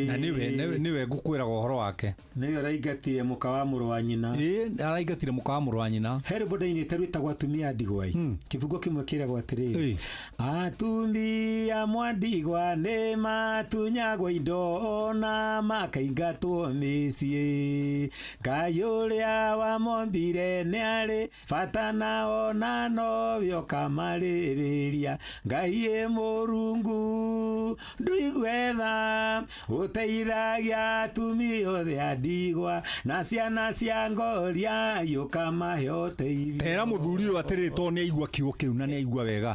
Speaker 18: Na nĩwe ngũkwĩraga ũhoro wake.
Speaker 13: Nĩwe araingatire mũka wa mũrũ wa nyina.
Speaker 18: Ĩĩ, araingatire mũka wa mũrũ wa nyina.
Speaker 13: He rwĩmbo ndainĩte rwĩtagwo atumia a ndigwa. Kĩbungo kĩmwe kĩragwo atĩrĩrĩ, atumia mwa ndigwa nĩ matunyagwo indo na makaingatwo mĩciĩ. Ngai ũrĩa wamombire nĩ arĩ bata nao na nowe ũkamarĩrĩria. Ngai ĩ Mũrungu nduigwetha ũteithagia atumia othe a ndigwa na ciana cia ngoria ũkamahe ũteithio.
Speaker 18: Tera mũthuri ũyũ atĩrĩrĩ, tondũ nĩ aigua kiugo kĩu na nĩ aigua wega,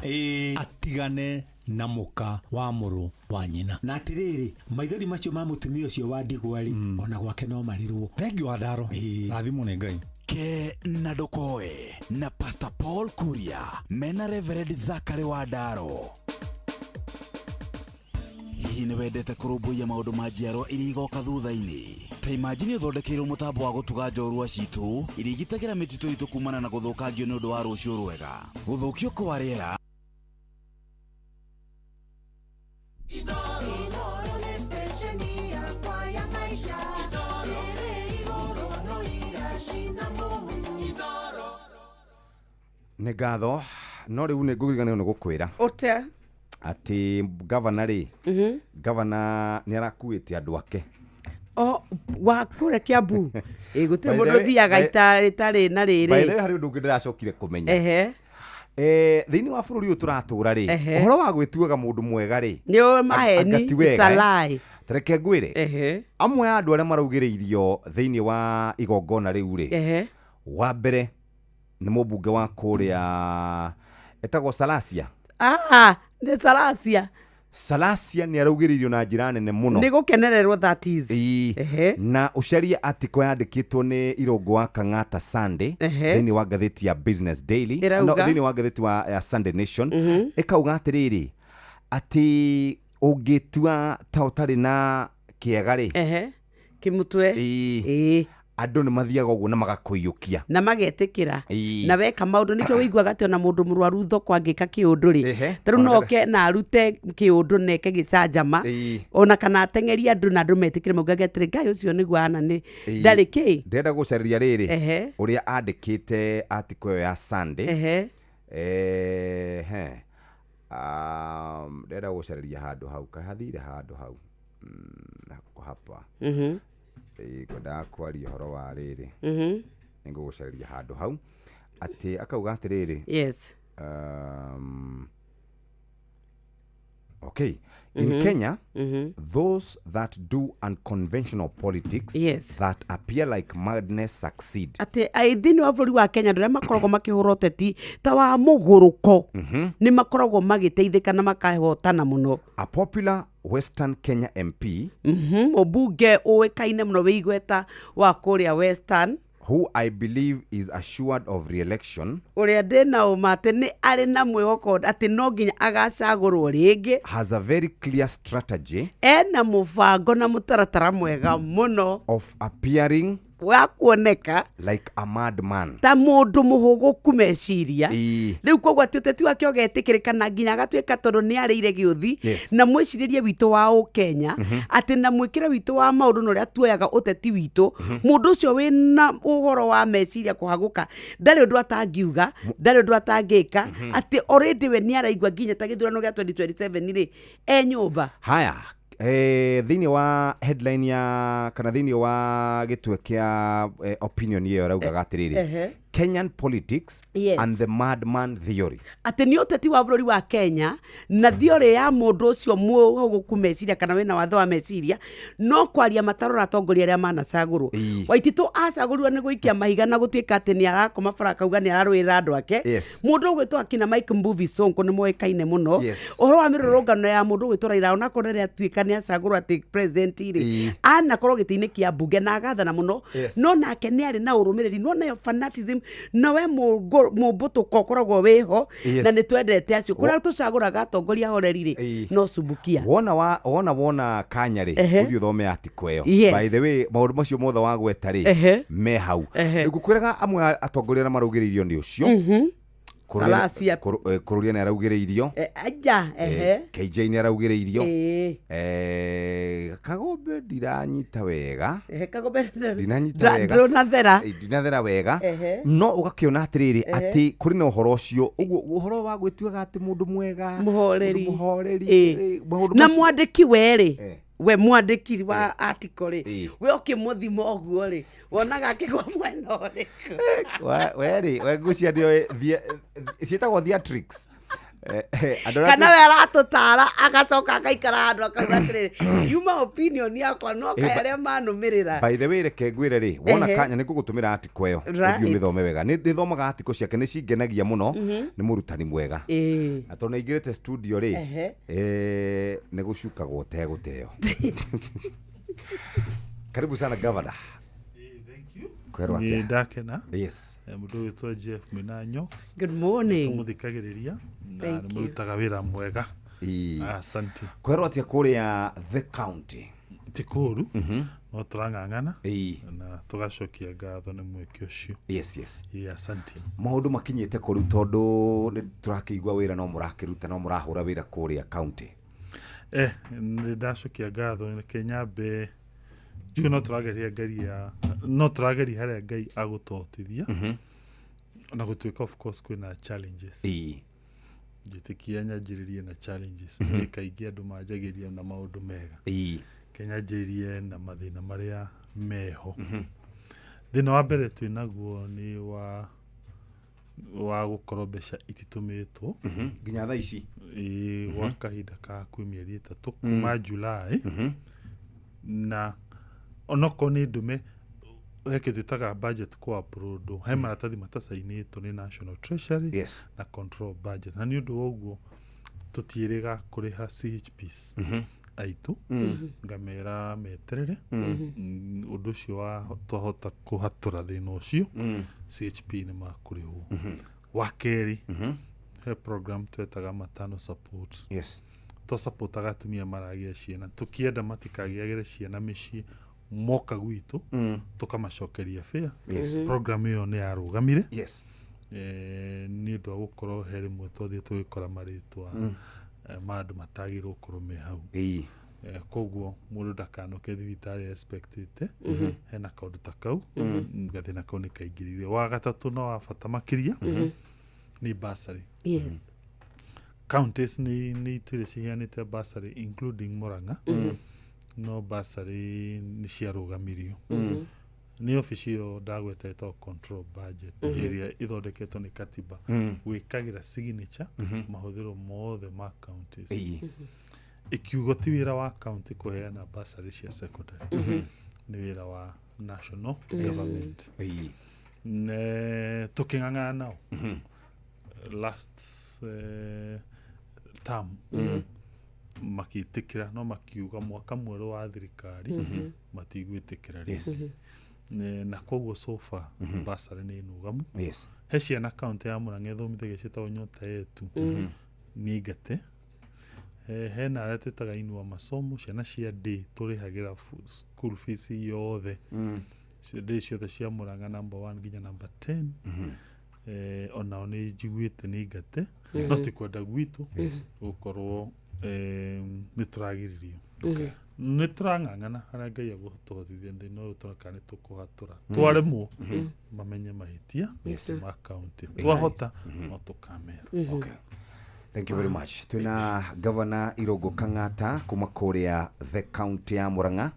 Speaker 18: atigane na mũka wa mũrũ wa nyina.
Speaker 13: Na atĩrĩrĩ, maithori macio ma mũtumia ũcio wa ndigwa rĩ, ona gwake no marirwo.
Speaker 18: Thengiũ Wandaro. Rathimwo nĩ Ngai.
Speaker 12: Ke na Ndokoe na Pastor Paul Kuria mena Reverend Zakari Wandaro. Hihi nĩ wendete kũrũmbũiya maũndũ ma njiarwa iria igoka thutha-inĩ? Ta imagine ũthondekeirwo mũtambo wa gũtuga njorua citũ iria igitagĩra mĩtitũ itũ kumana na gũthũkangio nĩ ũndũ wa rũciũ rwega, gũthũkio kwa rĩera.
Speaker 10: Nĩ ngatho, no rĩu nĩ ngũriganĩrwo nĩ gũkwĩra
Speaker 20: ũte
Speaker 10: atĩ gavana rĩ, gavana nĩ arakuĩte andũ ake.
Speaker 20: O wa kũrĩa Kiambu. Ĩ gũtirĩ mũndũ ũthiaga itarĩ na rĩrĩ.
Speaker 10: By the way, harĩ ũndũ ũngĩ ndĩracokire kũmenya. Thĩinĩ wa bũrũri ũyũ tũratũra rĩ, ũhoro wa gwĩtuaga mũndũ mwega rĩ,
Speaker 20: nĩ maheni, it's a lie.
Speaker 10: Ta reke ngwĩre, amwe a andũ arĩa maraugĩrĩirio thĩinĩ wa igongona rĩu rĩ, wa mbere nĩ mũmbunge wa kũrĩa etagwo Salasia.
Speaker 20: Nĩ Salasia.
Speaker 10: Salasia nĩ araugĩrĩirio na njĩra nene mũno.
Speaker 20: Nĩ gũkenererwo, that is.
Speaker 10: Na ũcarie article yandĩkĩtwo nĩ Irũngũ wa Kang'ata Sunday thĩinĩ wa ngathĩti ya Business Daily, no thĩinĩ wa ngathĩti ya Sunday Nation, ĩkauga atĩrĩrĩ, atĩ ũngĩtua ta ũtarĩ na kĩega rĩ,
Speaker 20: kĩmũtwe,
Speaker 10: andũ nĩ mathiaga ũguo na magakũiyũkia
Speaker 20: na magetĩkĩra na weka maũndũ. Nĩkĩo wĩiguaga atĩ ona mũndũ mũrwaru thoko angĩka kĩũndũ rĩ, ta rĩu no oke na arute kĩũndũ na eke gĩcanjama, ona kana ateng'erie andũ na andũ metĩkĩre, maugage atĩrĩ, Ngai ũcio nĩguo ana nĩ ndarĩ kĩ.
Speaker 10: Ndĩrenda gũcarĩria rĩrĩ ũrĩa andĩkĩte article ĩyo ya Sunday. He ndĩrenda gũcarĩria handũ hau kahathire handũ hau hapa. Ngwendaga kwaria ũhoro wa rĩrĩ. Nĩngũgũcarĩria handũ hau atĩ akauga atĩrĩrĩ.
Speaker 20: Yes.
Speaker 10: Okay. In Kenya, those that do unconventional politics,
Speaker 20: yes,
Speaker 10: that appear like madness succeed.
Speaker 20: Ate thĩinĩ wa bũrũri wa Kenya andũ arĩa makoragwo makĩhũra ũteti ta wa mũgũrũko nĩ makoragwo magĩteithĩka na makahotana mũno.
Speaker 10: A popular Western Kenya MP,
Speaker 20: mũmbunge ũĩkaine mũno wĩ igweta wa kũrĩa Western,
Speaker 10: who I believe is assured of re-election,
Speaker 20: ũrĩa ndĩna ũma atĩ nĩ arĩ na mwĩhoko atĩ no nginya agacagũrwo rĩngĩ,
Speaker 10: has a very clear strategy,
Speaker 20: ena mũbango na mũtaratara mwega mũno,
Speaker 10: of appearing
Speaker 20: wa kuoneka
Speaker 10: like a madman,
Speaker 20: ta mũndũ mũhũgũku meciria. Rĩu koguo atĩ ũteti wake ũgetĩkĩrĩka na nginya agatuĩka tondũ nĩ arĩire gĩũthi,
Speaker 10: yes,
Speaker 20: na mwĩcirĩrie witũ wa ũkenya, atĩ na mwĩkĩre witũ wa maũndũ na ũrĩa tuoyaga ũteti witũ, mũndũ ũcio wĩna ũhoro wa meciria kũhagũka ndarĩ ũndũ atangiuga, ndarĩ ũndũ atangĩka, atĩ already we nĩ araigua nginya ta gĩthurano gĩa 2027 rĩ e nyũmba.
Speaker 10: Haya, thĩinĩ wa headline ya kana thĩinĩ wa gĩtwe kĩa opinion ĩyo ĩraugaga atĩrĩrĩ, Kenyan politics,
Speaker 20: yes,
Speaker 10: and the madman theory.
Speaker 20: Atĩ nĩ ũteti wa bũrũri wa Kenya na theory ya mũndũ ũcio mũhũgũku meciria kana wĩna watho wa meciria no kwaria matarora atongoria arĩa manacagũrwo. Waititũ acagũrirwo nĩ gũikia mahiga na gũtuĩka atĩ nĩ arakoma bara akauga nĩ ararũĩrĩra andũ ake.
Speaker 10: Yes.
Speaker 20: Mũndũ ũgwĩtwo akina Mike Mbuvi Sonko nĩ moĩkaine mũno.
Speaker 10: Yes.
Speaker 20: Ũhoro wa mĩrũrũngano ya mũndũ ũgwĩtwo Raila onakorwo rĩrĩa atuĩka nĩ acagũrwo atĩ president rĩ, anakorwo gĩtĩ-inĩ kĩa mbunge na agathana mũno,
Speaker 10: Yes,
Speaker 20: no nake nĩ arĩ na ũrũmĩrĩri, no nayo fanatism nawe mũmbũtũko ũkoragwo wĩho,
Speaker 10: Yes,
Speaker 20: na nĩ twendete acio kũrĩa tũcagũraga atongoria horeri rĩ no cumbukia.
Speaker 10: Wona kanya rĩ ũthiĩ ũthome article ĩyo.
Speaker 20: Yes.
Speaker 10: By the way, maũndũ macio mothe wagweta rĩ me hau. Ngũkwĩraga amwe a atongoria arĩa maraugĩrĩirio nĩ ũcio.
Speaker 20: Salasia.
Speaker 10: Kũrũria nĩ araugĩrĩirio,
Speaker 20: Aja
Speaker 10: KJ nĩ araugĩrĩirio, Kagombe ndiranyita wega,
Speaker 20: Kagombe
Speaker 10: ndinanyita wega,
Speaker 20: ndũnathera,
Speaker 10: ndinathera wega, no ũgakĩona atĩrĩrĩ atĩ kũrĩ na ũhoro ũcio ũguo ũhoro wa gwĩtuaga atĩ mũndũ mwega
Speaker 20: mũhoreri,
Speaker 10: mũndũ mũhoreri, maũndũ
Speaker 20: na
Speaker 10: macio-
Speaker 20: mwandĩki werĩ we mwandĩki wa article rĩ we ũkĩmũthima ũguo rĩ wonaga akĩgwa mwena ũrĩkũ?
Speaker 10: Werĩ we ngũcia ndio ciĩtagwo theatrics. Andũ arĩa
Speaker 20: Kana we aratũtara agacoka agaikara handũ akauga atĩrĩrĩ yuma opinion yakwa no kaĩ arĩa manũmĩrĩra.
Speaker 10: By the way, reke ngwĩre rĩ, wona kanya nĩ ngũgũtũmĩra article ĩyo
Speaker 20: Right.
Speaker 10: ũthiĩ ũmĩthome wega. Nĩ ndĩthomaga article ciake, nĩ cingenagia mũno, nĩ mũrutani mwega, na tondũ nĩaingĩrĩte studio rĩ, nĩ gũcukagwo tegũteo. Karibu sana governor. Kwĩrwo
Speaker 4: Nĩ
Speaker 10: atĩa?
Speaker 4: ndakena.
Speaker 10: Yes.
Speaker 4: Mũndũ ũgwĩtwo Jeff Minanyox.
Speaker 20: Good morning.
Speaker 4: Tũmũthikagĩrĩria na
Speaker 20: Thank
Speaker 4: nĩ
Speaker 20: you.
Speaker 4: mũrutaga wĩra mwega. Asante.
Speaker 10: Kwĩrwo atĩa kũrĩa the county?
Speaker 4: Ti kũũru, no tũrang'ang'ana na tũgacokia ngatho nĩ mweke ũcio.
Speaker 10: Yes, yes.
Speaker 4: Asante.
Speaker 10: Maũndũ makinyĩte kũrĩu tondũ nĩ tũrakĩigua wĩra no mũrakĩruta no mũrahũra wĩra kũrĩa county.
Speaker 4: Nĩ ndacokia ngatho, reke nyambe njuge no tũrageria ngeria no tũrageria harĩa Ngai agũtũhotithia, na gũtuĩka of course kwĩna challenges. Njĩtĩkia nyanjĩrĩrie na challenges. Nĩ kaingĩ andũ manjagĩria na maũndũ mega, ke nyanjĩrĩrie na mathĩna marĩa meho. Thĩna wa mbere twĩnaguo nĩ wa gũkorwo mbeca ititũmĩtwo
Speaker 10: nginya thaa ici,
Speaker 4: gwa kahinda ka hakuhĩ mĩeri 3 kuma July, na onokorwo nĩ ndume he kĩndũ twĩtaga budget kũ upload, he maratathi matacainĩtwo nĩ National Treasury,
Speaker 10: yes,
Speaker 4: na control budget, na nĩ ũndũ wa ũguo tũtiĩrĩga kũrĩha CHPs aitũ, ngamera meterere ũndũ ũcio wa twahota kũhatũra thĩna ũcio, CHP nĩ makũrĩhwo. Wa kerĩ, he program twetaga matano support.
Speaker 10: Yes.
Speaker 4: Twasupportaga atumia maragĩa ciana, tũkĩenda matikagĩagĩre ciana mĩciĩ, moka gwitũ tũkamacokeria fare.
Speaker 10: Yes.
Speaker 4: Program ĩyo nĩ yarũgamire.
Speaker 10: Yes.
Speaker 4: Nĩ ũndũ wa gũkorwo he rĩmwe twathiĩ tũgĩkora marĩtwa ma andũ matagĩrĩirwo gũkorwo me hau. Koguo mũndũ ndakanoke thibitarĩ expectĩte hena kaũndũ ta kau, gathĩna kau nĩ kaingĩrire. Wa gatatũ na wa bata makĩria Nĩ bursary. Counties nĩ itwĩre ciheanĩte bursary including Murang'a. No bursary nĩ ciarũgamirio. Nĩ obici ĩyo ndagweta ĩtagwo control budget, ĩrĩa ĩthondeketwo nĩ katiba, gwĩkagĩra signature mahũthĩro mothe ma counties. Ĩkiugo ti wĩra wa county kũheana bursary cia secondary, nĩ wĩra wa national government. Ne tũkĩng'ang'ana nao last term, makĩtĩkĩra, no makiuga mwaka mwerũ wa thirikari matigwĩtĩkĩra rĩngĩ. Na koguo so far bursary nĩ nũgamu. He ciana kaunti ya Murang'a ĩthomithagia ciĩtagwo Nyota Yetu, nĩ ngate. Hena arĩa twĩtaga Inua Masomo, ciana cia day tũrĩhagĩra school fees yothe. Day ciothe cia Murang'a number 1 nginya number 10. Onao nĩ njiguĩte nĩ ngate, no ti kwenda gwitũ gũkorwo nĩ tũragiririo. Nĩ tũrang'ang'ana harĩa Ngai agũtũhotithia thĩna ũyũ tũraka nĩ tũkũhatũra. Twaremwo mamenye mahĩtia ma county, twahota no tũkamera.
Speaker 10: Okay. Thank you very much. Twina Governor Irungu Kang'ata kuma kũrĩa the county ya Murang'a.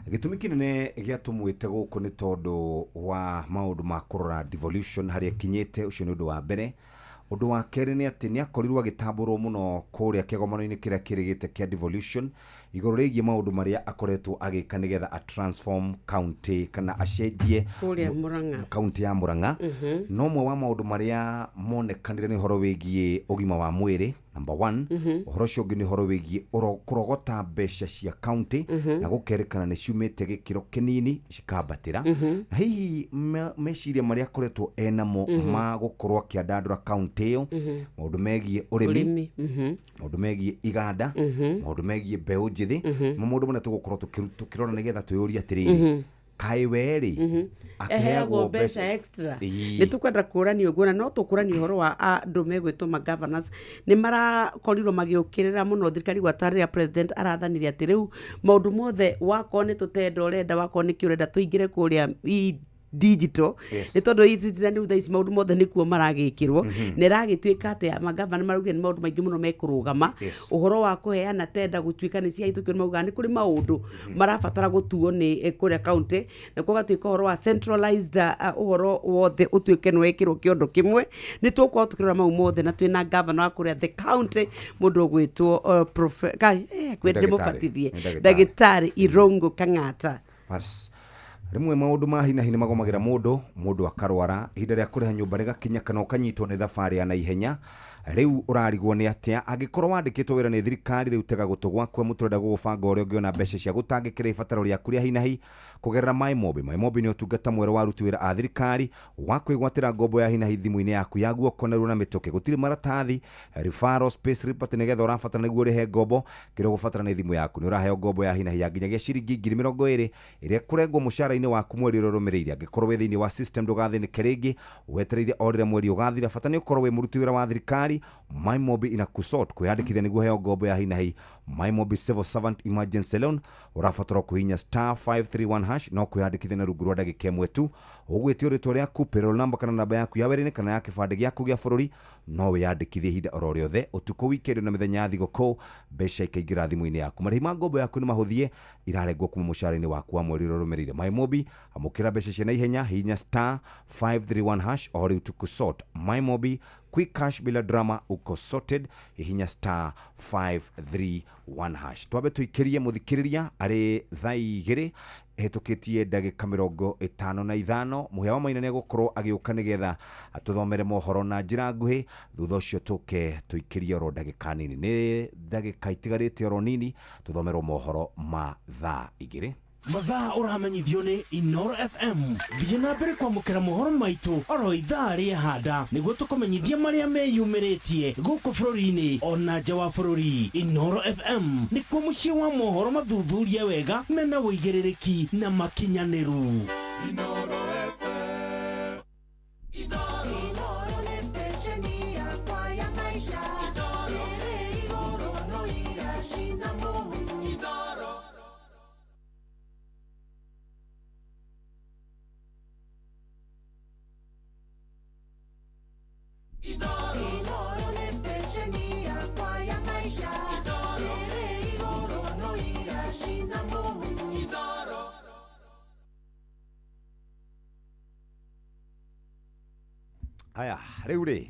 Speaker 10: Gĩtũmi kĩnene gĩa tũmwĩte gũkũ nĩ tondũ wa maũndũ ma kũrora devolution harĩa ĩkinyĩte, ũcio nĩ ũndũ wa mbere. Ũndũ wa kerĩ nĩ atĩ nĩ akorirwo agĩtambũrwo mũno kũrĩa kĩgomano-inĩ kĩrĩa kĩrĩgĩte kĩa devolution igũrũ rĩgiĩ maũndũ marĩa akoretwo agĩka nĩgetha a transform county kana acenjie
Speaker 20: kũrĩa Murang'a,
Speaker 10: county ya Murang'a. No mwe wa maũndũ marĩa monekanire nĩ ũhoro wĩgiĩ ũgima wa mwĩrĩ number 1. Ũhoro ũcio ũngĩ nĩ ũhoro wĩgiĩ kũrogota mbeca cia county na gũkerĩkana nĩ ciumĩte gĩkĩro kĩnini cikambatĩra. Na hihi meciria marĩa akoretwo enamo ma gũkorwo akĩandandũra county ĩyo, maũndũ megiĩ ũrĩmi, maũndũ megiĩ iganda, maũndũ megiĩ mbeũ njĩthĩ, maũndũ marĩa tũgũkorwo tũkĩrora nĩgetha twĩyũrie atĩrĩrĩ, kaĩ we-rĩ
Speaker 20: eheagwo mbeca extra? Nĩ tũkwenda kũrania ũguo, na no tũkũrania ũhoro wa andũ megwĩtwo ma governors nĩ marakorirwo magĩũkĩrĩra mũno thirikari gwata rĩrĩa president arathanire atĩ rĩu maũndũ mothe wakorwo nĩ tũtenda ũrenda, wakorwo nĩ kĩ ũrenda, tũingĩre kũrĩa digital. Nĩ tondũ e-citizen rĩu thaa ici maũndũ mothe nĩkuo maragĩkĩrwo, na ĩragĩtuĩka atĩ magavana maraugire nĩ maũndũ maingĩ mũno mekũrũgama. Ũhoro wa kũheana tenda gũtuĩka nĩ ciahĩtũkio, nĩ maugaga nĩ kũrĩ maũndũ marabatara gũtuo nĩ kũrĩa county, na gũgatuĩka ũhoro wa centralized, ũhoro wothe ũtuĩke nĩ wekĩrwo kĩondo kĩmwe. Nĩ tũgũkorwo tũkĩrora mau mothe, na twĩna governor wa kũrĩa the county, mũndũ ũgwĩtwo ndĩmũbatithie, Ndagĩtarĩ Irungu Kang'ata.
Speaker 10: Bas rĩmwe maũndũ ma hi na hi nĩ magomagĩra mũndũ, mũndũ akarwara, ihinda rĩa kũrĩha nyũmba rĩgakinya kana ũkanyitwo nĩ thabarĩ ya naihenya. Rĩu ũrarigwo nĩ atĩa angĩkorwo wandĩkĩtwo wĩra nĩ thirikari? Rĩu tega gũtũ gwaku mũtũrenda gũgũbanga ũrĩa ũngĩona mbeca cia gũtangĩkĩra ibataro rĩaku rĩa hi na hi kũgerera MyMobi. MyMobi nĩ ũtungata mwerũ wa aruti wĩra a thirikari wa kwĩgwatĩra ngombo ya hi na hi thimũ-inĩ yaku ya guoko narua na mĩtũkĩ. Gũtirĩ maratathi, referral, space report nĩgetha ũrabatara nĩguo ũrĩhe ngombo. Kĩrĩa ũgũbatara nĩ thimũ yaku. Nĩ ũraheo ngombo ya hi na hi ya nginyagia ciringi 20,000 ĩrĩa ĩkũrengwo mũcara-inĩ waku mweri ũrĩa ũrũmĩrĩire. Angĩkorwo wĩ thĩinĩ wa system ndũgathĩnĩke rĩngĩ, wetereire o rĩrĩa mweri ũgathira. Bata nĩ ũkorwo wĩ mũruti wĩra wa thirikari. MyMobi ina kusort kwĩyandĩkithia nĩguo heo ngombo ya hi na hi. MyMobi Civil Servant Emergency Loan, ũrabatara kũhihinya star 531 hash no kwĩyandĩkithia na rungu rwa ndagĩka ĩmwe tu. Ũgwĩtio rĩtwa rĩaku, payroll number kana namba yaku ya wĩra-inĩ kana ya kĩbandĩ gĩaku gĩa bũrũri. No wĩyandĩkithie ihinda oro rĩothe, ũtukũ, weekend na mĩthenya ya thigũkũ, mbeca ikaingĩra thimũ-inĩ yaku. Marĩhi ma ngombo yaku nĩ mahũthie, irarengwo kuma mũcara-inĩ waku wa mweri ũrĩa ũrũmĩrĩire. MyMobi, amũkĩra mbeca cia naihenya, hihinya star 531 hash o rĩu tukusort. MyMobi, quick cash bila drama, uko sorted. Hihinya star 531 hash. Twambe tũikĩrie mũthikĩrĩria arĩ thaa 2 ĩhĩtũkĩtie ndagĩka 55. Mũhĩa wa Maina nĩ egũkorwo agĩũka nĩgetha atũthomere mohoro na njĩra nguhĩ. Thutha ũcio tũke tũikĩrie oro ndagĩka nini, nĩ ndagĩka itigarĩte oro nini tũthomerwo mohoro ma thaa 2.
Speaker 9: Mathaa ũramenyithio nĩ Inoro FM. Thiĩ na mbere kwamũkĩra mohoro maitũ oro ithaa rĩa handa nĩguo tũkũmenyithia marĩa meyumĩrĩtie gũkũ bũrũri-inĩ ona nja wa bũrũri. Inoro FM nĩkuo mũciĩ wa mohoro mathuthurie wega mena ũigĩrĩrĩki na makinyanĩru.
Speaker 8: Inoro FM. Inoro nĩ station yakwa ya maisha. Ĩrĩ igũrũ no iracina mũhu. Inoro. Inoro.
Speaker 10: Haya, rĩu rĩ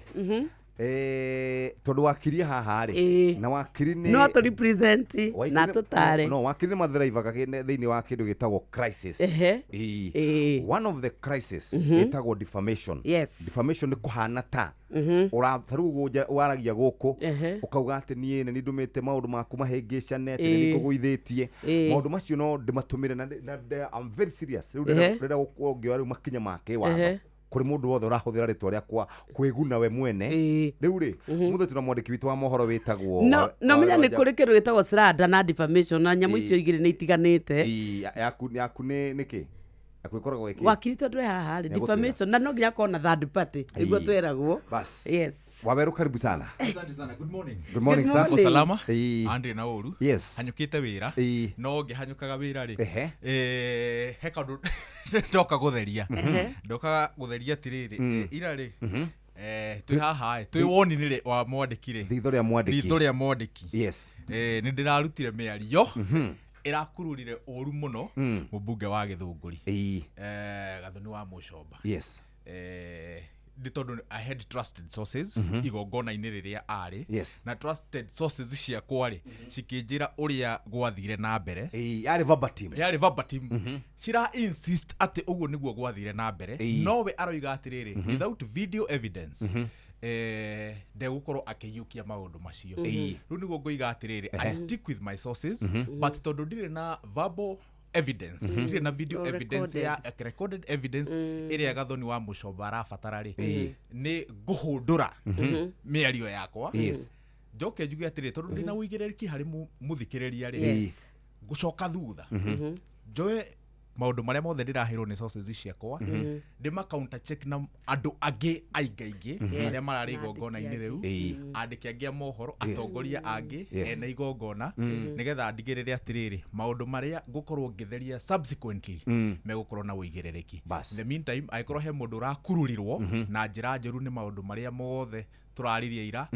Speaker 10: tondũ wakiri haha rĩ na wakiri nĩ
Speaker 20: no tũ represent na tũtare.
Speaker 10: No wakiri nĩ mathrivaga thĩinĩ wa kĩndũ gĩtagwo crisis. One of the crisis ĩtagwo defamation.
Speaker 20: Yes.
Speaker 10: Defamation nĩ kũhana ta ũratharũ waragia gũkũ ũkauga atĩ niĩ nĩ ndũmĩte maũndũ maku mahĩngĩcane atĩ nĩ ngũgũithĩtie maũndũ macio no ndĩmatũmĩre na I'm very serious. Rĩu ndĩrenda gũkũongea rĩu makinya ma kĩwatho kuri mundu wothe urahuthira ritwa riakwa kwiguna we mwene. Riu ri muthe tuna mwandiki witu wa mohoro witagwo
Speaker 20: no menya ni kuri kindu gitagwo slander na defamation na nyamu icio igiri ni itiganite.
Speaker 10: Yaku ni niki yaku ikoragwo iki
Speaker 20: wakiri tondu haha ri defamation na no nginya kona third party niguo tweragwo. Yes,
Speaker 10: Waweru karibu sana.
Speaker 6: Asante sana. Good morning.
Speaker 10: Good morning sir.
Speaker 6: Uko salama? Andre na uru.
Speaker 10: Yes.
Speaker 6: Hanyukite wira. No ngihanyukaga wira ri. He kaundu ndoka gutheria. Ndoka gutheria atiriri ira ri. Twi haha twi woni ni wa mwandiki ri.
Speaker 10: Ritho ria mwandiki.
Speaker 6: Ritho ria mwandiki.
Speaker 10: Yes.
Speaker 6: Ni ndirarutire miario. Irakururire uru muno mubunge wa Githunguri. Gathoni wa Mucomba.
Speaker 10: Yes.
Speaker 6: Ndi tondu I had trusted sources igongona-inĩ rĩrĩa arĩ.
Speaker 10: Yes.
Speaker 6: Na trusted sources ciakwa rĩ cikĩnjĩra ũrĩa gwathire na mbere.
Speaker 10: Yarĩ verbatim.
Speaker 6: Yarĩ verbatim. Cira insist atĩ ũguo nĩguo gwathire na mbere. Nowe aroiga atĩrĩrĩ without video evidence ndegũkorwo akĩiyũkia maũndũ macio. Rĩu nĩguo ngoiga atĩrĩrĩ I stick with my sources but tondũ ndirĩ na verbal evidence, ndirĩ na video evidence ya recorded evidence ĩrĩa Gathoni wa Mucomba arabatara rĩ nĩ ngũhũndũra mĩario yakwa. Njoke njuge atĩrĩ tondũ ndĩna ũigĩrĩrĩki harĩ mũthikĩrĩria rĩ ngũcoka thutha njoe maũndũ marĩa mothe ndĩraheirwo nĩ sources ciakwa ndĩma counter check na andũ angĩ aingaingĩ arĩa mararĩ igongona-inĩ rĩu, andĩki angĩ a mohoro, atongoria angĩ ene igongona, nĩgetha ndigĩrĩre atĩrĩrĩ maũndũ marĩa ngũkorwo ngĩtheria subsequently megũkorwo na ũigĩrĩrĩki. In the meantime angĩkorwo he mũndũ ũrakururirwo na njĩra njũru nĩ maũndũ marĩa mothe tũraririe ira,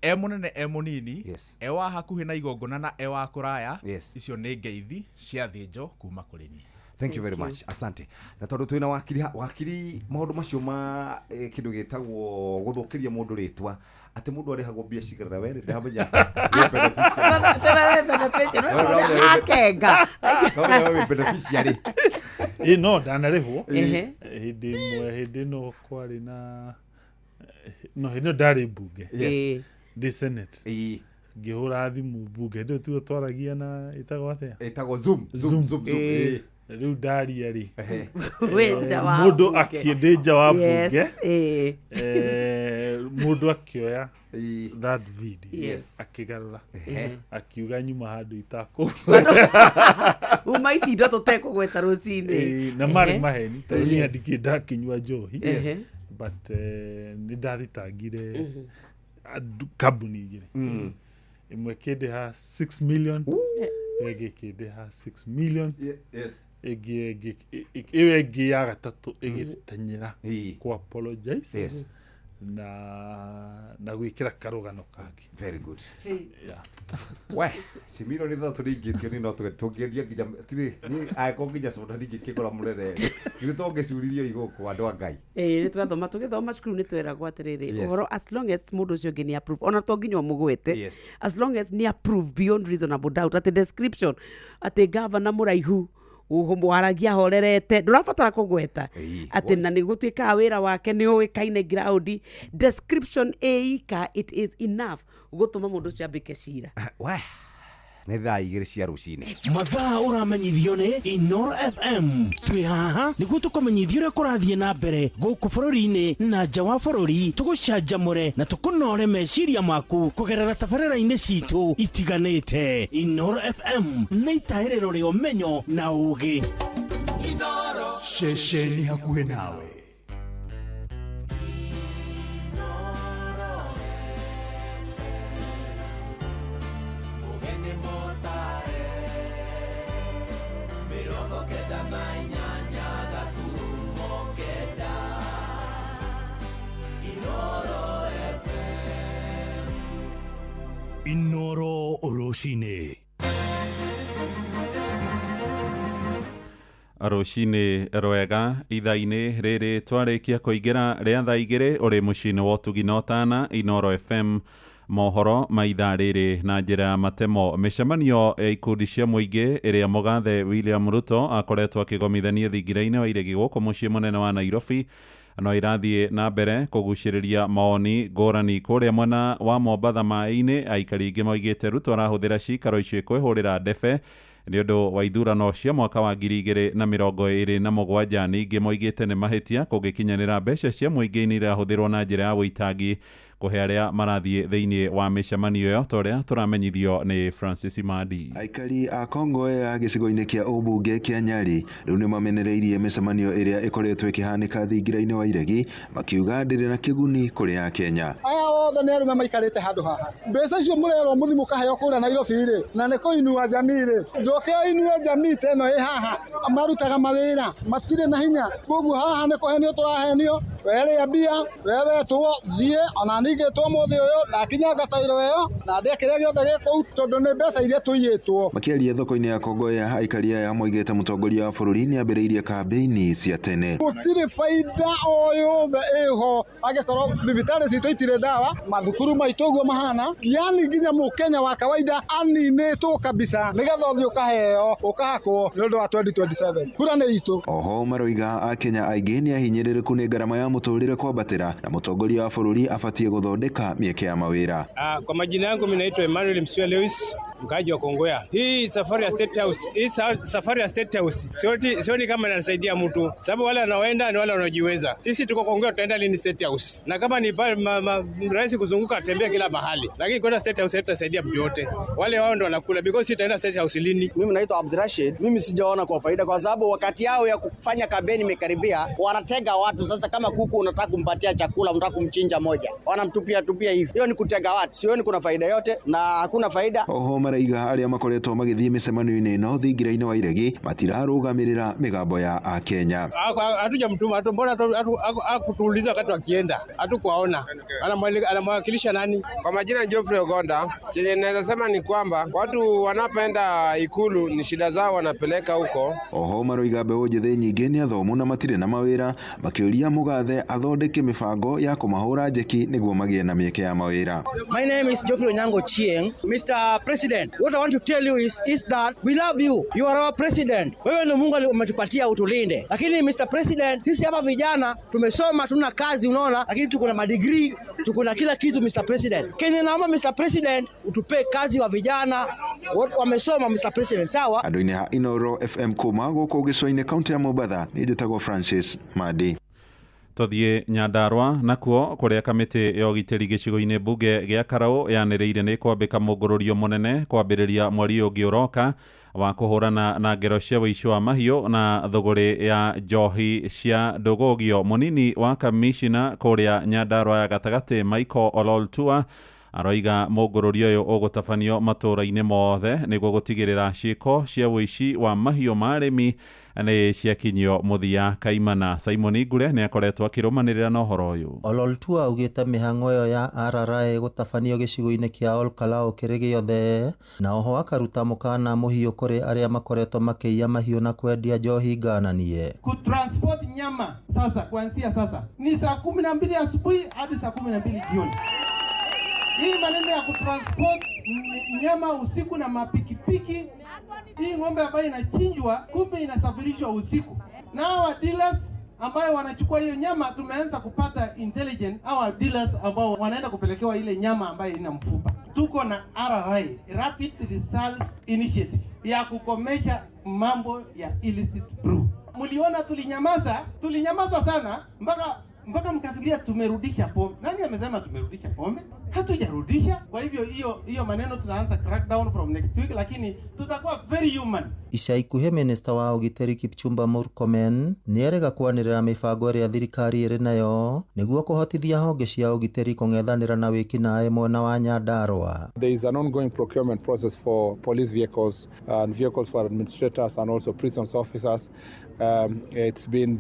Speaker 6: e munene e munini, e wa hakuhĩ na igongona na e wa kũraya, icio nĩ ngeithi cia thĩnjo kuma kũrĩ niĩ.
Speaker 10: Thank you very much. Asante. Na tondu twina wakiri wakiri maundu macio ma kindu gitagwo guthukiria mundu ritwa ati mundu arihagwo mbia cigarara we ndamenya
Speaker 20: akenga
Speaker 10: beneficiary
Speaker 4: no ndanarihwo hindi imwe hindi no kwari na no hindi ndari mbunge.
Speaker 10: Yes.
Speaker 4: Ndi senate ngihura thimu mbunge ndio tu twaragia na itagwo atia
Speaker 10: itagwo zoom zoom zoom.
Speaker 4: Riu ndaria ri
Speaker 20: mundu
Speaker 4: akĩndĩ nja wa mbunge mundu akĩoya that video akĩgarũra akiuga nyuma handũ itakũ
Speaker 20: uma itindo tũtekũgweta rũcinĩ
Speaker 4: na marĩ maheni tondũ niĩ ndikĩ ndakinyua njohi but nĩ ndathitangire kambuni igĩrĩ ĩmwe kĩndĩha 6 million ĩngĩ kĩndĩha 6 million.
Speaker 10: Yes.
Speaker 4: Ĩyo ĩngĩ ya gatatũ ĩgĩtanyĩra ku apologize.
Speaker 10: Yes.
Speaker 4: Na gwĩkĩra karũgano kangĩ.
Speaker 10: Very good.
Speaker 4: Yeah.
Speaker 10: We, si milioni ithatũ nĩingĩtio nĩ no tũngĩendia nginya tirĩ niĩ angĩkorwo nginya soda ndingĩkĩgũra mũrere githĩ tũngĩcuririo igũkũ andũ a Ngai.
Speaker 20: Nĩ tũrathoma tũgĩthoma cukuru nĩ tweragwo atĩrĩrĩ ũhoro as long as mũndũ ũcio ũngĩ nĩ approve ona to nginya ũmũgwete as long as nĩ approve beyond reasonable doubt atĩ description atĩ gavana mũraihu waragia horerete ndũrabatara kũgweta atĩ na nĩ gũtuĩkaga wĩra wake nĩ ũĩkaine ground description ĩika it is enough gũtũma mũndũ ũcio ambĩke cira.
Speaker 10: We nĩ thaa 2 cia rũcinĩ
Speaker 9: mathaa ũramenyithio nĩ Inoro FM. Twĩ haha nĩguo tũkũmenyithia ũrĩa kũrathiĩ na mbere gũkũ bũrũri-inĩ na nja wa bũrũri, tũgũcanjamũre na tũkũnore meciria maku kũgerera tabarĩra-inĩ citũ itiganĩte. Inoro FM nĩ itahĩrĩro rĩa ũmenyo na ũũgĩ.
Speaker 3: Ceceni hakuhĩ nawe. Inoro rũcinĩ.
Speaker 2: Rũcinĩ rwega ithaa-inĩ rĩrĩ twarĩkia kũingĩra rĩa thaa 2 ũrĩ mũciĩ-inĩ wa ũtugi na ũtana Inoro FM mohoro ma ithaa rĩrĩ na njĩra ya matemo. Mĩcemanio ya ikundi cia mũingĩ ĩrĩa mũgathe William Ruto akoretwo akĩgomithania thingira-inĩ wa iregi gũkũ mũciĩ mũnene wa Nairobi no irathiĩ na mbere kũgucĩrĩria mawoni ngũrani kũrĩa mwena wa Mombatha maĩ-inĩ. Aikari aingĩ moigĩte Ruto arahũthĩra cikaro icio kwĩhũrĩra ndebe nĩ ũndũ wa ithurano cia mwaka wa 2027. Ningĩ moigĩte nĩ mahĩtia kũngĩkinyanĩra mbeca cia mũingĩ-inĩ irahũthĩrwo na njĩra ya wũitangi kũhe arĩa marathiĩ thĩinĩ wa mĩcemanio ĩyo ta ũrĩa tũramenyithio nĩ Francis Madi.
Speaker 15: Aikari a Kongowea gĩcigo-inĩ kĩa ũmbunge kĩa Nyali rĩu nĩ mamenereirie mĩcemanio ĩrĩa ĩkoretwo ĩkĩhanĩka thingira-inĩ wa iregi makiuga ndĩrĩ na kĩguni kũrĩ Akenya.
Speaker 16: Aya othe nĩ arũme maikarĩte handũ haha, mbeca icio mũrerwo mũthiĩ mũkaheo kũrĩa Nairobi rĩ, na nĩ kũinua jamii rĩ, njoke inue jamii ta ĩno ĩ haha, marutaga mawĩra matirĩ na hinya, koguo haha nĩ kũhenio tũrahenio, werĩa mbia we wetwo thiĩ, ona ningĩtwo mũthĩ ũyũ ndakinyanga tairo ĩyo na ndĩe kĩrĩa gĩothe gĩ kũu tondũ nĩ mbeca iria tũiyĩtwo.
Speaker 15: Makĩaria thoko-inĩ ya Kongowea, aikari aya moigĩte mũtongoria wa bũrũri nĩ ambĩrĩirie kambĩini cia tene.
Speaker 16: Gũtirĩ baida o yothe ĩho angĩkorwo thibitarĩ citũ itirĩ ndawa, mathukuru maitũ ũguo mahana, yani nginya mũkenya wa kawaida aninĩtwo kabisa nĩgetha ũthiĩ ũkaheo ũkahakwo nĩ ũndũ wa 2027 kura nĩ itũ.
Speaker 15: Oho maroiga Akenya aingĩ nĩ ahinyĩrĩrĩku nĩ ngarama ya mũtũrĩre kwambatĩra na mũtongoria wa bũrũri abatiĩ gũthondeka mĩeke ya mawĩra.
Speaker 17: Kwa majina yangu mimi naitwa Emmanuel Msuya Lewis, mkaaji wa Kongowea. Hii safari ya State House, hii safari ya State House sioni kama inasaidia mtu, sababu wale wanaoenda ni wale wanaojiweza. Sisi tuko Kongowea, tutaenda lini State House? Na kama ni rahisi kuzunguka tembea kila mahali, lakini kwenda State House haitasaidia mtu yote. Wale wao ndio wanakula because tutaenda State House lini?
Speaker 24: Mimi naitwa Abdurashid. Mimi sijaona kwa faida kwa sababu wakati yao ya kufanya kampeni imekaribia, wanatega watu. Sasa kama kuku unataka kumpatia chakula, unataka kumchinja moja, wanamtupia tupia hivi. Hiyo ni kutega watu. Sioni kuna faida yote na hakuna faida.
Speaker 15: Oho maraiga arĩa makoretwo magĩthiĩ mĩcemanio-inĩ ĩno thingira-inĩ wa iregi matirarũgamĩrĩra mĩgambo ya Akenya.
Speaker 17: Hatujamtuma, mbona hakutuuliza wakati wakienda? Hatukuwaona. Anamwakilisha nani?
Speaker 25: Kwa majina ni Geoffrey Ogonda. Chenye naweza sema ni kwamba watu wanapenda ikulu ni shida zao wanapeleka huko.
Speaker 15: Oho maroiga mbeũ njĩthĩ nyingĩ nĩ athomu na matirĩ na mawĩra, makĩũria mũgathe athondeke mĩbango ya kũmahũra njeki nĩguo magĩe na mĩeke ya mawĩra.
Speaker 24: My name is Geoffrey Onyango Chieng. Mr. President, what I want to tell you is that we love you. You are our president. Wewe ndio Mungu umetupatia utulinde. Lakini Mr. President, sisi hapa vijana tumesoma, tuna kazi unaona, lakini tuko na madegree, tuko na kila kitu Mr. President. Kenya naomba Mr. President utupe kazi wa vijana wamesoma Mr. President, sawa?
Speaker 15: Andũ-inĩ ha Inoro FM kuma gũkũ gĩcũa-inĩ kaunti ya Mombatha, nĩ njĩtagwo Francis Madi.
Speaker 2: Tũthiĩ Nyandarua nakuo kũrĩa kamĩtĩ ya ũgitĩri gĩcigo-inĩ mbunge gĩa Karau yanĩrĩire nĩ kwambĩka mũngũrũrio mũnene kwambĩrĩria mweri ũngĩ ũroka wa kũhũrana na ngero cia ũici wa mahiũ na thũgũrĩ ya njohi cia ndũgũgio. Mũnini wa kamishina kũrĩa Nyandarua ya gatagatĩ Michael Ololtua aroiga mũngũrũrio ũyũ ũgũtabanio matũũra-inĩ mothe nĩguo gũtigĩrĩra ciĩko cia ũici wa mahiũ ma arĩmi nĩ ciakinyio mũthia kaimana. Simon Ngure nĩ akoretwo akĩrũmanĩrĩra na ũhoro ũyũ.
Speaker 26: Ololtua augĩte mĩhang'o ĩyo ya RRA gũtabanio gĩcigo-inĩ kĩa Olkalou kĩrĩ gĩothe, na oho akaruta mũkana mũhiũ kũrĩ arĩa makoretwo makĩiya mahiũ na kwendia njohi ngananie.
Speaker 27: Kutransport nyama sasa kuanzia sasa ni saa 12 asubuhi hadi saa 12 jioni. Hii maneno ya kutransport nyama usiku na mapikipiki, hii ng'ombe ambayo inachinjwa kumbe inasafirishwa usiku. Na hawa dealers ambayo wanachukua hiyo nyama, tumeanza kupata intelligent hawa dealers ambao wanaenda kupelekewa ile nyama ambayo ina mfupa. Tuko na RRA, Rapid Results Initiative, ya kukomesha mambo ya illicit brew. Mliona tulinyamaza sana mpaka mkafikiria tumerudisha pombe. Nani amesema tumerudisha pombe? Hatujarudisha. Kwa hivyo hiyo maneno tunaanza crackdown from next week, lakini tutakuwa very human.
Speaker 26: Ica ikuhĩ minista wa ũgitĩri Kipchumba Murkomen nĩerĩga kwanĩrĩra mĩbango ĩrĩa thirikari ĩrĩ nayo nĩguo kũhotithia honge cia ũgitĩri kũng'ethanĩra na wĩkinaĩ mwena wa Nyandarua.
Speaker 28: There is an ongoing procurement process for police vehicles and vehicles for administrators and also prisons officers. It's been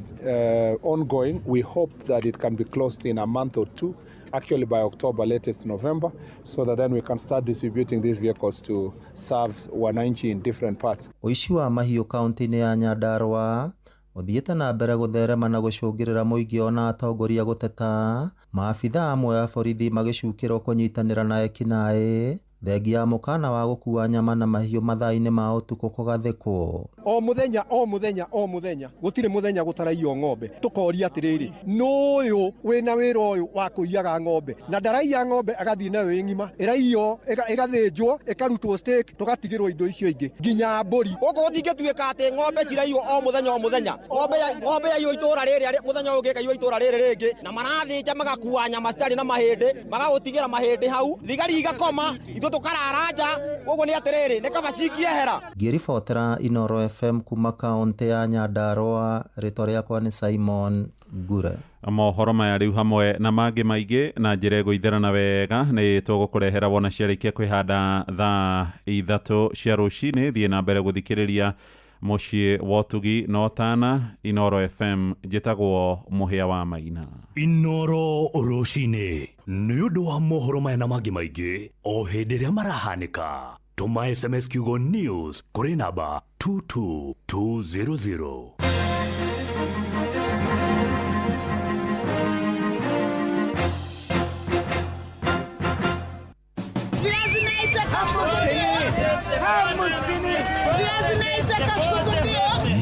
Speaker 28: ongoing. We hope that it can be closed in a month or two. actually by October, latest November, so that then we can start distributing these vehicles to serve wananchi in different parts.
Speaker 26: Ũici wa mahiũ kaunti-inĩ ya Nyandarua ũthiĩte na mbere gũtherema na gũcũngĩrĩra mũingĩ ona atongoria gũteta, maabithaa amwe a borithi magĩcukĩrwo kũnyitanĩra na ekinaĩ thengia ya mũkana wa gũkua nyama na mahiũ mathaa-inĩ ma ũtukũ kũgathĩkwo.
Speaker 1: O muthenya o muthenya o muthenya gutire muthenya gutaraiyo ng'ombe tukoria atiriri nuyu wina wira uyu wa kuiyaga ng'ombe na ndaraiya ng'ombe agathii nayo ĩ ng'ima ĩraiyo ĩgathĩnjwo ĩkarutwo steak tugatigĩrwo indo icio ingĩ nginya mbũri.
Speaker 24: Gũkũ gũtingĩtuĩka atĩ ng'ombe ciraiywo o mũthenya o mũthenya, ng'ombe yaiywo itũra rĩrĩ mũthenya ũyũ ũngĩ ĩkaiywo itũra rĩrĩ rĩngĩ, na marathĩnja magakua nyama citarĩ na mahĩndĩ magagũtigĩra mahĩndĩ hau, thigari igakoma ithuĩ tũkarara nja. Koguo nĩ atĩrĩrĩ nĩ kaba cingĩehera.
Speaker 26: Ngĩribotera Inoro FM kuma kaunti ya Nyandarua, rĩtwa rĩakwa nĩ Simon Ngure.
Speaker 2: Mohoro maya rĩu hamwe na mangĩ maingĩ na njĩra ĩgũitherana wega nĩ tũgũkũrehera wona ciarĩkia kwĩhanda thaa 3 cia rũcinĩ. Thiĩ na mbere gũthikĩrĩria mũciĩ wa ũtugi na ũtana Inoro FM. Njĩtagwo Mũhĩa wa Maina.
Speaker 3: Inoro rũcinĩ nĩ ũndũ wa mohoro maya na mangĩ maingĩ o hĩndĩ ĩrĩa marahanĩka. Tũma SMS kiugo news kũrĩ namba 22200.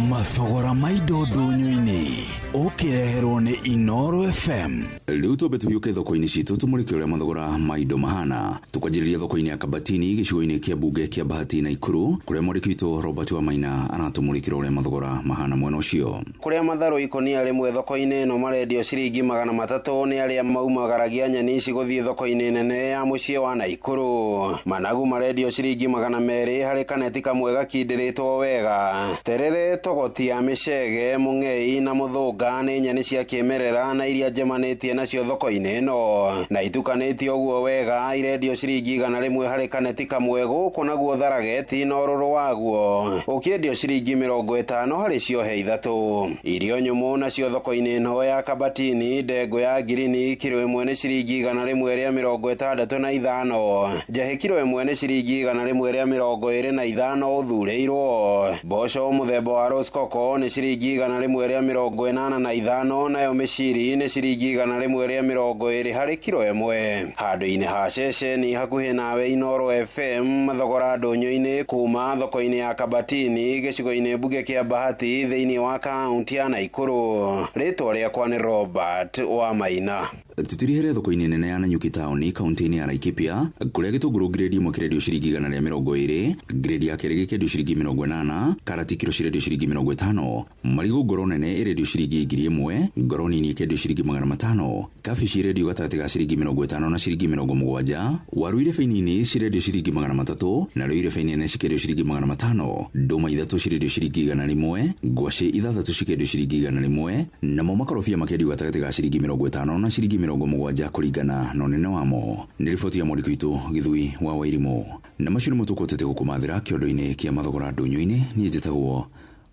Speaker 12: Mathogora ma indo ndũnyũ-inĩ ũkĩreherwo nĩ Inoro FM. Rĩu twambe tũhiũke thoko-inĩ citũ tũmũrĩke ũrĩa mathogora ma indo mahana. Tũkwanjĩrĩria thoko-inĩ ya Kabatini gĩcigo-inĩ kĩa mbunge kĩa Bahati Naikuru kũrĩa mwandĩki witũ Robert Wamaina aratũmũrĩkĩra ũrĩa mathogora mahana mwena ũcio.
Speaker 5: Kũrĩa matharũ ikũnia rĩmwe thoko-inĩ ĩno marendio ciringi 300 nĩ arĩa maumagaragia nyeni ici gũthiĩ thoko-inĩ nene ya mũciĩ wa Naikuru. Managu marendio ciringi 200 harĩ kaneti kamwe gakindĩrĩtwo wega. Terere, togoti ya mĩcege, mũng'ei na mũthũnga nĩ nyeni cia kĩmerera na iria njemanĩtie nacio thoko-inĩ ĩno na itukanĩtio ũguo wega irendio ciringi 100 harĩ kaneti kamwe. Gũkũ naguo tharageti na ũrũrũ waguo ũkĩendio ciringi 50 harĩ ciohe 3. Irio nyũmũ nacio thoko-inĩ ĩno ya Kabatini, ndengũ ya ngirini kiro 1 nĩ ciringi 165, njahĩ kiro 1 nĩ ciringi 125 ũthurĩirwo. Mboco mũthemba wa roskoko nĩ ciringi 185, nayo mĩciri nĩ ciringi 120 harĩ kiro 1. Handũ-inĩ ha ceceni hakuhĩ nawe Inoro FM, mathogora ndũnyũ-inĩ kuma thoko-inĩ ya Kabatini gĩcigo-inĩ mbunge kĩa Bahati thĩinĩ wa kaunti ya Naikuru. Rĩtwa rĩakwa nĩ Robert Wamaina.
Speaker 12: Tutirihere thoko-inĩ nene ya Nanyuki taũni kaunti-inĩ ya Laikipia kũrĩa gĩtũngũrũ grade 1 kĩrendio ciringi 120, grade ya kerĩ gĩkĩendio ciringi 80, karati kiro cirendio ciringi 50, marigũ ngoro nene ĩrendio ciringi 1000, ngoro nini ĩkendio ciringi 500, kabici irendio gatagatĩ ga ciringi 50 na ciringi 70, waru irebe nini cirendio ciringi 300, narĩo irebe nene cikendio ciringi 500, ndũma 3 cirendio ciringi 100, ngwacĩ 6 cikendio ciringi 100, namo makorobia makendio gatagatĩ ga ciringi 50 na ciringi 70 kũringana na ũnene wamo. Nĩ riboti ya mwandĩki witũ Gĩthui wa Wairimũ. Na macio nĩmo tũkũhotete gũkũmathĩra kĩondo-inĩ kĩa mathogora ndũnyũ-inĩ. Niĩ njĩtagwo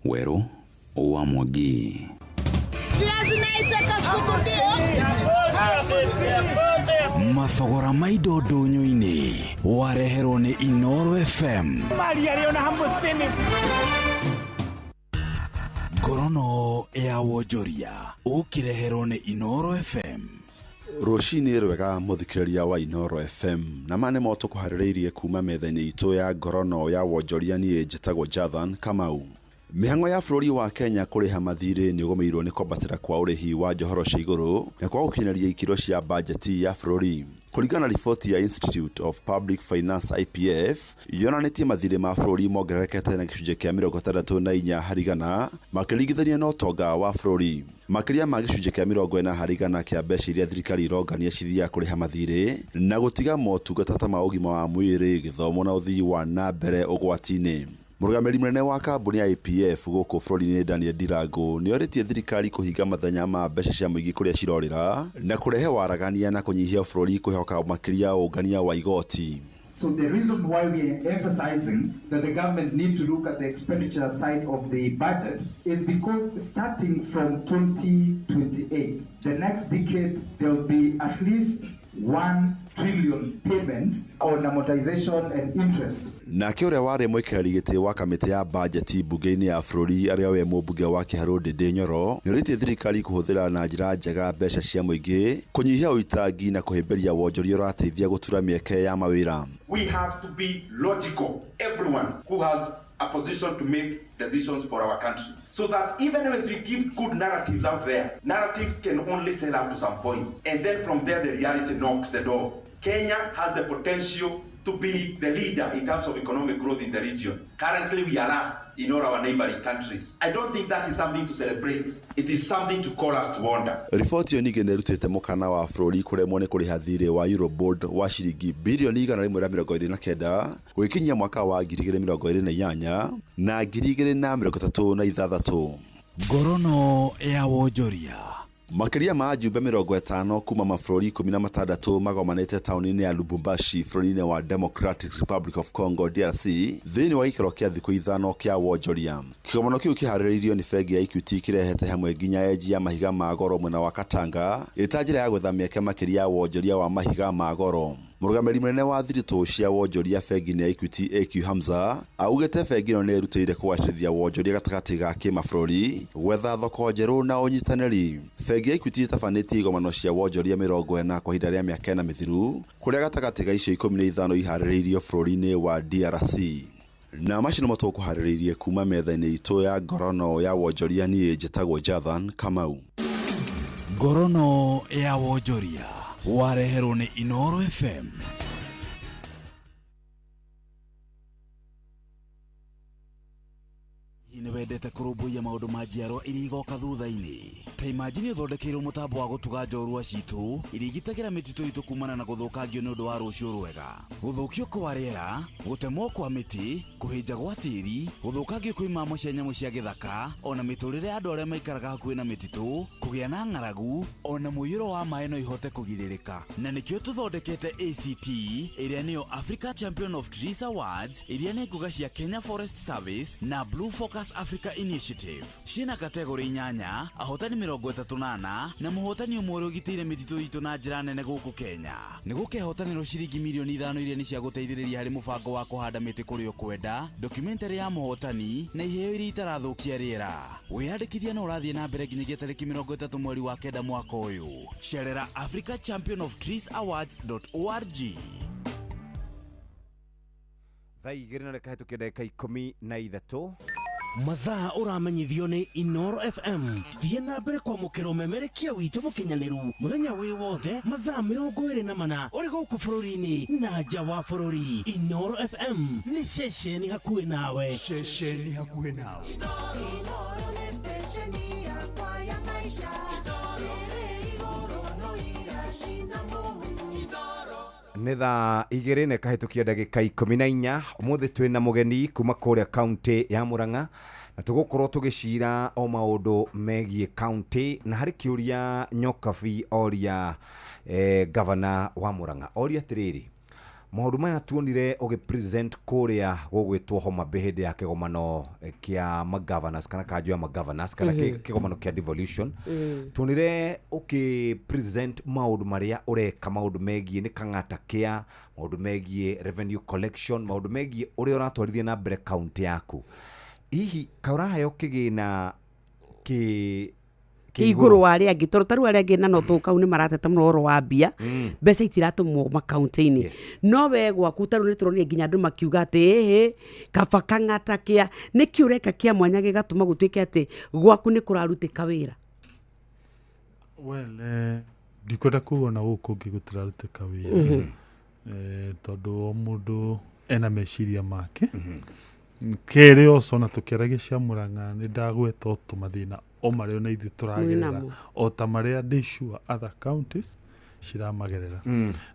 Speaker 12: Werũ wa Mwangi. Mathogora ma indo ndũnyũ-inĩ wareherwo nĩ Inoro FM. Ngorono ya wonjoria ũkĩreherwo nĩ Inoro FM.
Speaker 15: Rũcinĩ rwega mũthikĩrĩria wa Inoro FM na ma nĩmo tũkũharĩrĩirie kuma metha-inĩ itũ ya ngorono ya wonjoria. Niĩ njĩtagwo Jathan Kamau. Mĩhang'o ya bũrũri wa Kenya kũrĩha mathirĩ nĩ ũgũmĩirwo nĩ kwambatĩra kwa ũrĩhi wa njohoro cia igũrũ na kwa gũkinyanĩria ikĩro cia bajeti ya bũrũri. Kũringana na riboti ya Institute of Public Finance IPF yonanĩtie mathirĩ ma bũrũri mongererekete na gĩcunjĩ kĩa 64 harĩ igana makĩringithania na ũtonga wa bũrũri. Makĩria ma gĩcunjĩ kĩa 40 harĩ igana kĩa mbeca iria thirikari irongania cithiaga kũrĩha mathirĩ na gũtiga motungata ta ma ũgima wa mwĩrĩ, gĩthomo na ũthii wa na mbere ũgwati-inĩ. Mũrũgamĩrĩri mũnene wa kambuni ya IPF gũkũ bũrũri-inĩ Daniel Ndirango nĩorĩtie thirikari kũhinga mathanya ma mbeca cia mũingĩ kũrĩa cirorĩra na kũrehe waragania na kũnyihia bũrũri kwĩhoka makĩria ũngania wa igoti.
Speaker 11: So the reason why we are emphasizing that the government need to look at the expenditure side of the budget is because starting from 2028, the next decade, there will be at least 1 trillion payments on amortization and interest.
Speaker 15: Nake ũrĩa warĩ mũikarĩri gĩtĩ wa kamĩtĩ ya bajeti mbunge-inĩ ya bũrũri arĩa we mũmbunge wa Kĩharũ Ndĩndĩ Nyoro nĩorĩtie thirikari kũhũthĩra na njĩra njega mbeca cia mũingĩ kũnyihia ũitangi na kũhĩmbĩria wonjoria ũrateithia gũtura mĩeke ya mawĩra.
Speaker 7: We have to be logical, everyone who has a position to make decisions for our country, so that even as we give good narratives out there, narratives can only sell up to some point, and then from there the reality knocks the door. Kenya has the potential to be the leader in terms of economic growth in the region. Currently, we are last in all our neighboring countries. I don't think that is something to celebrate. It is something to call us to wonder.
Speaker 15: Riboti ĩyo ningĩ nĩĩrutĩte mũkana wa bũrũri kũremwo nĩ kũrĩha thirĩ wa Eurobond wa ciringi birioni 129 gũgĩkinyia mwaka wa 2028 na 2036.
Speaker 12: Ngorono ya wonjoria.
Speaker 15: Makĩria ma ajumbe 50 kuma mabũrũri 16 magomanĩte taũni-inĩ ya Lubumbashi bũrũri-inĩ wa Democratic Republic of Congo DRC thĩinĩ wa gĩikaro kĩa thikũ 5 kĩa wonjoria. Kĩgomano kĩu kĩharĩrĩirio nĩ bengi ya Equity kĩrehete hamwe nginya enji ya mahiga ma goro mwena wa Katanga ĩta njĩra ya gwetha mĩeke makĩria ya wonjoria wa mahiga ma goro. Mũrũgamĩrĩri mũnene wa thiritũ cia wonjoria bengi-inĩ ya Equity AQ Hamza augĩte bengi ĩno nĩ ĩrutĩire kũgacĩrithia wonjoria gatagatĩ ga kĩmabũrũri gwetha thoko njerũ na ũnyitanĩri. Bengi ya Equity ĩtabanĩtie igomano cia wonjoria 40 kwa ihinda rĩa mĩaka 4 mĩthiru kũrĩa gatagatĩ ga icio 15 iharĩrĩirio bũrũri-inĩ wa DRC. Na macio nĩmo tũkũharĩrĩirie kuma metha-inĩ itũ ya ngorono ya wonjoria. Niĩ njĩtagwo Jathan Kamau.
Speaker 12: Ngorono ya wonjoria wareherwo nĩ Inoro FM. Nĩ wendete kũrũmbũiya maũndũ ma njiarwa iria igoka thutha-inĩ. Ta imagine ũthondekeirwo mũtambo wa gũtuga njorua citũ iria igitagĩra mĩtitũ itũ kumana na gũthũkangio nĩ ũndũ wa rũciũ rwega. Gũthũkio kwa rĩera, gũtemwo kwa mĩtĩ, kũhĩnja gwa tĩri, gũthũkangio kwa imamo cia nyamũ cia gĩthaka, ona mĩtũrĩre ya andũ arĩa maikaraga hakuhĩ na mĩtitũ, kũgĩa na ng'aragu, ona mũiyũro wa maĩ no ihote kũgirĩrĩka. Na nĩkĩo tũthondekete ACT ĩrĩa nĩyo Africa Champion of Trees Awards, iria nĩ ngũga cia Kenya Forest Service na Blue Focus Africa Initiative. Ciĩna kategori 8, ahotani 38 na mũhotani ũmwe ũrĩa ũgitĩire mĩtitũ itũ na njĩra nene gũkũ Kenya. Nĩ gũkehotanĩrwo ciringi mirioni 5 iria nĩ cia gũteithĩrĩria harĩ mũbango wa kũhanda mĩtĩ kũrĩa ũkwenda, documentary ya mũhotani na iheo iria itarathũkia rĩera. Wĩyandĩkithia no ũrathiĩ na mbere nginyagia tarĩki 30 mweri wa 9 mwaka ũyũ. Cerera Africa Champion of Trees Awards.org.
Speaker 10: Thaa 2 na kahĩtũkia ndagĩka 13.
Speaker 9: Mathaa ũramenyithio nĩ Inoro FM. Thiĩ na mbere kwamũkĩra ũmemerekia witũ mũkinyanĩru mũthenya wĩ wothe mathaa 24 ũrĩ gũkũ bũrũri-inĩ na nja wa bũrũri. Inoro FM nĩ ceceni hakuhĩ nawe.
Speaker 13: Ceceni hakuhĩ nawe.
Speaker 14: Inoro nĩ stesheni yakwa ya maisha. Ĩrĩ igũrũ no iracina mũhu.
Speaker 10: Nĩ thaa 2 na kahĩtũkia ndagĩka 14. Ũmũthĩ twĩna mũgeni kuma kũrĩa kaunti ya Murang'a na tũgũkorwo tũgĩcira o maũndũ megiĩ kaunti, na harĩ kĩũria Nyokabi oria gavana wa Murang'a oria atĩrĩrĩ, maũndũ maya tuonire ũgĩ present kũrĩa gũgwĩtwo Homa Bay hĩndĩ ya kĩgomano kĩa magovernors kana kanjũ ya magovernors kana kĩgomano kĩa devolution, tuonire ũkĩ present maũndũ marĩa ũreka, maũndũ megiĩ nĩ kang'ata kĩa, maũndũ megiĩ revenue collection, maũndũ megiĩ ũrĩa ũratwarithia na mbere kaunti yaku. Hihi kaũraheo kĩgĩna kĩ
Speaker 20: igũrũ wa arĩa angĩ, tondũ tarĩu arĩa angĩ na no tũkau nĩ marateta mũno ũhoro wa mbia, mbeca itiratũmwo makaunti-inĩ. No we gwaku tarĩu nĩ tũronire nginya andũ makiuga atĩ ĩhĩ kaba kang'ata kĩa nĩkĩ ũreka kĩa mwanya gĩgatũma gũtuĩke atĩ gwaku nĩ kũrarutĩka wĩra?
Speaker 4: Well, ndikwenda kuga ona gũkũ ũngĩ gũtirarutĩka wĩra, tondũ o mũndũ ena meciria make. Kerĩ oco na tũkĩaragia cia Murang'a nĩ ndagweta o tũmathĩna o marĩa ona ithuĩ tũragerera o ta marĩa ndĩ sure other counties ciramagerera.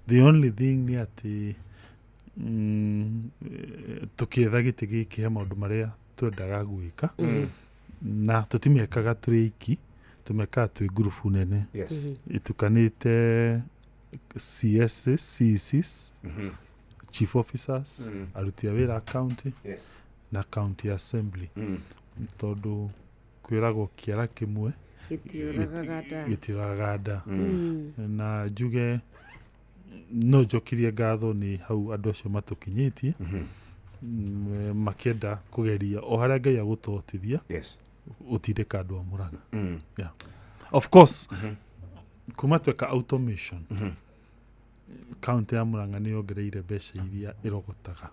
Speaker 4: The only thing nĩ atĩ tũkĩetha gĩtĩ gĩkĩ he maũndũ marĩa twendaga gwĩka, na tũtimekaga tũrĩ aiki, tũmekaga twĩ ngurubu nene ĩtukanĩte CSs, CECs, chief officers, aruti a wĩra a county na county assembly, tondũ kwĩragwo kĩara kĩmwe gĩtiũragaga nda. Na njuge No njokirie ngatho nĩ hau andũ acio matũkinyĩtie, makĩenda kũgeria o harĩa Ngai agũtũhotithia gũtindĩka andũ a Mũrang'a. Yeah. Of course, kuma tweka automation, kaunti ya Murang'a nĩ yongereire mbeca iria ĩrogotaga.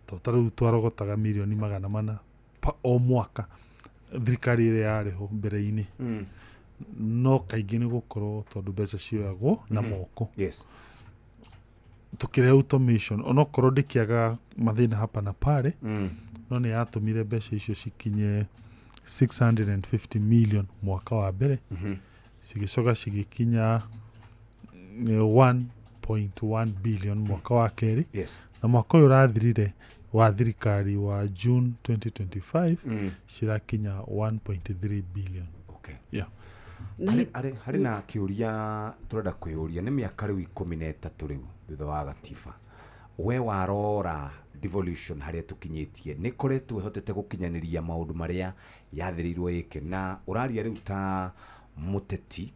Speaker 4: To ta rĩu twarogotaga mirioni 400 o mwaka thirikari ĩrĩa yarĩ ho mbere-inĩ. No kaingĩ nĩ gũkorwo tondũ mbeca cioyagwo na moko. Tũkĩrehe automation, onokorwo ndĩkĩaga mathĩna hapa na pale, no nĩ yatũmire mbeca icio cikinye 650 million mwaka wa mbere, cigĩcoka cigĩkinya 1.1 billion mwaka wa kerĩ, na mwaka ũyũ ũrathirire wa thirikari wa June 2025 cirakinya 1.3 billion. Yeah.
Speaker 10: Harĩ na kĩũria tũrenda kwĩyũria. Nĩ mĩaka rĩu 13 rĩu thutha wa gatiba, we warora devolution harĩa tũkinyĩtie, nĩ koretwo ĩhotete gũkinyanĩria maũndũ marĩa yathĩrĩirwo ĩke? Na ũraria rĩu ta mũteti,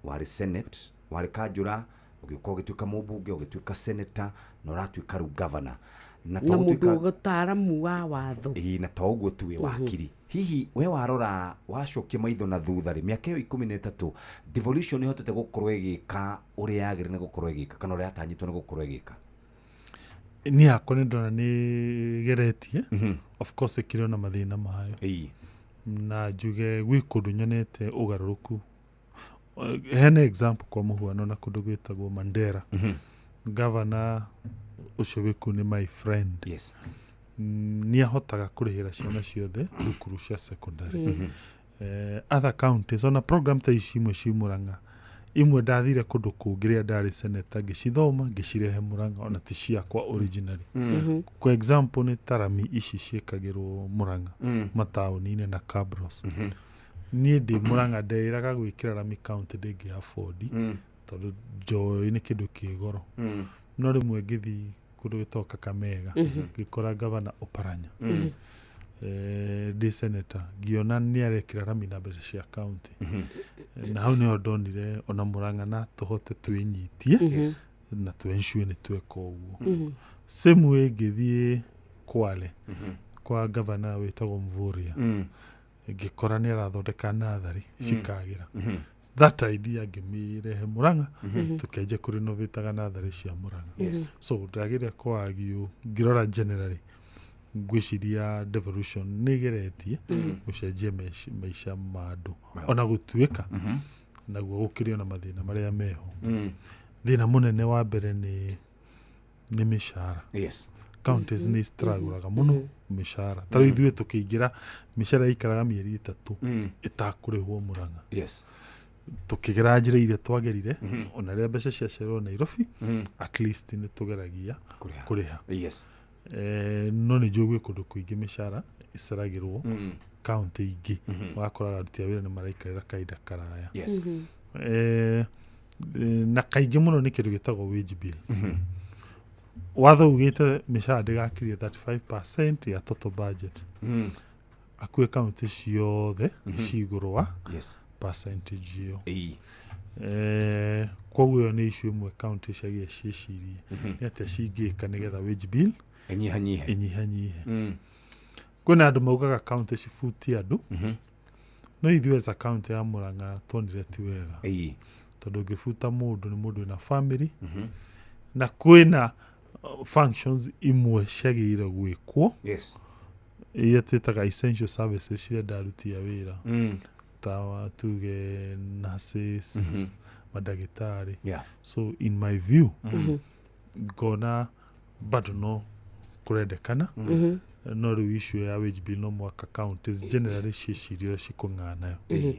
Speaker 10: warĩ senate, warĩ kanjũra, ũgĩũka ũgĩtuĩka mũmbunge, ũgĩtuĩka senator, na ũratuĩka rĩu governor na to
Speaker 20: na mũndũ
Speaker 10: gũtuĩka
Speaker 20: gũtaramu wa watho.
Speaker 10: Ĩĩ, na to ũguo tu, wĩ wakiri. Hihi we warora, wacokia maitho na thutha rĩ, mĩaka ĩyo 13, devolution ĩhotete gũkorwo ĩgĩka ũrĩa yagĩrĩire nĩ gũkorwo ĩgĩka kana ũrĩa yatanyĩtwo nĩ gũkorwo ĩgĩka?
Speaker 4: Niĩ hakwa nĩ ndona nĩ geretie. Of course ĩkĩrĩ ona mathĩna mayo, na njuge gwĩ kũndũ nyonete ũgarũrũku. Hena example, kwa mũhuano, na kũndũ gwĩtagwo Mandera, gavana ũcio wĩ kũu nĩ my friend. Nĩ ahotaga kũrĩhĩra ciana ciothe thukuru cia secondary. Other counties, ona program ta ici imwe ci Murang'a, imwe ndathire kũndũ kũngĩ rĩrĩa ndarĩ senator, ngĩcithoma, ngĩcirehe Murang'a, ona ti ciakwa originally. Kwa example, nĩ tarami ici ciĩkagĩrwo Murang'a mataũni-inĩ na cabros. Niĩ ndĩ Murang'a ndeĩraga gwĩkĩra rami county ndĩngĩ afford, tondũ njoĩ nĩ kĩndũ kĩ goro. No rĩmwe ngĩthiĩ kũndũ gwĩtagwo Kakamega, ngĩkora gavana Oparanya, ndĩ senator, ngĩona nĩ arekĩra rami na mbeca cia county. Na hau nĩho ndonire ona Murang'a na tũhote twĩnyitie na twensure nĩ tweka ũguo. Same way ngĩthiĩ Kwale kwa gavana wĩtagwo Mvurya, ngĩkora nĩ arathondeka nathari cikagĩra. That idea ngĩmĩrehe Murang'a, tũkĩanjia kũrenovataga natharĩ cia Murang'a. So ndagĩrĩa kwagio ngĩrora generally, ngwĩciria devolution nĩ ĩgeretie gũcenjia maica ma andũ, ona gũtuĩka naguo gũkĩrĩ ona mathĩna marĩa meho. Thĩna mũnene wa mbere nĩ mĩcara. Counties nĩ struggle mũno mĩcara. Ta rĩu ithuĩ tũkĩingĩra, mĩcara yaikaraga mĩeri 3 ĩtakũrĩhwo Murang'a. Tũkĩgera njĩra iria twagerire, ona rĩrĩa mbeca ciacererwo Nairobi, at least nĩ tũgeragia kũrĩha. No nĩ njũĩ gwĩ kũndũ kũingĩ mĩcara ĩceragĩrwo, county ingĩ ũgakoraga aruti a wĩra nĩ maraikarĩra kahinda karaya. Na kaingĩ mũno nĩ kĩndũ gĩtagwo wage bill. Watho ugĩte mĩcara ndĩgakirie 35% ya total budget. Akuĩ county ciothe ci igũrũ wa percentage ĩyo. Koguo ĩyo nĩ issue ĩmwe county ciagĩrĩire ciĩcirie nĩ atĩa cingĩka nĩgetha wage bill
Speaker 10: ĩnyihanyihe.
Speaker 4: Ĩnyihanyihe. Kwĩna andũ maugaga county cibutie andũ, no ithuĩ as a county ya Murang'a tuonire ti wega, tondũ ũngĩbuta mũndũ, nĩ mũndũ wĩna family, na kwĩna functions imwe ciagĩrĩire gwĩkwo iria twĩtaga essential services cirenda aruti a wĩra, ta tuge nurses, mandagĩtarĩ. So in my view, ngona bado no kũrendekana, no rĩu issue ya wage bill no mwaka counties generally ciĩcirie ũrĩa cikũng'ana nayo. Yeah.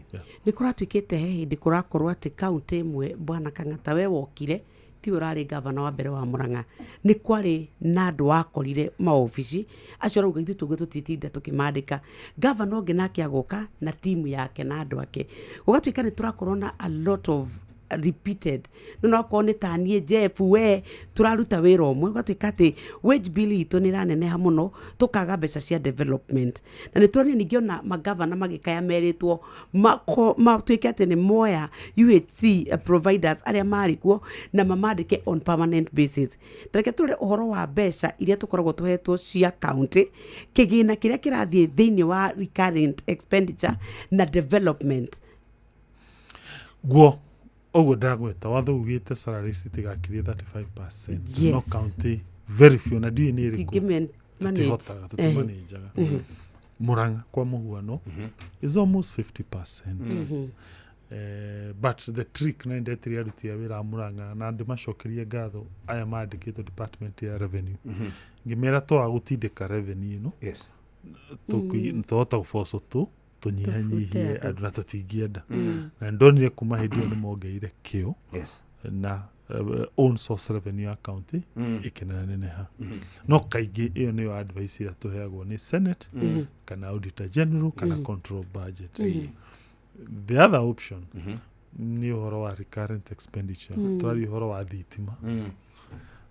Speaker 20: Nĩ kũratuĩkĩte he hĩndĩ kũrakorwo atĩ kaunti ĩmwe, bwana Kang'ata, we wokire tiwe ũrarĩ gavana wa mbere wa Murang'a, nĩ kwarĩ na andũ wakorire maobici acio arauga ithuĩ tũngĩ tũtitinda tũkĩmandĩka. Gavana ũngĩ nake agoka na timu yake na andũ ake, gũgatuĩka nĩ tũrakorwo na a lot of Repeated no no akorwo nĩ ta niĩ Jeff we tũraruta wĩra ũmwe, ũgatuĩka atĩ wage bill itũ nĩ ĩraneneha mũno, tũkaga mbeca cia development. Na nĩ tuonire ningĩ ona magavana magĩkaya merĩtwo matuĩke atĩ nĩ moya UHC providers arĩa marĩ kuo na mamandĩke on permanent basis. Tareke tũrore ũhoro wa mbeca iria tũkoragwo tũhetwo cia county, kĩgĩna kĩrĩa kĩrathiĩ thĩinĩ wa recurrent expenditure na development.
Speaker 4: Guo ũguo ndagweta, watho ugĩte salaries itigakirie 35%. No county very few, na ndiũĩ nĩ ĩrĩkũ,
Speaker 20: Tingĩ manage.
Speaker 4: tũtihotaga, tũtimanĩnjaga. Murang'a kwa mũhuano is almost 50%. But the trick, na ndetire aruti a wĩra a Murang'a na ndĩmacokerie ngatho aya mandĩkĩtwo department ya revenue, ngĩmera twaga gũtindĩka revenue ĩno, tũhota gũboco tu tũnyihanyihie
Speaker 20: Tũbute andũ.
Speaker 4: Andũ na tũtingĩenda. Na ndonire kuma hĩndĩ ĩyo nĩ mongereire kĩo na own source revenue ya county ĩkĩneneneha. No kaingĩ ĩyo nĩyo advice ĩrĩa tũheagwo nĩ Senate kana Auditor General kana control budget. The other option nĩ ũhoro wa recurrent expenditure. Tũraria ũhoro wa thitima,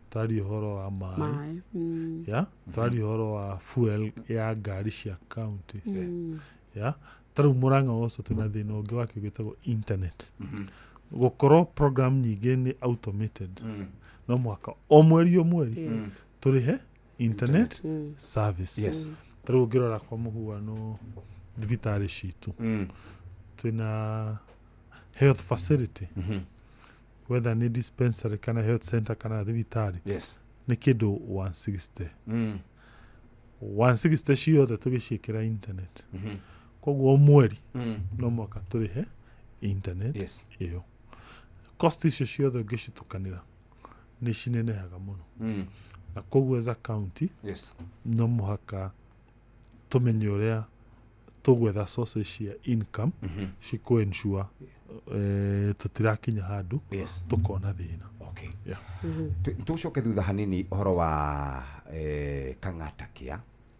Speaker 4: tũraria ũhoro wa maĩ,
Speaker 20: Maĩ.
Speaker 4: Ya tũraria ũhoro wa fuel ya ngari cia counties. Ya ta rĩu Mũrang'a ũcio twĩna thĩna ũngĩ wakĩo gĩtagwo internet. Gũkorwo program nyingĩ nĩ automated, no mũhaka o mweri o mweri tũrĩhe internet service. Ta rĩu ũngĩrora kwa mũhuano thibitarĩ citũ, twĩna health facility, whether nĩ dispensary kana health center kana thibitarĩ, nĩ kĩndũ 160. 160 ciothe tũgĩciĩkĩra internet. Koguo o mweri no mũhaka tũrĩhe internet. Ĩyo cost icio ciothe ũngĩcitukanĩra nĩ cinenehaga mũno. Na koguo as a county no mũhaka tũmenye ũrĩa tũgwetha sources cia income cikũ ensure tũtirakinya handũ tũkona thĩna. Yeah.
Speaker 10: Tũcoke thutha hanini ũhoro wa Kang'ata Care,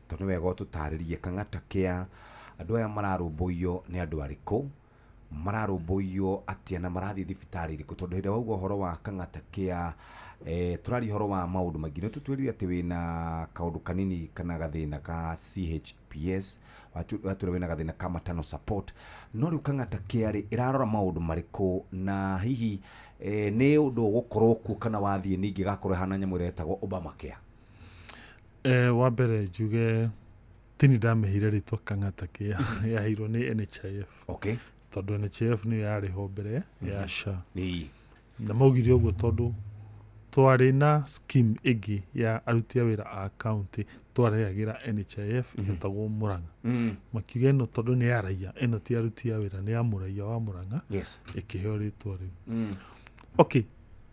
Speaker 10: tondũ nĩ wega ũtũtarĩrie Kang'ata Care, andũ aya mararũmbũiyo nĩ andũ arĩkũ, mararũmbũiyo atĩa na marathiĩ thibitarĩ irĩkũ? Tondũ hĩndĩ ĩrĩa wauga ũhoro wa Kang'ata Care, tũraria ũhoro wa maũndũ maingĩ. Nĩ tũtwĩrire atĩ wĩna kaũndũ kanini kana gathĩna ka CHPS, watwĩra wĩna gathĩna ka maternal support, no rĩu Kang'ata Care rĩ, ĩrarora maũndũ marĩkũ, na hihi nĩ ũndũ ũgũkorwo kuo kana wathiĩ ningĩ ĩgakorwo ĩhana nyamũ ĩrĩa ĩtagwo Obamacare?
Speaker 4: Wa mbere njuge tini ndamĩheire rĩtwa Kang'ata Care, yaheirwo nĩ NHIF. Tondũ NHIF nĩyo yarĩ ho mbere ya SHA. Na maugire ũguo tondũ twarĩ na scheme ĩngĩ ya aruti a wĩra a county twarehagĩra NHIF ĩtagwo Murang'a. Makiuga ĩno tondũ nĩ ya raia, ĩno ti aruti a wĩra, nĩ ya mũraia wa Murang'a, ĩkĩheo rĩtwa rĩu. Okay,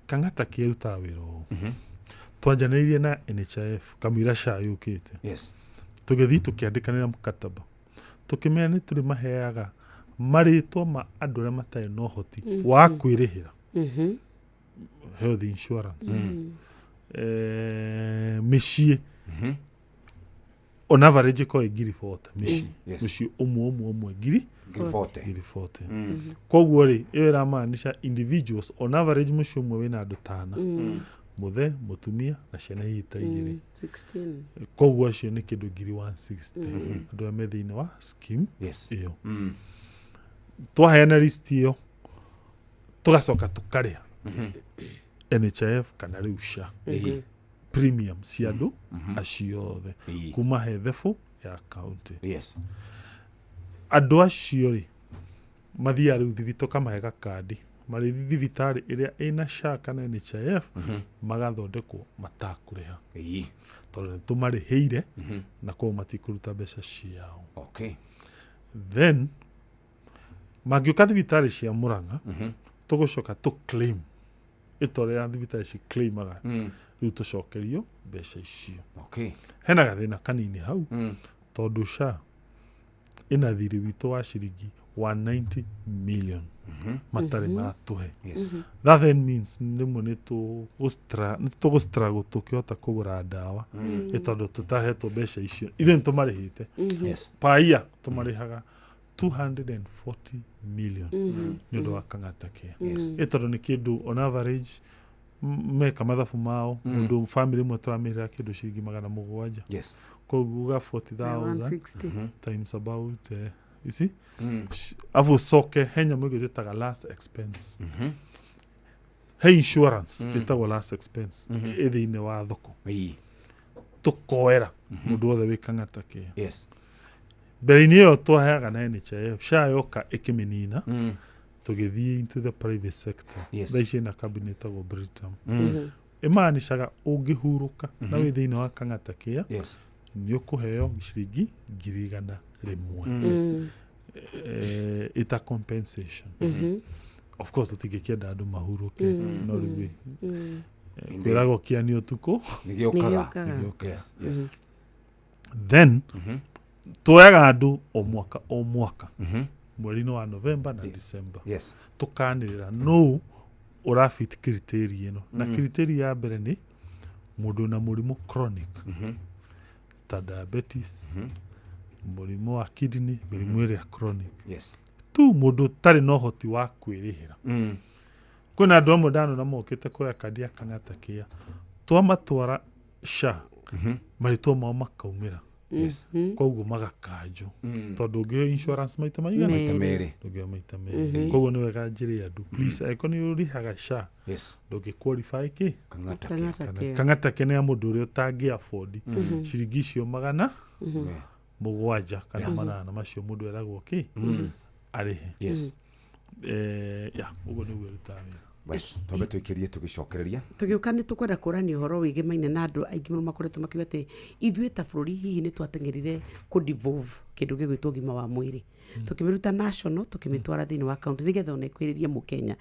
Speaker 4: Kang'ata Care ĩrutaga wĩra ũũ. Twanjanĩirie na NHIF kamũira SHA yũkĩte. Tũgĩthiĩ tũkĩandĩkanĩra mkataba, tũkĩmenya nĩ tũrĩmaheaga marĩtwa ma andũ arĩa matarĩ na ũhoti wa kwĩrĩhĩra health insurance. Mĩciĩ on average ĩkorwo ĩ 40,000 mĩciĩ. Mũciĩ ũmwe ũmwe ũmwe ngiri
Speaker 10: 40,000.
Speaker 4: 40,000. Koguo rĩ, ĩyo ĩramaanisha individuals on average mũciĩ ũmwe wĩna andũ tana, mũthe, mũtumia na ciana hihi ta igĩrĩ.
Speaker 20: 16.
Speaker 4: Koguo acio nĩ kĩndũ 160,000 andũ arĩa me thĩinĩ wa scheme ĩyo. Twaheana list ĩyo, tũgacoka tũkarĩha NHIF kana rĩu SHA premium cia andũ acio othe kuma he thebũ ya county. Andũ acio rĩ, mathiaga rĩu thibi, tũkamahe gakandi, marĩthi thibitarĩ ĩrĩa ĩna SHA kana NHIF, magathondekwo matakũrĩha tondũ nĩ tũmarĩhĩire na koguo matikũruta mbeca ciao. Then mangĩũka thibitarĩ cia Murang'a, tũgũcoka tũ claim ĩta ũrĩa thibitarĩ ci claimaga, rĩu tũcokerio mbeca icio. Hena gathĩna kanini hau tondũ SHA ĩna thirĩ witũ wa ciringi 190 million matarĩ maratũhe. That then means rĩmwe nĩ tũgũ struggle tũkĩhota kũgũra ndawa, ĩ tondũ tũtahetwo mbeca icio, ithuĩ nĩ tũmarĩhĩte. Paia tũmarĩhaga. 240 million nĩ ũndũ wa Kang'ata Care. Ĩ tondũ nĩ kĩndũ on average meka mathabu mao, mũndũ family ĩmwe tũramĩrĩra kĩndũ ciringi 700. Koguo uga 40,000
Speaker 20: 160.
Speaker 4: Times about you see, afu ũcoke he nyamũ ĩngĩ twĩtaga last expense, he insurance ĩtagwo last expense ĩ thĩinĩ wa thoko, tũkoera mũndũ wothe wĩ Kang'ata Care. Mbere-inĩ ĩyo twaheaga na NHIF, SHA yoka ĩkĩmĩnina, tũgĩthiĩ into the private sector. Thaa ici ĩna kambuni ĩtagwo Britam. Ĩmaanishaga ũngĩhurũka na wĩ thĩinĩ wa Kang'ata Care, nĩ ũkũheo ciringi 100,000 ĩta compensation. Of course tũtingĩkĩenda andũ mahurũke, no rĩu ĩ, kwĩragwo kĩani ũtukũ
Speaker 10: Nĩgĩũkaga.
Speaker 4: Nĩgĩũkaga. Then tuoyaga andũ o mwaka o mwaka, mweri-inĩ wa November na December, tũkanĩrĩra nũ ũrafit criteria ĩno, na criteria ya mbere nĩ mũndũ na mũrimũ chronic ta diabetes, mũrimũ wa kidney, mĩrimũ ĩrĩa chronic. Tu mũndũ ũtarĩ na ũhoti wa kwĩrĩhĩra. Kwĩna andũ amwe ndanona mokĩte kuoya kandi ya Kang'ata Care, twamatwara SHA, marĩtwa mao makaumĩra. Koguo magakanjwo, tondũ ũngĩheo insurance maita maigana?
Speaker 10: Maita merĩ.
Speaker 4: Ndũngĩheo maita merĩ. Koguo nĩ wega njĩre andũ, please, angĩkorwo nĩ ũrĩhaga SHA, ndũngĩ qualify kĩ?
Speaker 10: Kang'ata.
Speaker 20: Kang'ata Care.
Speaker 4: Kang'ata Care nĩ ya mũndũ ũrĩa ũtangĩ afford ciringi icio 700 kana 800 macio mũndũ eragwo kĩ arĩhe. Ya ũguo nĩguo ĩrutaga wĩra.
Speaker 10: Bas, twambe tũikĩrie tũgĩcokereria.
Speaker 20: Tũgĩũka nĩ tũkwenda kũrania ũhoro wĩgĩmaine na andũ aingĩ mũno makoretwo makiuga atĩ ithuĩ ta bũrũri hihi nĩ twateng'erire kũ devolve kĩndũ gĩgwĩtwo ũgima wa mwĩrĩ, tũkĩmĩruta national tũkĩmĩtwara thĩinĩ wa county nĩgetha ona ĩkwĩrĩrie mũkenya.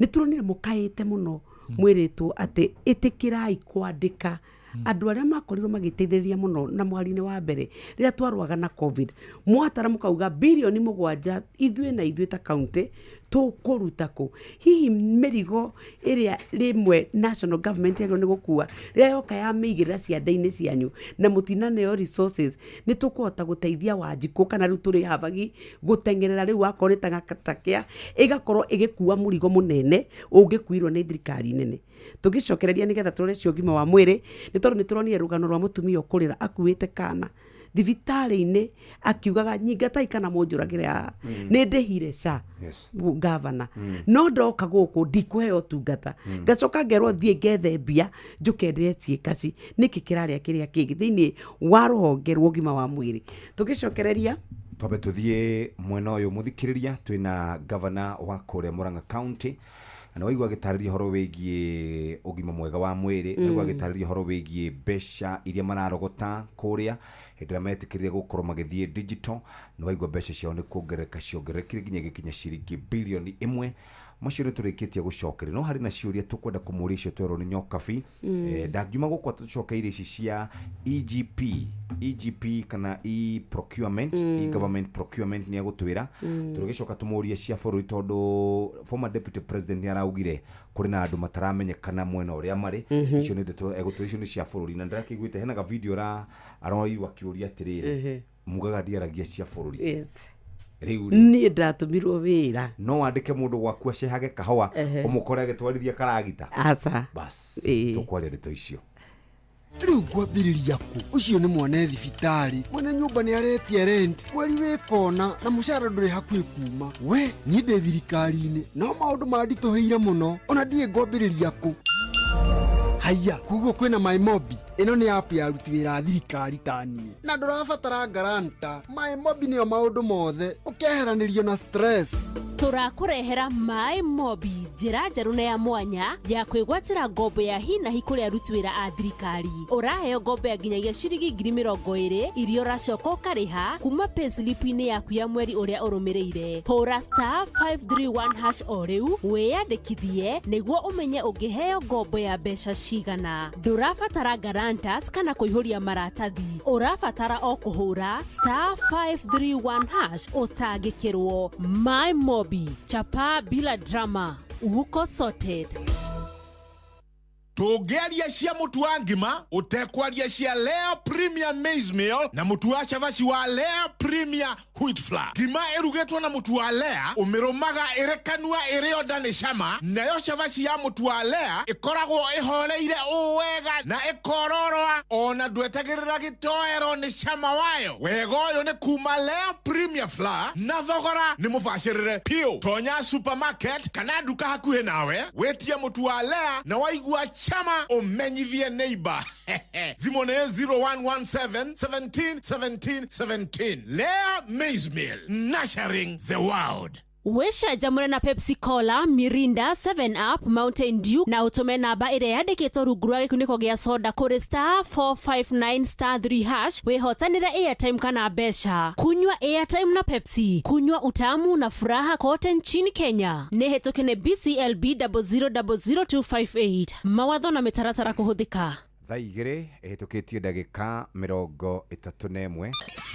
Speaker 20: Nĩ turonire mũkaĩte mũno mwĩrĩtwo atĩ ĩtĩkĩrai kwandĩka andũ arĩa makorirwo magĩteithĩrĩria mũno na mweri-inĩ wa mbere rĩrĩa twarũaga na COVID, mwatara mũkauga 7 birioni ithuĩ na ithuĩ ta county tũkũruta kũ? Hihi mĩrigo ĩrĩa rĩmwe national government yagĩrĩirwo nĩ gũkua rĩrĩa yoka yamĩigĩrĩra ciande-inĩ cianyu na mũtinaneo resources, nĩ tũkũhota gũteithia Wanjikũ kana rĩu tũrĩ habagi gũteng'erera rĩu wakorwo nĩ Kang'ata Care ĩgakorwo ĩgĩkua mũrigo mũnene ũngĩkuirwo nĩ thirikari nene? Tũngĩcokereria nĩgetha tũrore cio ũgima wa mwĩrĩ, nĩ tondũ nĩ tũronire rũgano rwa mũtumia ũkũrĩra akuĩte kana thibitarĩ-inĩ akiugaga nyingatai kana mũnjũragĩre haha, nĩ ndĩhire SHA gavana, no ndoka gũkũ ndikũheo ũtungata, ngacoka ngerwo thiĩ ngethe mbia njũke ndĩretie kaci. Nĩkĩ kĩrarĩa kĩrĩa kĩngĩ thĩinĩ wa rũhonge rwa ũgima wa mwĩrĩ? Tũgĩcokereria.
Speaker 10: Twambe tũthiĩ mwena ũyũ mũthikĩrĩria, twĩna gavana wa kũrĩa Murang'a County, na waigua agĩtarĩria ũhoro wĩgiĩ ũgima mwega wa mwĩrĩ, waigua agĩtarĩria ũhoro wĩgiĩ mbeca iria mararogota kũrĩa hĩndĩ ĩrĩa metĩkĩrire gũkorwo magĩthiĩ digital, na waigua mbeca ciao nĩ kuongerereka ciongererekire nginya gĩkinya ciringi 1 birioni. Macio nĩ tũrĩkĩtie gũcokeria, no harĩ na ciũria tũkwenda kũmũria icio twerwo nĩ Nyokabi. Ndangiuma gũkũ tũcokeirie ici cia EGP, EGP kana e-procurement, e-government procurement, nĩ egũtwĩra. Tũrĩgĩcoka tũmũrie cia bũrũri, tondũ former deputy president nĩ araugire kũrĩ na andũ mataramenyekana mwena ũrĩa marĩ. Icio nĩ ndeto egũtwĩra, icio nĩ cia bũrũri, na ndĩrakĩiguĩte hena ga video aroirwo akĩũria atĩrĩrĩ, mugaga ndiaragia cia bũrũri. Rĩu rĩ,
Speaker 20: Niĩ ndatũmirwo wĩra.
Speaker 10: No wandĩke mũndũ gwaku acehage kahũa, ũmũkore agĩtwarithia karagita?
Speaker 20: Aca.
Speaker 10: Bas,
Speaker 20: Ĩĩ.
Speaker 10: tũkwaria ndeto icio.
Speaker 13: Rĩu ngwambĩrĩria kũ? Ũcio nĩ mwana thibitarĩ, mwene nyũmba nĩ aretia rent mweri wĩ kona, na mũcara ndũrĩ hakuhĩ kuma. We niĩ ndĩ thirikari-inĩ no maũndũ manditũhĩire mũno, ona ndiĩ ngwambĩrĩria kũ. Haiya, koguo kwĩna MyMobi. Ĩno nĩ app ya aruti wĩra a thirikari ta niĩ, na ndũrabatara guarantor. MyMobi nĩyo maũndũ mothe, ũkeheranĩrio na stress.
Speaker 6: Tũrakũrehera Maĩ Mobi, njĩra njerũ na ya mwanya ya kwĩgwatĩra ngombo ya hinahi kũrĩ aruti wĩra a thirikari. Ũraheo ngombo ya nginyagia ciringi 20,000 iria ũracoka ũkarĩha kuma payslip-inĩ yaku ya mweri ũrĩa ũrũmĩrĩire. Hũra *531# o rĩu wĩyandĩkithie nĩguo ũmenye ũngĩheo ngombo ya mbeca cigana. Ndũrabatara guarantors kana kũihũria maratathi, ũrabatara o kũhũra *531# ũtangĩkĩrwo. My Mobi, chapa bila drama, uko sorted.
Speaker 8: Tũngĩaria cia mũtu wa ngima ũtekwaria cia Lea Premier Maize Meal na mũtu wa cabaci wa Lea Premier Wheat Flour. Ngima ĩrugĩtwo na mũtu wa Lea ũmĩrũmaga ĩrĩ kanua ĩrĩ o nda nĩ cama, nayo cabaci ya mũtu wa Lea ĩkoragwo ĩhoreire ũũ wega na ĩkororoa ona ndwetagĩrĩra gĩtoero nĩ cama wayo. Wega ũyũ nĩ kuma Lea Premier Flour na thogora nĩ mũbacĩrĩre piũ. Tonya supermarket kana nduka hakuhĩ nawe wĩtie mũtu wa Lea na waigua chama ũmenyithie neighbor. Thimũ nĩ 0117 17 17 17. Lea Maize Meal, nurturing the world.
Speaker 6: Wĩcanjamũre na Pepsi Cola, Mirinda, 7 Up, Mountain Dew na ũtũme namba ĩrĩa yandĩkĩtwo rungu rwa gĩkunĩko gĩa soda kũrĩ star 459 star 3 hash wĩhotanĩre airtime kana mbeca. Kunywa airtime na Pepsi, kunywa utamu na furaha kote nchini Kenya. Nĩ hĩtũke nĩ BCLB 0000258. Mawatho na mĩtaratara kũhũthĩka.
Speaker 10: Thaa 2 ĩhĩtũkĩtie ndagĩka 31.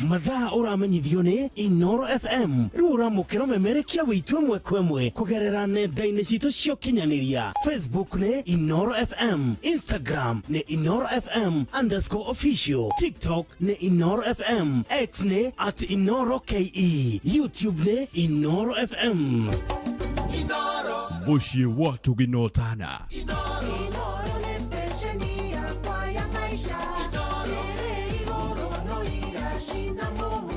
Speaker 9: Mathaa ũramenyithio nĩ Inoro FM rĩu ũramũkĩra ũmemerekia wĩitũ ĩmwe kwa ĩmwe kũgerera nenda-inĩ citũ cia ũkinyanĩria. Facebook nĩ Inoro FM, Instagram nĩ Inoro FM underscore official, TikTok nĩ Inoro FM, X nĩ at Inoro KE, YouTube nĩ Inoro FM.
Speaker 3: Mũciĩ wa Tũginotana.
Speaker 14: Inoro nĩ stesheni yakwa ya maisha. Ĩrĩ igũrũ no iracina mũhu.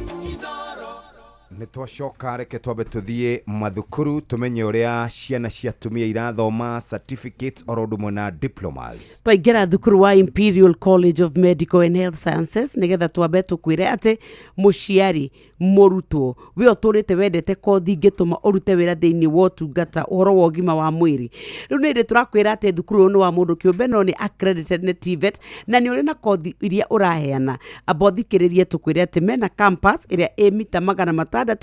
Speaker 10: Nĩ twacoka, reke twambe tũthiĩ mathukuru tũmenye ũrĩa ciana cia atumia irathoma certificates oro ũndũ ũmwe na diplomas.
Speaker 20: Twaingĩra thukuru wa Imperial College of Medical and Health Sciences nĩgetha twambe tũkwĩre atĩ mũciari mũrutwo we ũtũrĩte wendete kothi ingĩtũma ũrute wĩra thĩinĩ wa ũtungata ũhoro wa ũgima wa mwĩrĩ. Rĩu nĩ hĩndĩ tũrakwĩra atĩ thukuru ũyũ nĩ wa mũndũ kĩũmbe no nĩ accredited nĩ TVET na nĩ ũrĩ na kothi iria ũraheana. Amba ũthikĩrĩrie tũkwĩre atĩ mena campus ĩrĩa ĩ mita 600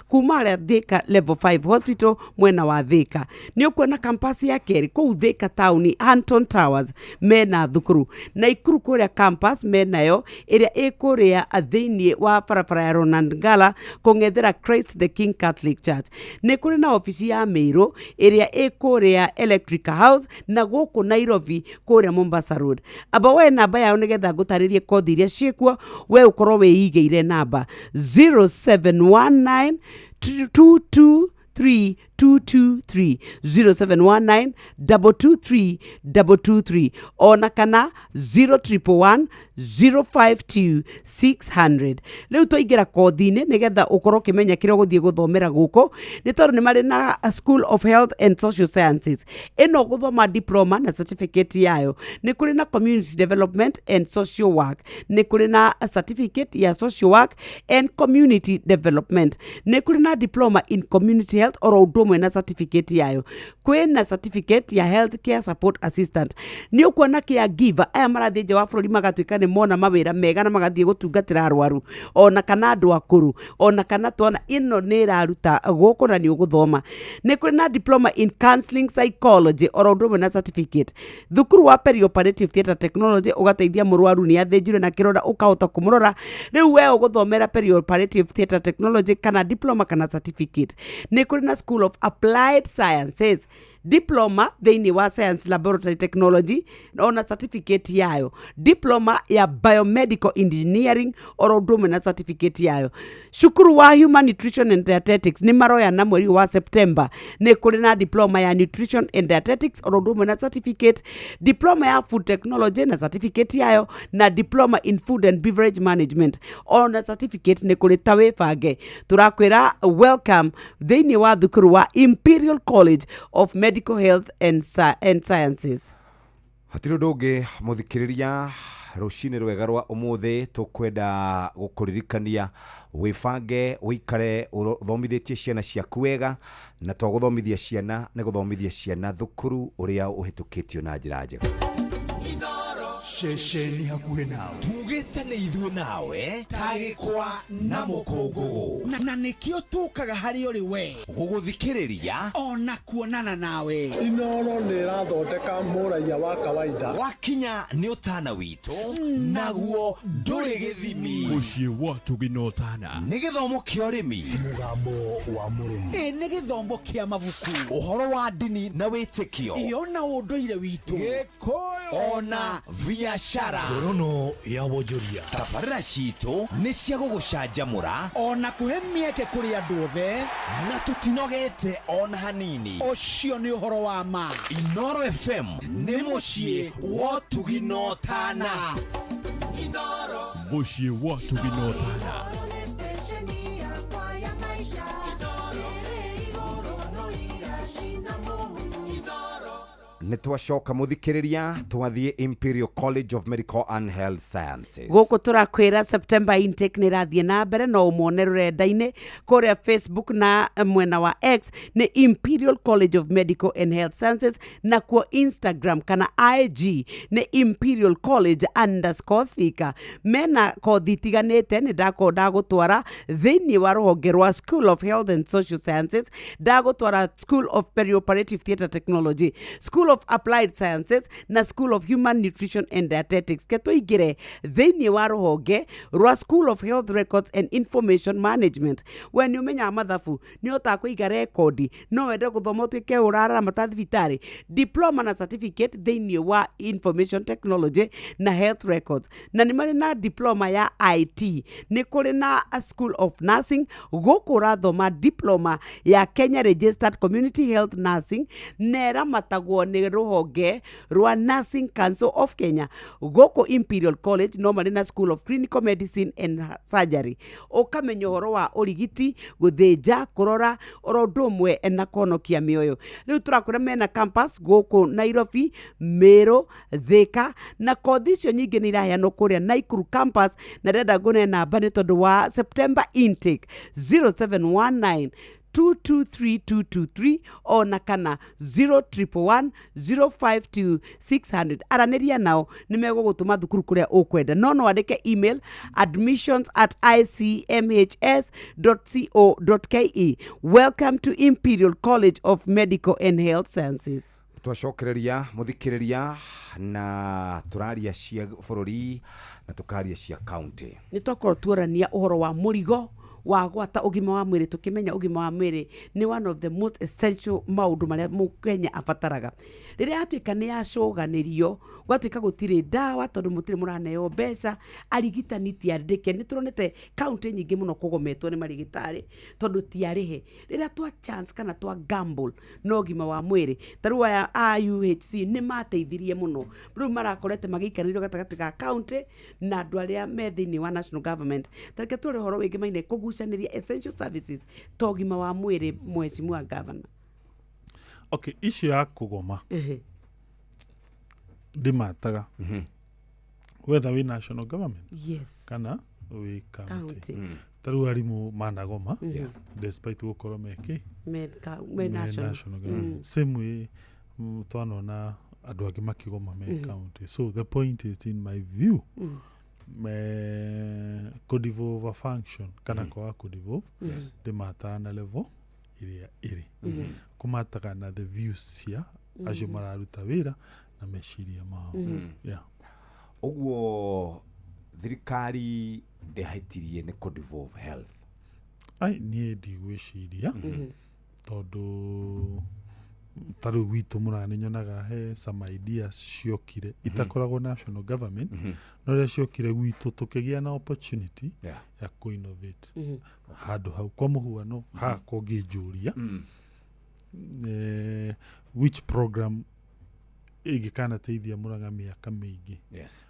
Speaker 20: kuma harĩa Thika Level 5 Hospital mwena wa Thika. Nĩ ũkuona campus ya kerĩ kũu Thika taũni Hanton Towers mena thukuru. Naikuru kũrĩa campus menayo ĩrĩa ĩ kũrĩa thĩinĩ wa barabara ya Ronald Ngala kũng'ethera Christ the King Catholic Church. Nĩ kũrĩ na obici ya Meru ĩrĩa ĩ kũrĩa Electric House na gũkũ Nairobi kũrĩa Mombasa Road. Amba woe namba yao nĩgetha ngũtarĩrie kothi iria ciĩkuo, we ũkorwo wĩigĩire namba 0719 223 223, 0719 223 223 ona kana 0111 052 600. Rĩu twaingĩra kothi-inĩ nĩgetha ũkorwo ũkĩmenya kĩrĩa ũgũthiĩ gũthomera gũkũ, nĩ tondũ nĩ marĩ na School of Health and Social Sciences ĩno gũthoma diploma na certificate yayo. Nĩ kũrĩ na Community Development and Social Work, nĩ kũrĩ na certificate ya Social Work and Community Development, nĩ kũrĩ na diploma in Community Health oro ũndũ ũmwe na certificate yayo. Kwĩna certificate ya Health Care Support Assistant. Nĩ ũkuona caregiver aya marathiĩ nja wa bũrũri magatuĩka nĩ mona mawĩra mega na magathiĩ gũtungatĩra arwaru ona kana andũ akũrũ ona kana twana, ĩno nĩ ĩraruta gũkũ na nĩ ũgũthoma. Nĩ kũrĩ na diploma in Counseling Psychology oro ũndũ ũmwe na certificate. Thukuru wa Perioperative Theatre Technology ũgateithia mũrwaru nĩ athĩnjirwe na kĩronda ũkahota kũmũrora. Rĩu we ũgũthomera Perioperative Theatre Technology kana diploma kana certificate. Nĩ kũrĩ na School of Applied Sciences diploma thĩinĩ wa Science Laboratory Technology ona certificate yayo, diploma ya Biomedical Engineering oro ũndũ ũmwe na certificate yayo. Cukuru wa Human Nutrition and Dietetics nĩ maroya na mweri wa September. Nĩ kũrĩ na diploma ya Nutrition and Dietetics oro ũndũ ũmwe na certificate, diploma ya Food Technology na certificate yayo, na diploma in Food and Beverage Management ona certificate nĩ kũrĩ. Ta wĩbange, tũrakwĩra welcome thĩinĩ wa thukuru wa Imperial College of Medical Health and Sciences.
Speaker 10: Hatirĩ ũndũ ũngĩ mũthikĩrĩria, rũcinĩ rwega rwa ũmũthĩ tũkwenda gũkũririkania wĩbange ũikare ũthomithĩtie ciana ciaku wega, na to gũthomithia ciana nĩ gũthomithia ciana thukuru ũrĩa ũhĩtũkĩtio na njĩra njega.
Speaker 16: Ceceni hakuhĩ nawe.
Speaker 12: Tugĩte nĩ ithuĩ nawe tagĩkwa na mũkũngũgũ.
Speaker 16: Na nĩkĩo tũkaga harĩ ũrĩ we
Speaker 12: gũgũthikĩrĩria
Speaker 16: ona kuonana nawe.
Speaker 1: Inoro nĩ ĩrathondeka mũraiya wa kawaida.
Speaker 12: Wakinya nĩ ũtana witũ naguo ndũrĩ gĩthimi.
Speaker 3: Mũciĩ wa Ũtugi na Ũtana.
Speaker 12: Nĩ gĩthomo kĩa ũrĩmi.
Speaker 3: Mũgambo wa mũrĩmi.
Speaker 16: Ĩ nĩ gĩthomo kĩa mabuku.
Speaker 12: Ũhoro wa ndini na wĩtĩkio.
Speaker 16: Ĩ ona ũndũire witũ.
Speaker 12: Gĩkũyũ. Ona biacara.
Speaker 3: Ngorono ya wonjoria.
Speaker 12: Tabarĩra citũ nĩ cia gũgũcanjamũra
Speaker 16: ona kũhe mĩeke kũrĩ andũ othe
Speaker 12: na tũtinogete ona hanini.
Speaker 16: Ũcio nĩ ũhoro wa ma.
Speaker 12: Inoro FM nĩ mũciĩ wa Ũtugi na Ũtana.
Speaker 3: Mũciĩ wa Ũtugi na Ũtana.
Speaker 10: Nĩ twacoka mũthikĩrĩria twathiĩ Imperial College of Medical and Health Sciences.
Speaker 20: Gũkũ tũrakwĩra September intake nĩ ĩrathiĩ na mbere no ũmone rũrenda-inĩ kũrĩa Facebook na mwena wa X nĩ Imperial College of Medical and Health Sciences, na kuo Instagram kana IG nĩ Imperial College _Thika. Mena kothi itiganĩte nĩ ndakorwo ndagũtwara thĩinĩ wa rũhonge rwa School of Health and Social Sciences, ndagũtwara School of Perioperative Theatre Technology, School of Applied Sciences na School of Human Nutrition and Dietetics. Ke tũingĩre thĩinĩ wa rũhonge rwa School of Health Records and Information Management. We nĩ ũmenyaga mathabu, nĩ ũhotaga kũiga rekondi, no wende gũthoma ũtuĩke ũraramata thibitarĩ, diploma na certificate thĩinĩ wa Information Technology na Health Records, na nĩ marĩ na diploma ya IT. Nĩ kũrĩ na School of Nursing, gũkũ ũrathoma diploma ya Kenya Registered Community Health Nursing na ĩramatagwo nĩ rũhonge rwa Nursing Council of Kenya. Gũkũ Imperial College no marĩ na School of Clinical Medicine and Surgery, ũkamenya ũhoro wa ũrigiti, gũthĩnja, kũrora oro ũndũ ũmwe na kũhonokia mĩoyo. Rĩu tũrakwĩra mena campus gũkũ Nairobi, Meru, Thika, na kothi icio nyingĩ nĩ iraheanwo kũrĩa Nakuru campus, na ndĩrenda ngũne namba nĩ tondũ wa September intake 0719 223223 ona kana 0111 052 600. Aranĩria nao nĩ megũgũtũma thukuru kũrĩa ũkwenda, no no wandĩke email admissions@icmhs.co.ke. Welcome to Imperial College of Medical and Health Sciences.
Speaker 10: Twacokereria mũthikĩrĩria na tũraria cia bũrũri na tũkaria cia county.
Speaker 20: Nĩ twakorwo tuorania ũhoro wa mũrigo wa gwata ũgima wa mwĩrĩ, tũkĩmenya ũgima wa mwĩrĩ nĩ one of the most essential maũndũ marĩa mũkenya abataraga. Rĩrĩa yatuĩka nĩ yacũganĩrio, gwatuĩka gũtirĩ ndawa tondũ mũtirĩ mũraneo mbeca, arigitani ti andĩke. Nĩ tũronete kaunti nyingĩ mũno kũgometwo nĩ marigĩtarĩ tondũ ti arĩhe. Rĩrĩa twa chance kana twa gamble na ũgima wa mwĩrĩ, ta rĩu aya a UHC nĩ mateithirie mũno. Rĩu marakorete magĩikarĩrio gatagatĩ ga kaunti na andũ arĩa me thĩinĩ wa national government. Ta reke tũrore ũhoro wĩgiĩ kũgucanĩria essential services ta ũgima wa mwĩrĩ, mheshimiwa governor.
Speaker 4: Okay, issue ya kũgoma ndĩmataga whether wĩ national government,
Speaker 20: yes,
Speaker 4: kana wĩ county. Ta rĩu arimũ managoma despite gũkorwo mekĩ
Speaker 20: me national government.
Speaker 4: Same way twanona andũ angĩ makĩgoma me county. So the point is, in my view, kũdevolve a function kana kwaga kũdevolve ndĩmataga na level ĩrĩa ĩrĩ, kũmataga na the views cia acio mararuta wĩra na meciria mao. Yeah.
Speaker 10: Ũguo thirikari ndĩhĩtirie nĩ kũdevolve health?
Speaker 4: Ai, niĩ ndigwĩciria, tondũ ta rĩu gwitũ Murang'a nĩ nyonaga he some ideas ciokire itakoragwo national government, no rĩrĩa ciokire gwitũ tũkĩgĩa na opportunity ya kũ-innovate handũ hau. Kwa mũhuano hakwa ũngĩnjũria which program ĩngĩkanateithia Murang'a mĩaka mĩingĩ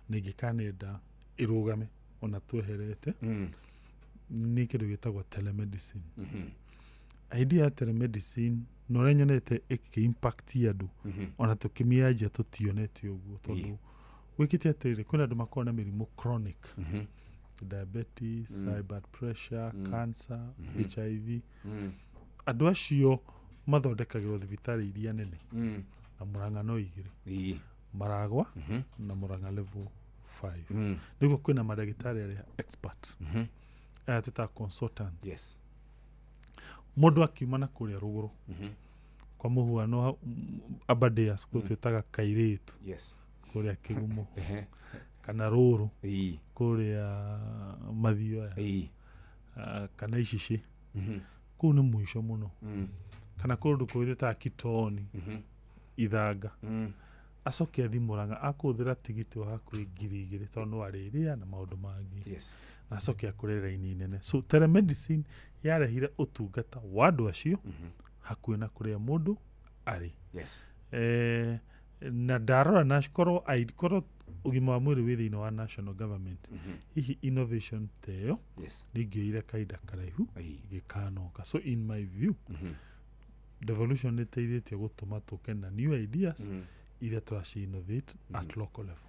Speaker 4: na ĩngĩkanenda ĩrũgame ona tweherete, nĩ kĩndũ gĩtagwo telemedicine. Idea ya telemedicine na ũrĩa nyonete ĩkĩ-impact andũ ona tũkĩmĩanjia tũtionete ũguo, tondũ gwĩkĩte atĩrĩrĩ, kwĩna andũ makoragwo na mĩrimũ chronic, diabetes, high blood pressure, cancer, HIV. Andũ acio mathondekagĩrwo thibitarĩ iria nene na Murang'a no igĩrĩ, Maragwa na Murang'a level 5. Nĩguo kwĩna mandagĩtarĩ arĩa expert, aya twĩtaga consultants. Mũndũ akiuma na kũrĩa rũgũrũ, kwa mũhuano Aberdares, kũu twĩtaga Kairĩtu, kũrĩa Kĩgumo, kana Rũrũ kũrĩa Mathioya, kana Icicĩ, kũu nĩ mũico mũno, kana kũndũ kũngĩ twĩtaga Kitoni, Ithanga, acoke athi Murang'a akũhũthĩra tigiti wa hakuhĩ 2000 tondũ no arĩrĩa na maũndũ mangĩ, na acoke akũre raini nene. So telemedicine yarehire ũtungata wa andũ acio hakuhĩ na kũrĩa mũndũ arĩ. Na ndarora na korwo korwo ũgima wa mwĩrĩ wĩ thĩinĩ wa national government, hihi innovation ta ĩyo nĩ ingĩoire kahinda karaihu gĩkanoka. So in my view, devolution nĩ ĩteithĩtie gũtũma tũke na new ideas iria tũraci innovate at local level.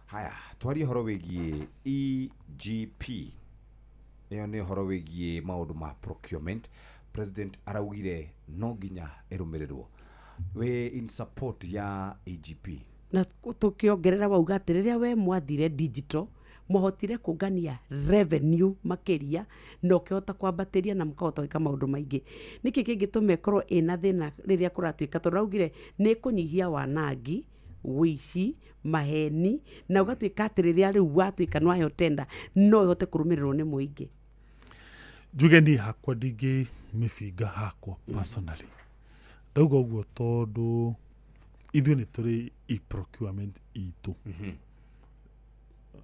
Speaker 10: Haya, twarie ũhoro wĩgiĩ EGP. Ĩyo nĩ ũhoro wĩgiĩ maũndũ ma procurement. President araugire no nginya ĩrũmĩrĩrwo. Wĩ in support ya EGP?
Speaker 20: Na tũkĩongerera wauga atĩ rĩrĩa we mwathire digital, mwahotire kũngania revenue makĩria na ũkĩhota kwambatĩria na mũkahota gwĩka maũndũ maingĩ. Nĩkĩ kĩngĩtũma ĩkorwo ĩna thĩna rĩrĩa kũratuĩka, tondũ raugire nĩ ĩkũnyihia wanangi, wĩici, maheni, na ũgatuĩka atĩ rĩrĩa rĩu watuĩka nĩ waheo tenda no ĩhote kũrũmĩrĩrwo nĩ mũingĩ?
Speaker 4: Njuge niĩ hakwa ndingĩ mĩbinga hakwa personally. Ndauga ũguo tondũ ithuĩ nĩ tũrĩ e-procurement itũ.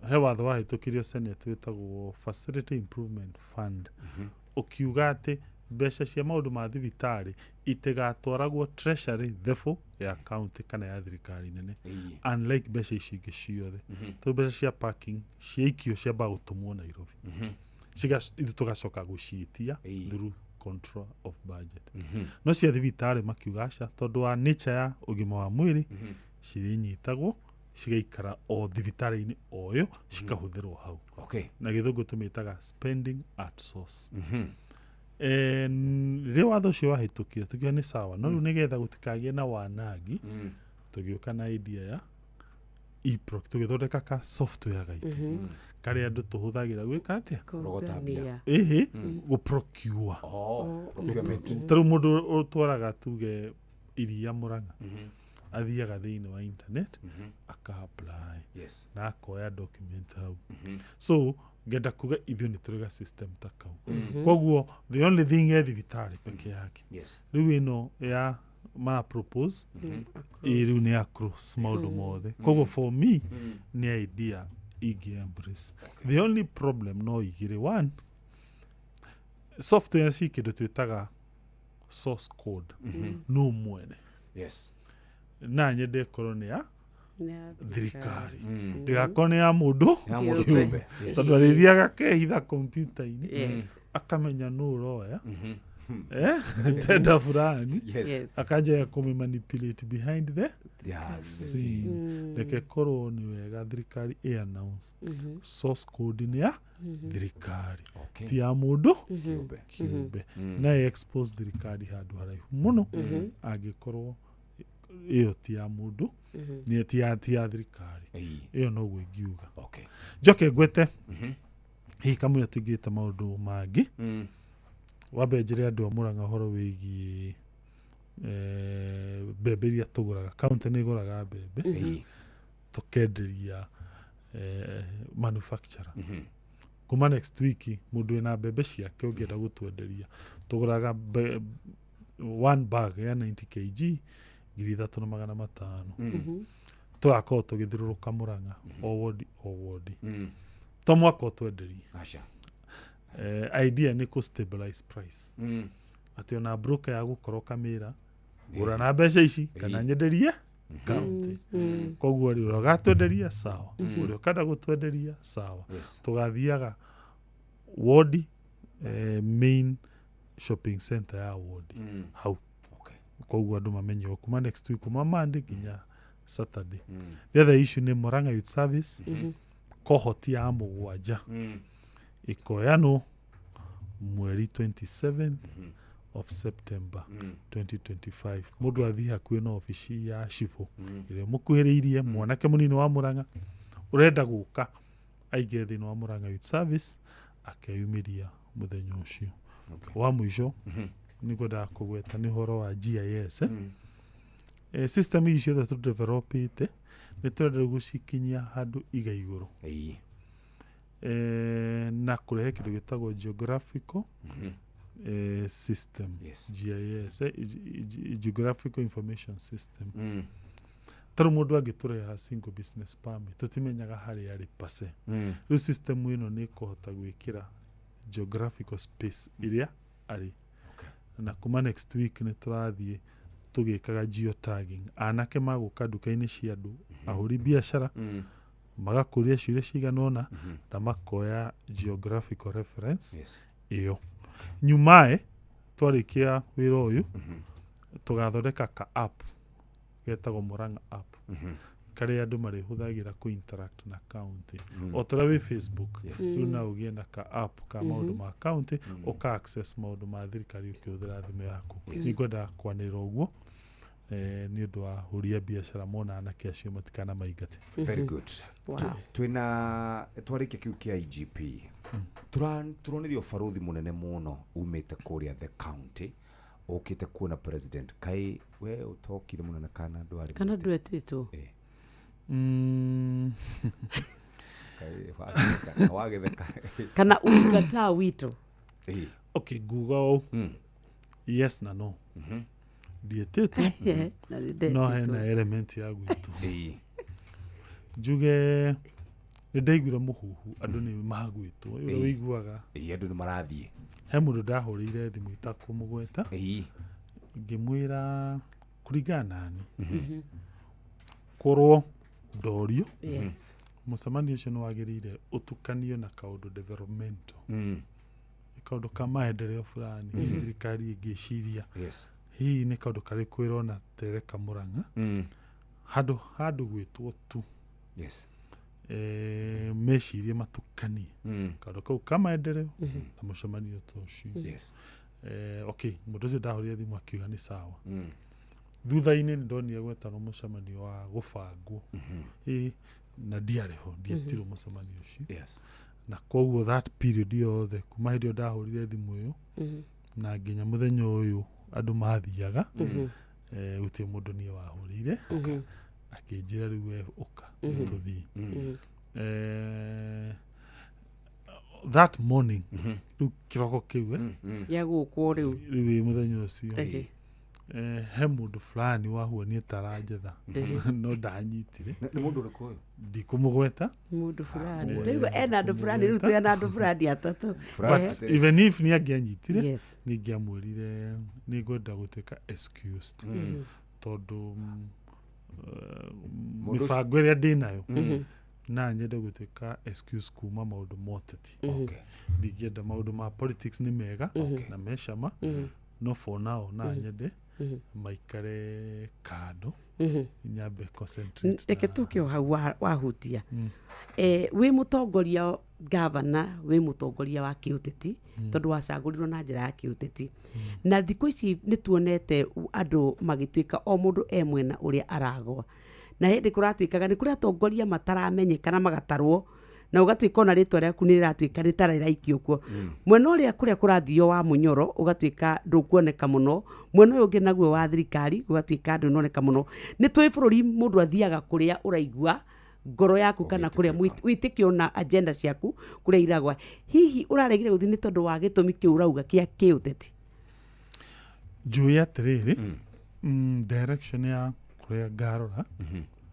Speaker 4: He watho wahĩtũkirio Senate wĩtagwo Facility Improvement Fund, ũkiuga atĩ mbeca cia maũndũ ma thibitarĩ itigatwaragwo treasury therefore ya county kana ya thirikari nene, unlike mbeca ici ingĩ ciothe, tondũ mbeca cia parking ciaikio ciambaga gũtũmwo Nairobi, ithuĩ tũgacoka gũciĩtia through control of budget. No cia thibitarĩ makiuga aca, tondũ wa nature ya ũgima wa mwĩrĩ, cirĩnyitagwo cigaikara o thibitarĩ-inĩ o ĩyo, cikahũthĩrwo hau. Na gĩthũngũ tũmĩtaga spending at source. Rĩrĩa watho ũcio wahĩtũkire, tũkiuga nĩ sawa, no rĩu nĩgetha gũtikagĩe na wanangi, tũgĩũka na idea ya eProc, tũgĩthondeka ka software gaitũ karĩa andũ tũhũthagĩra gwĩka atĩa?
Speaker 10: Kũrogota mbia.
Speaker 4: Ĩhĩ, gũprocure.
Speaker 10: Oh, procurement.
Speaker 4: Ta rĩu mũndũ ũtwaraga tuge iria Mũrang'a, athiaga thĩinĩ wa internet, aka apply na akoya document hau. So ngenda kuga ithuĩ nĩ tũrĩ ga system ta kau. Koguo the only thing e thibitarĩ peke yake. Rĩu ĩno ya mara propose ĩ rĩu nĩ across maũndũ mothe. Koguo for me nĩ idea ingĩ embrace. The only problem no igĩrĩ. One, software ci kĩndũ twĩtaga source code, no mwene na nyende ĩkorwo nĩ ya thirikari, ndĩgakorwo nĩ ya mũndũ
Speaker 10: Ya mũndũ
Speaker 4: kĩũmbe.
Speaker 10: kĩũmbe, yes.
Speaker 4: Tondũ arĩthiaga akehitha kompiuta-inĩ, akamenya nũ ũroya tenda fulani, akanjia kũmĩ-manipulate behind the scene. Reke korwo nĩ wega thirikari ĩ announce source code nĩ ya thirikari, ti ya mũndũ
Speaker 10: Kĩũmbe.
Speaker 4: kĩũmbe, na ĩ expose thirikari handũ haraihu mũno angĩkorwo ĩyo ti ya mũndũ, nĩ ti ya thirikari. Ĩyo noguo ingiuga. Njoke ngwete hihi kamũira tũingĩrĩte maũndũ mangĩ. Wambe njĩre andũ a Mũrang'a ũhoro wĩgiĩ mbembe iria tũgũraga. Kaũntĩ nĩ ĩgũraga mbembe, tũkenderia manufacturer. Kuma next week mũndũ wĩna mbembe ciake ũngĩenda gũtwenderia, tũgũraga one bag ya 90 kg 3500. Tũgakorwo tũgĩthiũrũrũka Mũrang'a o wodi o wodi, to mwaka ũtwenderie.
Speaker 10: Aca.
Speaker 4: Idea nĩ kũ stabilize price, atĩ ona broker ya gũkorwo kamĩra gũra na mbeca ici kana nyenderie kaunti. Koguo rĩ, ũrĩa ũgatwenderia sawa, ũrĩa ũkenda gũtwenderia sawa. Tũgathiaga wodi, main shopping center ya wodi hau. Koguo andũ mamenye o kuma next week, kuma Monday nginya Saturday. The other issue nĩ Murang'a Youth Service, cohort ya mũgwanja ĩkoyanwo mweri 27 of September 2025. Mũndũ athiĩ hakuhĩ na obici ya cibũ ĩrĩa mũkuhĩrĩirie, mwanake mũnini wa Murang'a ũrenda gũka aingĩre thĩinĩ wa Murang'a Youth Service akeyumĩria mũthenya ũcio. Wa mũico nĩ ngwendaga kũgweta nĩ ũhoro wa GIS. System ici ciothe tũdevelopĩte nĩ tũrenda rĩu gũcikinyia handũ iga igũrũ na kũrehe kĩndũ gĩtagwo geographical system. GIS, geographical information system. Tarĩ mũndũ angĩtũreha single business permit, tũtimenyaga harĩa arĩ pase. Rĩu system ĩno nĩ ĩkũhota gwĩkĩra geographical space ĩrĩa arĩ. Na kuma next week nĩ tũrathiĩ tũgĩkaga geotagging. Anake magũka nduka-inĩ cia andũ ahũri biacara, magakũria ciũria cigana ũna na makoya geographical reference ĩyo. Nyumae twarĩkia wĩra ũyũ, tũgathondeka ka app getagwo Murang'a app, karĩa andũ marĩhũthagĩra kũ interact na county. O ta ũrĩa wĩ Facebook, rĩu no ũgĩe na ka app ka maũndũ ma county, ũka access maũndũ ma thirikari ũkĩhũthĩra thimũ yaku. Nĩ ngwendaga kwanĩrĩra ũguo nĩ ũndũ wa ahũri a biacara mona anake acio matikana maingate.
Speaker 10: Very good. Twina twarĩkia kĩu kĩa IGP, turonire ũbarũthi mũnene mũno umĩte kũrĩa the county ũkĩte kuona president. Kai we ũtokire mũnene kana ndwarĩ?
Speaker 20: Kana ndwetĩtwo?
Speaker 10: Kai wagĩtheka, wagĩtheka.
Speaker 20: Kana ulikataa wito?
Speaker 4: Okay, nguga ũũ, yes na no. Ndiĩtĩtwo,
Speaker 20: Na nĩ
Speaker 4: no hena
Speaker 20: ndetĩtwo.
Speaker 4: element ya gwĩtwo. Njuge nĩ ndaiguire mũhuhu andũ nĩ magwĩtwo, ũrĩa ũiguaga.
Speaker 10: Andũ nĩ marathiĩ.
Speaker 4: He mũndũ ndahũrĩire thimũ itakũmũgweta, ngĩmwĩra kũringana nani korwo ndorio mũcemanio ũcio nĩ wagĩrĩire ũtukanio na kaũndũ developmental, kaũndũ ka maendeleo fulani. Hihi thirikari ĩngĩciria hihi nĩ kaũndũ karĩkũ ĩrona tereka Murang'a handũ gwĩtwo tu mecirie matukanie kaũndũ kau ka maendeleo na mũcemanio ta ũcio. Okay, mũndũ ũcio ndahũrire thimũ akiuga nĩ sawa. Thutha-inĩ nĩ ndonire gwetanwo mũcemanio wa gũbangwo. Ĩ, na ndiarĩ ho, ndietirwo mũcemanio ũcio. Na koguo that period yothe kuma hĩndĩ ĩyo ndahũrire thimũ ĩyo na nginya mũthenya ũyũ andũ mathiaga, gũtirĩ mũndũ niĩ wahũrĩire akĩnjĩra rĩu we ũka tũthiĩ. That morning, rĩu kĩroko kĩu
Speaker 20: Gĩa gũkwo rĩu.
Speaker 4: Rĩu ĩ mũthenya ũcio, he mũndũ fulani wahuanie taranjetha no ndanyitire.
Speaker 10: Nĩ mũndũ ũrĩkũ ũyũ?
Speaker 4: Ndikũmũgweta.
Speaker 20: Mũndũ fulani rĩu ena andũ fulani, rĩu twĩ na andũ fulani atatũ.
Speaker 4: But even if nĩ angĩanyitire, nĩ ingĩamwĩrire nĩ ngwenda gũtuĩka excused tondũ
Speaker 10: Mũndũ ũcio-
Speaker 4: mĩbango ĩrĩa ndĩnayo na nyende gũtuĩka excuse kuma maũndũ ma ũteti. Ndingĩenda maũndũ ma politics, nĩ mega na me cama, no for now na nyende maikare kando, nyambe concentrate.
Speaker 20: Reke tuke o hau wahutia. Wĩ mũtongoria gavana, wĩ mũtongoria wa kĩũteti, tondũ wacagũrirwo na njĩra ya kĩũteti, na thikũ ici nĩ tuonete andũ magĩtuĩka o mũndũ e mwena ũrĩa aragwa, na hĩndĩ kũratuĩkaga nĩ kũrĩ atongoria mataramenyeka na magatarwo, na ũgatuĩka ona rĩtwa rĩaku nĩ rĩratuĩka nĩ ta rĩraikio kuo mwena ũrĩa kũrĩa kũrathio wa mũnyoro, ũgatuĩka ndũkuoneka mũno, mwena ũyũ ũngĩ naguo wa thirikari ũgatuĩka ndũnoneka mũno. Nĩ tũĩ bũrũri mũndũ athiaga kũrĩa ũraigua ngoro yaku kana kũrĩa wĩtĩkio na agenda ciaku kũrĩa iragwa. Hihi ũraregire gũthiĩ nĩ tondũ wa gĩtũmi kĩu ũrauga kĩa kĩũteti?
Speaker 4: Njũĩ atĩrĩrĩ, direction ya kũrĩa ngarora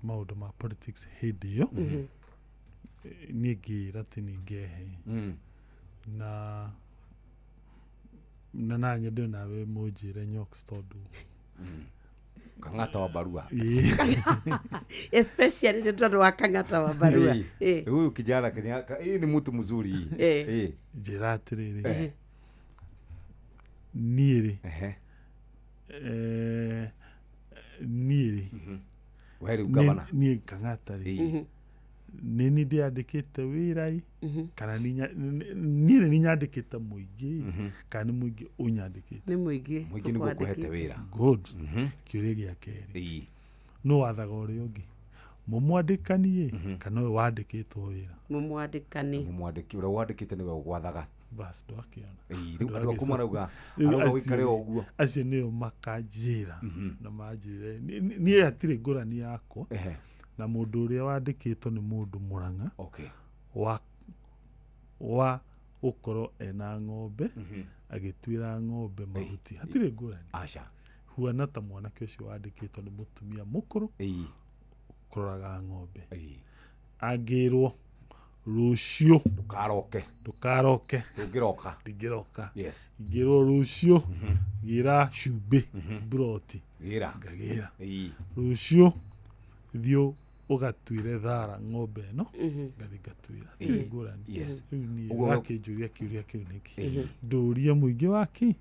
Speaker 4: maũndũ ma politics hĩndĩ ĩyo, niĩ ngĩĩra atĩ nĩ ngehe na nyende nawe mũnjĩre Nyox tondũ
Speaker 10: Kang'ata wa barua.
Speaker 20: Especially nĩ tondũ wa Kang'ata wa barua.
Speaker 10: Huyu kijana hii ni mtu mzuri hii.
Speaker 4: Njĩra atĩrĩrĩ, niĩ rĩ, niĩ rĩ
Speaker 10: We rĩu gavana.
Speaker 4: Niĩ Kang'ata rĩ, Nĩ niĩ ndĩyandĩkĩte wĩra ĩ kana niĩ nĩ niĩ nyandĩkĩte mũingĩ ĩ, kana nĩ mũingĩ ũnyandĩkĩte?
Speaker 20: Nĩ mũingĩ.
Speaker 10: Mũingĩ nĩguo ũkũhete wĩra.
Speaker 4: Good. Kĩũria gĩa kerĩ, nũ wathaga ũrĩa ũngĩ, mũmwandĩkani ĩ kana ũyũ wandĩkĩtwo wĩra?
Speaker 20: Mũmwandĩkani.
Speaker 10: Mũmwandĩki, ũrĩa wandĩkĩte nĩwe ũgwathaga.
Speaker 4: Bas, ndwakĩona.
Speaker 10: Ĩĩ, rĩu andũ aku marauga
Speaker 4: Rĩu
Speaker 10: arauga
Speaker 4: acio
Speaker 10: ũikare o ũguo.
Speaker 4: Acio nĩo makanjĩra na manjĩre niĩ hatirĩ ngũrani yakwa na mũndũ ũrĩa wandĩkĩtwo nĩ mũndũ Mũrang'a wa gũkorwo ena ng'ombe agĩtuĩra ng'ombe mahuti, hatirĩ ngũrani.
Speaker 10: Aca.
Speaker 4: Huana ta mwanake ũcio wandĩkĩtwo nĩ mũtumia mũkũrũ kũroraga ng'ombe, angĩrwo rũciũ
Speaker 10: ndũkaroke,
Speaker 4: ndũkaroke,
Speaker 10: ndũngĩroka.
Speaker 4: Ndingĩroka.
Speaker 10: Yes.
Speaker 4: Ingĩrwo rũciũ gĩra cumbĩ mburoti,
Speaker 10: gĩra,
Speaker 4: ngagĩra.
Speaker 10: Ĩĩ.
Speaker 4: Rũciũ thiĩ ũgatuĩre thara ng'ombe ĩno, ngathiĩ ngatuĩra. Hatirĩ ngũrani. Rĩu niĩ
Speaker 10: Ũguo
Speaker 4: wakĩnjũria kĩũria kĩu nĩkĩ? Ndũrie mũingĩ waki.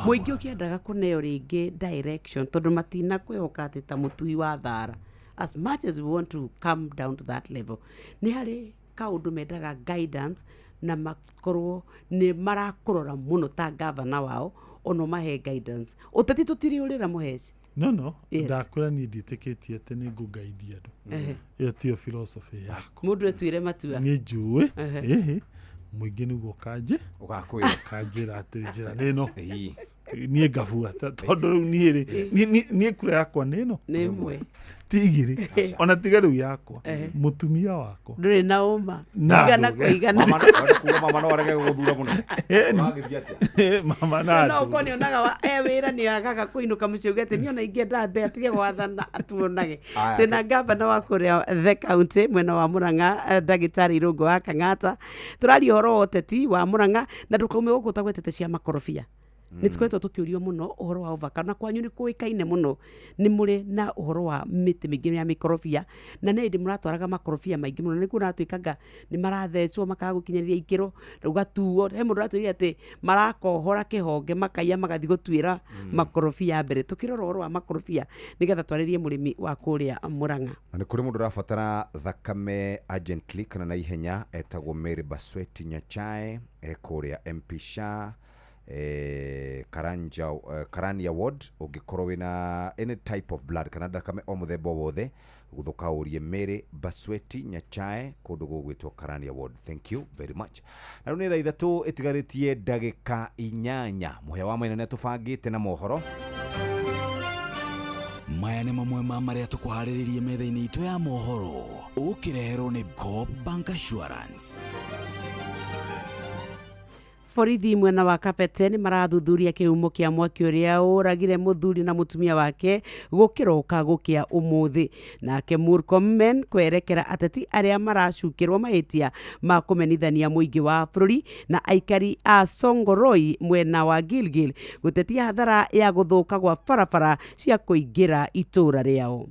Speaker 20: Mũingĩ ũkĩendaga kũneo rĩngĩ direction, tondũ matina kwĩhoka atĩ ta mũtui wa thara, as much as we want to come down to that level, nĩ harĩ kaũndũ mendaga guidance na makorwo nĩ marakũrora mũno ta gavana wao, ona ũmahe guidance. Ũteti tũtirĩ ũrĩra mũheci.
Speaker 4: No.
Speaker 20: Yes.
Speaker 4: Ndakwĩra niĩ ndiĩtĩkĩtie atĩ nĩ ngũngaidia andũ. Ĩyo tiyo philosophy yakwa.
Speaker 20: Mũndũ etuire matua.
Speaker 4: Niĩ njũĩ ĩhĩ mũingĩ nĩguo ũkanjĩ
Speaker 10: ũgakwĩra
Speaker 4: ũkanjĩra atĩ njĩra nĩ ĩno, niĩ ngabuata, tondũ rĩu niĩ rĩ, niĩ kura yakwa nĩ ĩno.
Speaker 20: Nĩ ĩmwe.
Speaker 4: Ti igĩrĩ, ona tiga rĩu yakwa, mũtumia wakwa.
Speaker 20: Ndũrĩ na ũma.
Speaker 4: Na
Speaker 20: Igana
Speaker 4: ndũge.
Speaker 20: kwa igana.
Speaker 10: Mama, wenda kuga mama no arege gũgũthura mũno? Ũragĩthiĩ atĩa?
Speaker 4: Mama na
Speaker 20: no
Speaker 4: ndũge.
Speaker 20: ũkorwo nĩonaga e wĩra nĩ agaga kũinũka mũciĩ uge atĩ niĩ ona ingĩenda mbe atige gwathana atuonage.
Speaker 10: Aya.
Speaker 20: Twĩna gavana wa kũrĩa the county mwena wa Mũrang'a, ndagĩtarĩ Irũngũ wa Kang'ata. Tũraria ũhoro wa ũteti wa Mũrang'a na ndũkaume gũkũ ũtagwetete cia makorobia. Nĩ tũkoretwo tũkĩũrio mũno ũhoro wa avocado, na kwanyu nĩ kũĩkaine mũno nĩ mũrĩ na ũhoro wa mĩtĩ mĩingĩ ya mĩkorobia, na nĩ hĩndĩ mũratwaraga makorobia maingĩ mũno, nĩ kũratuĩkanga nĩ marathecwo makaga gũkinyanĩria ikĩro, ũgatuo. He mũndũ ũratwĩrire atĩ marakohora kĩhonge makaiya magathiĩ gũtuĩra makorobia mbere. Tũkĩrora ũhoro wa makorobia nĩgetha twarĩrie mũrĩmi wa kũrĩa Mũrang'a.
Speaker 10: Na nĩ kũrĩ mũndũ ũrabatara thakame urgently kana na ihenya, etagwo Mary Basweti Nyachae, e kũrĩa MP Sha, Karanja, Karania Ward. Ũngĩkorwo wĩna any type of blood kana thakame o mũthemba o wothe, gũthũka ũrie Mary Basweti Nyachae kũndũ gũgwĩtwo Karania Ward. Thank you very much. Na rĩu nĩ thaa 3 ĩtigarĩtie ndagĩka 8. Mũhĩa wa Maina nĩ atũbangĩte na mohoro.
Speaker 12: Maya nĩ mamwe ma marĩa tũkũharĩrĩrie metha-inĩ itũ ya mohoro, ũkĩreherwo nĩ Coop Bank Assurance.
Speaker 20: Borithi mwena wa Kabete nĩ marathuthuria kĩhumo kĩa mwaki ũrĩa ũragire mũthuri na mũtumia wake gũkĩroka gũkĩa ũmũthĩ. Nake Murkomen kwerekera ateti arĩa maracukĩrwo mahĩtia ma kũmenithania mũingĩ wa bũrũri, na aikari a Songoroi mwena wa Gilgil gũtetia hathara ya gũthũka gwa barabara cia kũingĩra itũũra rĩao.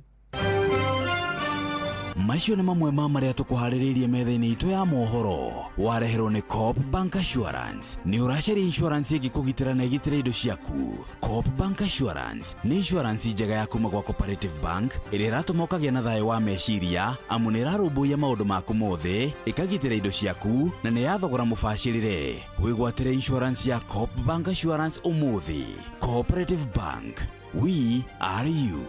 Speaker 12: Macio nĩ mamwe ma marĩa tũkũharĩrĩirie metha-inĩ itũ ya mohoro, wareherwo nĩ Coop Bank Assurance. Nĩ ũracaria insurance ĩngĩkũgitĩra na ĩgitĩre indo ciaku? Coop Bank Assurance nĩ insurance njega ya kuma gwa Cooperative Bank ĩrĩa ĩratũma ũkagĩa na thayũ wa meciria, amu nĩ ĩrarũmbũiya maũndũ maku mothe, ĩkagitĩra indo ciaku, na nĩ ya thogora mũbacĩrĩre. Wĩgwatĩre insurance ya Coop Bank Assurance ũmũthĩ. Cooperative Bank, we are you.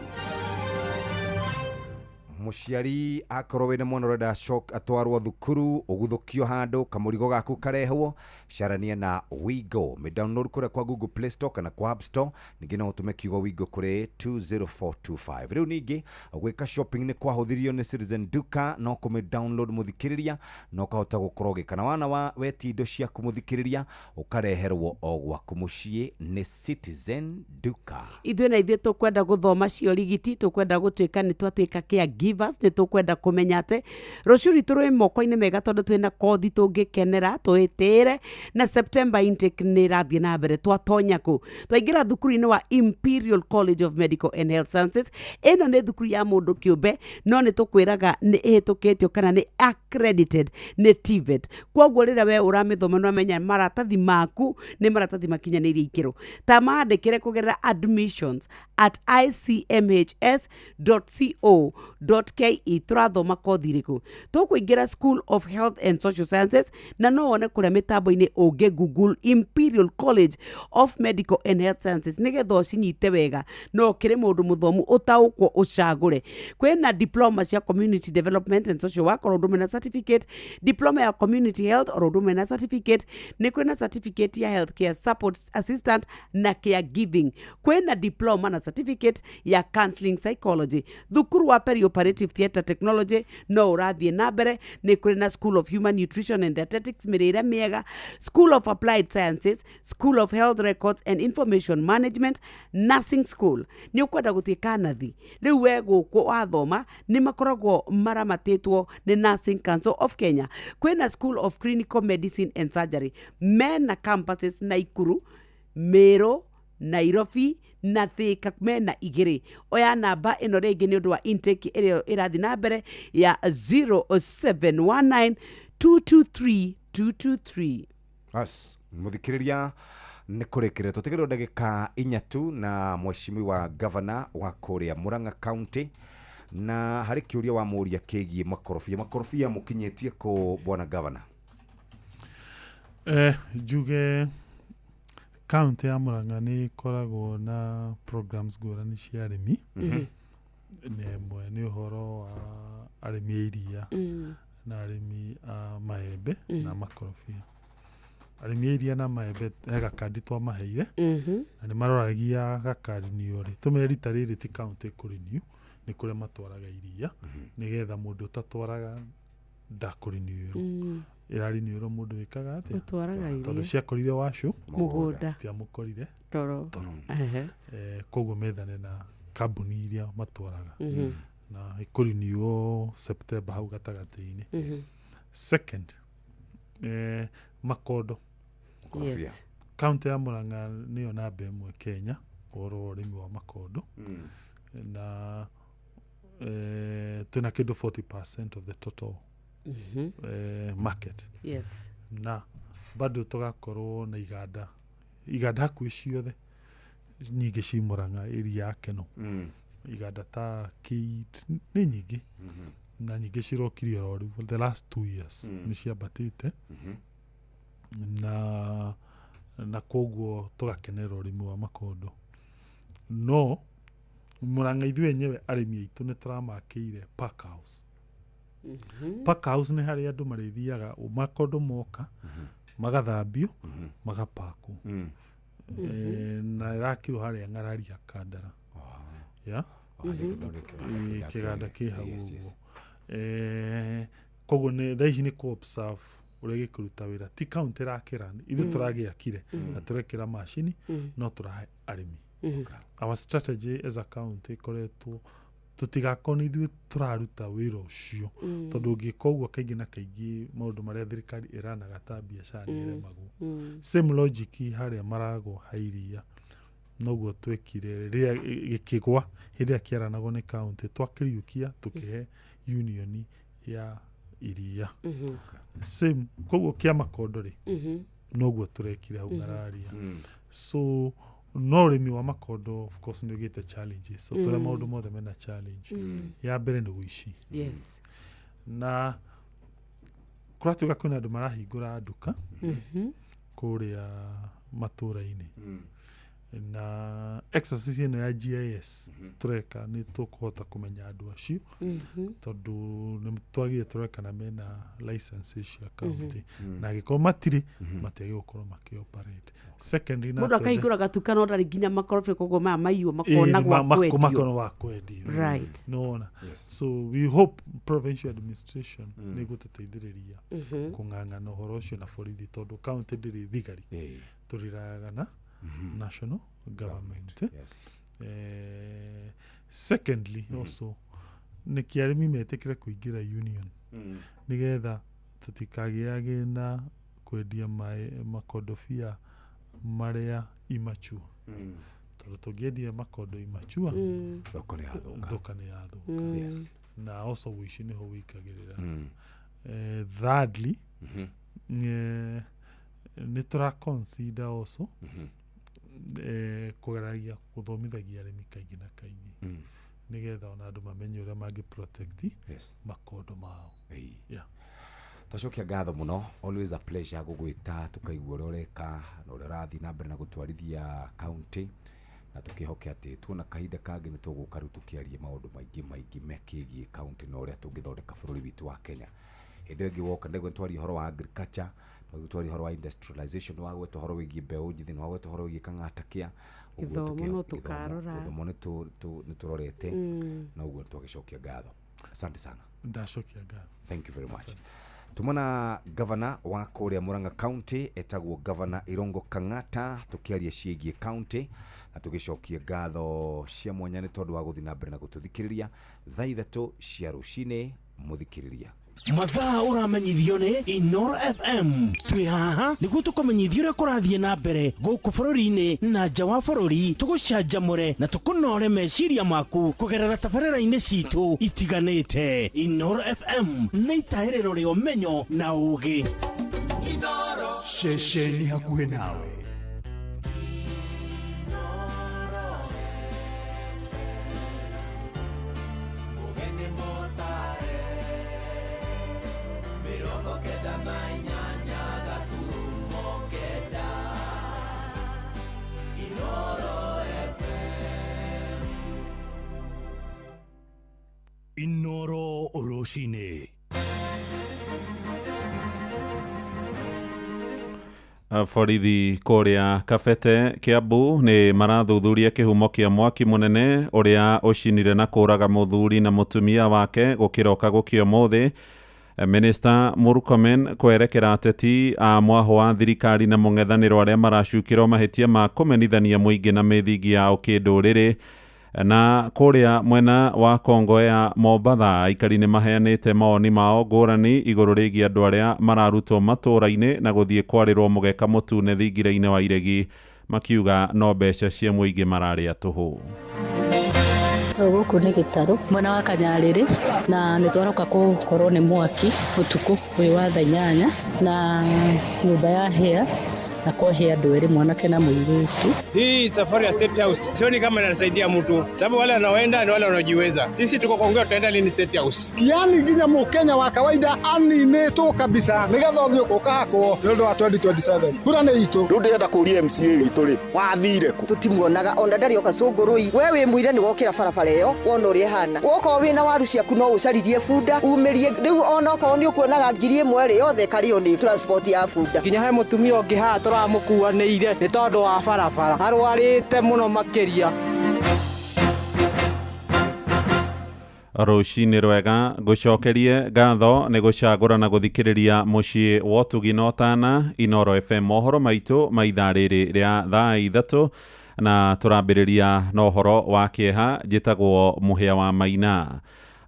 Speaker 10: Mũciari akorwo wĩna mwana ũrenda atwarwo thukuru, ũguthũkio handũ kamũrigo gaku karehwo, carania na Wigo. Mĩ download kũrĩa kwa Google Play Store kana kwa App Store. Ningĩ no ũtũme kiugo Wigo kũrĩ 20425. Rĩu ningĩ gwĩka shopping nĩ kwahũthirio nĩ Citizen Duka. No kũmĩ download mũthikĩrĩria na ũkahota gũkorwo ũgĩka na wana wa wetia indo ciaku mũthikĩrĩria, ũkareherwo o gwaku mũciĩ nĩ Citizen Duka.
Speaker 20: Ithuĩ na ithuĩ tũkwenda gũthoma ciorigiti, tũkwenda gũtuĩka nĩ twatuĩka caregivers, nĩ tũkwenda kũmenya atĩ rũciũ rwitũ rwĩ moko-inĩ mega, tondũ twĩna kothi tũngĩkenera twĩtĩre, na September intake nĩ ĩrathiĩ na mbere. Twatonya kũ twaingĩra thukuru-inĩ wa Imperial College of Medical and Health Sciences. Ĩno nĩ thukuru ya mũndũ kĩũmbe, no nĩ tũkwĩraga nĩ ĩhĩtũkĩtio kana nĩ accredited nĩ TVET. Koguo rĩrĩa we ũramĩthoma nĩ wamenya maratathi maku nĩ maratathi makinyanĩirie ikĩro. Ta mandĩkĩre kũgerera admissions@icmhs.co. co.ke tũrathoma kothi ĩrĩkũ. Tũkũingĩra School of Health and Social Sciences, na no wone kũrĩa mĩtambo-inĩ ũngĩ Google Imperial College of Medical and Health Sciences nĩgetha ũcinyite wega. No ũkĩrĩ mũndũ mũthomu ũtaũkwo ũcagũre. Kwĩna diploma cia community development and social work oro ũndũ ũmwe na certificate, diploma ya community health oro ũndũ ũmwe na certificate. Nĩ kwĩna certificate ya healthcare support assistant na caregiving. Kwĩna diploma na certificate ya counseling psychology. Thukuru wa perioperative theatre technology no ũrathiĩ na mbere. Nĩ kũrĩ na School of Human Nutrition and Dietetics, mĩrĩre mĩega, School of Applied Sciences, School of Health Records and Information Management, Nursing School. Nĩ ũkwenda gũtuĩka nathi, rĩu we gũkũ wathoma nĩ makoragwo maramatĩtwo nĩ Nursing Council of Kenya. Kwĩna School of Clinical Medicine and Surgery, mena campuses Naikuru, Meru, Nairobi na Thika, mena igĩrĩ. Oya namba ĩno rĩngĩ nĩ ũndũ wa intake ĩrĩa ĩrathiĩ na mbere ya 0719 223 223.
Speaker 10: As muthikiriria nĩ kũrĩkĩrĩria tũtigĩrwo ndagĩka inya tu na mheshimiwa governor wa kũrĩa Murang'a County, na harĩ kĩũria wa mũria kĩgiĩ makorobia. Makorobia mũkinyĩtie kũ bwana governor?
Speaker 4: Njuge kaunti ya Murang'a nĩ ĩkoragwo na programs ngũrani cia arĩmi. Nĩ ĩmwe nĩ ũhoro wa arĩmi a iria na arĩmi a maembe na makorobia. Arĩmi a iria na maembe he gakandi twamaheire, na nĩ maroragia gakarinio rĩ, tũmere rita rĩrĩ ti kaunti ĩkũrinio, nĩ kũrĩa matwaraga iria, nĩgetha mũndũ ũtatwaraga ndakũrinĩrwo. Ĩrarinĩrwo mũndũ wĩkaga atĩa?
Speaker 20: Ũtwaraga iria.
Speaker 4: Tondũ ciakorire wacu
Speaker 20: Mũgũnda.
Speaker 4: Tiamũkorire
Speaker 20: Toro.
Speaker 4: Toro. Koguo methane na kambuni iria matwaraga, na ĩkũrinĩrwo September hau gatagatĩ-inĩ. Second, makondo.
Speaker 20: Yes.
Speaker 4: Kaunti ya Murang'a nĩyo namba ĩmwe Kenya ũhoro wa ũrĩmi wa makondo, na twĩna kĩndũ 40% of the total market.
Speaker 20: Yes.
Speaker 4: Na bado tũgakorwo na iganda hakuhĩ ciothe nyingĩ ci Murang'a area ya Keno. Iganda ta Kate nĩ nyingĩ, na nyingĩ cirokire oro rĩu the last 2 years nĩ ciambatĩte, na koguo tũgakenerera ũrĩmi wa makondo. No Murang'a ithuĩ enyewe arĩmi aitũ nĩ tũramakĩire pack house. Pack house nĩ harĩa andũ marĩthiaga makondo moka magathambio, magapakwo, na ĩrakirwo harĩa Ng'araria Kandara. Yeah? Kĩganda kĩ hau ũguo. Koguo nĩ thaa ici nĩ kũ observe ũrĩa gĩkũruta wĩra. Ti kaunti ĩrakĩra, ithuĩ tũragĩakire na tũrekĩra macini, no tũrahe arĩmi. Our strategy as a county ĩkoretwo tũtigakorwo nĩ ithuĩ tũraruta wĩra ũcio, tondũ ũngĩka ũguo kaingĩ na kaingĩ maũndũ marĩa thirikari ĩranaga ta biacara nĩ ĩremagwo. Same logic harĩa maragwo ha iria, noguo twekire rĩrĩa gĩkĩgwa, hĩndĩ ĩrĩa kĩaranagwo nĩ county twakĩriũkia tũkĩhe union ya iria. Same koguo kĩa makondo rĩ, noguo tũrekire hau Ng'araria. So no ũrĩmi wa makondo of course nĩ ũgĩte challenges, so tũrĩa maũndũ mothe mena challenge. Ya mbere nĩ ũici.
Speaker 20: Yes.
Speaker 4: Na kũratuĩka kwĩna andũ marahingũra nduka kũrĩa matũra-inĩ, na exercise ĩno ya GIS tũreka nĩ tũkũhota kũmenya andũ acio, tondũ nĩ twagire tũreka na mena licenses cia county, na angĩkorwo matirĩ matiagĩrĩirwo gũkorwo makĩoperate. Secondly, na
Speaker 20: Mũndũ akahingũra gatuka no ndarĩ nginya makorobia, koguo maya maiywo makona gwa kwendio.
Speaker 4: Makona wa kwendio.
Speaker 20: Right.
Speaker 4: Nĩwona? So we hope provincial administration nĩ ĩgũtũteithĩrĩria kũng'ang'ana ũhoro ũcio na borithi, tondũ county ndĩrĩ thigari, tũriraga na national government. Secondly, also nĩkĩ arĩmi metĩkĩre kũingĩra union, nĩgetha tũtikagĩage na kwendia makondobia marĩa immature, tondũ tũngĩendia makondo immature,
Speaker 10: thoko nĩ yathũka.
Speaker 4: Thoko nĩ yathũka.
Speaker 10: Yes.
Speaker 4: Na also ũici nĩho wĩingagĩrĩra. Thirdly, nĩ tũra consider also kũgeragia gũthomithagia arĩmi kaingĩ na kaingĩ. Nĩgetha ona andũ mamenye ũrĩa mangĩ protect makondo mao. Yeah.
Speaker 10: Twacokia ngatho mũno, always a pleasure gũgwĩta tũkaigua ũrĩa ũreka na ũrĩa ũrathiĩ na mbere na gũtwarithia county, na tũkĩhoke atĩ tuona kahinda kangĩ nĩ tũgũka rĩu tũkĩarie maũndũ maingĩ maingĩ mekĩgiĩ county na ũrĩa tũngĩthondeka bũrũri witũ wa Kenya. Hĩndĩ ĩyo ĩngĩ woka nĩguo twarie ũhoro wa agriculture, nĩguo twarie ũhoro wa industrialization, wagweta ũhoro wĩgiĩ mbeũ njĩthĩ, nĩ wagweta ũhoro wĩgiĩ kang'ata kĩa ũguo.
Speaker 20: Gĩthomo no tũkarora.
Speaker 10: Gĩthomo nĩ tũrorete na ũguo nĩ twagĩcokia ngatho. Asante sana.
Speaker 4: Ndacokia ngatho.
Speaker 10: Thank you very much. Tumana gavana wa kũrĩa Murang'a County etagwo Gavana Irongo Kang'ata, tũkĩaria ciĩgiĩ county na tũgĩcokia ngatho cia mwanya nĩ tondũ wa gũthiĩ na mbere na gũtũthikĩrĩria thaa 3 cia rũcinĩ mũthikĩrĩria.
Speaker 9: Mathaa ũramenyithio nĩ Inoro FM. Twĩ haha nĩguo tũkũmenyithia ũrĩa kũrathiĩ na mbere gũkũ bũrũri-inĩ na nja wa bũrũri, tũgũcanjamũre na tũkũnore meciria maku kũgerera tabarĩra-inĩ citũ itiganĩte. Inoro FM nĩ itahĩrĩro rĩa ũmenyo na ũũgĩ.
Speaker 3: Ceceni hakuhĩ nawe. Inoro rũcinĩ.
Speaker 2: Borithi kũrĩa Kabete Kiambu nĩ marathuthuria kĩhumo kĩa mwaki mũnene ũrĩa ũcinire na kũraga mũthuri na mũtumia wake gũkĩroka gũkĩa ũmũthĩ. Minister Murkomen kwerekera ateti a mwahũ wa thirikari na mũng'ethanĩro arĩa maracukĩrwo mahĩtia ma kũmenithania mũingĩ na mĩthingi ya ũkĩndũrĩrĩ. Na kũrĩa mwena wa Kongo ya Mombatha aikari nĩ maheanĩte mawoni mao ngũrani igũrũ rĩgiĩ andũ arĩa mararutwo matũũra-inĩ na gũthiĩ kwarĩrwo mũgeka mũtune thingira-inĩ wa iregi, makiuga no mbeca cia mũingĩ mararĩa tũhũ.
Speaker 17: Gũkũ nĩ gĩtarũ mwena wa Kanyarĩrĩ, na nĩ twaroka gũkorwo nĩ mwaki ũtukũ ũyũ wa thaa 8 na nyũmba ya hĩa na kwahĩa andũ erĩ, mwanake na mũirĩtu.
Speaker 18: Hii safari ya State House sioni kama inasaidia mtu, sababu wale wanaoenda ni wale wanaojiweza. Sisi tuko kuongea tutaenda lini State House?
Speaker 1: Yani nginya mũkenya wa kawaida aninĩtwo kabisa nĩgetha ũthiĩ ũkahakwo nĩ ũndũ wa 2027. Kura nĩ itũ.
Speaker 19: Rĩu ndĩrenda kũria MCA witũ rĩ, wathire kũ?
Speaker 21: Tũtimuonaga ona ndarĩ oka cũngũrũi. We wĩ mũire nĩ wokĩra barabara ĩyo wona ũrĩa ĩhana. Wokorwo wĩna waru ciaku no ũcaririe bunda umĩrie. Rĩu ona okorwo nĩ ũkuonaga 1000 rĩ, yothe ĩkarĩo nĩ transport ya bunda.
Speaker 22: Nginya he mũtumia ũngĩ haha tũramũkuanĩire nĩ tondũ wa barabara, arwarĩte mũno makĩria.
Speaker 2: Rũcinĩ rwega, ngũcokerie ngatho nĩ gũcagũra na gũthikĩrĩria mũciĩ wa ũtugi na ũtana Inoro FM. Mohoro maitũ ma ithaa rĩrĩ rĩa thaa 3 na tũrambĩrĩria na ũhoro wa kĩeha. Njĩtagwo Mũhĩa wa Maina.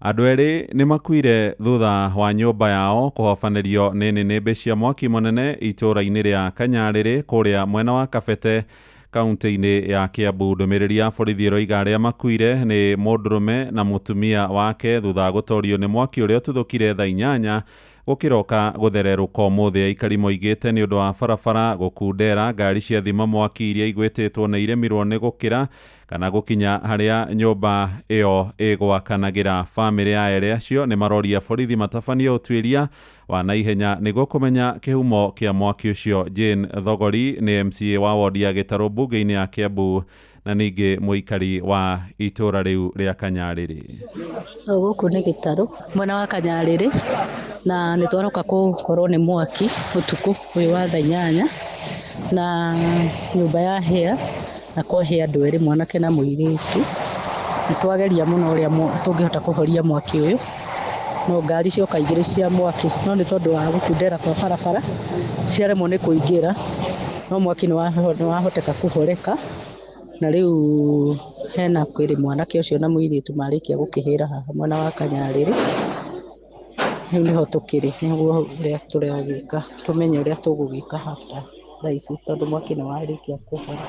Speaker 2: Andũ erĩ nĩ makuire thutha wa nyũmba yao kũhobanĩrio nĩ nĩnĩmbĩ cia mwaki mũnene itũũra-inĩ rĩa Kanyarĩrĩ kũrĩa mwena wa Kabete kaunti-inĩ ya Kiambu. Ndũmĩrĩri ya borithi ĩroiga arĩa makuire nĩ mũndũrũme na mũtumia wake thutha wa gũtorio nĩ mwaki ũrĩa ũtuthũkire thaa 8 gũkĩroka gũthererũka ũmũthĩ. Aikari moigĩte nĩ ũndũ wa barabara gũkundera, ngari cia thima mwaki iria igwĩtĩtwo nĩ iremirwo nĩ gũkĩra kana gũkinya harĩa nyũmba ĩyo ĩgwakanagĩra. Bamĩrĩ ya erĩ acio nĩ maroria borithi matabanie ũtuĩria wa naihenya nĩguo kũmenya kĩhumo kĩa mwaki ũcio. Jane Thogori nĩ MCA wa wodi ya Gĩtarũ mbunge-inĩ ya Kiambu na ningĩ mũikari wa itũũra rĩu rĩa Kanyarĩrĩ.
Speaker 17: Gũkũ nĩ gĩtarũ mwena wa Kanyarĩrĩ, na nĩ twaroka gũkorwo nĩ mwaki ũtukũ ũyũ wa thaa 8 na nyũmba ya hĩa na kwahĩa andũ erĩ, mwanake na mũirĩtu. Nĩ twageria mũno ũrĩa tũngĩhota kũhoria mwaki ũyũ, no ngari cioka igĩrĩ cia mwaki, no nĩ tondũ wa gũkundera kwa barabara ciaremwo nĩ kũingĩra, no mwaki nĩ wahoteka kũhoreka. Na rĩu hena kwĩrĩ mwanake ũcio na mũirĩtu marĩkia gũkĩhĩra haha mwena wa Kanyarĩrĩ. Rĩu nĩho tũkĩrĩ, nĩguo ũrĩa tũragĩka, tũmenye ũrĩa tũgũgĩka after thaa ici, tondũ mwaki nĩ warĩkia kũhora.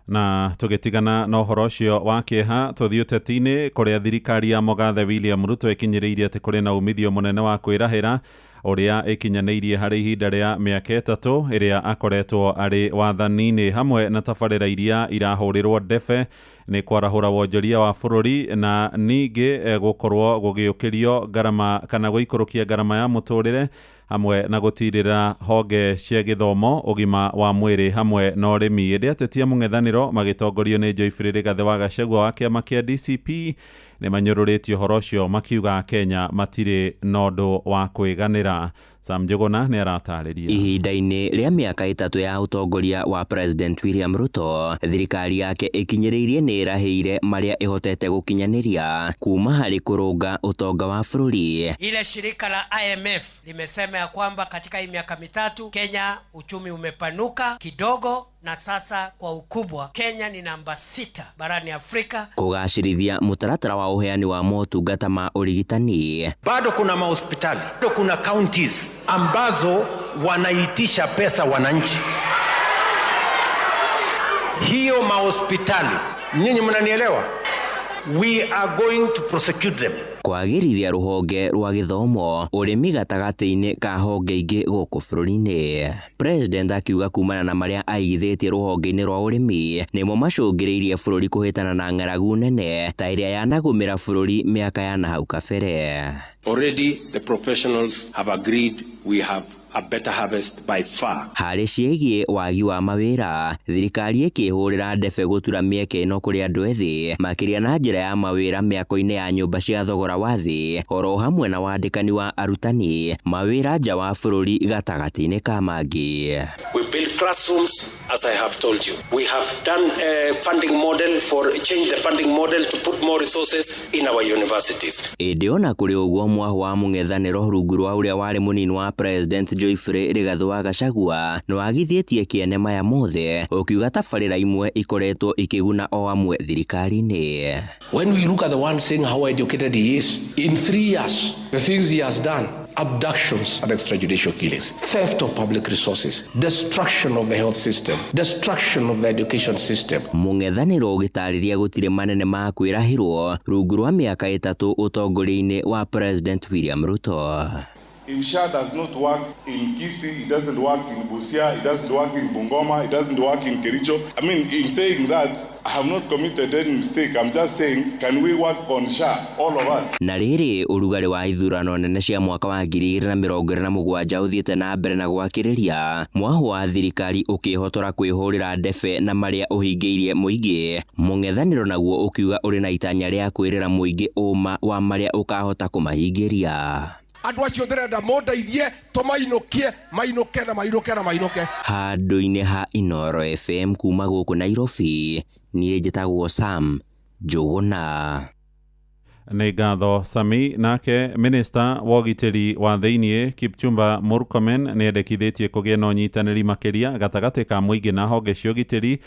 Speaker 2: Na tũgĩtigana na ũhoro ũcio wa kĩeha, tũthiĩ ũteti-inĩ kũrĩa thirikari ya Mũgathe William Ruto ĩkinyĩrĩirie atĩ kũrĩ na umithio mũnene wa kwĩrahĩra Ũrĩa ĩkinyanĩirie harĩ ihinda rĩa mĩaka 3 ĩrĩa akoretwo arĩ wathani-inĩ, hamwe na tabarĩra iria irahũrĩrwo ndebe nĩ kwarahũra wonjoria wa bũrũri na ningĩ gũkorwo gũgĩũkĩrio ngarama kana gũikũrũkia ngarama ya mũtũrĩre, hamwe na gũtirĩra honge cia gĩthomo, ũgima wa mwĩrĩ hamwe na ũrĩmi. Ĩndĩ ateti a mũng'ethanĩro magĩtongorio nĩ Geoffrey Rigathĩ wa Gachagua wa kĩama kĩa DCP nĩ manyũrũrĩtie ũhoro ũcio makiuga Kenya matirĩ na ũndũ wa kwĩganĩra. Sam Njuguna nĩ aratarĩria.
Speaker 5: Ihinda-inĩ rĩa mĩaka 3 ya ũtongoria wa President William Ruto, thirikari yake ĩkinyĩrĩirie nĩ ĩrahĩire marĩa ĩhotete gũkinyanĩria kuma harĩ kũrũnga ũtonga wa bũrũri.
Speaker 11: Ile shirika la IMF limesema ya kwamba katika hii miaka 3 Kenya uchumi umepanuka kidogo na sasa kwa ukubwa Kenya ni namba 6 barani Afrika.
Speaker 5: Kugacĩrithia mũtaratara wa ũheani wa motungata ma ũrigitani.
Speaker 23: Bado kuna mahospitali, bado kuna counties ambazo wanaitisha pesa wananchi. Hiyo mahospitali, nyinyi mnanielewa? We are going to prosecute them.
Speaker 5: Kwagĩrithia rũhonge rwa gĩthomo, ũrĩmi gatagatĩ-inĩ ka honge ingĩ gũkũ bũrũri-inĩ. President akiuga kumana na marĩa aigithĩtie rũhonge-inĩ rwa ũrĩmi nĩmo macũngĩrĩirie bũrũri kũhĩtana na ng'aragu nene ta ĩrĩa yanagũmĩra bũrũri mĩaka ya na hau kabere.
Speaker 23: Already the professionals have agreed we have a better harvest by far.
Speaker 5: Harĩ ciĩgiĩ wagi wa mawĩra, thirikari ĩkĩhũrĩra ndebe gũtura mĩeke ĩno kũrĩ andũ ethĩ, makĩria na njĩra ya mawĩra mĩako-inĩ ya nyũmba cia thogora wa thĩ, oro hamwe na wandĩkani wa arutani mawĩra nja wa bũrũri gatagatĩ-inĩ ka mangĩ.
Speaker 23: We build classrooms, as I have told you. We have done a funding model for change the funding model to put more resources in our universities.
Speaker 5: Ĩndĩ ona kũrĩ ũguo, mwaho wa mũng'ethanĩro rungu rwa ũrĩa warĩ mũnini wa President Geoffrey Rigathĩ wa Gachagua nĩwagithĩtie kĩene maya mothe, ũkiuga tabarĩra imwe ikoretwo ikĩguna o amwe thirikari-inĩ.
Speaker 24: When we look at the one saying how educated he is, in 3 years, the things he has done, abductions and extrajudicial killings, theft of public resources, destruction of the health system, destruction of the education system.
Speaker 5: Mũng'ethanĩro ũgĩtarĩria gũtirĩ manene ma kwĩrahĩrwo rungu rwa mĩaka 3 ũtongoria-inĩ wa President William Ruto.
Speaker 25: If SHA does not work in Kisii, it doesn't work in Busia, it doesn't work in Bungoma, it doesn't work in Kericho. I mean, in saying that, I have not committed any mistake. I'm just saying, can we work on SHA, all of us?
Speaker 5: Na rĩrĩ, ũrugarĩ wa ithurano nene cia mwaka wa 2027 ũthiĩte na mbere na gwakĩrĩria, mwaho wa thirikari ũkĩhotora kwĩhũrĩra ndebe na marĩa ũhingĩirie mũingĩ, mũng'ethanĩro naguo ũkiuga ũrĩ na itanya rĩa kwĩrĩra mũingĩ ũma wa marĩa ũkahota kũmahingĩria.
Speaker 26: Andũ acio ndĩrenda mũndeithie tũmainũkie, mainũke na mainũke na mainũke.
Speaker 5: Handũ-inĩ ha Inooro FM kuma gũkũ Nairobi, niĩ njĩtagwo Sam Njuguna.
Speaker 2: Nĩ ngatho Sami. Nake minista wa ũgitĩri wa thĩiniĩ Kipchumba Murkomen nĩ endekithĩtie kũgĩe na ũnyitanĩri makĩria gatagatĩ ka mũingĩ na honge cia ũgitĩri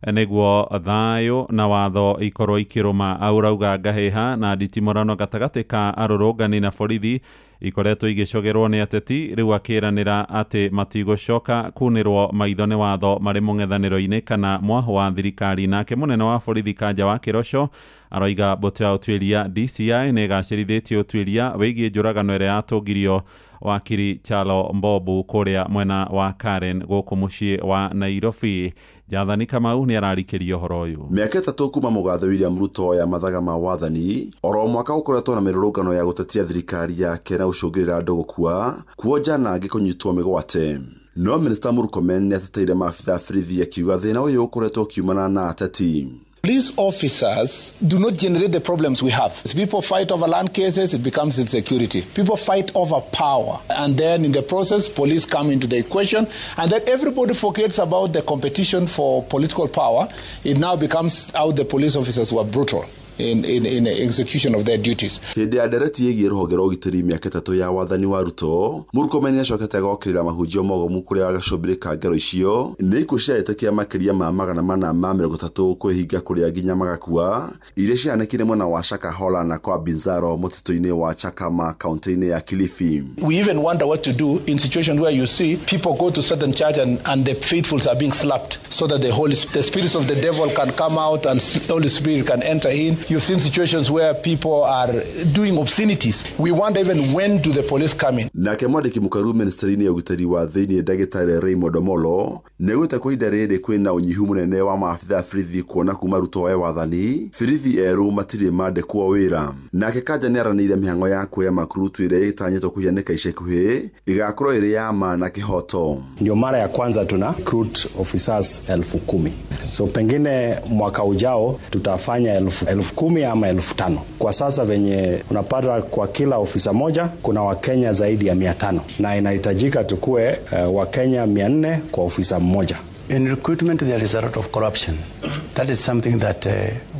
Speaker 2: nĩguo thayũ na watho ikorwo ikĩrũma. Aurauga ngahĩha na nditimũrano gatagatĩ ka arũrũngani na borithi ikoretwo igĩcogerwo nĩ ateti, rĩu akĩranĩra atĩ matigũcoka kunĩrwo maitho nĩ watho marĩ mũng'ethanĩro-inĩ kana mwaho wa thirikari. Nake mũnene wa borithi Kanja wa Kĩroco aroiga mbũtũ ya ũtuĩria DCI nĩ ĩgacĩrithĩtie ũtuĩria wĩgiĩ njũragano ĩrĩa yatũngirio wakiri Chalo Mbobu kũrĩa mwena wa Karen gũkũ mũciĩ wa Nairobi. Jathani Kamau nĩ ararikĩria ũhoro ũyũ.
Speaker 15: Mĩaka 3 kuma mũgathe William Ruto ya mathaga ma wathani, oro mwaka ũkoretwo na mĩrũrũngano ya gũtetia thirikari yake na gũcũngĩrĩra andũ gũkua, kuonja na angĩ kũnyitwo mĩgwate. No Minista Murkomen nĩ ateteire maabitha a borithi akiuga thĩna ũyũ ũkoretwo ũkiumana na ateti.
Speaker 27: Police officers do not generate the problems we have. As people fight over land cases, it becomes insecurity. People fight over power. And then in the process, police come into the equation. And then everybody forgets about the competition for political power. It now becomes how the police officers were brutal in execution of their duties.
Speaker 15: Hĩndĩ ya ndereti ĩgiĩ rũhonge rwa ũgitĩri mĩaka 3 ya wathani wa Ruto, Murkomen nĩacokete agokĩrĩra mahunjio mogomu kũrĩa gacũmbĩrĩ ka ngero icio nĩ ikuũ cia etĩkia makĩria ma 430 kwĩhinga kũrĩa nginya magakua, iria ciahanĩkire mwena wa Shakahola na kwa Binzaro mũtitũ-inĩ wa Chakama kaunti-inĩ ya Kilifi.
Speaker 27: We even wonder what to do in situations where you see people go to certain church and the faithfuls are being slapped so that the spirits of the devil can come out and Holy Spirit can enter in. You've seen situations where people are doing obscenities. We wonder even when do the police come in?
Speaker 15: Nake mwandĩki mũkaru ministry-inĩ ya ũgitĩri wa thĩinĩ ndagĩtarĩ Raymond Omolo nĩaugĩte kwa ihinda rĩrĩ kwĩna ũnyihu mũnene wa maabitha a borithi kuona kuma Ruto oe wathani borithi erũ matirĩ mandĩkwo wĩra. Nake Kanja nĩaranĩire mĩhang'o ya kuoya makurutu ĩrĩa ĩtanyĩtwo kũhianĩka ica ikuhĩ ĩgakorwo ĩrĩ ya ma na kĩhoto.
Speaker 6: Ndio mara ya kwanza tuna recruit officers 10,000. So pengine mwaka ujao tutafanya 10,000 ama 5,000. Kwa sasa venye unapata kwa kila ofisa moja kuna Wakenya zaidi ya 500, na inahitajika tukue Wakenya 400 kwa ofisa mmoja.
Speaker 7: In recruitment there is a lot of corruption. That is something that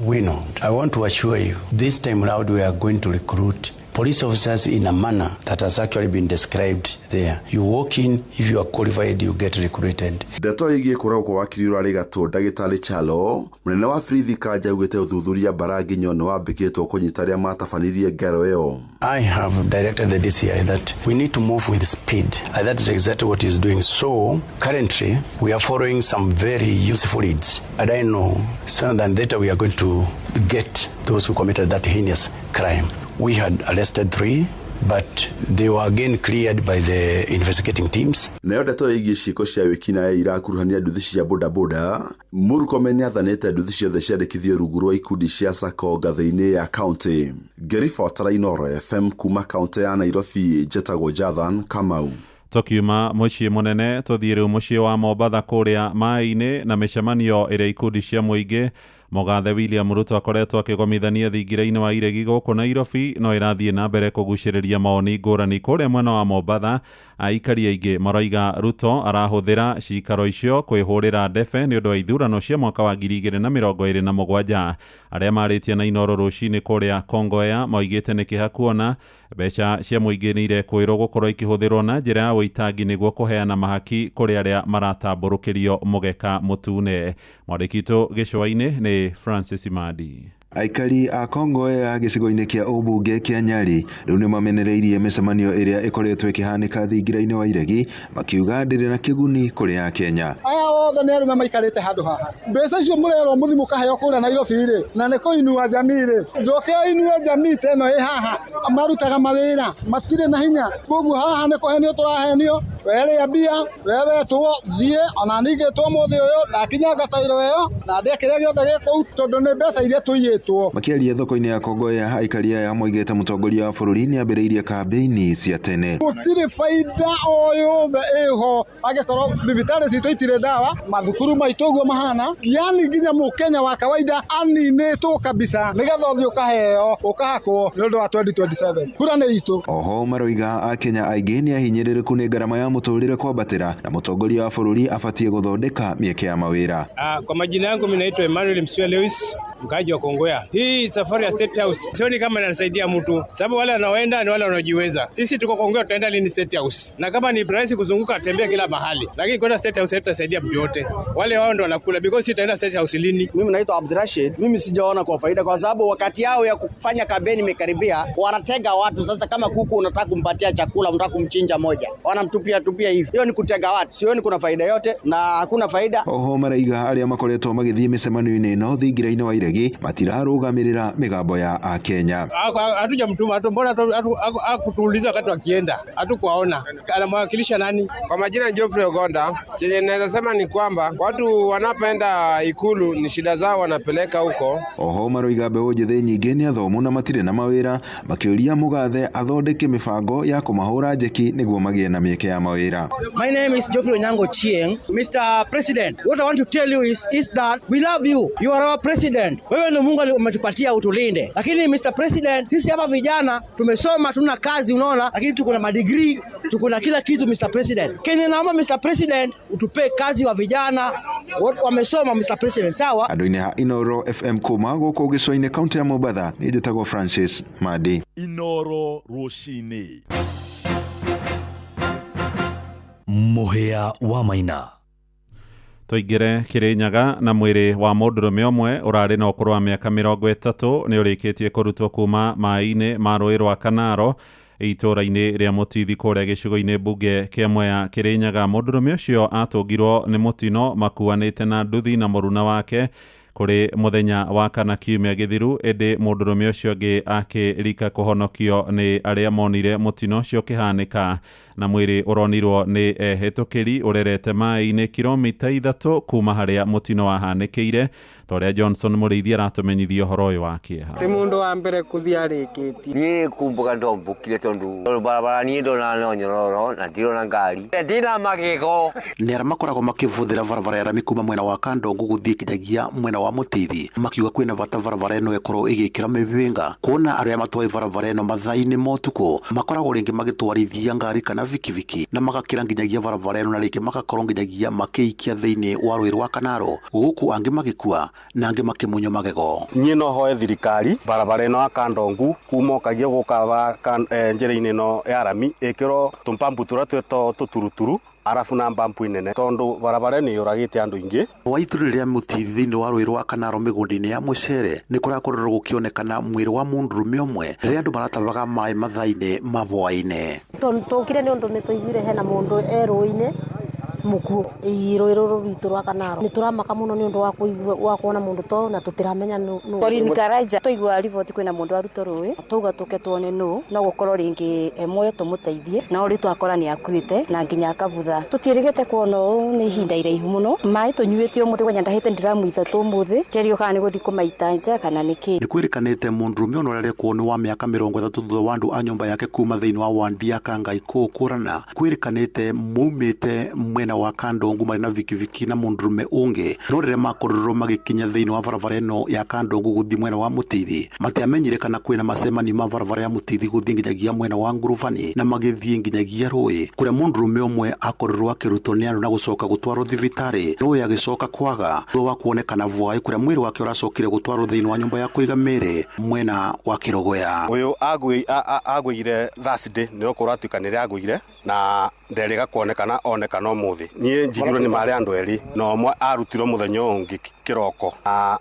Speaker 7: we know. I want to assure you this time round we are going to recruit police officers in a manner that has actually been described there. You walk in, if you are qualified, you get recruited.
Speaker 15: Ndeto ĩgiĩ kũragwo kwa wakiri ũrarĩ gatũ ndagĩtarĩ Kyalo mũnene wa borithi Kanja augĩte ũthuthuria Mbaranginyo nĩ wambĩkĩtwo kũnyita arĩa matabanirie ngero ĩyo.
Speaker 7: I have directed the DCI that we need to move with speed, and that is exactly what he's doing. So currently we are following some very useful leads, and I know sooner than later we are going to get those who committed that heinous crime. We had arrested 3, but they were again cleared by the investigating teams.
Speaker 15: Nayo ndeto ĩgiĩ ciĩko cia wĩkinaĩ irakuruhania nduthi cia bodaboda, Murkomen nĩathanĩte nduthi ciothe ciandĩkithio rungu rwa ikundi cia SACCO ngathĩ-inĩ ya kaunti. Ngĩribotera Inooro FM kuma kaunti ya Nairobi, njetagwo Jathan Kamau.
Speaker 2: Tukiuma muciĩ mũnene tũthiĩ rĩu mũciĩ wa Mombatha kũrĩa maĩ-inĩ na mĩcemanio ĩrĩa ikundi cia mũingĩ Mũgathe William Ruto akoretwo akĩgomithania thingira-inĩ wa iregi gũkũ Nairobi no ĩrathiĩ na mbere kũgucĩrĩria mawoni ngũrani kũrĩa mwena wa Mombatha. Aikari aingĩ maroiga Ruto arahũthĩra cikaro icio kwĩhũrĩra ndebe nĩ ũndũ wa ithurano cia mwaka wa 2027. Arĩa marĩtie na Inooro rũcinĩ kũrĩa Kongowea moigĩte nĩ kĩeha kuona mbeca cia mũingĩ nĩ irekũĩrwo gũkorwo ikĩhũthĩrwo na njĩra ya ũitangi nĩguo kũheana mahaki kũrĩ arĩa maratambũrũkĩrio mũgeka mũtune. Mwandĩki witũ gĩcũa-inĩ nĩ Francis Madi.
Speaker 8: Aikari a Kongowea gĩcigo-inĩ kĩa ũmbunge kĩa Nyali rĩu nĩmamenereirie mĩcemanio ĩrĩa ĩkoretwo ĩkĩhanĩka thingira-inĩ wa iregi makiuga ndĩrĩ na kĩguni kũrĩ Akenya.
Speaker 12: Aya othe nĩ arũme maikarĩte handũ haha, mbeca icio mũrerwo mũthiĩ mũkaheo kũrĩa Nairobi rĩ, na nĩ kũinua jamii rĩ, njoke inue jamii ta ĩno ĩ haha, marutaga mawĩra matirĩ na hinya, koguo haha nĩ kũhenio tũrahenio, werĩa mbia we wetwo thiĩ, ona ningĩtwo mũthĩ ũyũ ndakinyanga tairo ĩyo na ndĩe kĩrĩa gĩothe gĩ kũu tondũ nĩ mbeca iria tũiyĩte.
Speaker 8: Makiaria thoko-inĩ ya Kongowea aikari aya moigĩte mũtongoria wa bũrũri nĩambĩrĩirie kambĩini cia tene.
Speaker 12: Gũtirĩ baida o yothe ĩho angĩkorwo thibitarĩ citũ itirĩ ndawa, mathukuru maitũ ũguo mahana, yani nginya mũkenya wa kawaida aninĩtwo kabisa nĩgetha ũthiĩ ũkaheo ũkahakwo nĩ ũndũ wa 2027. Kura nĩ itũ.
Speaker 8: Oho maroiga Akenya aingĩ nĩ ahinyĩrĩrĩku nĩ ngarama ya mũtũrĩre kwambatĩra na mũtongoria wa bũrũri abatiĩ gũthondeka mĩeke ya mawĩra.
Speaker 18: Kwa majina yangu mimi naitwa Emmanuel Msuya Lewis, mkaji wa Kongowea. Hii safari ya State House sioni kama inasaidia mtu, sababu wale wanaoenda ni wale wanaojiweza. Sisi tuko Kongowea, tutaenda lini State House? Na kama ni rahisi kuzunguka tembea kila mahali, lakini kwenda State House haitasaidia mtu yote. Wale wao ndio wanakula because sitaenda State House lini?
Speaker 13: Mimi naitwa Abdurashid. Mimi sijaona kwa faida kwa sababu wakati yao ya kufanya kampeni imekaribia, wanatega watu. Sasa kama kuku unataka kumpatia chakula, unataka kumchinja moja, wanamtupia tupia hivi. Hiyo ni kutega watu. Sioni kuna faida yote na hakuna faida.
Speaker 8: Oho maraiga arĩa makoretwo magĩthiĩ mĩcemanio-inĩ ĩno thingira-inĩ wa iregi matirarũgamĩrĩra mĩgambo ya Akenya.
Speaker 18: Hatujamtuma, mbona hakutuuliza wakati wakienda? Hatukuwaona. Anamwakilisha nani?
Speaker 14: Kwa majina Geoffrey Ogonda, chenye naweza sema ni kwamba watu wanapenda Ikulu ni shida zao wanapeleka huko.
Speaker 8: Oho maroiga mbeũ njĩthĩ nyingĩ nĩ athomu na matirĩ na mawĩra, makĩũria Mũgathe athondeke mĩbango ya kũmahũra njeki nĩguo magĩe na mĩeke ya mawĩra.
Speaker 16: My name is Geoffrey Onyango Chieng. Mr. President, what I want to tell you is that we love you. You are our president. Wewe ndio Mungu umetupatia utulinde. Lakini Mr. President, sisi hapa vijana tumesoma, tuna kazi unaona, lakini tuko na madegree, tuko na kila kitu Mr. President. Kenya naomba Mr. President utupe kazi wa vijana wamesoma Mr. President, sawa?
Speaker 8: Andũ-inĩ ha Inooro FM kuma gũkũ gĩcũa-inĩ kaunti ya Mombatha, nĩ njĩtagwo Francis Madi.
Speaker 3: Inooro rũcinĩ. Mũhĩa wa Maina.
Speaker 2: Tũingĩre Kĩrĩnyaga na mwĩrĩ wa mũndũrũme ũmwe ũrarĩ na ũkũrũ wa mĩaka 30 nĩ ũrĩkĩtie kũrutwo kuma maĩ-inĩ ma rũĩ rwa Kanaro itũũra-inĩ rĩa Mũtithi kũrĩa gĩcigo-inĩ mbunge kĩa Mwea Kĩrĩnyaga. Mũndũrũme ũcio atũngirwo nĩ mũtino makuanĩte na nduthi na mũruna wake Kũrĩ mũthenya wa kana kiumia gĩthiru, ĩndĩ mũndũrũme ũcio ũngĩ akĩrika kũhonokio nĩ arĩa monire mũtino ũcio ũkĩhanĩka, na mwĩrĩ ũronirwo nĩ ehĩtũkĩri ũrerete maĩ-inĩ kilomita 3 kuma harĩa mũtino wahanĩkĩire. Ta ũrĩa Johnson Mũrĩithi aratũmenyithia ũhoro ũyũ wa kĩeha.
Speaker 1: Ti mũndũ wa mbere kũthiĩ arĩkĩtie.
Speaker 4: Niĩ kumbuka ndombũkire tondũ barabara niĩ ndona no nyororo na ndirona ngari. Ndina magego.
Speaker 9: Nĩ arĩa makoragwo makĩbũthĩra barabara ya rami kuma mwena wa Kandongu gũthiĩ kinyagia mwena wa Mũtĩithi, makiuga kwĩna bata barabara ĩno ĩkorwo ĩgĩkĩra mĩhĩnga, kuona arĩa matwaĩ barabara ĩno mathaa-inĩ ma ũtukũ makoragwo rĩngĩ magĩtwarithia ngari kana bikibiki na magakĩra nginyagia barabara ĩno, na rĩngĩ magakorwo nginyagia makĩikia thĩinĩ wa rũĩ rwa Kanaro, gũkũ angĩ magĩkua na angĩ makĩmunywo magego.
Speaker 10: Niĩ no hoe thirikari barabara ĩno ya Kandongu kuma ũkagia gũka njĩra-inĩ ĩno ya rami ĩkĩrwo tũmpampu tũrĩa twĩtagwo tũturuturu arabu na mbampu inene, tondu barabara nĩ yũragĩte andũ aingĩ.
Speaker 9: Wa itũra rĩa Mũtithi thĩinĩ wa rũĩ rwa Kanaro mĩgũnda-inĩ ya mũcere nĩ kũrakorirwo gũkĩonekana mwĩrĩ wa mũndũrũme ũmwe rĩrĩa andũ maratabaga maĩ mathaa-inĩ ma hwaĩ-inĩ.
Speaker 19: Tũkire nĩ ũndũ nĩ tũiguire hena mũndũ e rũĩ-inĩ mũkuũ rũĩ rũrũ rwitũ rwa Kanaro. Nĩ tũramaka mũno nĩ ũndũ wa kũigua wa kuona mũndũ to na tũtiramenya nũ.
Speaker 20: Pauline Karanja tũigua riboti kwĩna mũndũ arutwo rũĩ tauga tũke tuone nũ, no gũkorwo rĩngĩ e muoyo tũmũteithie, na ũrĩ twakora nĩ akuĩte na nginya akabutha. Tũtiĩrĩgĩte kuona ũũ nĩ ihinda iraihu mũno. Maĩ tũnyuĩte ũmũthĩ kwanja ndahĩte ndiramu 3 ũmũthĩ, ndĩriũ kana nĩ gũthiĩ kũmaita nja kana nĩ kĩ.
Speaker 9: Nĩ kwĩrĩkanĩte mũndũrũme ũyũ ũrĩa arekwo nĩ wa mĩaka 30 thutha wa andũ a nyũmba yake kuma thĩinĩ wa wandi ya Kangai kũkũrana. Kwĩrĩkanĩte maumĩte mwena wa Kandongu marĩ na vikiviki na mũndũrũme ũngĩ, no rĩrĩa makorirwo magĩkinya thĩinĩ wa barabara ĩno ya Kandongu gũthiĩ mwena wa Mũtĩithi matiamenyire kana kwĩna macemanio ma barabara ya Mũtĩithi gũthiĩ nginyagia mwena wa Ngurubani na magĩthiĩ nginyagia rũĩ kũrĩa mũndũrũme ũmwe akorirwo akĩrutwo nĩ andũ na gũcoka gũtwarwo thibitarĩ, rũĩ agĩcoka kwaga thutha wa kuonekana bwaĩ kũrĩa mwĩrĩ wake ũracokire gũtwarwo thĩinĩ wa nyũmba ya kũiga mĩĩrĩ mwena wa Kĩrogoya.
Speaker 10: Ũyũ agũire Thursday nĩ ũkorwo atuĩkanĩre agũire na nderĩga kuonekana onekana ũmũthĩ. Niĩ njigirwo nĩ marĩ andũ erĩ na ũmwe arutirwo mũthenya ũngĩ kĩroko.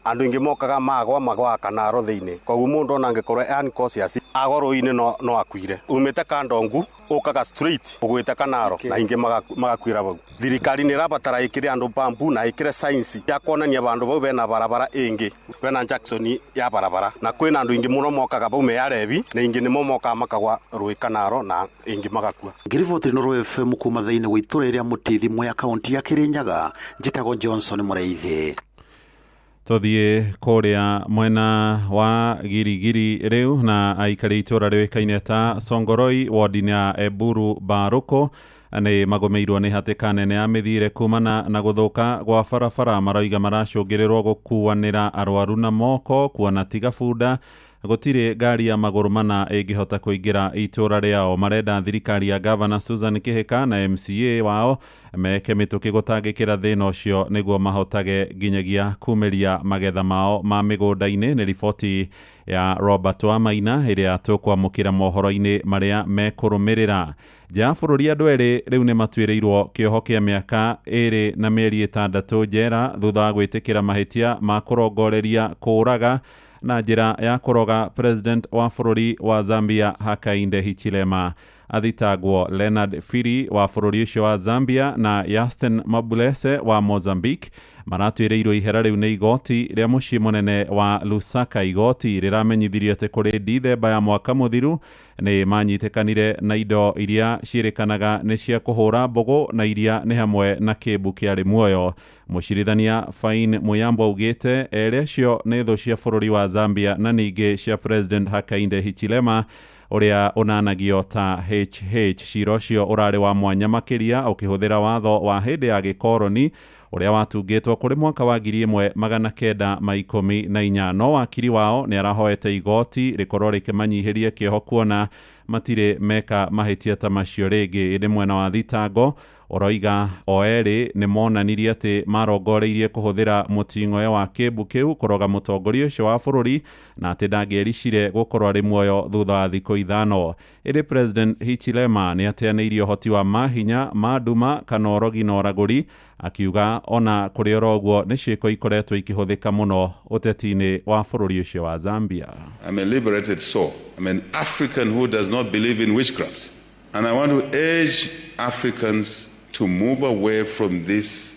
Speaker 10: Andũ aingĩ mokaga magwa magwaga Kanaro thĩinĩ, koguo mũndũ ona angĩkorwo e unconscious agwa rũĩ-inĩ no akuire. Umĩte Kandongu ũkaga straight ũgwĩte Kanaro na ingĩ magakuĩra bau. Thirikari nĩ ĩrabatara ĩkĩre andũ bambu na ĩkĩre science ya kuonania bandũ bau bena barabara ĩngĩ, bena junction ya barabara, na kwĩna andũ aingĩ mũno mokaga bau me arebi na ingĩ nĩmo mokaga makagwa rũĩ Kanaro na ingĩ magakua.
Speaker 9: Ngĩriboti Inooro FM kuma thĩinĩ wa itũra rĩa Mũtĩithi Mwea kaunti ya Kĩrĩnyaga, njĩtagwo Johnson Mũrĩithi.
Speaker 2: Tũthiĩ kũrĩa mwena wa Girigiri rĩu na aikari itũra rĩũĩkaine ta Songoroi wodi-inĩ ya Eburu Barũkũ nĩ magũmĩirwo nĩ hatĩka nene ya mĩthiĩre kumana na gũthũka gwa barabara. Maroiga maracũngĩrĩrwo gũkuanĩra arwaru na moko, kuona tiga bunda gũtirĩ ngari ya magũrũ mana ĩngĩhota kũingĩra itũra rĩao. Marenda thirikari ya Gavana Susan Kihika na MCA wao meke mĩtũkĩ gũtangĩkĩra thĩna ũcio nĩguo mahotage nginyagia kumĩria magetha mao ma mĩgũnda-inĩ. Nĩ riboti ya Robert Wamaina ĩrĩa tũkwamũkĩra mohoro-inĩ marĩa mekũrũmĩrĩra. Nja ya bũrũri andũ erĩ rĩu nĩ matuĩrĩirwo kĩoho kĩa mĩaka 2 na mĩeri 6 njera thutha wa gwĩtĩkĩra mahĩtia ma kũrongoreria kũũraga na njĩra ya kũroga president wa bũrũri wa Zambia Hakainde Hichilema. Athitangwo Leonard Phiri wa bũrũri ũcio wa Zambia na Yasten Mabulese wa Mozambique maratuĩrĩirwo ihera rĩu nĩ igoti rĩa mũciĩ mũnene wa Lusaka. Igoti rĩramenyithirio atĩ kũrĩ Dithemba ya mwaka mũthiru nĩ manyitĩkanire na indo iria ciĩrĩkanaga nĩ cia kũhũra mbũgũ na iria nĩ hamwe na kĩmbu kĩarĩ muoyo. Mũcirithania Fain Muyambo augĩte erĩ acio nĩ thũ cia bũrũri wa Zambia na ningĩ cia President Hakainde Hichilema ũrĩa ũnanagio ta HH. Cira ũcio ũrarĩ wa mwanya makĩria ũkĩhũthĩra watho wa hĩndĩ ya gĩkoroni ũrĩa watungĩtwo kũrĩ mwaka wa 1914. No wakiri wao nĩ arahoete igoti rĩkorwo rĩkĩmanyihĩria kĩoho kuona matirĩ meka mahĩtia ta macio rĩngĩ. Ĩndĩ mwena wa thitango ũroiga o erĩ nĩ monanirie atĩ marongoreirie kũhũthĩra mũting'oe wa kĩmbu kĩu kũroga mũtongoria ũcio wa bũrũri na atĩ ndangĩericire gũkorwo arĩ muoyo thutha wa thikũ 5. Ĩndĩ President Hichilema nĩ ateanĩirie ũhoti wa mahinya ma nduma kana ũrogi na ũragũri, akiuga ona kũrĩ oro ũguo nĩ ciĩko ikoretwo ikĩhũthĩka mũno ũteti-inĩ wa bũrũri ũcio wa Zambia.
Speaker 25: I'm a liberated soul. I'm an African who does not believe in witchcraft. And I want to urge Africans to move away from these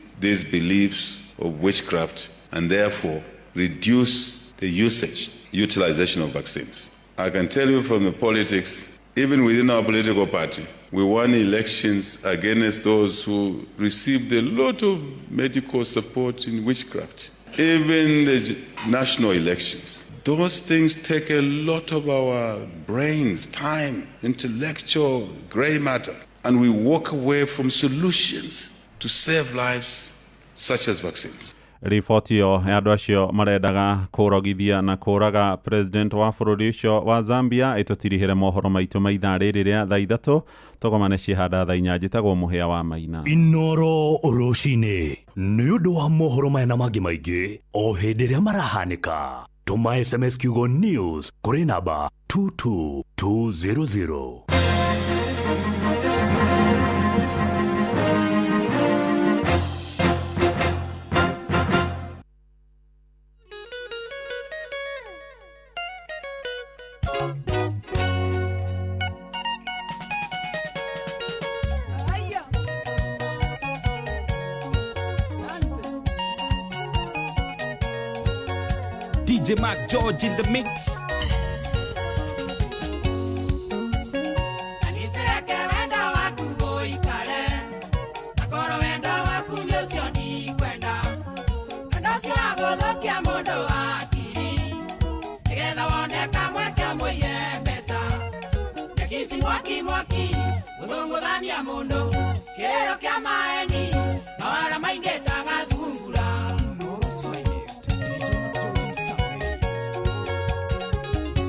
Speaker 25: beliefs of witchcraft and therefore reduce the usage, utilization of vaccines. I can tell you from the politics, even within our political party, we won elections against those who received a lot of medical support in witchcraft. Even the national elections. Those things take a lot of our brains, time, intellectual gray matter, and we walk away from solutions to save lives, such as vaccines.
Speaker 2: Riboti ĩyo ya andũ acio marendaga kũrogithia na kũraga president wa bũrũri ũcio wa Zambia ĩtũtirihĩre mohoro maitũ ma ithaa rĩrĩ rĩa thaa 3 tũgomane ciĩhanda thaa 4 njĩtagwo Mũhĩa wa Maina.
Speaker 3: Inoro rũcinĩ nĩ ũndũ wa mohoro maya na mangĩ maingĩ o hĩndĩ ĩrĩa marahanĩka, tũma SMS kiugo news kũrĩ namba 22200.
Speaker 11: DJ Mark George in the mix.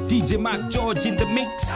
Speaker 11: DJ Mark George in the mix.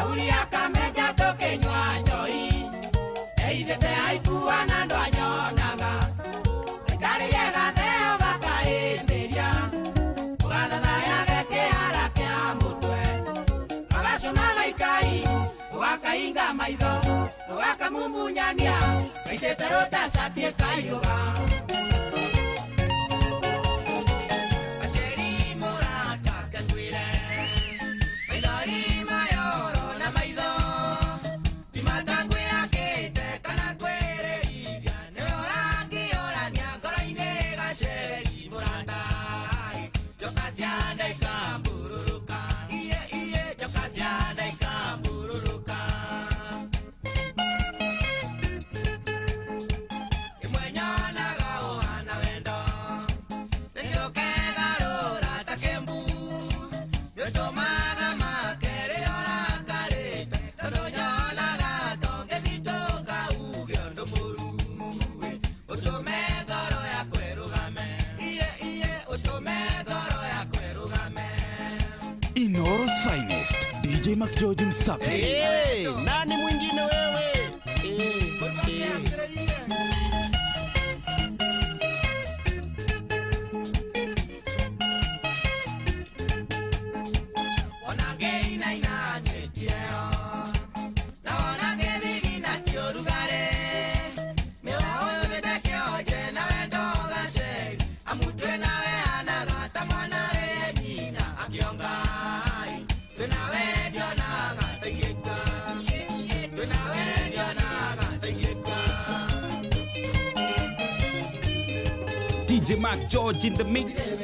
Speaker 17: Inoro's finest, DJ McGeorge Msapi.
Speaker 1: Hey, nani mwingine wewe? Hey,
Speaker 11: DJ Mark George in the mix.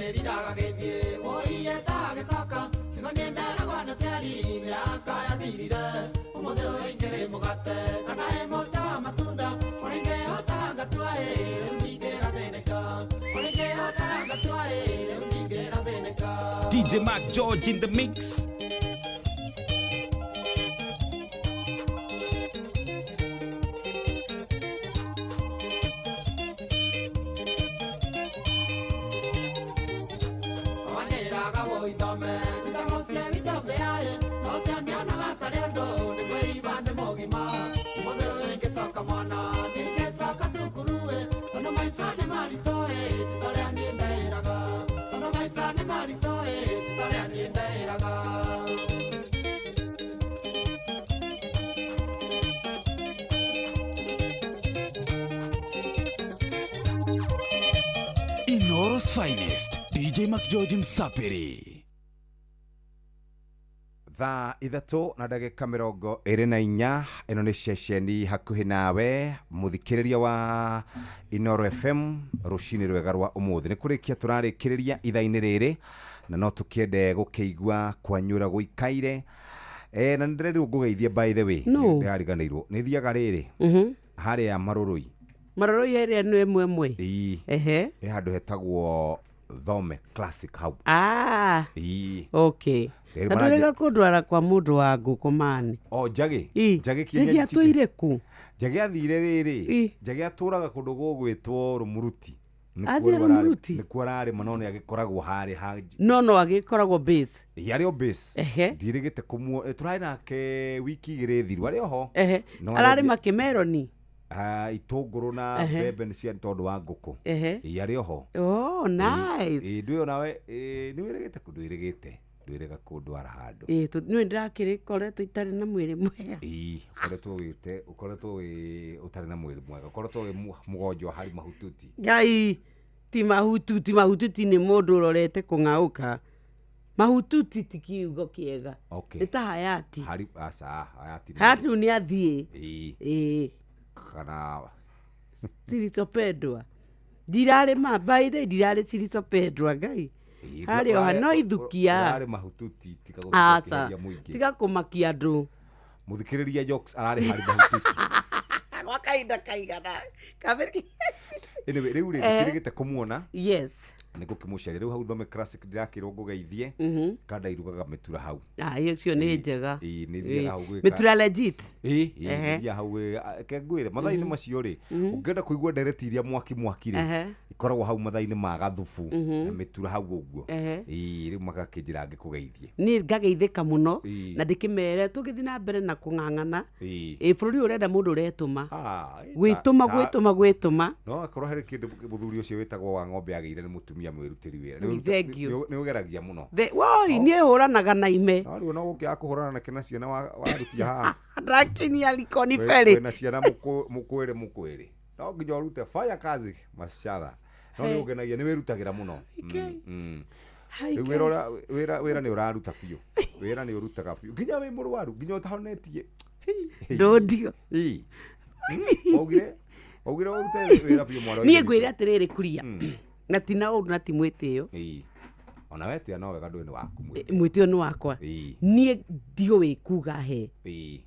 Speaker 11: DJ Mark George in the mix.
Speaker 17: Inoro's finest, DJ McGeorge Msapiri.
Speaker 5: Thaa 3 na ndagĩka 24. Ĩno nĩ ceceni hakuhĩ nawe, mũthikĩrĩria wa Inoro FM. Rũcinĩ rwega rwa ũmũthĩ, nĩ kũrĩkia tũrarĩkĩrĩria ithaa-inĩ rĩrĩ, na no tũkĩende gũkĩigua kwanyũra gũikaire. Na nĩ ndĩrerirwo ngũgeithie, by the way.
Speaker 21: No.
Speaker 5: Ndĩrariganĩirwo nĩ thiaga rĩrĩ harĩa Marũrũi.
Speaker 21: Marũrũi ĩrĩa nĩ ĩmwe ĩmwe.
Speaker 5: Ĩĩ.
Speaker 21: Ehe.
Speaker 5: Ĩ handũ hetagwo Thome Classic hau.
Speaker 21: Ah.
Speaker 5: Ĩĩ.
Speaker 21: Okay.
Speaker 5: Rĩrĩ
Speaker 21: Na ndũrĩga kũndwara kwa mũndũ wa ngũkũ mani.
Speaker 5: O Njagĩ.
Speaker 21: Ĩ.
Speaker 5: Njagĩ
Speaker 21: Njagĩ
Speaker 5: kienyeji.
Speaker 21: atũire kũ?
Speaker 5: Njagĩ athire rĩrĩ.
Speaker 21: Ĩ.
Speaker 5: Njagĩ atũraga kũndũ gũgwĩtwo Rũmuruti. Nĩkuo
Speaker 21: Athire
Speaker 5: rĩu ararĩ-
Speaker 21: Rũmuruti?
Speaker 5: Nĩkuo ararĩma, no nĩ agĩkoragwo harĩ ha
Speaker 21: No agĩkoragwo base.
Speaker 5: Ĩ, arĩ o base.
Speaker 21: Ehe.
Speaker 5: Ndirĩgĩte kũmuo tũrarĩ nake wiki 2 thiru arĩ oho.
Speaker 21: Ehe.
Speaker 5: No
Speaker 21: Ararĩma kĩmeroni.
Speaker 5: Ah, itũngũrũ na
Speaker 21: Ehe.
Speaker 5: mbembe nĩ cia tondũ wa ngũkũ.
Speaker 21: Ehe.
Speaker 5: Ĩ, arĩ oho.
Speaker 21: Oh, nice.
Speaker 5: Ĩ, ndũĩ onawe nĩ wĩrĩgĩte kũ ndwĩrĩgĩte ndwĩrĩga kũndwara handũ.
Speaker 21: Ĩ, nĩ ndĩrakĩrĩ koretwo itarĩ na mwĩrĩ mwega.
Speaker 5: Ĩ, ũkoretwo wĩte ũkoretwo wĩ ũtarĩ na mwĩrĩ mwega, ũkoretwo wĩ mũgonjwa harĩ mahututi.
Speaker 21: Ngai, ti mahututi. Mahututi nĩ mũndũ ũrorete kũng'aũka. Mahututi ti kiugo kĩega.
Speaker 5: Okay.
Speaker 21: Nĩ ta hayati.
Speaker 5: Hari aca hayati.
Speaker 21: Hayati rĩu nĩ athiĩ.
Speaker 5: Ĩ.
Speaker 21: Ĩ.
Speaker 5: Kana
Speaker 21: Silisopendwa ndirarĩ ma by the way, ndirarĩ silisopendwa Ngai.
Speaker 5: Ĩ,
Speaker 21: Harĩ oha no ithukia.
Speaker 5: Ũrarĩ mahututi, tiga
Speaker 21: Aca.
Speaker 5: gũtũcokereria mũingĩ.
Speaker 21: Tiga kũmakia andũ.
Speaker 5: Mũthikĩrĩria jokes ararĩ harĩ mahututi.
Speaker 21: Gwa kahinda kaigana kabere.
Speaker 5: Anyway, rĩu rĩ
Speaker 21: Eh.
Speaker 5: ndikĩrĩgĩte kũmuona.
Speaker 21: Yes.
Speaker 5: Nĩ ngũkĩmũcaria rĩu hau Thome Classic, ndĩrakĩrwo ngũgeithie. Kanda irugaga mĩtura hau.
Speaker 21: Ah, ĩyo cio nĩ njega.
Speaker 5: Ĩ, nĩ thiaga hau gwĩka.
Speaker 21: Mĩtura legit.
Speaker 5: Ĩ, ĩ,
Speaker 21: Ehe.
Speaker 5: nĩ thiaga hau ke ngwĩre mathaa-inĩ macio rĩ, ũngĩenda kũigua ndereti iria mwaki mwaki rĩ, ikoragwo hau mathaa-inĩ ma gathubu na mĩtura hau ũguo.
Speaker 21: Ehe.
Speaker 5: Ĩ, rĩu magakĩnjĩra ngĩkũgeithie.
Speaker 21: Niĩ ngageithĩka mũno.
Speaker 5: Ĩ.
Speaker 21: Na ndĩkĩmere tũgĩthiĩ na mbere na kũng'ang'ana.
Speaker 5: Ĩ.
Speaker 21: Ĩ, bũrũri ũyũ ũrenda mũndũ ũretũma.
Speaker 5: Ĩ,
Speaker 21: Gwĩtũma, gwĩtũma, gwĩtũma.
Speaker 5: No akorwo harĩ kĩndũ mũthuri ũcio wĩtagwo wa ng'ombe agĩire nĩ mũtumia mwĩrutĩri wĩra. Nĩ
Speaker 21: Thank you.
Speaker 5: Nĩ ũgeragia mũno.
Speaker 21: Woi, niĩ hũranaga na ime.
Speaker 5: No rĩu no gũkĩaga kũhũrana nake na ciana warutia haha.
Speaker 21: Ndakinyia likoni ferry.
Speaker 5: Wĩna ciana mũkwĩrĩ mũkwĩrĩ, no nginya ũrute fanya kazi masichana, no nĩ
Speaker 21: Hey.
Speaker 5: ũngenagia nĩ wĩrutagĩra mũno.
Speaker 21: Hai,
Speaker 5: Rĩu
Speaker 21: Ngai.
Speaker 5: wĩra ũrĩa wĩra nĩ ũraruta biũ, wĩra nĩ ũrutaga biũ nginya wĩ mũrwaru, nginya ũtahonetie.
Speaker 21: Ndũndio.
Speaker 5: Ĩ. Waugire ũrute wĩra biũ mwana wa
Speaker 21: Niĩ
Speaker 5: ithe
Speaker 21: ngwĩre
Speaker 5: witũ.
Speaker 21: atĩrĩrĩ, kuria na ti na ũndũ na ti mwĩtĩo.
Speaker 5: Ĩ. Ona we tia no wega, ndũĩ nĩ waku mwĩtĩo.
Speaker 21: Mwĩtĩo nĩ wakwa.
Speaker 5: Ĩ.
Speaker 21: Niĩ ndiũĩ kuga he.
Speaker 5: Ĩ.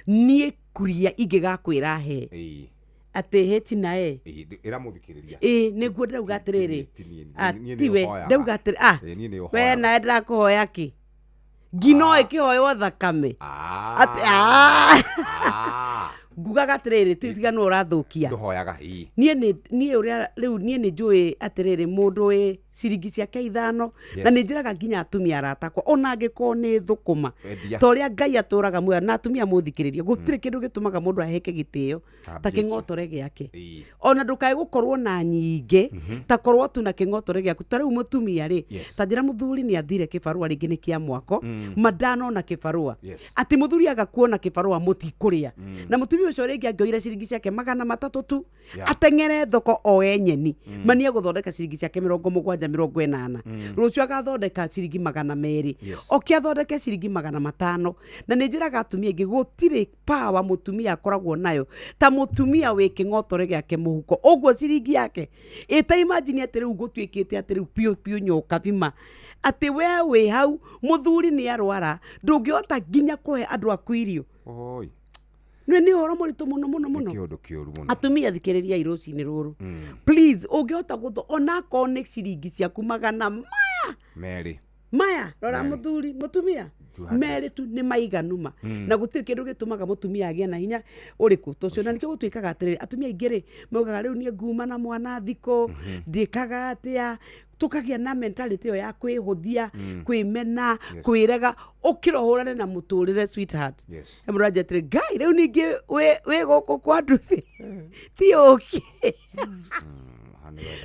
Speaker 21: Niĩ kuria ingĩgakwĩra he
Speaker 5: Ĩ.
Speaker 21: atĩ hĩ nae.
Speaker 5: Ĩ, ĩra mũthikĩrĩria.
Speaker 21: Ĩ, nĩguo ndĩrauga atĩrĩrĩ.
Speaker 5: Ti niĩ,
Speaker 21: Ah,
Speaker 5: niĩ nĩ
Speaker 21: tiwe
Speaker 5: ũhoyaga.
Speaker 21: ndauga atĩrĩ, ah,
Speaker 5: Ĩ, niĩ nĩ
Speaker 21: we
Speaker 5: ũhoyaga.
Speaker 21: nawe ndĩrakũhoya kĩ ngi no ĩkĩhoywo thakame atĩ ah. Ngugaga atĩrĩrĩ, tiga nĩ ũrathũkia.
Speaker 5: Ndũhoyaga, ĩ.
Speaker 21: Niĩ nĩ niĩ ũrĩa rĩu niĩ nĩ njũĩ atĩrĩrĩ, mũndũ wĩ ciringi ciake 5 na nĩ njĩraga nginya atumia aratakwa ona angĩkorwo nĩ thũkũma.
Speaker 5: Endia.
Speaker 21: Ta ũrĩa Ngai atũraga muoyo na atumia mũthikĩrĩria, gũtirĩ kĩndũ gĩtũmaga mũndũ aheke gĩtĩo
Speaker 5: Ta
Speaker 21: ta
Speaker 5: mbia icio.
Speaker 21: kĩng'otore gĩake.
Speaker 5: Ĩ.
Speaker 21: Ona ndũkae gũkorwo na nyingĩ, ta korwo tu na kĩng'otore gĩaku. Ta rĩu mũtumia rĩ, ta njĩra mũthuri nĩ athire kĩbarũa rĩngĩ nĩ kĩa mwako, mandanona kĩbarũa. Atĩ mũthuri aga kuona kĩbarũa mũtikũrĩa, na mũtumia ũcio rĩngĩ angĩoire ciringi ciake 300 tu, ateng'ere thoko oe nyeni, manie gũthondeka ciringi ciake 70, 80. Rũciũ agathondeka ciringi 200. Oke athondeke ciringi 500. Na nĩ njĩraga atumia aingĩ, gũtirĩ power mũtumia akoragwo nayo ta mũtumia wĩ kĩng'otore gĩake mũhuko ũguo ciringi yake ĩta. Imagine atĩ rĩu gũtuĩkĩte atĩ rĩu piũ piũ nyoka bima, atĩ we wĩ hau mũthuri nĩ arwara, ndũngĩhota nginya kũhe andũ aku irio.
Speaker 5: Oi.
Speaker 21: Nĩ ũhoro mũritũ mũno mũno mũno.
Speaker 5: Kĩũndũ kĩũru mũno.
Speaker 21: Atumia thikĩrĩria rũcinĩ rũrũ, please, ũngĩhota gũtho onakorwo nĩ ciringi ciaku magana maya
Speaker 5: 2.
Speaker 21: Maya rora.
Speaker 5: 2.
Speaker 21: Mũthuri mũtumia
Speaker 5: 200.
Speaker 21: 2 tu nĩ maiganuma. Na gũtirĩ kĩndũ gĩtũmaga mũtumia agĩe na hinya ũrĩkũ tũcio, na nĩkĩo gũtuĩkaga atĩrĩrĩ, atumia aingĩ rĩ maugaga rĩu niĩ nguma na mwana thikũ ndĩkaga atĩa, tũkagĩa na mentality ĩyo ya kwĩhũthia, kwĩmena, kwĩrega ũkĩra ũhũrane na mũtũrĩre, sweetheart. Mũndũ anjia atĩrĩ, Ngai, rĩu ningĩ wĩ gũkũ kwa nduthi ti ũkĩ.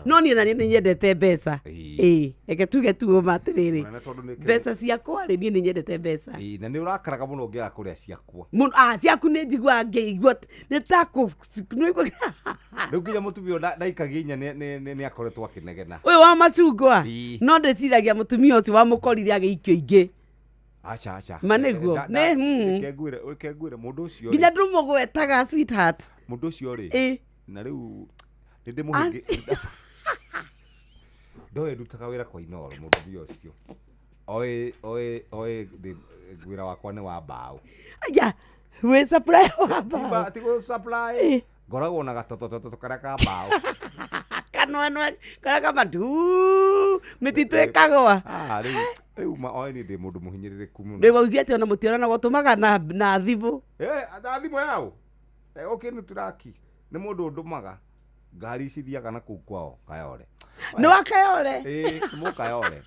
Speaker 21: No niĩ na niĩ nĩ nyendete mbeca. Ĩ, reke tuge tu ũma atĩrĩrĩ,
Speaker 5: Mũnene tondũ nĩ
Speaker 21: mbeca ciakwa rĩ, niĩ nĩ nyendete mbeca.
Speaker 5: Ĩ, na nĩ ũrakaraga mũno ũngĩaga kũrĩa ciakwa.
Speaker 21: Mũno. Ah, ciaku nĩ njiguaga ngĩigua nĩ ta kũ nĩ-
Speaker 5: Rĩu nginya mũtumia ũyũ ndaikagia inya nĩ akoretwo akĩnegena.
Speaker 21: Ũyũ wa macungwa.
Speaker 5: Ĩ.
Speaker 21: No ndĩciragia mũtumia ũcio wamũkorire agĩikio ingĩ.
Speaker 5: Acha acha.
Speaker 21: Ma nĩguo, nĩ,
Speaker 5: Reke ngwĩre mũndũ ũcio
Speaker 21: nginya
Speaker 5: rĩ,
Speaker 21: ndũmũgwetaga sweetheart.
Speaker 5: Mũndũ ũcio rĩ, na rĩu nĩ ndĩmũhĩngĩ ndoĩ ndutaga wĩra kwa Inoro. Mũndũ ũcio oĩ oĩ oĩ wĩra wakwa nĩ wa mbaũ.
Speaker 21: Aya, wĩ supply wa mbaũ?
Speaker 5: Ti gũ supply, ngoragwo na gatotototo karĩa ka mbaũ.
Speaker 21: Kanwenwe karĩa kama tu mĩtitũ ĩkagũa.
Speaker 5: Ah, rĩu ma oĩ niĩ ndĩ mũndũ mũhinyĩrĩrĩku mũno.
Speaker 21: Rĩu waugire atĩ ona mũtionanaga, ũtũmaga na thimũ.
Speaker 5: Eh, na thimũ yaũ ũkĩnĩturaki nĩ mũndũ ũndũmaga ngari cithiaga na kũu kwao Kayore.
Speaker 21: Nĩ wa Kayore?
Speaker 5: Ĩĩ, nĩ mũkayore.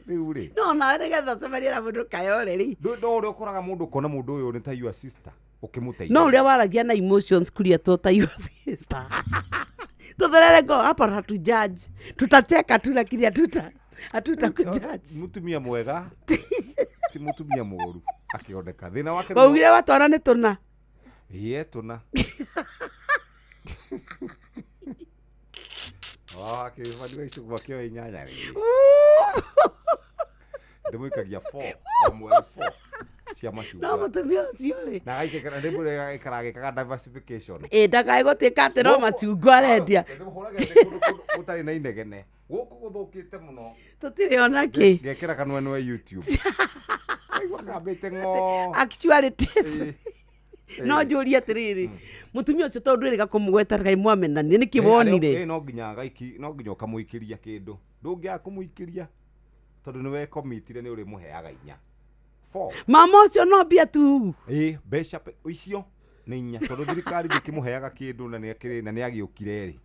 Speaker 5: Rĩu rĩ,
Speaker 21: no nawe nĩgetha ũcemanie na mũndũ Kayore rĩ,
Speaker 5: no ũrĩa ũkoraga mũndũ, ũkona mũndũ ũyũ nĩ ta your sister ũkĩmũteithia.
Speaker 21: No ũrĩa waragia na emotions kuria to ta your sister. Tutherere go hapa, hatujudge, tutacheka tu lakini hatuta kujudge.
Speaker 5: Mũtumia mwega ti mũtumia mũũru akĩoneka thĩna wake.
Speaker 21: Waugire watwana nĩ tũna.
Speaker 5: Ĩĩ, tũna. Akĩbaniwa icungwa kĩoe inyanya rĩ, ndĩmũikagia 4 o mweri, 4 cia
Speaker 21: No
Speaker 5: macungwa.
Speaker 21: Mũtumia ũcio rĩ,
Speaker 5: na agaikara ndĩmũrega aikaraga diversification.
Speaker 21: Ĩ, ndakae gũtuĩka atĩ no macungwa arendia.
Speaker 5: Gũtarĩ na inegene gũkũ gũthũkĩte mũno.
Speaker 21: Tũtirĩ ona kĩ.
Speaker 5: Ngekĩra kanwenwe YouTube, aigua kambĩte ng'o.
Speaker 21: Actually it is. No njũrie atĩrĩrĩ, mũtumia ũcio, tondũ ndwĩrĩga kũmũgweta kaĩ mwamenanie nĩkĩ wonire?
Speaker 5: Ĩ, no nginya agaiki, no nginya ũkamũikĩria kĩndũ, ndũngĩaga kũmũikĩria tondũ nĩwe komitire nĩ ũrĩmũheaga inya 4.
Speaker 21: Mama ũcio no mbia tu.
Speaker 5: Ĩ, mbeca icio nĩ inya tondũ thirikari ndĩkĩmũheaga kĩndũ na nĩ na nĩ agĩũkire rĩ,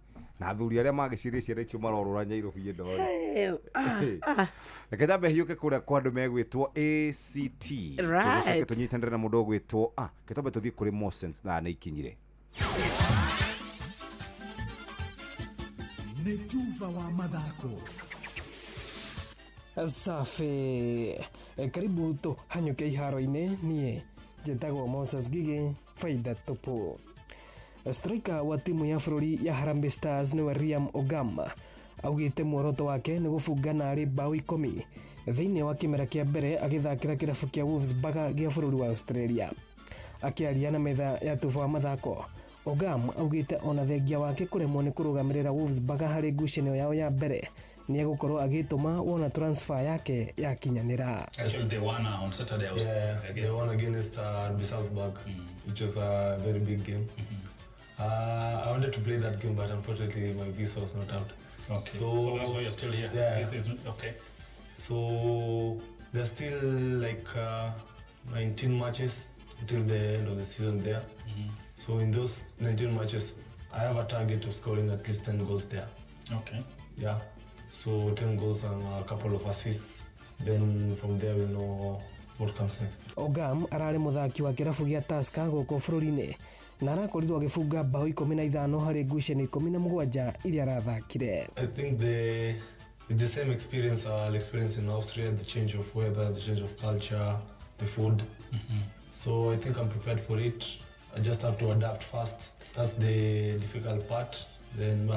Speaker 5: na athuri arĩa magĩciria ciana icio marorũra Nyairobi ĩno rĩ. Reke nyambe hiũke kũrĩa kwa andũ megwĩtwo ACT. Tũgĩcoke tũnyitanĩre na mũndũ ũgwĩtwo kĩtombe tũthiĩ kũrĩ Mosens na nĩ ikinyire.
Speaker 17: Nĩ tuba wa mathako.
Speaker 6: Safi. Karibu tũhanyũke iharo-inĩ. Niĩ njĩtagwo Moses Gigi faida tupu. Striker wa timu ya bũrũri ya Harambee Stars nĩwe Liam Ogam augĩte muoroto wake nĩ gũbunga narĩ bao 10 thĩinĩ wa kĩmera kĩa mbere agĩthakĩra kĩrabu kĩa Wolfsburg gĩa bũrũri wa Australia. Akĩaria na metha ya tuba wa mathako, Ogam augĩte ona thengia wake kũremwo nĩ kũrũgamĩrĩra Wolfsburg harĩ ngucanio yao ya mbere, nĩ egũkorwo agĩtũma wona transfer yake yakinyanĩra.
Speaker 7: Actually, they won on Saturday. I was
Speaker 22: Yeah, they won against RB Salzburg, which was a very big game. I wanted to play that game, but unfortunately my visa was not out.
Speaker 7: Okay. So that's why you're still here.
Speaker 22: Yeah.
Speaker 7: This is okay.
Speaker 22: So there's still like 19 matches until the end of the season there. So in those 19 matches, I have a target of scoring at least 10 goals there.
Speaker 7: Okay.
Speaker 22: Yeah. So 10 goals and a couple of assists. Then from there we'll know what comes next.
Speaker 6: Ogam ararĩ mũthaki wa kĩrabu gĩa Tusker gũkũ bũrũri-inĩ na arakorirwo agĩbunga bao 15 harĩ ngucanio 17 iria arathakire.
Speaker 22: I think it's the same experience I'll experience in Austria, the change of weather, the change of culture, the food. So I think I'm prepared for it. I just have to adapt fast. That's the difficult part. Then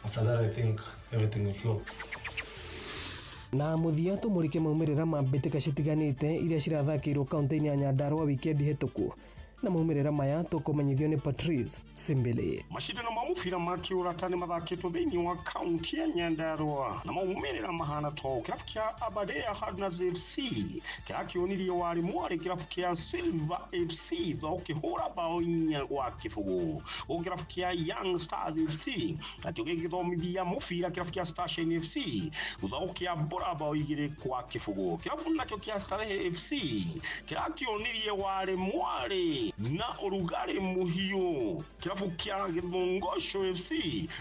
Speaker 22: after that, I think everything will flow.
Speaker 6: Na mũthia tũmũrĩke maumĩrĩra ma mbĩtĩka citiganĩte iria cirathakĩirwo kaunti-inĩ ya Nyandarua wikendi hĩtũku, na maumĩrĩra maya tũkũmenyithio nĩ Patrice Simbili.
Speaker 23: Macindano ma mũbira ma kĩũrata nĩ mathakĩtwo thĩinĩ wa kaunti ya Nyandarua na maumĩrĩra mahana to kĩrabu kĩa Aberdare Hardeners FC kĩrakĩonirie warĩ mwarĩ kĩrabu kĩa Silver FC thutha ũkĩhũra bao 4-0. Gũkũ kĩrabu kĩa Young Stars FC nakĩo gĩgĩthomithia mũbira kĩrabu kĩa Station FC thutha ũkĩambũra bao 2-0. Kĩrabu nakĩo kĩa Starehe FC kĩrakĩonirie warĩ mwarĩ na ũrugarĩ mũhiũ kĩrabu kĩa Gĩthũngũco FC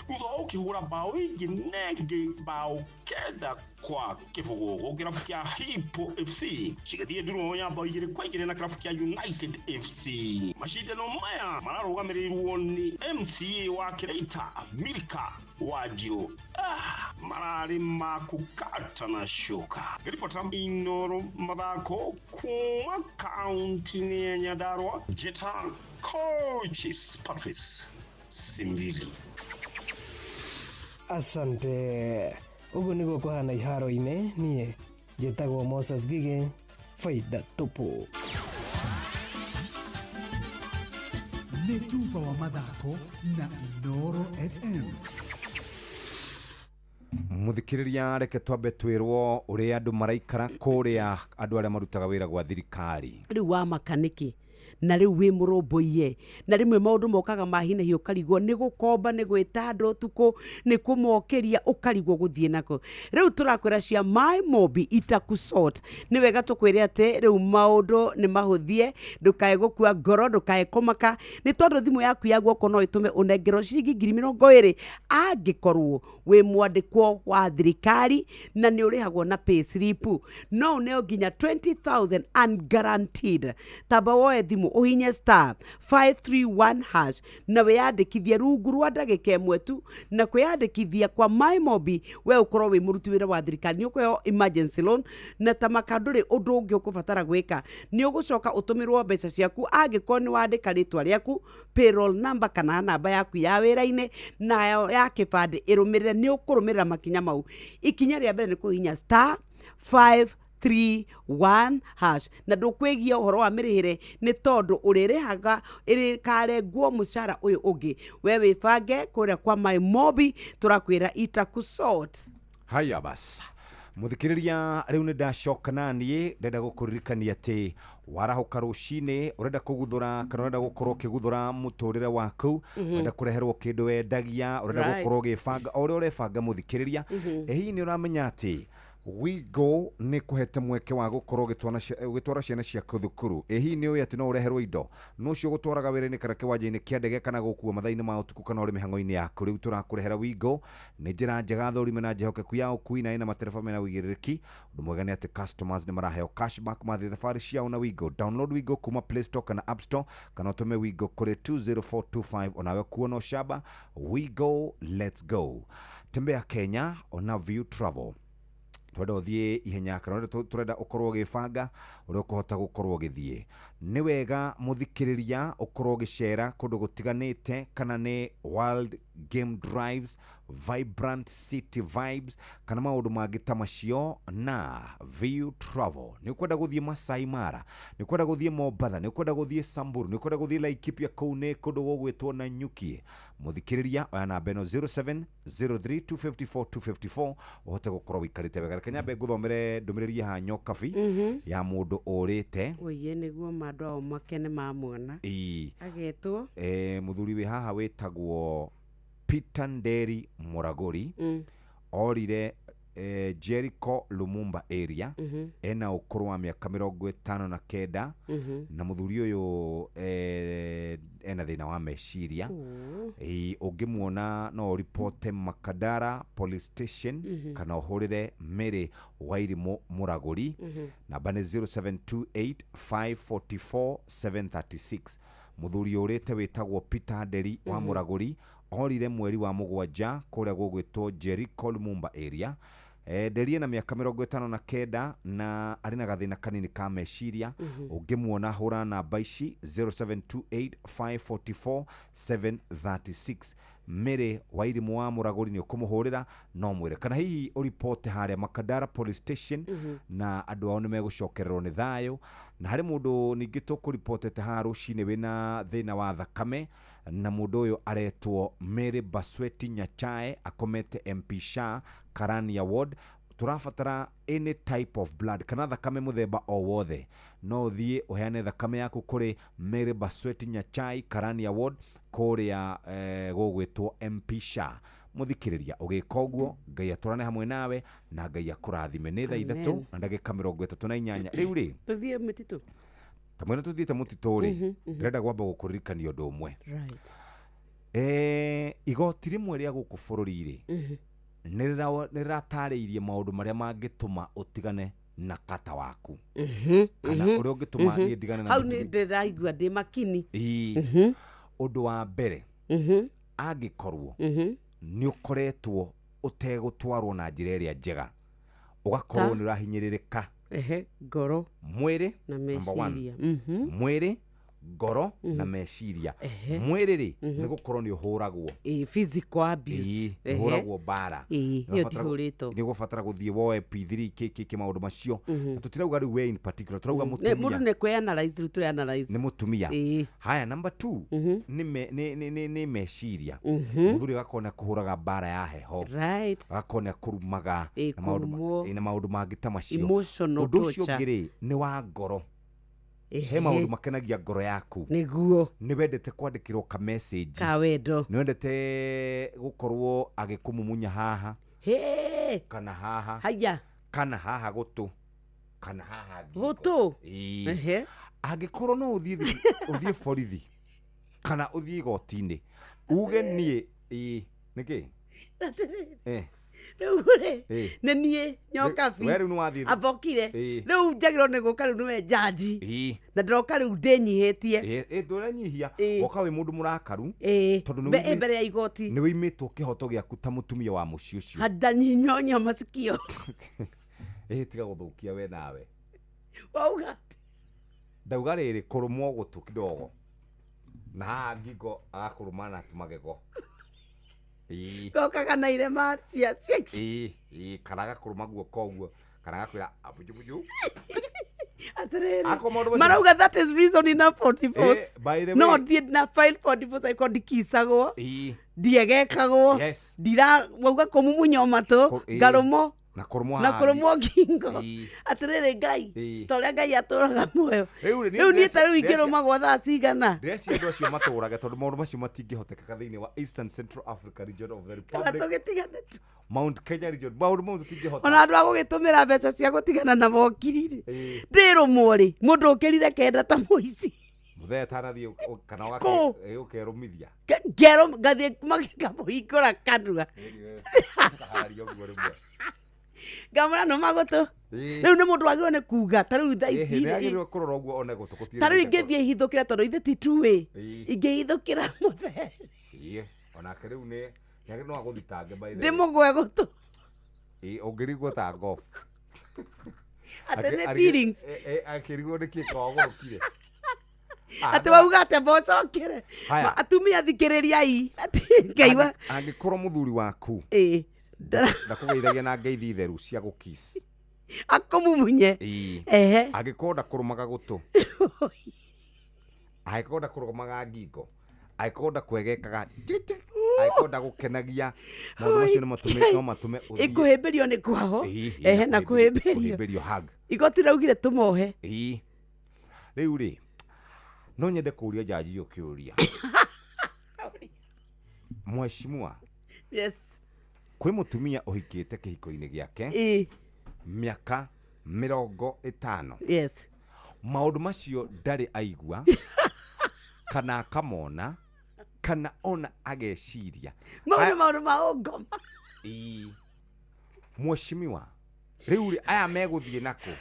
Speaker 23: thutha wa ũkĩhũra bao ingĩ nengĩ bao 9-0. Gũkũ kĩrabu kĩa Hippo FC cigĩthiĩ ndurũ ya bao 2-2 na kĩrabu kĩa United FC. Macindano maya mararũgamĩrĩirwo nĩ MCA wa Kĩraita Milka Wanjiru. Mararĩ ma kũkata na coka. Ribota Inoro mathako kuma kaunti-inĩ ya Nyandarua, njĩta Coaches Patrice Simbili.
Speaker 6: Asante. Ũguo nĩguo kũhana iharo-inĩ. Niĩ njĩtagwo Moses Gigi Faida tupu.
Speaker 17: Nĩ tuba wa mathako na Inooro FM.
Speaker 5: Muthikiriria, reke twambe twirwo uria andu maraikara kuria andu aria marutaga wira gwa thirikari.
Speaker 21: Rĩu wamaka nĩkĩ? Na rĩu wĩ mũrũmbũiye, na rĩmwe maũndũ mokaga ma hi na hi, ũkarigwo nĩ gũkomba, nĩ gwĩta andũ ũtukũ, nĩ kũmokĩria, ũkarigwo gũthiĩ nako. Rĩu tũrakwĩra cia My Mobi itakusort. Nĩ wega tũkwĩre atĩ rĩu maũndũ nĩ mahũthie, ndũkae gũkua ngoro, ndũkae kũmaka, nĩ tondũ thimũ yaku ya guoko no ĩtũme ũnengerwo ciringi 20,000 angĩkorwo wĩ mwandĩkwo wa thirikari na nĩ ũrĩhagwo na pay slip. No ũneo nginya 20,000 unguaranteed. Tamba woe thimũ ũhinye star 531 hash na wĩyandĩkithie rungu rwa ndagĩka ĩmwe tu. Na kwĩyandĩkithia kwa My Mobi, we ũkorwo wĩ mũruti wĩra wa thirikari, nĩ ũkũheo emergency loan, na ta maka ndũrĩ ũndũ ũngĩ ũkũbatara gwĩka. Nĩ ũgũcoka ũtũmĩrwo mbeca ciaku angĩkorwo nĩ wandĩka rĩtwa rĩaku, payroll number kana namba yaku ya wĩra-inĩ nayo ya kĩbandĩ ĩrũmĩrĩre. Nĩ ũkũrũmĩrĩra makinya mau. Ikinya rĩa mbere nĩ kũhihinya star 531 hash, na ndũkwĩgia ũhoro wa mĩrĩhĩre nĩ tondũ ũrĩrĩhaga ĩrĩkarengwo mũcara ũyũ ũngĩ. We wĩbange kũrĩa kwa My Mobi, tũrakwĩra itakusort.
Speaker 5: Haya bas, muthikiriria, riu nĩ ndacoka naniĩ ndenda gũkũririkania atĩ warahũka rũcinĩ ũrenda kũguthũra kana ũrenda gũkorwo ũkĩguthũra mũtũrĩre waku, ũrenda kũreherwo kĩndũ wendagia, ũrenda gũkorwo ũgĩbanga o ũrĩa ũrebanga. Mũthikĩrĩria, ĩ hihi nĩ ũramenya atĩ Wigo nĩ kũhete mweke wa gũkorwo ũgĩtwara ciana ciaku thukuru? Ĩ hihi nĩ ũĩ atĩ no ũreherwo indo no ũcio ũgũtwaraga wĩra-inĩ kana kĩwanja-inĩ kĩa ndege kana gũkua mathaa-inĩ ma ũtukũ kana ũrĩ mĩhang'o-inĩ yaku? Rĩu tũrakũrehera Wigo. Nĩ njĩra njega, thũrime na njĩhokeku ya ũkui na ĩna matereba mena ũigĩrĩrĩki. Ũndũ mwega nĩ atĩ customers nĩ maraheo cashback mathiĩ thabarĩ ciao na Wigo. Download Wigo kuma Play Store kana App Store, kana ũtũme Wigo kũrĩ 20425 onawe kuona ũcamba. Wigo, let's go. Tembea Kenya ona View Travel. Twenda ũthiĩ ihenya kana tũrenda ũkorwo ũgĩbanga ũrĩa ũkũhota gũkorwo ũgĩthiĩ. Nĩ wega, mũthikĩrĩria, ũkorwo ũgĩcera kũndũ gũtiganĩte, kana nĩ wild game drives, vibrant city vibes kana maũndũ mangĩ ta macio na View Travel. Nĩ ũkwenda gũthiĩ Masai Mara, nĩ ũkwenda gũthiĩ Mombatha, nĩ ũkwenda gũthiĩ Samburu, nĩ ũkwenda gũthiĩ Laikipia, kũu nĩ kũndũ gũgwĩtwo Nanyuki. Mũthikĩrĩria, oya namba ĩno 0703254254 ũhote gũkorwo wĩikarĩte wega. Reke nyambe ngũthomere ndũmĩrĩri ya Nyokabi ya mũndũ ũrĩte.
Speaker 21: Oye, nĩguo mandũ ao makene mamwona.
Speaker 5: Ĩĩ.
Speaker 21: Agetwo
Speaker 5: Mũthuri wĩ haha wĩtagwo Peter Nderi Mũragũri, orire Jericho Lumumba area, ena ũkũrũ wa mĩaka 59, na mũthuri ũyũ ena thĩna wa meciria. Ĩĩ, ũngĩmuona no ũripote Makadara Police Station kana ũhũrĩre Mary Wairimũ Mũragũri. Namba nĩ 0728 544 736. Mũthuri ũrĩte wĩtagwo Peter Nderi wa Mũragũri orire mweri wa 7 kũrĩa gũgwĩtwo Jericho Lumumba area. Nderi ena mĩaka 59 na arĩ na gathĩna kanini ka meciria. Ũngĩmuona hũra namba ici 0728 544 736. Mary Wairimũ wa Mũragũri nĩ ũkũmũhũrĩra no mwĩre, kana hihi ũripote harĩa Makadara Police Station, na andũ ao nĩ megũcokererwo nĩ thayũ. Na harĩ mũndũ ningĩ tũkũripotete haha rũcinĩ wĩna thĩna wa thakame, na mũndũ ũyũ aretwo Mary Basweti Nyachae, akomete MP Shah Karania Ward. Tũrabatara any type of blood kana thakame mũthemba o wothe. No ũthiĩ ũheane thakame yaku kũrĩ Mary Basweti Nyachai, Karania Ward, kũrĩa gũgwĩtwo MP Shah. Mũthikĩrĩria, ũgĩka ũguo Ngai atũrane hamwe nawe na Ngai akũrathime. Nĩ thaa 3 na ndagĩka 38. Rĩu rĩ,
Speaker 21: tũthiĩ mĩtitũ.
Speaker 5: Ta mwena tũthiĩte mũtitũ rĩ, ndĩrenda gwamba gũkũririkania ũndũ ũmwe. Igoti rĩmwe rĩa gũkũ bũrũri rĩ, nĩ rĩratarĩirie maũndũ marĩa mangĩtũma ũtigane na kata waku, kana ũrĩa ũngĩtũma niĩ ndigane na
Speaker 21: Hau nĩ ndĩraigua ndĩ makini.
Speaker 5: Ĩĩ. Ũndũ wa mbere, angĩkorwo nĩ ũkoretwo ũtegũtwarwo na njĩra ĩrĩa njega, ũgakorwo nĩ ũrahinyĩrĩrĩka
Speaker 21: Ehe, ngoro
Speaker 5: mwĩrĩ
Speaker 21: na
Speaker 5: number one.
Speaker 21: Meciria.
Speaker 5: Mwĩrĩ, Ngoro na meciria. Mwĩrĩ rĩ, nĩ gũkorwo nĩ ũhũragwo.
Speaker 21: Ĩĩ, physical abuse.
Speaker 5: Ĩĩ, ũhũragwo mbara.
Speaker 21: Ĩĩ,
Speaker 5: Nĩ
Speaker 21: ĩyo
Speaker 5: ũrabatara-
Speaker 21: ndihũrĩtwo.
Speaker 5: nĩ ũgũbatara gũthiĩ woe P3 kk maũndũ macio. Na tũtirauga rĩu we in particular, tũrauga
Speaker 21: Nĩ-
Speaker 5: mũtumia.
Speaker 21: Mũndũ nĩ kwĩ-analyze rĩu tũre-analyze.
Speaker 5: Nĩ mũtumia.
Speaker 21: Ĩĩ.
Speaker 5: Haya, number 2 nĩ me- nĩ- nĩ- nĩ- nĩ meciria. Mũthuri agakorwo nĩ akũhũraga mbara ya heho.
Speaker 21: Right.
Speaker 5: Agakorwo nĩ akũrumaga
Speaker 21: Ĩĩ,
Speaker 5: na maũndũ ma-
Speaker 21: kũrumwo.
Speaker 5: ĩĩ, na maũndũ mangĩ ta macio.
Speaker 21: Emotional
Speaker 5: Ũndũ ũcio
Speaker 21: torture.
Speaker 5: ũngĩ rĩ, nĩ wa ngoro. He
Speaker 21: Ehe.
Speaker 5: maũndũ makenagia ngoro yaku.
Speaker 21: Nĩguo.
Speaker 5: Nĩ wendete kwandĩkĩrwo ka message.
Speaker 21: Ka wendo.
Speaker 5: Nĩ wendete gũkorwo agĩkũmumunya haha.
Speaker 21: Hĩ.
Speaker 5: Kana haha.
Speaker 21: Haya.
Speaker 5: Kana haha gũtũ. Kana haha ngingo.
Speaker 21: Gũtũ.
Speaker 5: Ĩĩ.
Speaker 21: Ehe.
Speaker 5: Angĩkorwo no ũthiĩ ũthiĩ borithi kana ũthiĩ igoti-inĩ uge niĩ ĩĩ nĩkĩ.
Speaker 21: Atĩrĩrĩ.
Speaker 5: Eh.
Speaker 21: Rĩu rĩ,
Speaker 5: Ĩĩ.
Speaker 21: nĩ niĩ nyokabi.
Speaker 5: We rĩu nĩ wathiĩ.
Speaker 21: Abokire.
Speaker 5: Ĩĩ.
Speaker 21: Rĩu njagĩrĩirwo nĩ gũka rĩu nĩwe njanji.
Speaker 5: Ĩĩ.
Speaker 21: Na ndĩroka rĩu ndĩnyihĩtie.
Speaker 5: Ĩĩ, ĩĩ, ndũrenyihia. Woka wĩ mũndũ mũrakaru.
Speaker 21: Ĩĩ.
Speaker 5: Tondũ nĩ
Speaker 21: Ĩ mbere ya igoti.
Speaker 5: nĩ wĩimĩtwo kĩhoto gĩaku ta mũtumia wa mũciĩ ũcio.
Speaker 21: Handanyinyonya masikio.
Speaker 5: Ĩĩ, tiga gũthũkia we nawe.
Speaker 21: Wauga.
Speaker 5: Ndauga rĩrĩ, kũrũmwo gũtũ kidogo na haha ngingo agakũrũma na magego. Ĩĩ.
Speaker 21: Gokaga na irema cia cia.
Speaker 5: Ĩĩ, ĩĩ, kana agakũrũma guoko ũguo kana agakwĩra abujubuju.
Speaker 21: Atĩrĩrĩ.
Speaker 5: Akorwo maũndũ macio-
Speaker 21: Marauga that is reason enough for divorce.
Speaker 5: Eh, by the
Speaker 21: No
Speaker 5: way-
Speaker 21: thiĩ na file for divorce angĩkorwo ndikicagwo.
Speaker 5: Ĩĩ.
Speaker 21: Ndiegekagwo.
Speaker 5: Yes.
Speaker 21: Ndira wauga kũmumunywo matũ,
Speaker 5: Ĩĩ.
Speaker 21: ngarũmwo
Speaker 5: Na kũrũmwo
Speaker 21: na
Speaker 5: haha
Speaker 21: kũrũmwo ngingo.
Speaker 5: Ĩĩ.
Speaker 21: Atĩrĩrĩ Ngai,
Speaker 5: Ĩĩ.
Speaker 21: ta ũrĩa Ngai atũraga muoyo.
Speaker 5: Rĩu rĩ,
Speaker 21: Rĩu niĩ ta rĩu
Speaker 5: ndĩreciria-
Speaker 21: ingĩrũmagwo thaa cigana?
Speaker 5: Ndĩreciria andũ acio matũrage tondũ maũndũ macio matingĩhotekeka thĩinĩ wa Eastern Central Africa region of the
Speaker 21: Kana
Speaker 5: Republic,
Speaker 21: tũgĩtigane tu.
Speaker 5: Mount Kenya region, maũndũ mau tũtingĩhota.
Speaker 21: Ona andũ a gũgĩtũmĩra mbeca cia gũtigana na mokiri rĩ.
Speaker 5: Ĩĩ.
Speaker 21: Ndĩrũmwo rĩ, mũndũ ũkĩrire kenda ta mũici.
Speaker 5: Mũthee atanathiĩ kana
Speaker 21: Kũ?
Speaker 5: ũkerũmithia.
Speaker 21: Ngerũ ngathiĩ makamũhingũra kanua.
Speaker 5: Ũkaharia ũguo rĩmwe.
Speaker 21: Ngamwĩra nũma gũtũ.
Speaker 5: Ĩĩ.
Speaker 21: Rĩu nĩ mũndũ wagĩrĩirwo nĩ kuga ta rĩu thaa
Speaker 5: Ĩhĩ,
Speaker 21: ici
Speaker 5: nĩ
Speaker 21: rĩ,
Speaker 5: agĩrĩirwo kũrora ũguo one gũtũ gũtirĩ.
Speaker 21: Ta rĩu ingĩthiĩ hithũkĩra tondũ ithe ti two-way.
Speaker 5: Ĩĩ.
Speaker 21: Ingĩhithũkĩra mũthee.
Speaker 5: Ĩĩ, onake rĩu nĩ nĩ no agũthitange by the way.
Speaker 21: Ndĩmũgwe gũtũ.
Speaker 5: Ĩĩ, ũngĩrigwo ta golf.
Speaker 21: Atĩ nĩ feelings.
Speaker 5: Akĩrigwo nĩ kĩ kogũrũkire.
Speaker 21: Atĩ wauga atĩ mbocokere.
Speaker 5: Haya.
Speaker 21: Atumia thikĩrĩriai. Atĩ Ngai wa
Speaker 5: Angĩkorwo mũthuri waku
Speaker 21: Ĩĩ.
Speaker 5: ndakũgeithagia na ngeithi theru cia gũkiss.
Speaker 21: Akũmumunye.
Speaker 5: Ĩĩ.
Speaker 21: Ehe.
Speaker 5: Angĩkorwo ndakũrũmaga gũtũ. Angĩkorwo ndakũrũmaga ngingo. Angĩkorwo ndakwegekaga titi. Angĩkorwo ndagũkenagia. Maũndũ macio no matũme no matũme ũthiĩ.
Speaker 21: Ĩkũhĩmbĩrio nĩ kwao.
Speaker 5: Ĩĩ, ĩĩ,
Speaker 21: Ehe, na kũhĩmbĩrio.
Speaker 5: Kũhĩmbĩrio hug.
Speaker 21: Igoti raugire tũmohe.
Speaker 5: Ĩĩ. Rĩu rĩ, no nyende kũũria njanji ũyũ kĩũria. Mheshimiwa,
Speaker 21: Yes.
Speaker 5: kwĩ mũtumia ũhikĩte kĩhiko-inĩ gĩake
Speaker 21: Ĩĩ.
Speaker 5: mĩaka 50.
Speaker 21: Yes.
Speaker 5: Maũndũ macio ndarĩ aigua kana akamona kana ona ageciria.
Speaker 21: Mau nĩ maũndũ ma ũngoma.
Speaker 5: Ĩĩ. Mheshimiwa, rĩu rĩ aya megũthiĩ nakũ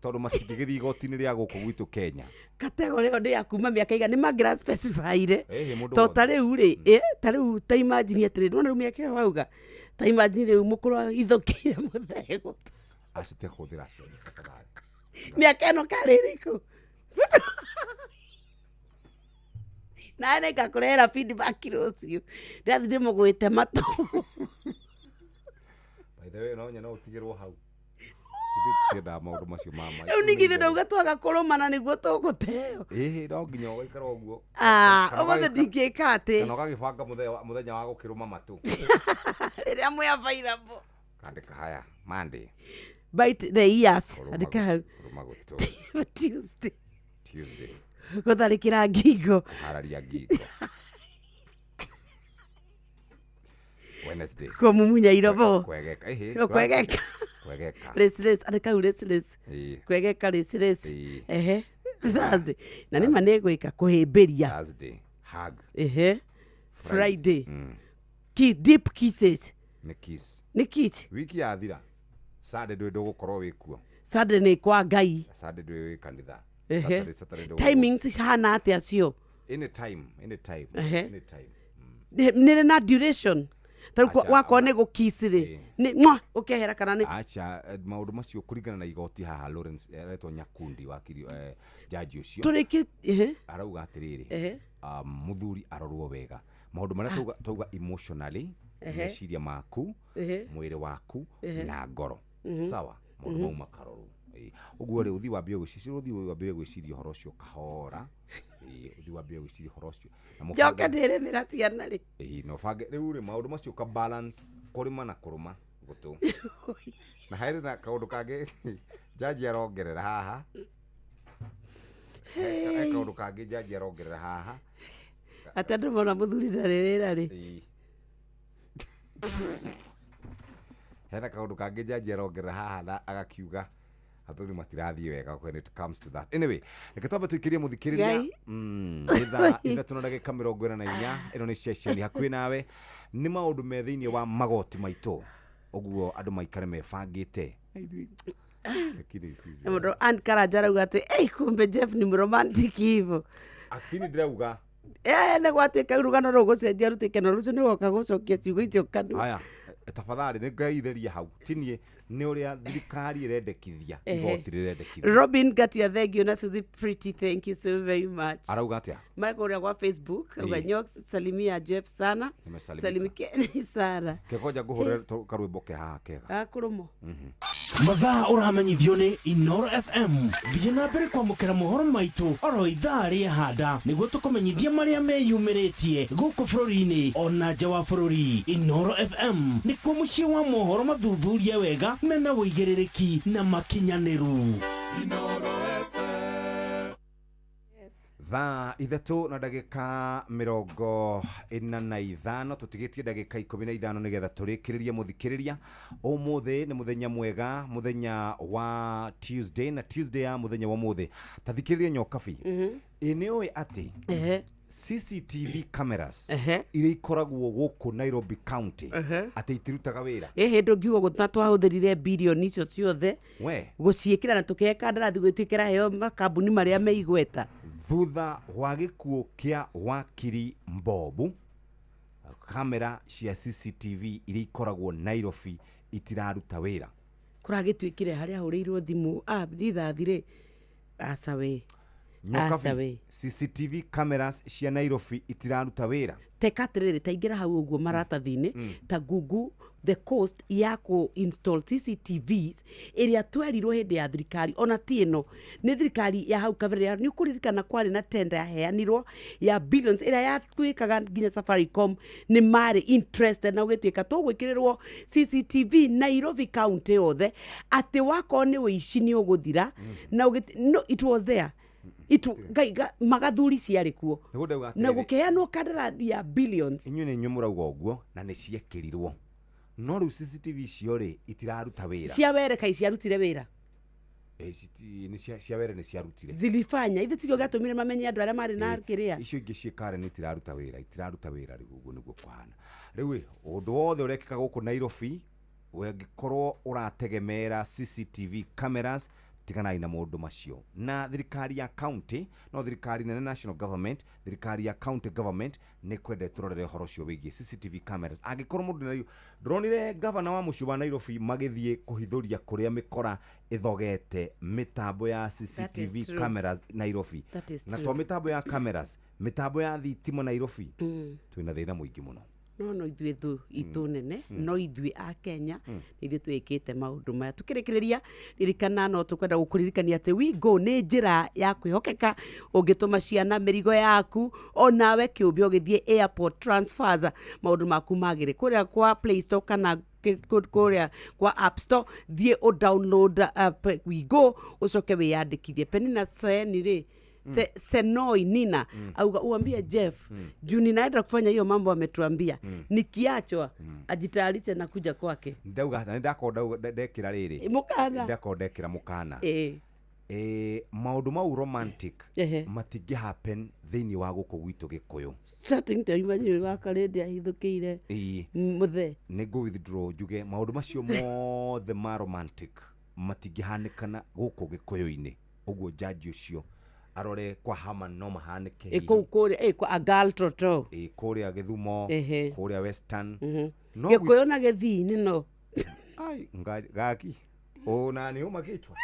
Speaker 5: tondũ matingĩgĩthiĩ igoti-inĩ rĩa gũkũ gwitũ Kenya.
Speaker 21: Kategore ĩyo nĩ ya kuma mĩaka igana nĩ mangĩra specifyire.
Speaker 5: Ĩhĩ, mũndũ
Speaker 21: To
Speaker 5: wothe.
Speaker 21: ta rĩu rĩ, ĩ, ta rĩu ta imagine atĩrĩ, nĩwona rĩu mĩaka ĩyo wauga, ta imagine rĩu mũkũrũ ahithũkĩire mũthee gũtũ.
Speaker 5: Acite kũhũthĩra ciana tafadhali.
Speaker 21: Mĩaka ĩno karĩ ĩrĩkũ? Nawe nĩngakũrehera feedback rũciũ. Ndĩrathiĩ ndĩmũgwĩte matũ.
Speaker 5: By the way, no nyone ũtigĩrwo hau. Ithuĩ tũtiendaga maũndũ macio ma ma.
Speaker 21: Rĩu ningĩ ithuĩ ndauga twaga kũrũmana nĩguo tũgũteo.
Speaker 5: Ĩhĩ, no nginya ũgaikara ũguo.
Speaker 21: Ah,
Speaker 5: Kana
Speaker 21: ũmũthĩ ndingĩka atĩ.
Speaker 5: Kana ũgagĩbanga mũthenya wa gũkĩrũma matũ.
Speaker 21: Rĩrĩa mwĩ available.
Speaker 5: Kandĩka haya, Monday.
Speaker 21: Bite the ears. Andĩka hau.
Speaker 5: Kũrũma gũtũ.
Speaker 21: Tuesday.
Speaker 5: Tuesday.
Speaker 21: Gũtharĩkĩra ngingo.
Speaker 5: Kũhararia ngingo. Wednesday.
Speaker 21: Kũmumunya iromo.
Speaker 5: Kwegeka. Ĩhĩ.
Speaker 21: Kwegeka.
Speaker 5: Kwegeka.
Speaker 21: Race race. Andĩka hau race race.
Speaker 5: Ĩĩ.
Speaker 21: Kwegeka race race.
Speaker 5: Ĩĩ.
Speaker 21: Ehe. Thursday. Na nĩma nĩngwĩka kũhĩmbĩria.
Speaker 5: Thursday. Hug.
Speaker 21: Ehe. Friday. Deep kisses.
Speaker 5: Nĩ kiss.
Speaker 21: Nĩ kiss.
Speaker 5: Wiki yathira. Sunday ndũĩ ndũgũkorwo wĩ kuo.
Speaker 21: Sunday nĩ kwa Ngai.
Speaker 5: Sunday ndũĩ wĩ kanitha.
Speaker 21: Ehe.
Speaker 5: Saturday, Saturday ndũgũkorwo-
Speaker 21: Timings cihana atĩa cio?
Speaker 5: Anytime, anytime,
Speaker 21: Ehe.
Speaker 5: anytime.
Speaker 21: Nĩ rĩ na duration. Ta rĩu wakorwo nĩ gũkiss rĩ, nĩ mwa ũkehera kana nĩ
Speaker 5: Acha, maũndũ macio kũringana na igoti haha Lawrence aretwo Nyakundi wakiri, jaji ũcio
Speaker 21: tũrĩkĩ
Speaker 5: arauga atĩrĩrĩ, mũthuri arorwo wega maũndũ marĩa tauga emotionally, meciria maku, mwĩrĩ waku na ngoro, sawa, maũndũ mau makarorwo. Ũguo rĩ, ũthiĩ wambie gwĩciria, ũthiĩ wambie gwĩciria ũhoro ũcio kahora, ũthiĩ wambie gwĩciria ũhoro ũcio na
Speaker 21: njoke ndĩrĩmĩra ciana rĩ.
Speaker 5: Na ũbange rĩu rĩ maũndũ macio ka balance kũrĩma na kũrũma gũtũ. Na harĩ na kaũndũ kangĩ jaji arongerera haha. He kaũndũ kangĩ jaji arongerera haha.
Speaker 21: Atĩ andũ mona mũthuri ndarĩ wĩra rĩ.
Speaker 5: Hena kaũndũ kangĩ jaji arongerera haha na agakiuga athuri matirathiĩ wega when it comes to that. Anyway, reke twambe tũikĩrie mũthikĩrĩria. Nĩ thaa 3:44. Ĩno nĩ ceceni hakuhĩ nawe. Nĩ maũndũ me thĩinĩ wa magoti maitũ, ũguo andũ maikare mebangĩte.
Speaker 21: Mũndũ Ann Karanja arauga atĩ ei, kumbe Jeff ni mromantic hivyo.
Speaker 5: Akini ndĩrauga
Speaker 21: nĩ gwatuĩka rũgano rũu gũcenjia rũtuĩke na rũcio nĩ woka gũcokia ciugo icio kanua.
Speaker 5: Haya, tafadhali nĩ ngeithĩria hau tinie nĩ ũrĩa thirikari ĩrendekithia, igoti rĩrendekithia.
Speaker 21: Robin Gatia, thank you. Na Suzy Pretty, thank you so very much.
Speaker 5: Arauga atĩa?
Speaker 21: Marko ũrĩa kwa Facebook auga Nyox, salimia Jeff sana, salimikeni sana.
Speaker 5: Kekoja ngũhũre karwĩmbo ke haha kega
Speaker 21: akũrũmo.
Speaker 12: Mathaa ũramenyithio nĩ Inoro FM. Thiĩ na mbere kwamũkĩra mohoro maitũ oro ithaa rĩa handa nĩguo tũkũmenyithie marĩa meyumĩrĩtie gũkũ bũrũri-inĩ ona nja wa bũrũri. Inoro FM nĩkuo mũciĩ wa mohoro mathuthurie wega mena ũigĩrĩrĩki na makinyanĩru.
Speaker 5: Inoro FM. Thaa 3:45, tũtigĩtie ndagĩka 15 nĩgetha tũrĩkĩrĩrie mũthikĩrĩria. Ũmũthĩ nĩ mũthenya mwega, mũthenya wa Tuesday, na Tuesday ya mũthenya wa ũmũthĩ. Ta thikĩrĩria Nyokabi. Ĩ nĩ ũĩ atĩ CCTV cameras iria ikoragwo gũkũ Nairobi County atĩ itirutaga wĩra.
Speaker 21: Ĩ hĩndĩ ngiuga gũtna twahũthĩrire birioni icio ciothe gũciĩkĩra na tũkĩhe kandarathi gwĩtuĩkĩra heo makambuni marĩa me igweta.
Speaker 5: Thutha wa gĩkuũ kĩa wakiri Mbobu, kamera cia CCTV iria ikoragwo Nairobi itiraruta wĩra.
Speaker 21: Kũragĩtuĩkire harĩa ahũrĩirwo thimũ rithathi rĩ, aca we.
Speaker 5: Nyokabi, CCTV cameras cia Nairobi itiraruta wĩra.
Speaker 21: Teka atĩrĩrĩ, ta ingĩra hau ũguo maratathi-inĩ, ta Google the cost ya kũ install CCTV ĩrĩa twerirwo hĩndĩ ya thirikari, ona ti ĩno nĩ thirikari ya hau kabere. Nĩ ũkũririkana kwarĩ na tender yaheanirwo ya billions ĩrĩa yatuĩkaga nginya Safaricom nĩ marĩ interested na ũgĩtuĩka tũgwĩkĩrĩrwo CCTV Nairobi County yothe atĩ wakorwo nĩ ũici nĩ ũgũthira. Na no, it was there. Itu magathuri ciarĩ kuo na gũkĩheanwo kandarathi ya billions.
Speaker 5: Inyuĩ nĩ inyuĩ mũrauga ũguo na nĩ ciekĩrirwo, no rĩu CCTV icio rĩ itiraruta wĩra.
Speaker 21: Cia were kai ciarutire wĩra?
Speaker 5: Nĩ cia were nĩ ciarutire,
Speaker 21: zilifanya ithe tikio gĩatũmire mamenye andũ arĩa marĩ na kĩrĩa.
Speaker 5: Icio ingĩ ciĩ Karen itiraruta wĩra, itiraruta wĩra rĩu. Ũguo nĩguo kũhana rĩu. Ũndũ wothe ũrekĩka gũkũ Nairobi ũngĩkorwo ũrategemera CCTV cameras, tiganai na maũndũ macio. Na thirikari ya county, no thirikari nene national government, thirikari ya county government nĩ kwenda tũrorere ũhoro ũcio wĩgiĩ CCTV cameras. Angĩkorwo mũndũ nayo ndĩronire gavana wa mũciĩ wa Nairobi magĩthiĩ kũhithũria kũrĩa mĩkora ĩthogete mĩtambo ya CCTV cameras Nairobi. Na to mĩtambo ya cameras, mĩtambo ya thitima Nairobi, twĩna thĩna mũingĩ mũno.
Speaker 21: No ithuĩ thũ itũ nene, no ithuĩ a Kenya nĩ ithuĩ twĩkĩte maũndũ maya. Tũkĩrĩkĩrĩria, ririkana no tũkwenda gũkũririkania atĩ WeGo nĩ njĩra ya kwĩhokeka ũngĩtũma ciana mĩrigo yaku onawe kĩũmbe ũgĩthiĩ airport transfers maũndũ maku magĩrĩ kũrĩa kwa Play Store kana kũrĩa kwa App Store. Thiĩ ũ download app WeGo ũcoke wĩyandĩkithie. Penina Seni rĩ, Senoi Nina auga uambie Jeff juu ninaenda kufanya hiyo mambo ametuambia, nikiachwa ajitayarishe na kuja kwake.
Speaker 5: Ndauga ndakorwo ndekira riri
Speaker 21: mukana,
Speaker 5: ndakorwo ndekira mukana maundu mau romantic matingi happen thiini wa guku gwitu Gikuyu.
Speaker 21: Starting to imagine wakarindi ahithukiire muthe
Speaker 5: ni go withdraw njuge maundu macio mothe ma romantic matingihanikana guku Gikuyu-ini. Uguo jaji ucio arore kwa hama no mahanike
Speaker 21: kuu kuria kwa agal toto
Speaker 5: kuria Githumo, kuria Western,
Speaker 21: Gĩkũyũ na Gĩthii nĩ no.
Speaker 5: Ai ngaki ona nĩ uma kichwa.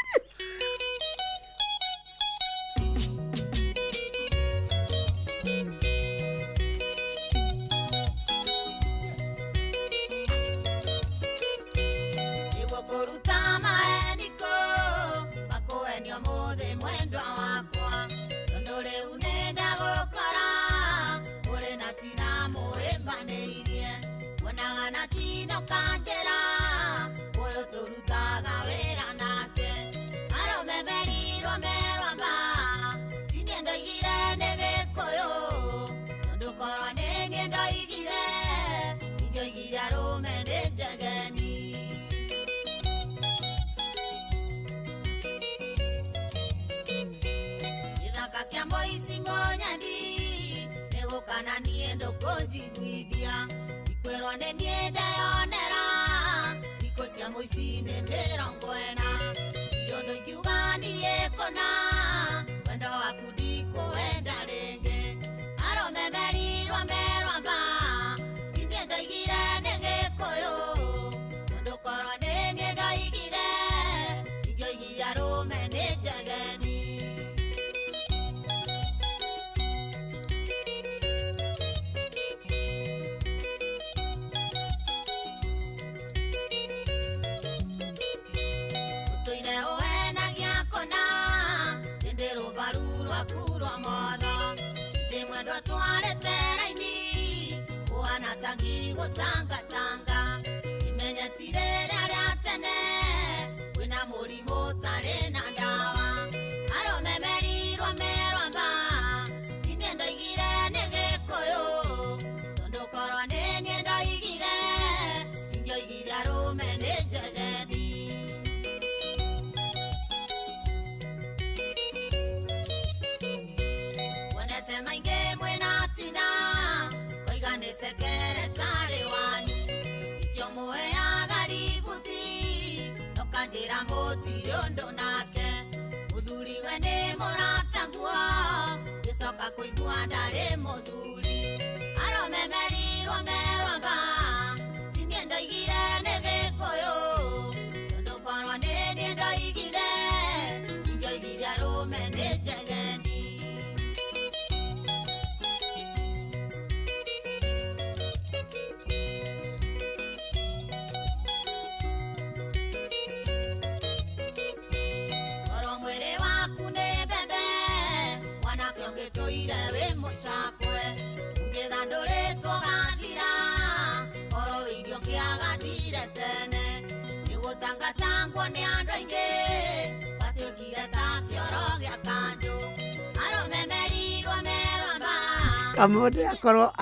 Speaker 21: Kamundu akorwo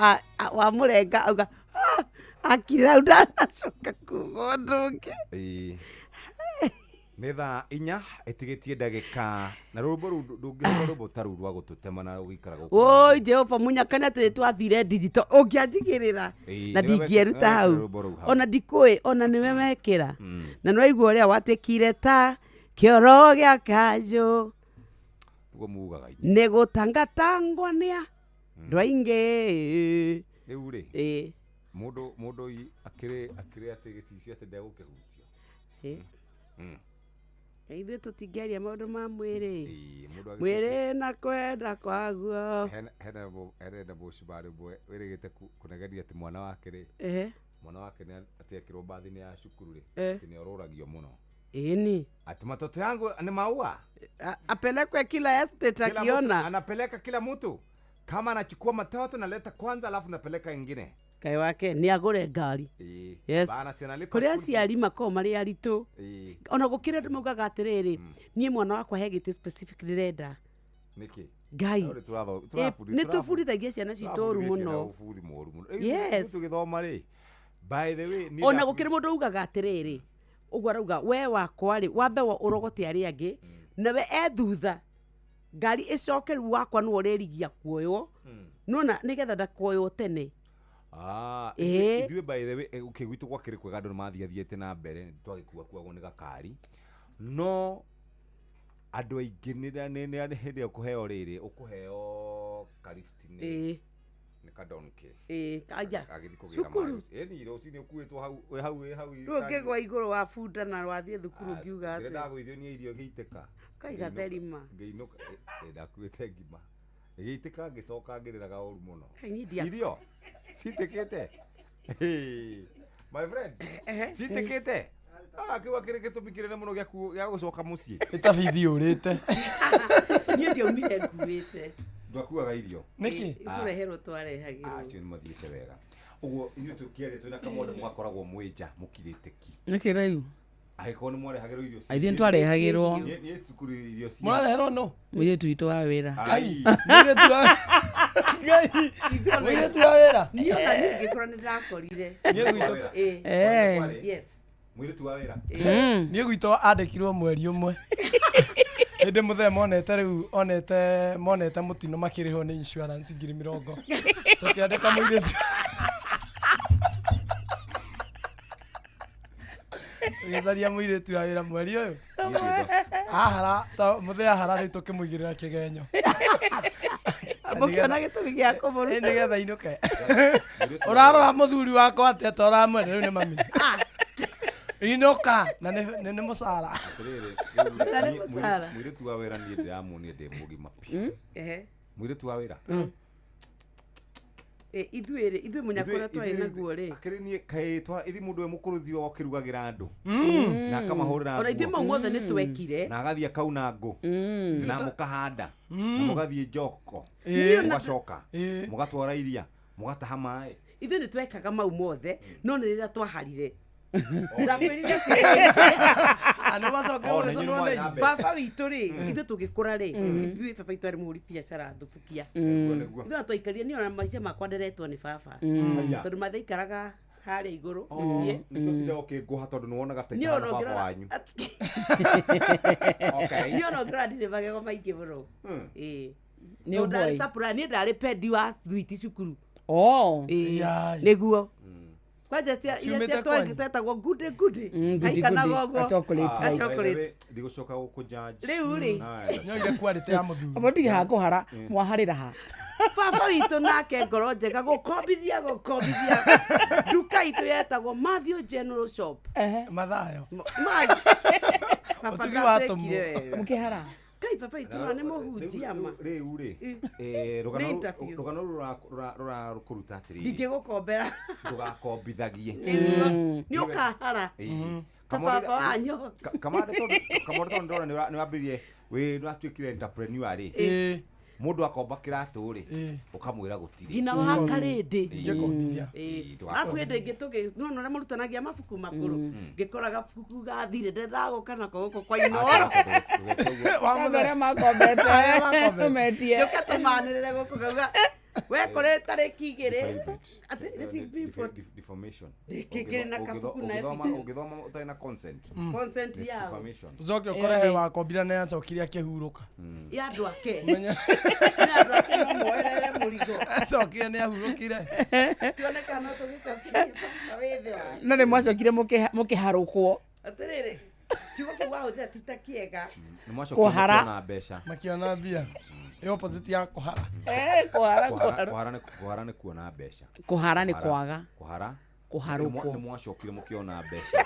Speaker 21: wamurenga auga akira hau ndanacoka kuga ũndũ ũngĩ.
Speaker 5: Nĩ thaa 4 ĩtigĩtie ndagĩka na rũrũmbo rũu ndũngĩrũga rũmbo ta rũu rwa gũtũtema na gũikara gũkũ.
Speaker 21: Oi Jehova munyakana atĩ twathire digital ũngĩanjigĩrĩra na ndingĩeruta hau ona ndikũĩ ona nĩwe wekĩra na nĩwaigua ũrĩa watuĩkire ta kĩoro gĩa kanjũ
Speaker 5: ũguo mugaga
Speaker 21: nĩ gũtangatangwo nĩa andũ aingĩ.
Speaker 5: Rĩu rĩ mũndũ akĩrĩ atĩ gĩcicio atĩ ndegũkĩhutio.
Speaker 21: Ithuĩ tũtingĩaria maũndũ ma mwĩrĩ mwĩrĩ na kwenda kwaguo.
Speaker 5: Hena mũcumarĩ ũmwe wĩrĩgĩte kũnegeria atĩ mwana wake rĩ mwana wake atĩ ekĩrwo mbathi-inĩ ya cukuru rĩ atĩ nĩ orũragio mũno.
Speaker 21: Ĩni
Speaker 5: ati matoto yangu ni maua
Speaker 21: apelekwe kila estate akiona
Speaker 5: anapeleka kila mtu kama anachukua matoto naleta kwanza alafu napeleka ingine.
Speaker 21: Kai wake ni agure ngari. Yes. Kũrĩa aciari makoragwo marĩ aritũ ona gũkĩrĩ andũ maugaga atĩrĩrĩ niĩ mwana wakwa he gĩtĩ specific ndĩrenda.
Speaker 5: Nĩkĩ?
Speaker 21: Ngai nĩ tũbundithagia ciana citũ ũru mũno. Yes.
Speaker 5: Tũgĩthoma rĩ by the way
Speaker 21: ona gũkĩrĩ mũndũ ugaga atĩrĩrĩ ũguo arauga we wakwa rĩ wambe ũrogote arĩa angĩ nawe e thutha ngari ĩcoke rĩu wakwa nĩwe ũrĩrigia kuoywo nona nĩgetha ndakuoywo tene.
Speaker 5: Ithuĩ by the way okay gwitũ gwakĩrĩ kwega andũ nĩmathiathiĩte na mbere twagĩkuakuagwo nĩ gakari no andũ aingĩ nĩ hĩndĩ ĩrĩa ũkũheo rĩrĩ ũkũheo karifti nĩ Nĩ kadonke.
Speaker 21: Ĩĩ, anja.
Speaker 5: Agĩthiĩ kũgĩra
Speaker 21: Cukuru.
Speaker 5: maĩ. Ĩni rũcinĩ ũkuĩtwo hau wĩ hau wĩ hau.
Speaker 21: Rĩu ũngĩgwa igũrũ wa bunda na wathiĩ thukuru ũngiuga
Speaker 5: Ndĩrenda
Speaker 21: atĩa?
Speaker 5: ndagũithio nĩ irio ngĩitĩka.
Speaker 21: Kaiga therima.
Speaker 5: Ngĩinũka ndakuĩte ngima. Ngĩitĩka ngĩcoka ngĩrĩraga ũru mũno.
Speaker 21: Kai niĩ ndia-
Speaker 5: Irio citĩkĩte. Hey, my friend. Citĩkĩte. Ah, kĩu akĩrĩ gĩtũmi kĩnene mũno gĩa gũcoka mũciĩ.
Speaker 13: Nĩ ta bithi ũrĩte.
Speaker 21: Niĩ ndiaumire nguĩte.
Speaker 5: Ndwakuaga irio.
Speaker 13: Nĩkĩ?
Speaker 21: Ĩĩ, kũreherwo twarehagĩrwo.
Speaker 5: Acio nĩ mathiĩte wega. Ũguo inyuĩ tũkĩaria twĩna kamwenda mũgakoragwo mwĩ nja mũkirĩte ki.
Speaker 14: Nĩkĩ rĩu?
Speaker 5: Angĩkorwo nĩ mwarehagĩrwo irio
Speaker 14: Ithuĩ nĩtwarehagĩrwo.
Speaker 5: Niĩ cukuru irio ci.
Speaker 13: Mũrareherwo nũ?
Speaker 14: Mũirĩtu witũ wa wĩra.
Speaker 5: Ai.
Speaker 13: Mũirĩtu wa Ngai. Mũirĩtu wa wĩra.
Speaker 21: Niĩ ona niĩ ngĩkũra nĩ ndakorire.
Speaker 13: Niĩ gwitũ.
Speaker 21: Ĩĩ.
Speaker 14: Eh.
Speaker 21: Yes.
Speaker 5: Mũirĩtu wa wĩra.
Speaker 13: Niĩ gwitũ andĩkirwo mweri ũmwe. Hĩndĩ mũthee monete rĩu onete monete mũtino makĩrĩhwo nĩ insurance 20,000. Tũkĩandĩka mũirĩtu. Tũgĩcaria mũirĩtu wa wĩra mweri ũyũ. Ahara ta mũthee ahara rĩu tũkĩmũigĩrĩra kĩgenyo.
Speaker 21: Mũkĩona gĩtũmi gĩa kũmũruta.
Speaker 13: Ĩ, nĩgetha inũke. Ũrarora mũthuri wakwa atĩa ta ũramwenda rĩu nĩ mami. Inũka na nĩ mũcara.
Speaker 5: Atĩrĩrĩ,
Speaker 21: Na nĩ
Speaker 5: rĩu
Speaker 21: mũcara.
Speaker 5: mũirĩtu wa wĩra niĩ ndĩramuonia ndĩ mũgima biũ.
Speaker 21: Ehe.
Speaker 5: Mũirĩtu wa wĩra.
Speaker 21: Ĩ, ithuĩ rĩ, ithuĩ mũnyaka ũrĩa twarĩ naguo rĩ.
Speaker 5: Akĩrĩ niĩ kaĩ twa ithi mũndũ we mũkũrũ thiĩ okĩrugagĩra andũ. Na akamahũrĩra
Speaker 21: Ona ithuĩ
Speaker 5: nguo.
Speaker 21: mau mothe nĩ twekire.
Speaker 5: Na agathiĩ akauna ngũ. Na mũkahanda. Na mũgathiĩ njoko.
Speaker 21: Ĩĩ.
Speaker 5: Mũgacoka. Mũgatwara iria. Mũgataha maĩ.
Speaker 21: Ithuĩ nĩ twekaga mau mothe no nĩ rĩrĩa twaharire. Ndakwĩrire
Speaker 5: Oh, na inyuĩ nĩ mwarĩ na mbeca.
Speaker 21: baba witũ rĩ ithuĩ tũgĩkũra rĩ ithuĩ baba witũ arĩ mũhũri biacara thubukia.
Speaker 5: Nĩguo, nĩguo.
Speaker 21: Ithuĩ twaikarire niĩ ona maica makwa nderetwo nĩ baba.
Speaker 5: Haya.
Speaker 21: Tondũ mathe aikaraga harĩa igũrũ
Speaker 5: Oh,
Speaker 21: mũciĩ.
Speaker 5: nĩkĩo ũtindaga ũkĩngũha tondũ nĩwonaga ta
Speaker 21: Niĩ
Speaker 5: itahana
Speaker 21: ona
Speaker 5: baba
Speaker 21: ũngĩrora-
Speaker 5: wanyu. Okay.
Speaker 21: Niĩ ona ũngĩrora ndirĩ magego maingĩ mũno. Ĩĩ.
Speaker 14: Nĩ
Speaker 21: Tondũ ndarĩ
Speaker 14: ũboy.
Speaker 21: supplier, niĩ ndarĩ pendi wa thwiti cukuru.
Speaker 14: Oh.
Speaker 21: Ĩĩ.
Speaker 13: Yai.
Speaker 21: Nĩguo. Kwanja cia iria
Speaker 13: Ciumĩte
Speaker 21: cia
Speaker 13: kwanyu?
Speaker 21: twetagwo ngundi ngundi.
Speaker 14: Goody
Speaker 21: Aikanaga
Speaker 14: goody,
Speaker 21: ũguo.
Speaker 14: a chocolate
Speaker 5: Ah,
Speaker 21: A chocolate.
Speaker 5: by the way, ndigũcoka gũkũjudge.
Speaker 21: Rĩu rĩ.
Speaker 13: Nyoire quality ya mũthuri.
Speaker 14: Abo ndirĩ ha kũhara mwaharĩra ha.
Speaker 21: Baba witũ nake ngoro njega gũkombithia gũkombithia. Nduka itũ yetagwo Matthew General Shop.
Speaker 13: Mathayo.
Speaker 21: Baba
Speaker 13: Ũtugi wa
Speaker 21: ndatwĩkire
Speaker 13: tũmũ.
Speaker 21: wega.
Speaker 14: Mũkĩhara.
Speaker 21: Kai baba witũ na nĩ mũhunjia ma.
Speaker 5: Rĩu rĩ,
Speaker 21: Nĩ
Speaker 5: rũgano
Speaker 21: interview.
Speaker 5: rũgano rũrũ rũrakũruta atĩrĩrĩ,
Speaker 21: Ndingĩgũkombera.
Speaker 5: ndũgakombithagie.
Speaker 21: Nĩ ũkahara.
Speaker 5: Ĩĩ.
Speaker 21: Ta
Speaker 5: Kamũira-
Speaker 21: baba wa nyo.
Speaker 5: Kamande tondũ kamande tondũ ndĩrona nĩ wambĩrĩrie wĩ nĩwatuĩkire entrepreneur rĩ.
Speaker 13: Ĩĩ.
Speaker 5: Mũndũ akomba kĩratũ rĩ, ũkamwĩra gũtirĩ.
Speaker 21: Nginya wa karĩndĩ.
Speaker 13: Ingĩkombithia.
Speaker 21: Ĩĩ.
Speaker 5: Ĩĩ,
Speaker 21: Arabu hĩndĩ ĩngĩ tũgĩ nĩwona ũrĩa mũrutanagia mabuku makũrũ ngĩkora gabuku gathire ndendaga nako gũkũ kwa Inooro.
Speaker 13: Wa
Speaker 14: Andũ
Speaker 13: mũthee.
Speaker 14: arĩa makombete.
Speaker 13: Arĩa makombete.
Speaker 14: Metie.
Speaker 21: Nĩũke tũmanĩrĩre gũkũ ngauga we kũrĩ tarĩki igĩrĩ atĩ nĩ ti before
Speaker 5: Deformation.
Speaker 21: Ndĩkĩngĩrĩ na kabuku na evidence.
Speaker 5: Ũngĩthoma ũtarĩ na consent.
Speaker 21: Consent
Speaker 5: Nĩ
Speaker 21: yao.
Speaker 5: defamation.
Speaker 13: Ũcoke ũkore he wakombire na acokire akĩhurũka.
Speaker 21: Ya andũ ake.
Speaker 13: Menya-
Speaker 21: Nĩ andũ ake no moerere mũrigo.
Speaker 13: Acokire nĩ ahurũkire.
Speaker 21: Tuone kana no tũgĩcokirie baba wĩ thĩ wake.
Speaker 14: No nĩ mwacokire mũkĩharũkwo.
Speaker 21: Atĩrĩrĩ, kiugo kĩu wahũthĩra ti ta kĩega.
Speaker 5: Nĩ mwacokire
Speaker 14: Kũhara.
Speaker 5: mũkĩona mbeca.
Speaker 13: Makĩona mbia. Ĩ opposite ya kũhara.
Speaker 14: Eh, kũhara
Speaker 5: Kũhara
Speaker 14: kũhara.
Speaker 5: kũhara nĩ kuona mbeca.
Speaker 14: Kũhara nĩ kwaga.
Speaker 5: Kũhara.
Speaker 14: Kũharũkwo.
Speaker 5: Nĩ mwacokire mũkĩona mbeca.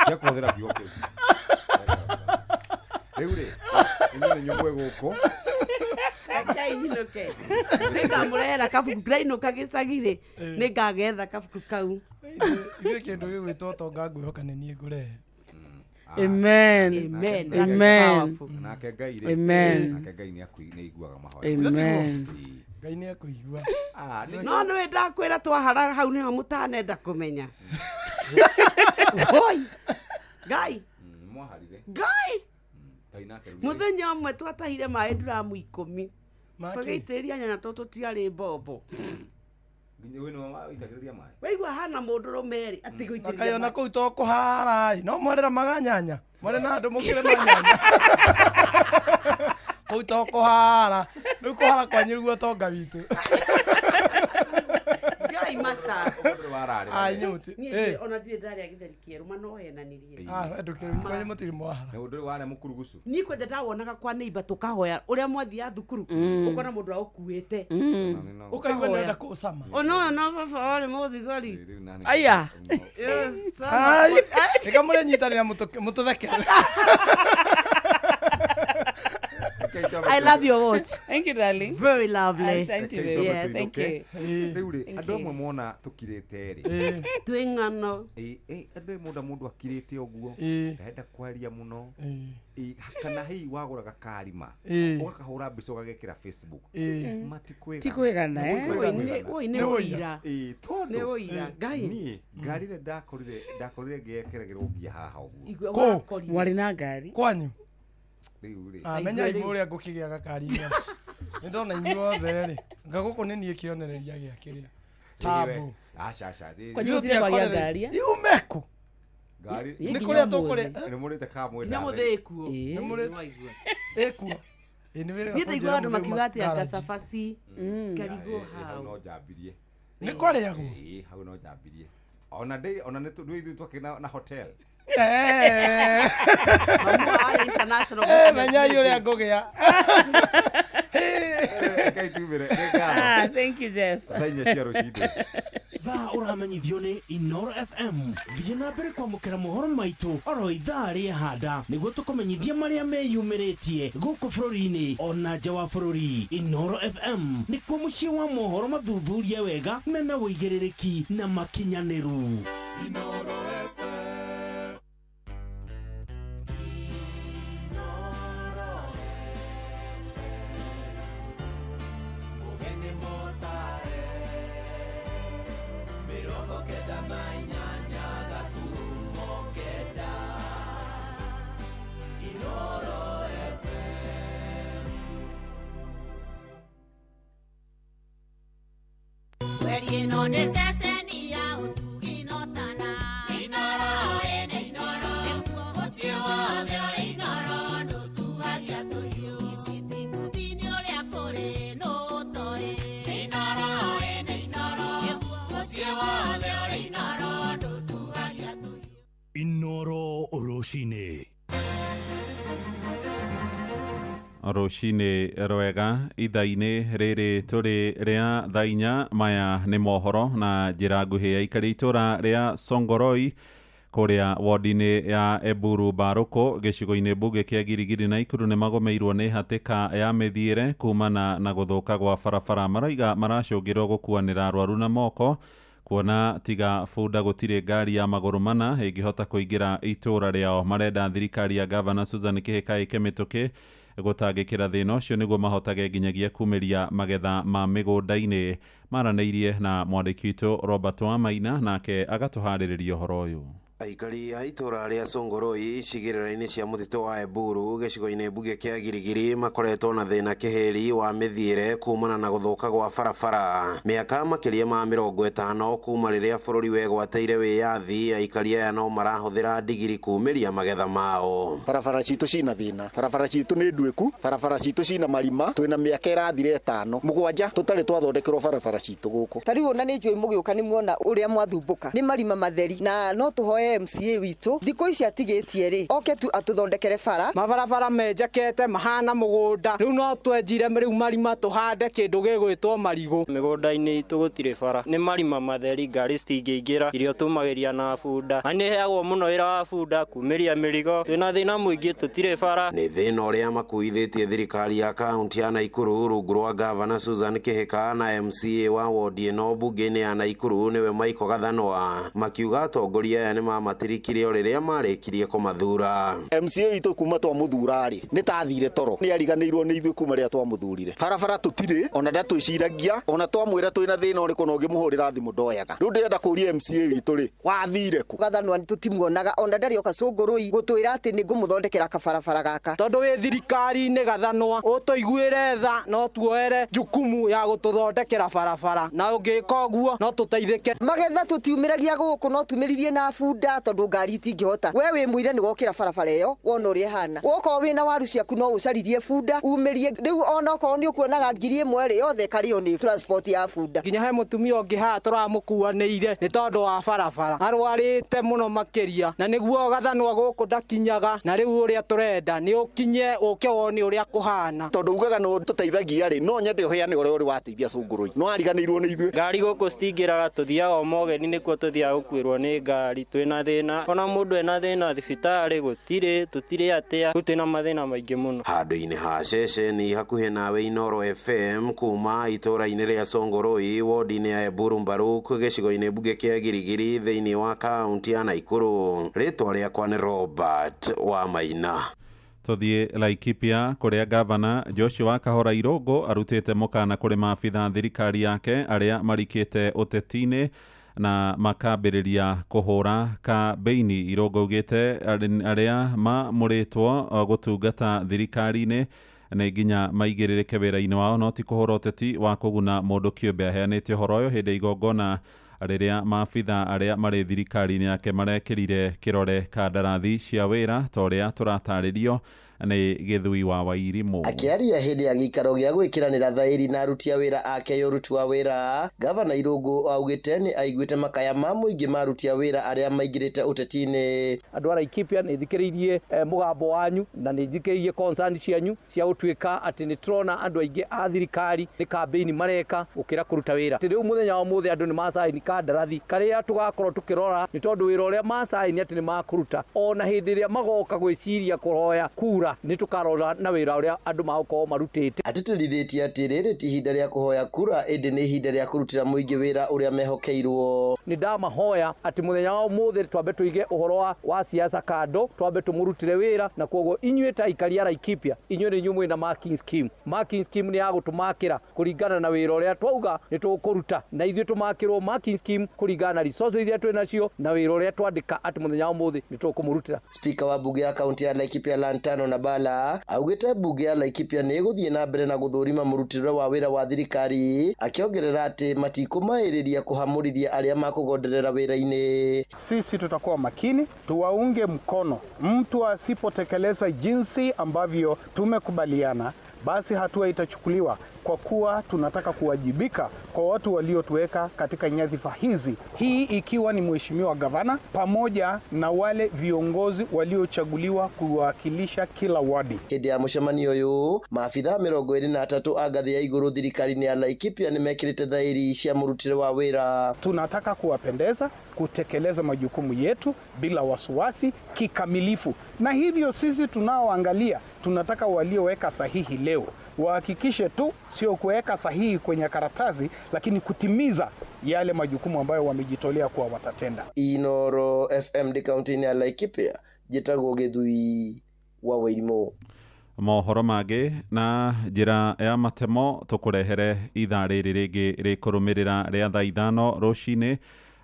Speaker 5: Tiga kũhũthĩra kiugo kĩu. Rĩu rĩ, inyuĩ nĩ inyuĩ mwĩ gũkũ.
Speaker 21: Rekei nyinũke. Nĩngamũrehera kabuku ndĩrainũka gĩcagi rĩ, nĩngagetha kabuku kau.
Speaker 13: Ithuĩ kĩndũ gĩgwĩtwo ũtonga ngwĩhoka nĩ niĩ ngũrehe.
Speaker 14: Amen.
Speaker 21: Amen.
Speaker 14: Amen.
Speaker 5: Nake Ngai rĩ,
Speaker 14: Amen.
Speaker 5: nake Ngai nĩ aiguaga mahoya.
Speaker 14: Amen.
Speaker 13: Ngai nĩ ekũigua.
Speaker 5: Ah, nĩ-
Speaker 21: No nĩwe ndakwĩra twahara hau nĩho mũtanenda kũmenya. Oi. Ngai,
Speaker 5: Mwaharire.
Speaker 21: Ngai.
Speaker 5: Ngai nake rĩu nĩ-
Speaker 21: Mũthenya ũmwe twatahire maĩ nduramu 10.
Speaker 13: Makĩ?
Speaker 21: Tũgĩitĩrĩria nyanya tondũ tũtiarĩ mbombo.
Speaker 5: Nginya we nĩwe waitagĩrĩria maĩ.
Speaker 21: Waigua hana mũndũ rũme rĩ, atĩ gũitĩrĩria
Speaker 13: Kaĩ ona
Speaker 21: maĩ.
Speaker 13: kũu to kũhara ĩ, no mwarĩra maganyanya. Mwarĩ na andũ mũkĩrĩma nyanya. Kũu to kũhara. Rĩu kũhara kwanyu nĩguo ũtonga witũ.
Speaker 21: Ngai maca.
Speaker 13: Ah, inyuĩ mũti-
Speaker 21: Niĩ
Speaker 13: eh.
Speaker 21: ona ndirĩ ndarĩa gĩtheri kĩerũ ma no henanirie.
Speaker 13: Ah, ndũkĩrĩ mũtirĩ mwahara.
Speaker 5: Na ũndũ warĩa mũkurugucu.
Speaker 21: Niĩ kwenda ndawonaga kwa neighbor tũkahoya ũrĩa mwathiaga thukuru ũkona mũndũ agũkuĩte.
Speaker 13: Ũkaigua nĩũrenda kũũcama.
Speaker 14: Ona na baba warĩ mũthigari. Aya.
Speaker 13: Ai, reke mũrĩnyitanĩra mũtũthekere.
Speaker 21: I love your watch.
Speaker 14: Thank you, darling.
Speaker 21: Very lovely.
Speaker 14: Asante, baby.
Speaker 21: Yes.
Speaker 14: Thank you.
Speaker 5: Rĩu rĩ,
Speaker 14: Thank
Speaker 5: andũ
Speaker 14: you.
Speaker 5: amwe mona tũkirĩte rĩ.
Speaker 21: Twĩ ng'ano.
Speaker 5: Andũ amwe mona mũndũ akirĩte ũguo ndarenda kwaria mũno. Kana hihi wagũraga karima ũgakahũra mbica ũgagekĩra Facebook. Matikwĩgana.
Speaker 14: Ti kwĩgana, eh?
Speaker 21: Woi nĩ ũira.
Speaker 5: Tondũ
Speaker 21: Nĩ ũira. Ngai.
Speaker 5: niĩ ngari ĩrĩa ndakorire ngĩekeragĩrwo nginya haha ũguo.
Speaker 21: Igua
Speaker 13: Kũ?
Speaker 21: wakorire.
Speaker 14: Mwarĩ na ngari.
Speaker 13: Kwanyu?
Speaker 5: Rĩu rĩ.
Speaker 13: Ah, menya inyuĩ ũrĩa ngũkĩgĩa gakari-inĩ. Nĩ ndona inyuĩ othe rĩ. Nga gũkũ nĩ niĩ kĩonereria gĩa kĩrĩa. Tabu.
Speaker 5: Aca aca.
Speaker 14: Kwanyu gũtirĩ kwagĩa ngari, eh?
Speaker 13: Yume kũ?
Speaker 5: Ngari.
Speaker 13: Nĩ kũrĩa tũkũrĩa.
Speaker 5: Nĩ mũrĩte kana mwĩ
Speaker 21: Nginya
Speaker 5: ndathĩ?
Speaker 21: mũthĩ ĩkuo.
Speaker 13: Nĩ mũrĩte.
Speaker 21: Nĩwaigua.
Speaker 13: Ĩkuo. Ĩ nĩ wĩrĩga
Speaker 21: Niĩ ndaiguaga andũ
Speaker 13: kũnjĩra
Speaker 21: makiuga atĩ anga
Speaker 13: garage.
Speaker 21: cabaci ngarigwo
Speaker 5: Hau
Speaker 21: hau.
Speaker 5: no njambirie.
Speaker 13: Nĩ kwarĩagwo?
Speaker 5: Ĩĩ, hau no njambirie. Ona ndĩ ona nĩ tũ ithuĩ twakĩ na hotel.
Speaker 13: Eh.
Speaker 21: Mamu warĩ international
Speaker 13: Eh,
Speaker 21: business
Speaker 13: menyai ũrĩa
Speaker 21: lady.
Speaker 13: ngũgĩa.
Speaker 5: Ngai tumĩre. Nĩ ngatho.
Speaker 14: Ah, thank you, Jeff.
Speaker 5: Thaa inya cia rũcinĩ.
Speaker 12: Thaa ũramenyithio nĩ Inoro FM. Thiĩ na mbere kwamũkĩra mohoro maitũ oro ithaa rĩahanda nĩguo tũkũmenyithie marĩa meyumĩrĩtie gũkũ bũrũri-inĩ ona nja wa bũrũri. Inoro FM nĩkuo mũciĩ wa mohoro mathuthurie wega mena ũigĩrĩrĩki na makinyanĩru.
Speaker 8: Mweri ĩno nĩ ceceni ya ũtugi no tana. Inoro ĩnĩ Inoro. Nĩkuo mũciĩ wothe ũrĩ Inoro ndũtuagia tũhiũ. Ici mbuthi-inĩ ũrĩa kũrĩ nũ ũtoĩ. Inoro ĩnĩ Inoro. Nĩkuo mũciĩ wothe ũrĩ Inoro ndũtuagia tũhiũ.
Speaker 3: Inoro rũcinĩ.
Speaker 2: Rũcinĩ rwega ithaa-inĩ rĩrĩ tũrĩ rĩa thaa inya. Maya nĩ mohoro na njĩra nguhĩ. Aikari itũra rĩa Songoroi kũrĩa wodi-inĩ ya Eburu Mbarũkũ gĩcigo-inĩ mbunge kĩa Girigiri na Ikuru nĩ magomeirwo nĩ hatĩka ya mĩthiĩre kumana na gũthũka gwa barabara. Maroiga maracũngĩrwo gũkuanĩra arwaru na moko kuona tiga bunda gũtirĩ ngari ya magũrũ mana ĩngĩhota kũingĩra itũra rĩao. Marenda thirikari ya gavana Susan Kĩhĩka ĩke mĩtũkĩ gũtangĩkĩra thĩna ũcio nĩguo mahotage nginyagia kumĩria magetha ma mĩgũnda-inĩ. Maranĩirie na mwandĩki witũ Robert Wamaina nake agatũharĩrĩria ũhoro ũyũ.
Speaker 1: Aikari a itũra rĩa Songoroi icigĩrĩra-inĩ cia mũtitũ wa Eburu gĩcigo-inĩ mbunge kĩa Girigiri makoretwo na thĩna kĩhĩri wa mĩthiĩre kumana na gũthũka gwa barabara. Mĩaka makĩria ma 50 kuma rĩrĩa bũrũri wegwatĩire wĩyathi, aikari aya no marahũthĩra ndigiri kumĩria magetha mao.
Speaker 15: Barabara citũ cina thĩna, barabara citũ nĩ nduĩku, barabara citũ cina marima, twĩna mĩaka ĩrathira 5 7 tũtarĩ twathondekerwo barabara citũ gũkũ.
Speaker 16: Ta rĩu ona nĩ njũĩ mũgĩũka nĩ muona ũrĩa mwathumbũka nĩ marima matheri, na no tũhoe MCA witũ thikũ ici atigĩtie rĩ oke tu atũthondekere bara.
Speaker 18: Mabarabara menjekete mahana mũgũnda, rĩu no twenjire rĩu marima tũhande kĩndũ gĩgwĩtwo marigũ.
Speaker 24: Mĩgũnda-inĩ itũ gũtirĩ bara, nĩ marima matheri, ngari citingĩingĩra, irio tumagĩria na bunda, na nĩ heagwo mũno wĩra wa bunda kumĩria mĩrigo. Twĩna thĩna mũingĩ, tũtirĩ bara.
Speaker 1: Nĩ thĩna ũrĩa makuithĩtie thirikari ya kaunti ya Naikuru rungu rwa gavana Susan Kĩhĩka na MCA wa wodi ĩno mbunge-inĩ ya Naikuru nĩwe Michael Gathanwa, makiuga atongoria aya nĩ matirikire o rĩrĩa marĩkirie kũmathura.
Speaker 15: MCA itũ kuma twamuthura rĩ nĩ tathire toro, nĩ ariganĩirwo nĩ ithuĩ kuma rĩrĩa twamuthurire. Barabara tũtirĩ, ona ndatwĩciragia, ona twamwĩra twĩna thĩna ũrĩkũ na ũngĩmũhũrĩra thimũ ndoyaga. Rĩu ndĩrenda kũria MCA witũ rĩ, wathire kũ?
Speaker 16: Gathanwa tũtimuonaga ona ndarĩ oka Cũngũrũi gũtwĩra atĩ nĩ ngũmũthondekera kabarabara gaka.
Speaker 18: Tondũ wĩ thirikari-inĩ Gathanwa ũtũiguĩre tha, no tuoere jukumu ya gũtũthondekera barabara, na ũngĩka ũguo no tũteithĩke.
Speaker 16: Magetha tũtiumĩragia gũkũ, no tumĩririe na bunda. bunda tondũ ngari itingĩhota. We wĩ mũire nĩ wokĩra barabara ĩyo wona ũrĩa ĩhana. Wokorwo wĩna waru ciaku no ũcaririe bunda umĩrie rĩu, onokorwo nĩ ũkuonaga 1000 rĩ, yothe ĩkarĩo nĩ transport ya bunda.
Speaker 18: Nginya he mũtumia ũngĩ haha tũramũkuanĩire nĩ tondũ wa barabara, arwarĩte mũno makĩria, na nĩguo gathanwa gũkũ ndakinyaga, na rĩu ũrĩa tũrenda nĩ ũkinye ũke wone ũrĩa kũhana.
Speaker 15: Tondũ ugaga nĩ tũteithagia rĩ, no nyende ũheane ũrĩa ũrĩ wateithia Cũngũrũi, no ariganĩirwo nĩ ithuĩ.
Speaker 24: Ngari gũkũ citingĩraga, tũthiaga o mogeni nĩkuo tũthiaga gũkuĩrwo nĩ ngari. Twĩna thĩna, ona mũndũ ena thĩna thibitarĩ gũtirĩ, tũtirĩ atĩa, rĩu twĩna mathĩna maingĩ mũno.
Speaker 1: Handũ-inĩ ha ceceni hakuhĩ nawe Inoro FM, kuma itũũra-inĩ rĩa Songoroi, wodi-inĩ ya Eburu Mbaruk, gĩcigo-inĩ mbunge kĩa Girigiri, thĩinĩ wa kaunti ya Naikuru. Rĩtwa rĩakwa nĩ Robert wa Maina.
Speaker 2: Tuthiĩ Laikipia, kũrĩa gavana Joshua Kahora Irũngũ arutĩte mũkana kũrĩ maabitha thirikari yake arĩa marikĩte ũteti-inĩ na makambĩrĩria kũhũra kambeini. Irũngũ augĩte arĩa mamũrĩtwo gũtungata thirikari-inĩ nĩ nginya maigĩrĩrĩke wĩra-inĩ wao, no ti kũhũra ũteti wa kũguna mũndũ kĩũmbe. Aheanĩte ũhoro ũyũ hĩndĩ ya igongona rĩrĩa maabitha arĩa marĩ thirikari-inĩ yake marekĩrire kĩrore kandarathi cia wĩra, ta ũrĩa tũratarĩrio nĩ Gĩthui wa Wairimũ.
Speaker 4: Akĩaria hĩndĩ ya gĩikaro gĩa gwĩkĩranĩra thaĩri na aruti a wĩra ake ya ũruti wa wĩra, gavana Irũngũ augĩte nĩ aiguĩte makaya ma mũingĩ ma aruti a wĩra arĩa maingĩrĩte ũteti-inĩ.
Speaker 9: Andũ a Laikipia, nĩ thikĩrĩirie mũgambo wanyu na nĩ thikĩrĩirie concern cianyu cia gũtuĩka atĩ nĩ tũrona andũ aingĩ a thirikari nĩ kambĩini mareka gũkĩra kũruta wĩra. Atĩ rĩu mũthenya wa ũmũthĩ andũ nĩ macaini kandarathi karĩa tũgakorwo tũkĩrora, nĩ tondũ wĩra ũrĩa macaini atĩ nĩ makũruta, ona hĩndĩ ĩrĩa magoka gwĩciria kũhoya kura, nĩ tũkarora na wĩra ũrĩa andũ magũkorwo marutĩte.
Speaker 4: Atĩtĩrithĩtie atĩ rĩrĩ ti ihinda rĩa kũhoya kura, ĩndĩ nĩ ihinda rĩa kũrutĩra mũingĩ wĩra ũrĩa mehokeirwo.
Speaker 9: Nĩ ndamahoya atĩ mũthenya wa ũmũthĩ twambe tũige ũhoro wa siasa kando, twambe tũmũrutĩre wĩra, na koguo inyuĩ ta aikari a Laikipia, inyuĩ nĩ inyuĩ mwĩna marking scheme. Marking scheme nĩ ya gũtũmakĩra kũringana na wĩra ũrĩa twauga nĩ tũkũruta, na ithuĩ tũmakĩrwo marking scheme kũringana na resources iria twĩ nacio na wĩra ũrĩa twandĩka atĩ mũthenya wa ũmũthĩ nĩ tũkũmũrutĩra.
Speaker 4: Spika wa mbunge ya kaunti ya Laikipia Lantano Nabala augĩte mbunge ya Laikipia nĩ ĩgũthiĩ na mbere na gũthũrima mũrutĩre wa wĩra wa thirikari, akĩongerera atĩ matikũmaĩrĩria kũhamũrithia arĩa makũgonderera wĩra-inĩ.
Speaker 10: Sisi tutakuwa makini, tuwaunge mkono. Mtu asipotekeleza jinsi ambavyo tumekubaliana, basi hatua itachukuliwa, kwa kuwa tunataka kuwajibika kwa watu waliotuweka katika nyadhifa hizi, hii ikiwa ni mheshimiwa gavana pamoja na wale viongozi waliochaguliwa kuwakilisha kila wadi.
Speaker 4: Hĩndĩ ya mũcemanio ũyũ, maabitha 23 a ngathĩ ya igũrũ thirikari-inĩ ya Laikipia nĩ mekĩrĩte thaĩri cia mũrutĩre wa wĩra.
Speaker 10: Tunataka kuwapendeza, kutekeleza majukumu yetu bila wasiwasi kikamilifu, na hivyo sisi tunaoangalia tunataka walioweka sahihi leo wahakikishe tu sio kuweka sahihi kwenye karatasi, lakini kutimiza yale majukumu ambayo wamejitolea kuwa watatenda.
Speaker 4: Inoro FM ndĩ kaunti-inĩ ya Laikipia, njĩtagwo Gĩthui wa Wairimũ.
Speaker 2: Mohoro mangĩ na njĩra ya matemo tũkũrehere ithaa rĩrĩ rĩngĩ rĩkũrũmĩrĩra rĩa thaa 5 rũcinĩ.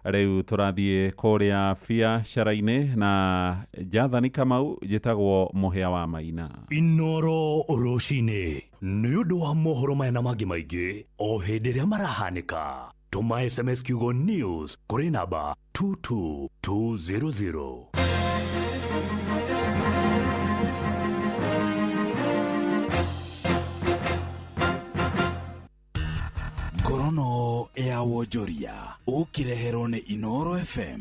Speaker 2: Rĩu tũrathiĩ kũrĩa biacara-inĩ na Jathani Kamau, njĩtagwo Mũhĩa wa Maina.
Speaker 3: Inoro rũcinĩ nĩ ũndũ wa mohoro maya na mangĩ maingĩ o hĩndĩ ĩrĩa marahanĩka, tũma SMS kiugo news kũrĩ namba 22200.
Speaker 17: Ngorono ya wonjoria ũkĩreherwo nĩ Inoro FM.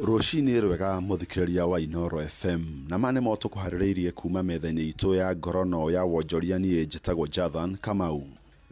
Speaker 19: Rũcinĩ rwega mũthikĩrĩria wa Inoro FM, na ma nĩmo tũkũharĩrĩirie kuma metha-inĩ itũ ya ngorono ya wonjoria. Niĩ njĩtagwo Jathan Kamau.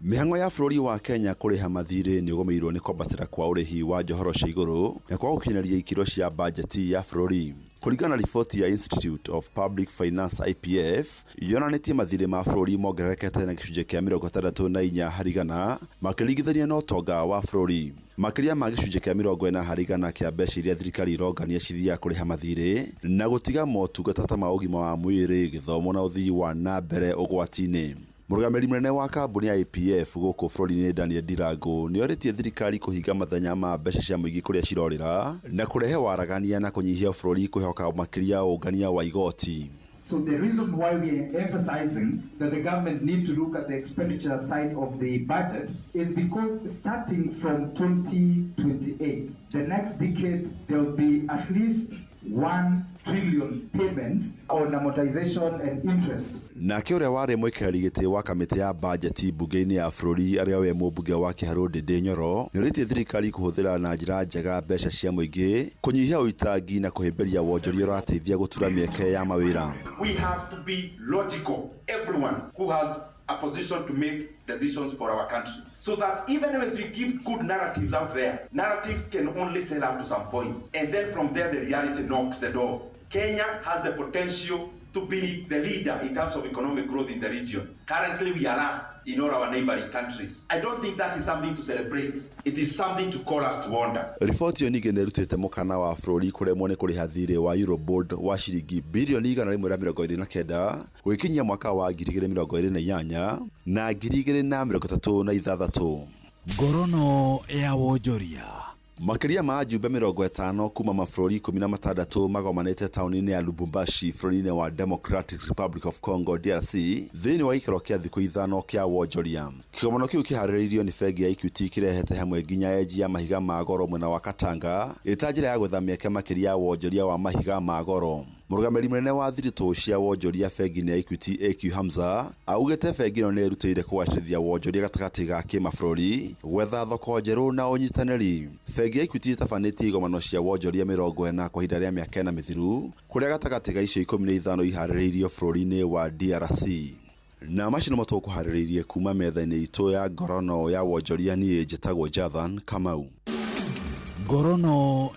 Speaker 19: Mĩhang'o ya bũrũri wa Kenya kũrĩha mathirĩ nĩ ũgũmĩirwo nĩ kwambatĩra kwa ũrĩhi wa njohoro cia igũrũ na kwa gũkinyanĩria ikĩro cia bajeti ya bũrũri. Kũringana na riboti ya Institute of Public Finance IPF, yonanĩtie mathirĩ ma bũrũri mongererekete na gĩcunjĩ kĩa 64 harĩ igana makĩringithania na ũtonga wa bũrũri. Makĩria ma gĩcunjĩ kĩa 40 harĩ igana kĩa mbeca iria thirikari irongania cithiaga kũrĩha mathirĩ na gũtiga motungata ta ma ũgima wa mwĩrĩ, gĩthomo na ũthii wa na mbere ũgwati-inĩ. Mũrũgamĩrĩri mũnene wa kambuni ya IPF gũkũ bũrũri-inĩ Daniel Ndirango nĩ orĩtie thirikari kũhinga mathanya ma mbeca cia mũingĩ kũrĩa cirorĩra na kũrehe waragania na kũnyihia bũrũri kwĩhoka makĩria ũngania wa igoti.
Speaker 7: So the reason why we are emphasizing that the government need to look at the expenditure side of the budget is because starting from 2028, the next decade, there will be at least 1 trillion payments on amortization and interest.
Speaker 19: Nake ũrĩa warĩ mũikarĩri gĩtĩ wa kamĩtĩ ya bajeti mbunge-inĩ ya bũrũri, arĩa we mũmbunge wa Kĩharũ Ndĩndĩ Nyoro, nĩorĩtie thirikari kũhũthĩra na njĩra njega mbeca cia mũingĩ, kũnyihia ũitangi na kũhĩmbĩria wonjoria ũrateithia gũtura mĩeke ya mawĩra.
Speaker 11: We have to be logical, everyone who has a position to make decisions for our country. So that even as we give good narratives out there, narratives can only sell up to some point. And then from there, the reality knocks the door. Kenya has the potential to be the leader in terms of economic growth in the region. Currently, we are last in all our neighboring countries. I don't think that is something to celebrate. It is something to call us to wonder.
Speaker 19: Riboti ĩyo ningĩ nĩ ĩrutĩte mũkana wa bũrũri kũremwo nĩ kũrĩha thirĩ wa Eurobond wa ciringi birioni 129 gũgĩkinyia mwaka wa 2028 na 2036.
Speaker 17: Ngorono ya wonjoria.
Speaker 19: Makĩria ma ajumbe 50 kuma mabũrũri 16 magomanĩte taũni-inĩ ya Lubumbashi bũrũri-inĩ wa Democratic Republic of Congo, DRC, thĩinĩ wa gĩikaro kĩa thikũ 5 kĩa wonjoria. Kĩgomano kĩu kĩharĩrĩirio nĩ bengi ya Equity, kĩrehete hamwe nginya enji ya mahiga ma goro mwena wa Katanga, ĩta njĩra ya gwetha mĩeke makĩria ya wonjoria wa mahiga ma goro. Mũrũgamĩrĩri mũnene wa thiritũ cia wonjoria bengi-inĩ ya Equity, AQ Hamza, augĩte bengi ĩno nĩ ĩrutĩire kũgacĩrithia wonjoria gatagatĩ ga kĩmabũrũri, gwetha thoko njerũ na ũnyitanĩri. Bengi ya Equity ĩtabanĩtie igomano cia wonjoria 40 kwa ihinda rĩa mĩaka 4 mĩthiru, kũrĩa gatagatĩ ga icio 15 iharĩrĩirio bũrũri-inĩ wa DRC. Na macio nĩmo tũkũharĩrĩirie kuma metha-inĩ itũ ya ngorono ya wonjoria. Niĩ njĩtagwo Jathan Kamau.
Speaker 17: Ngorono.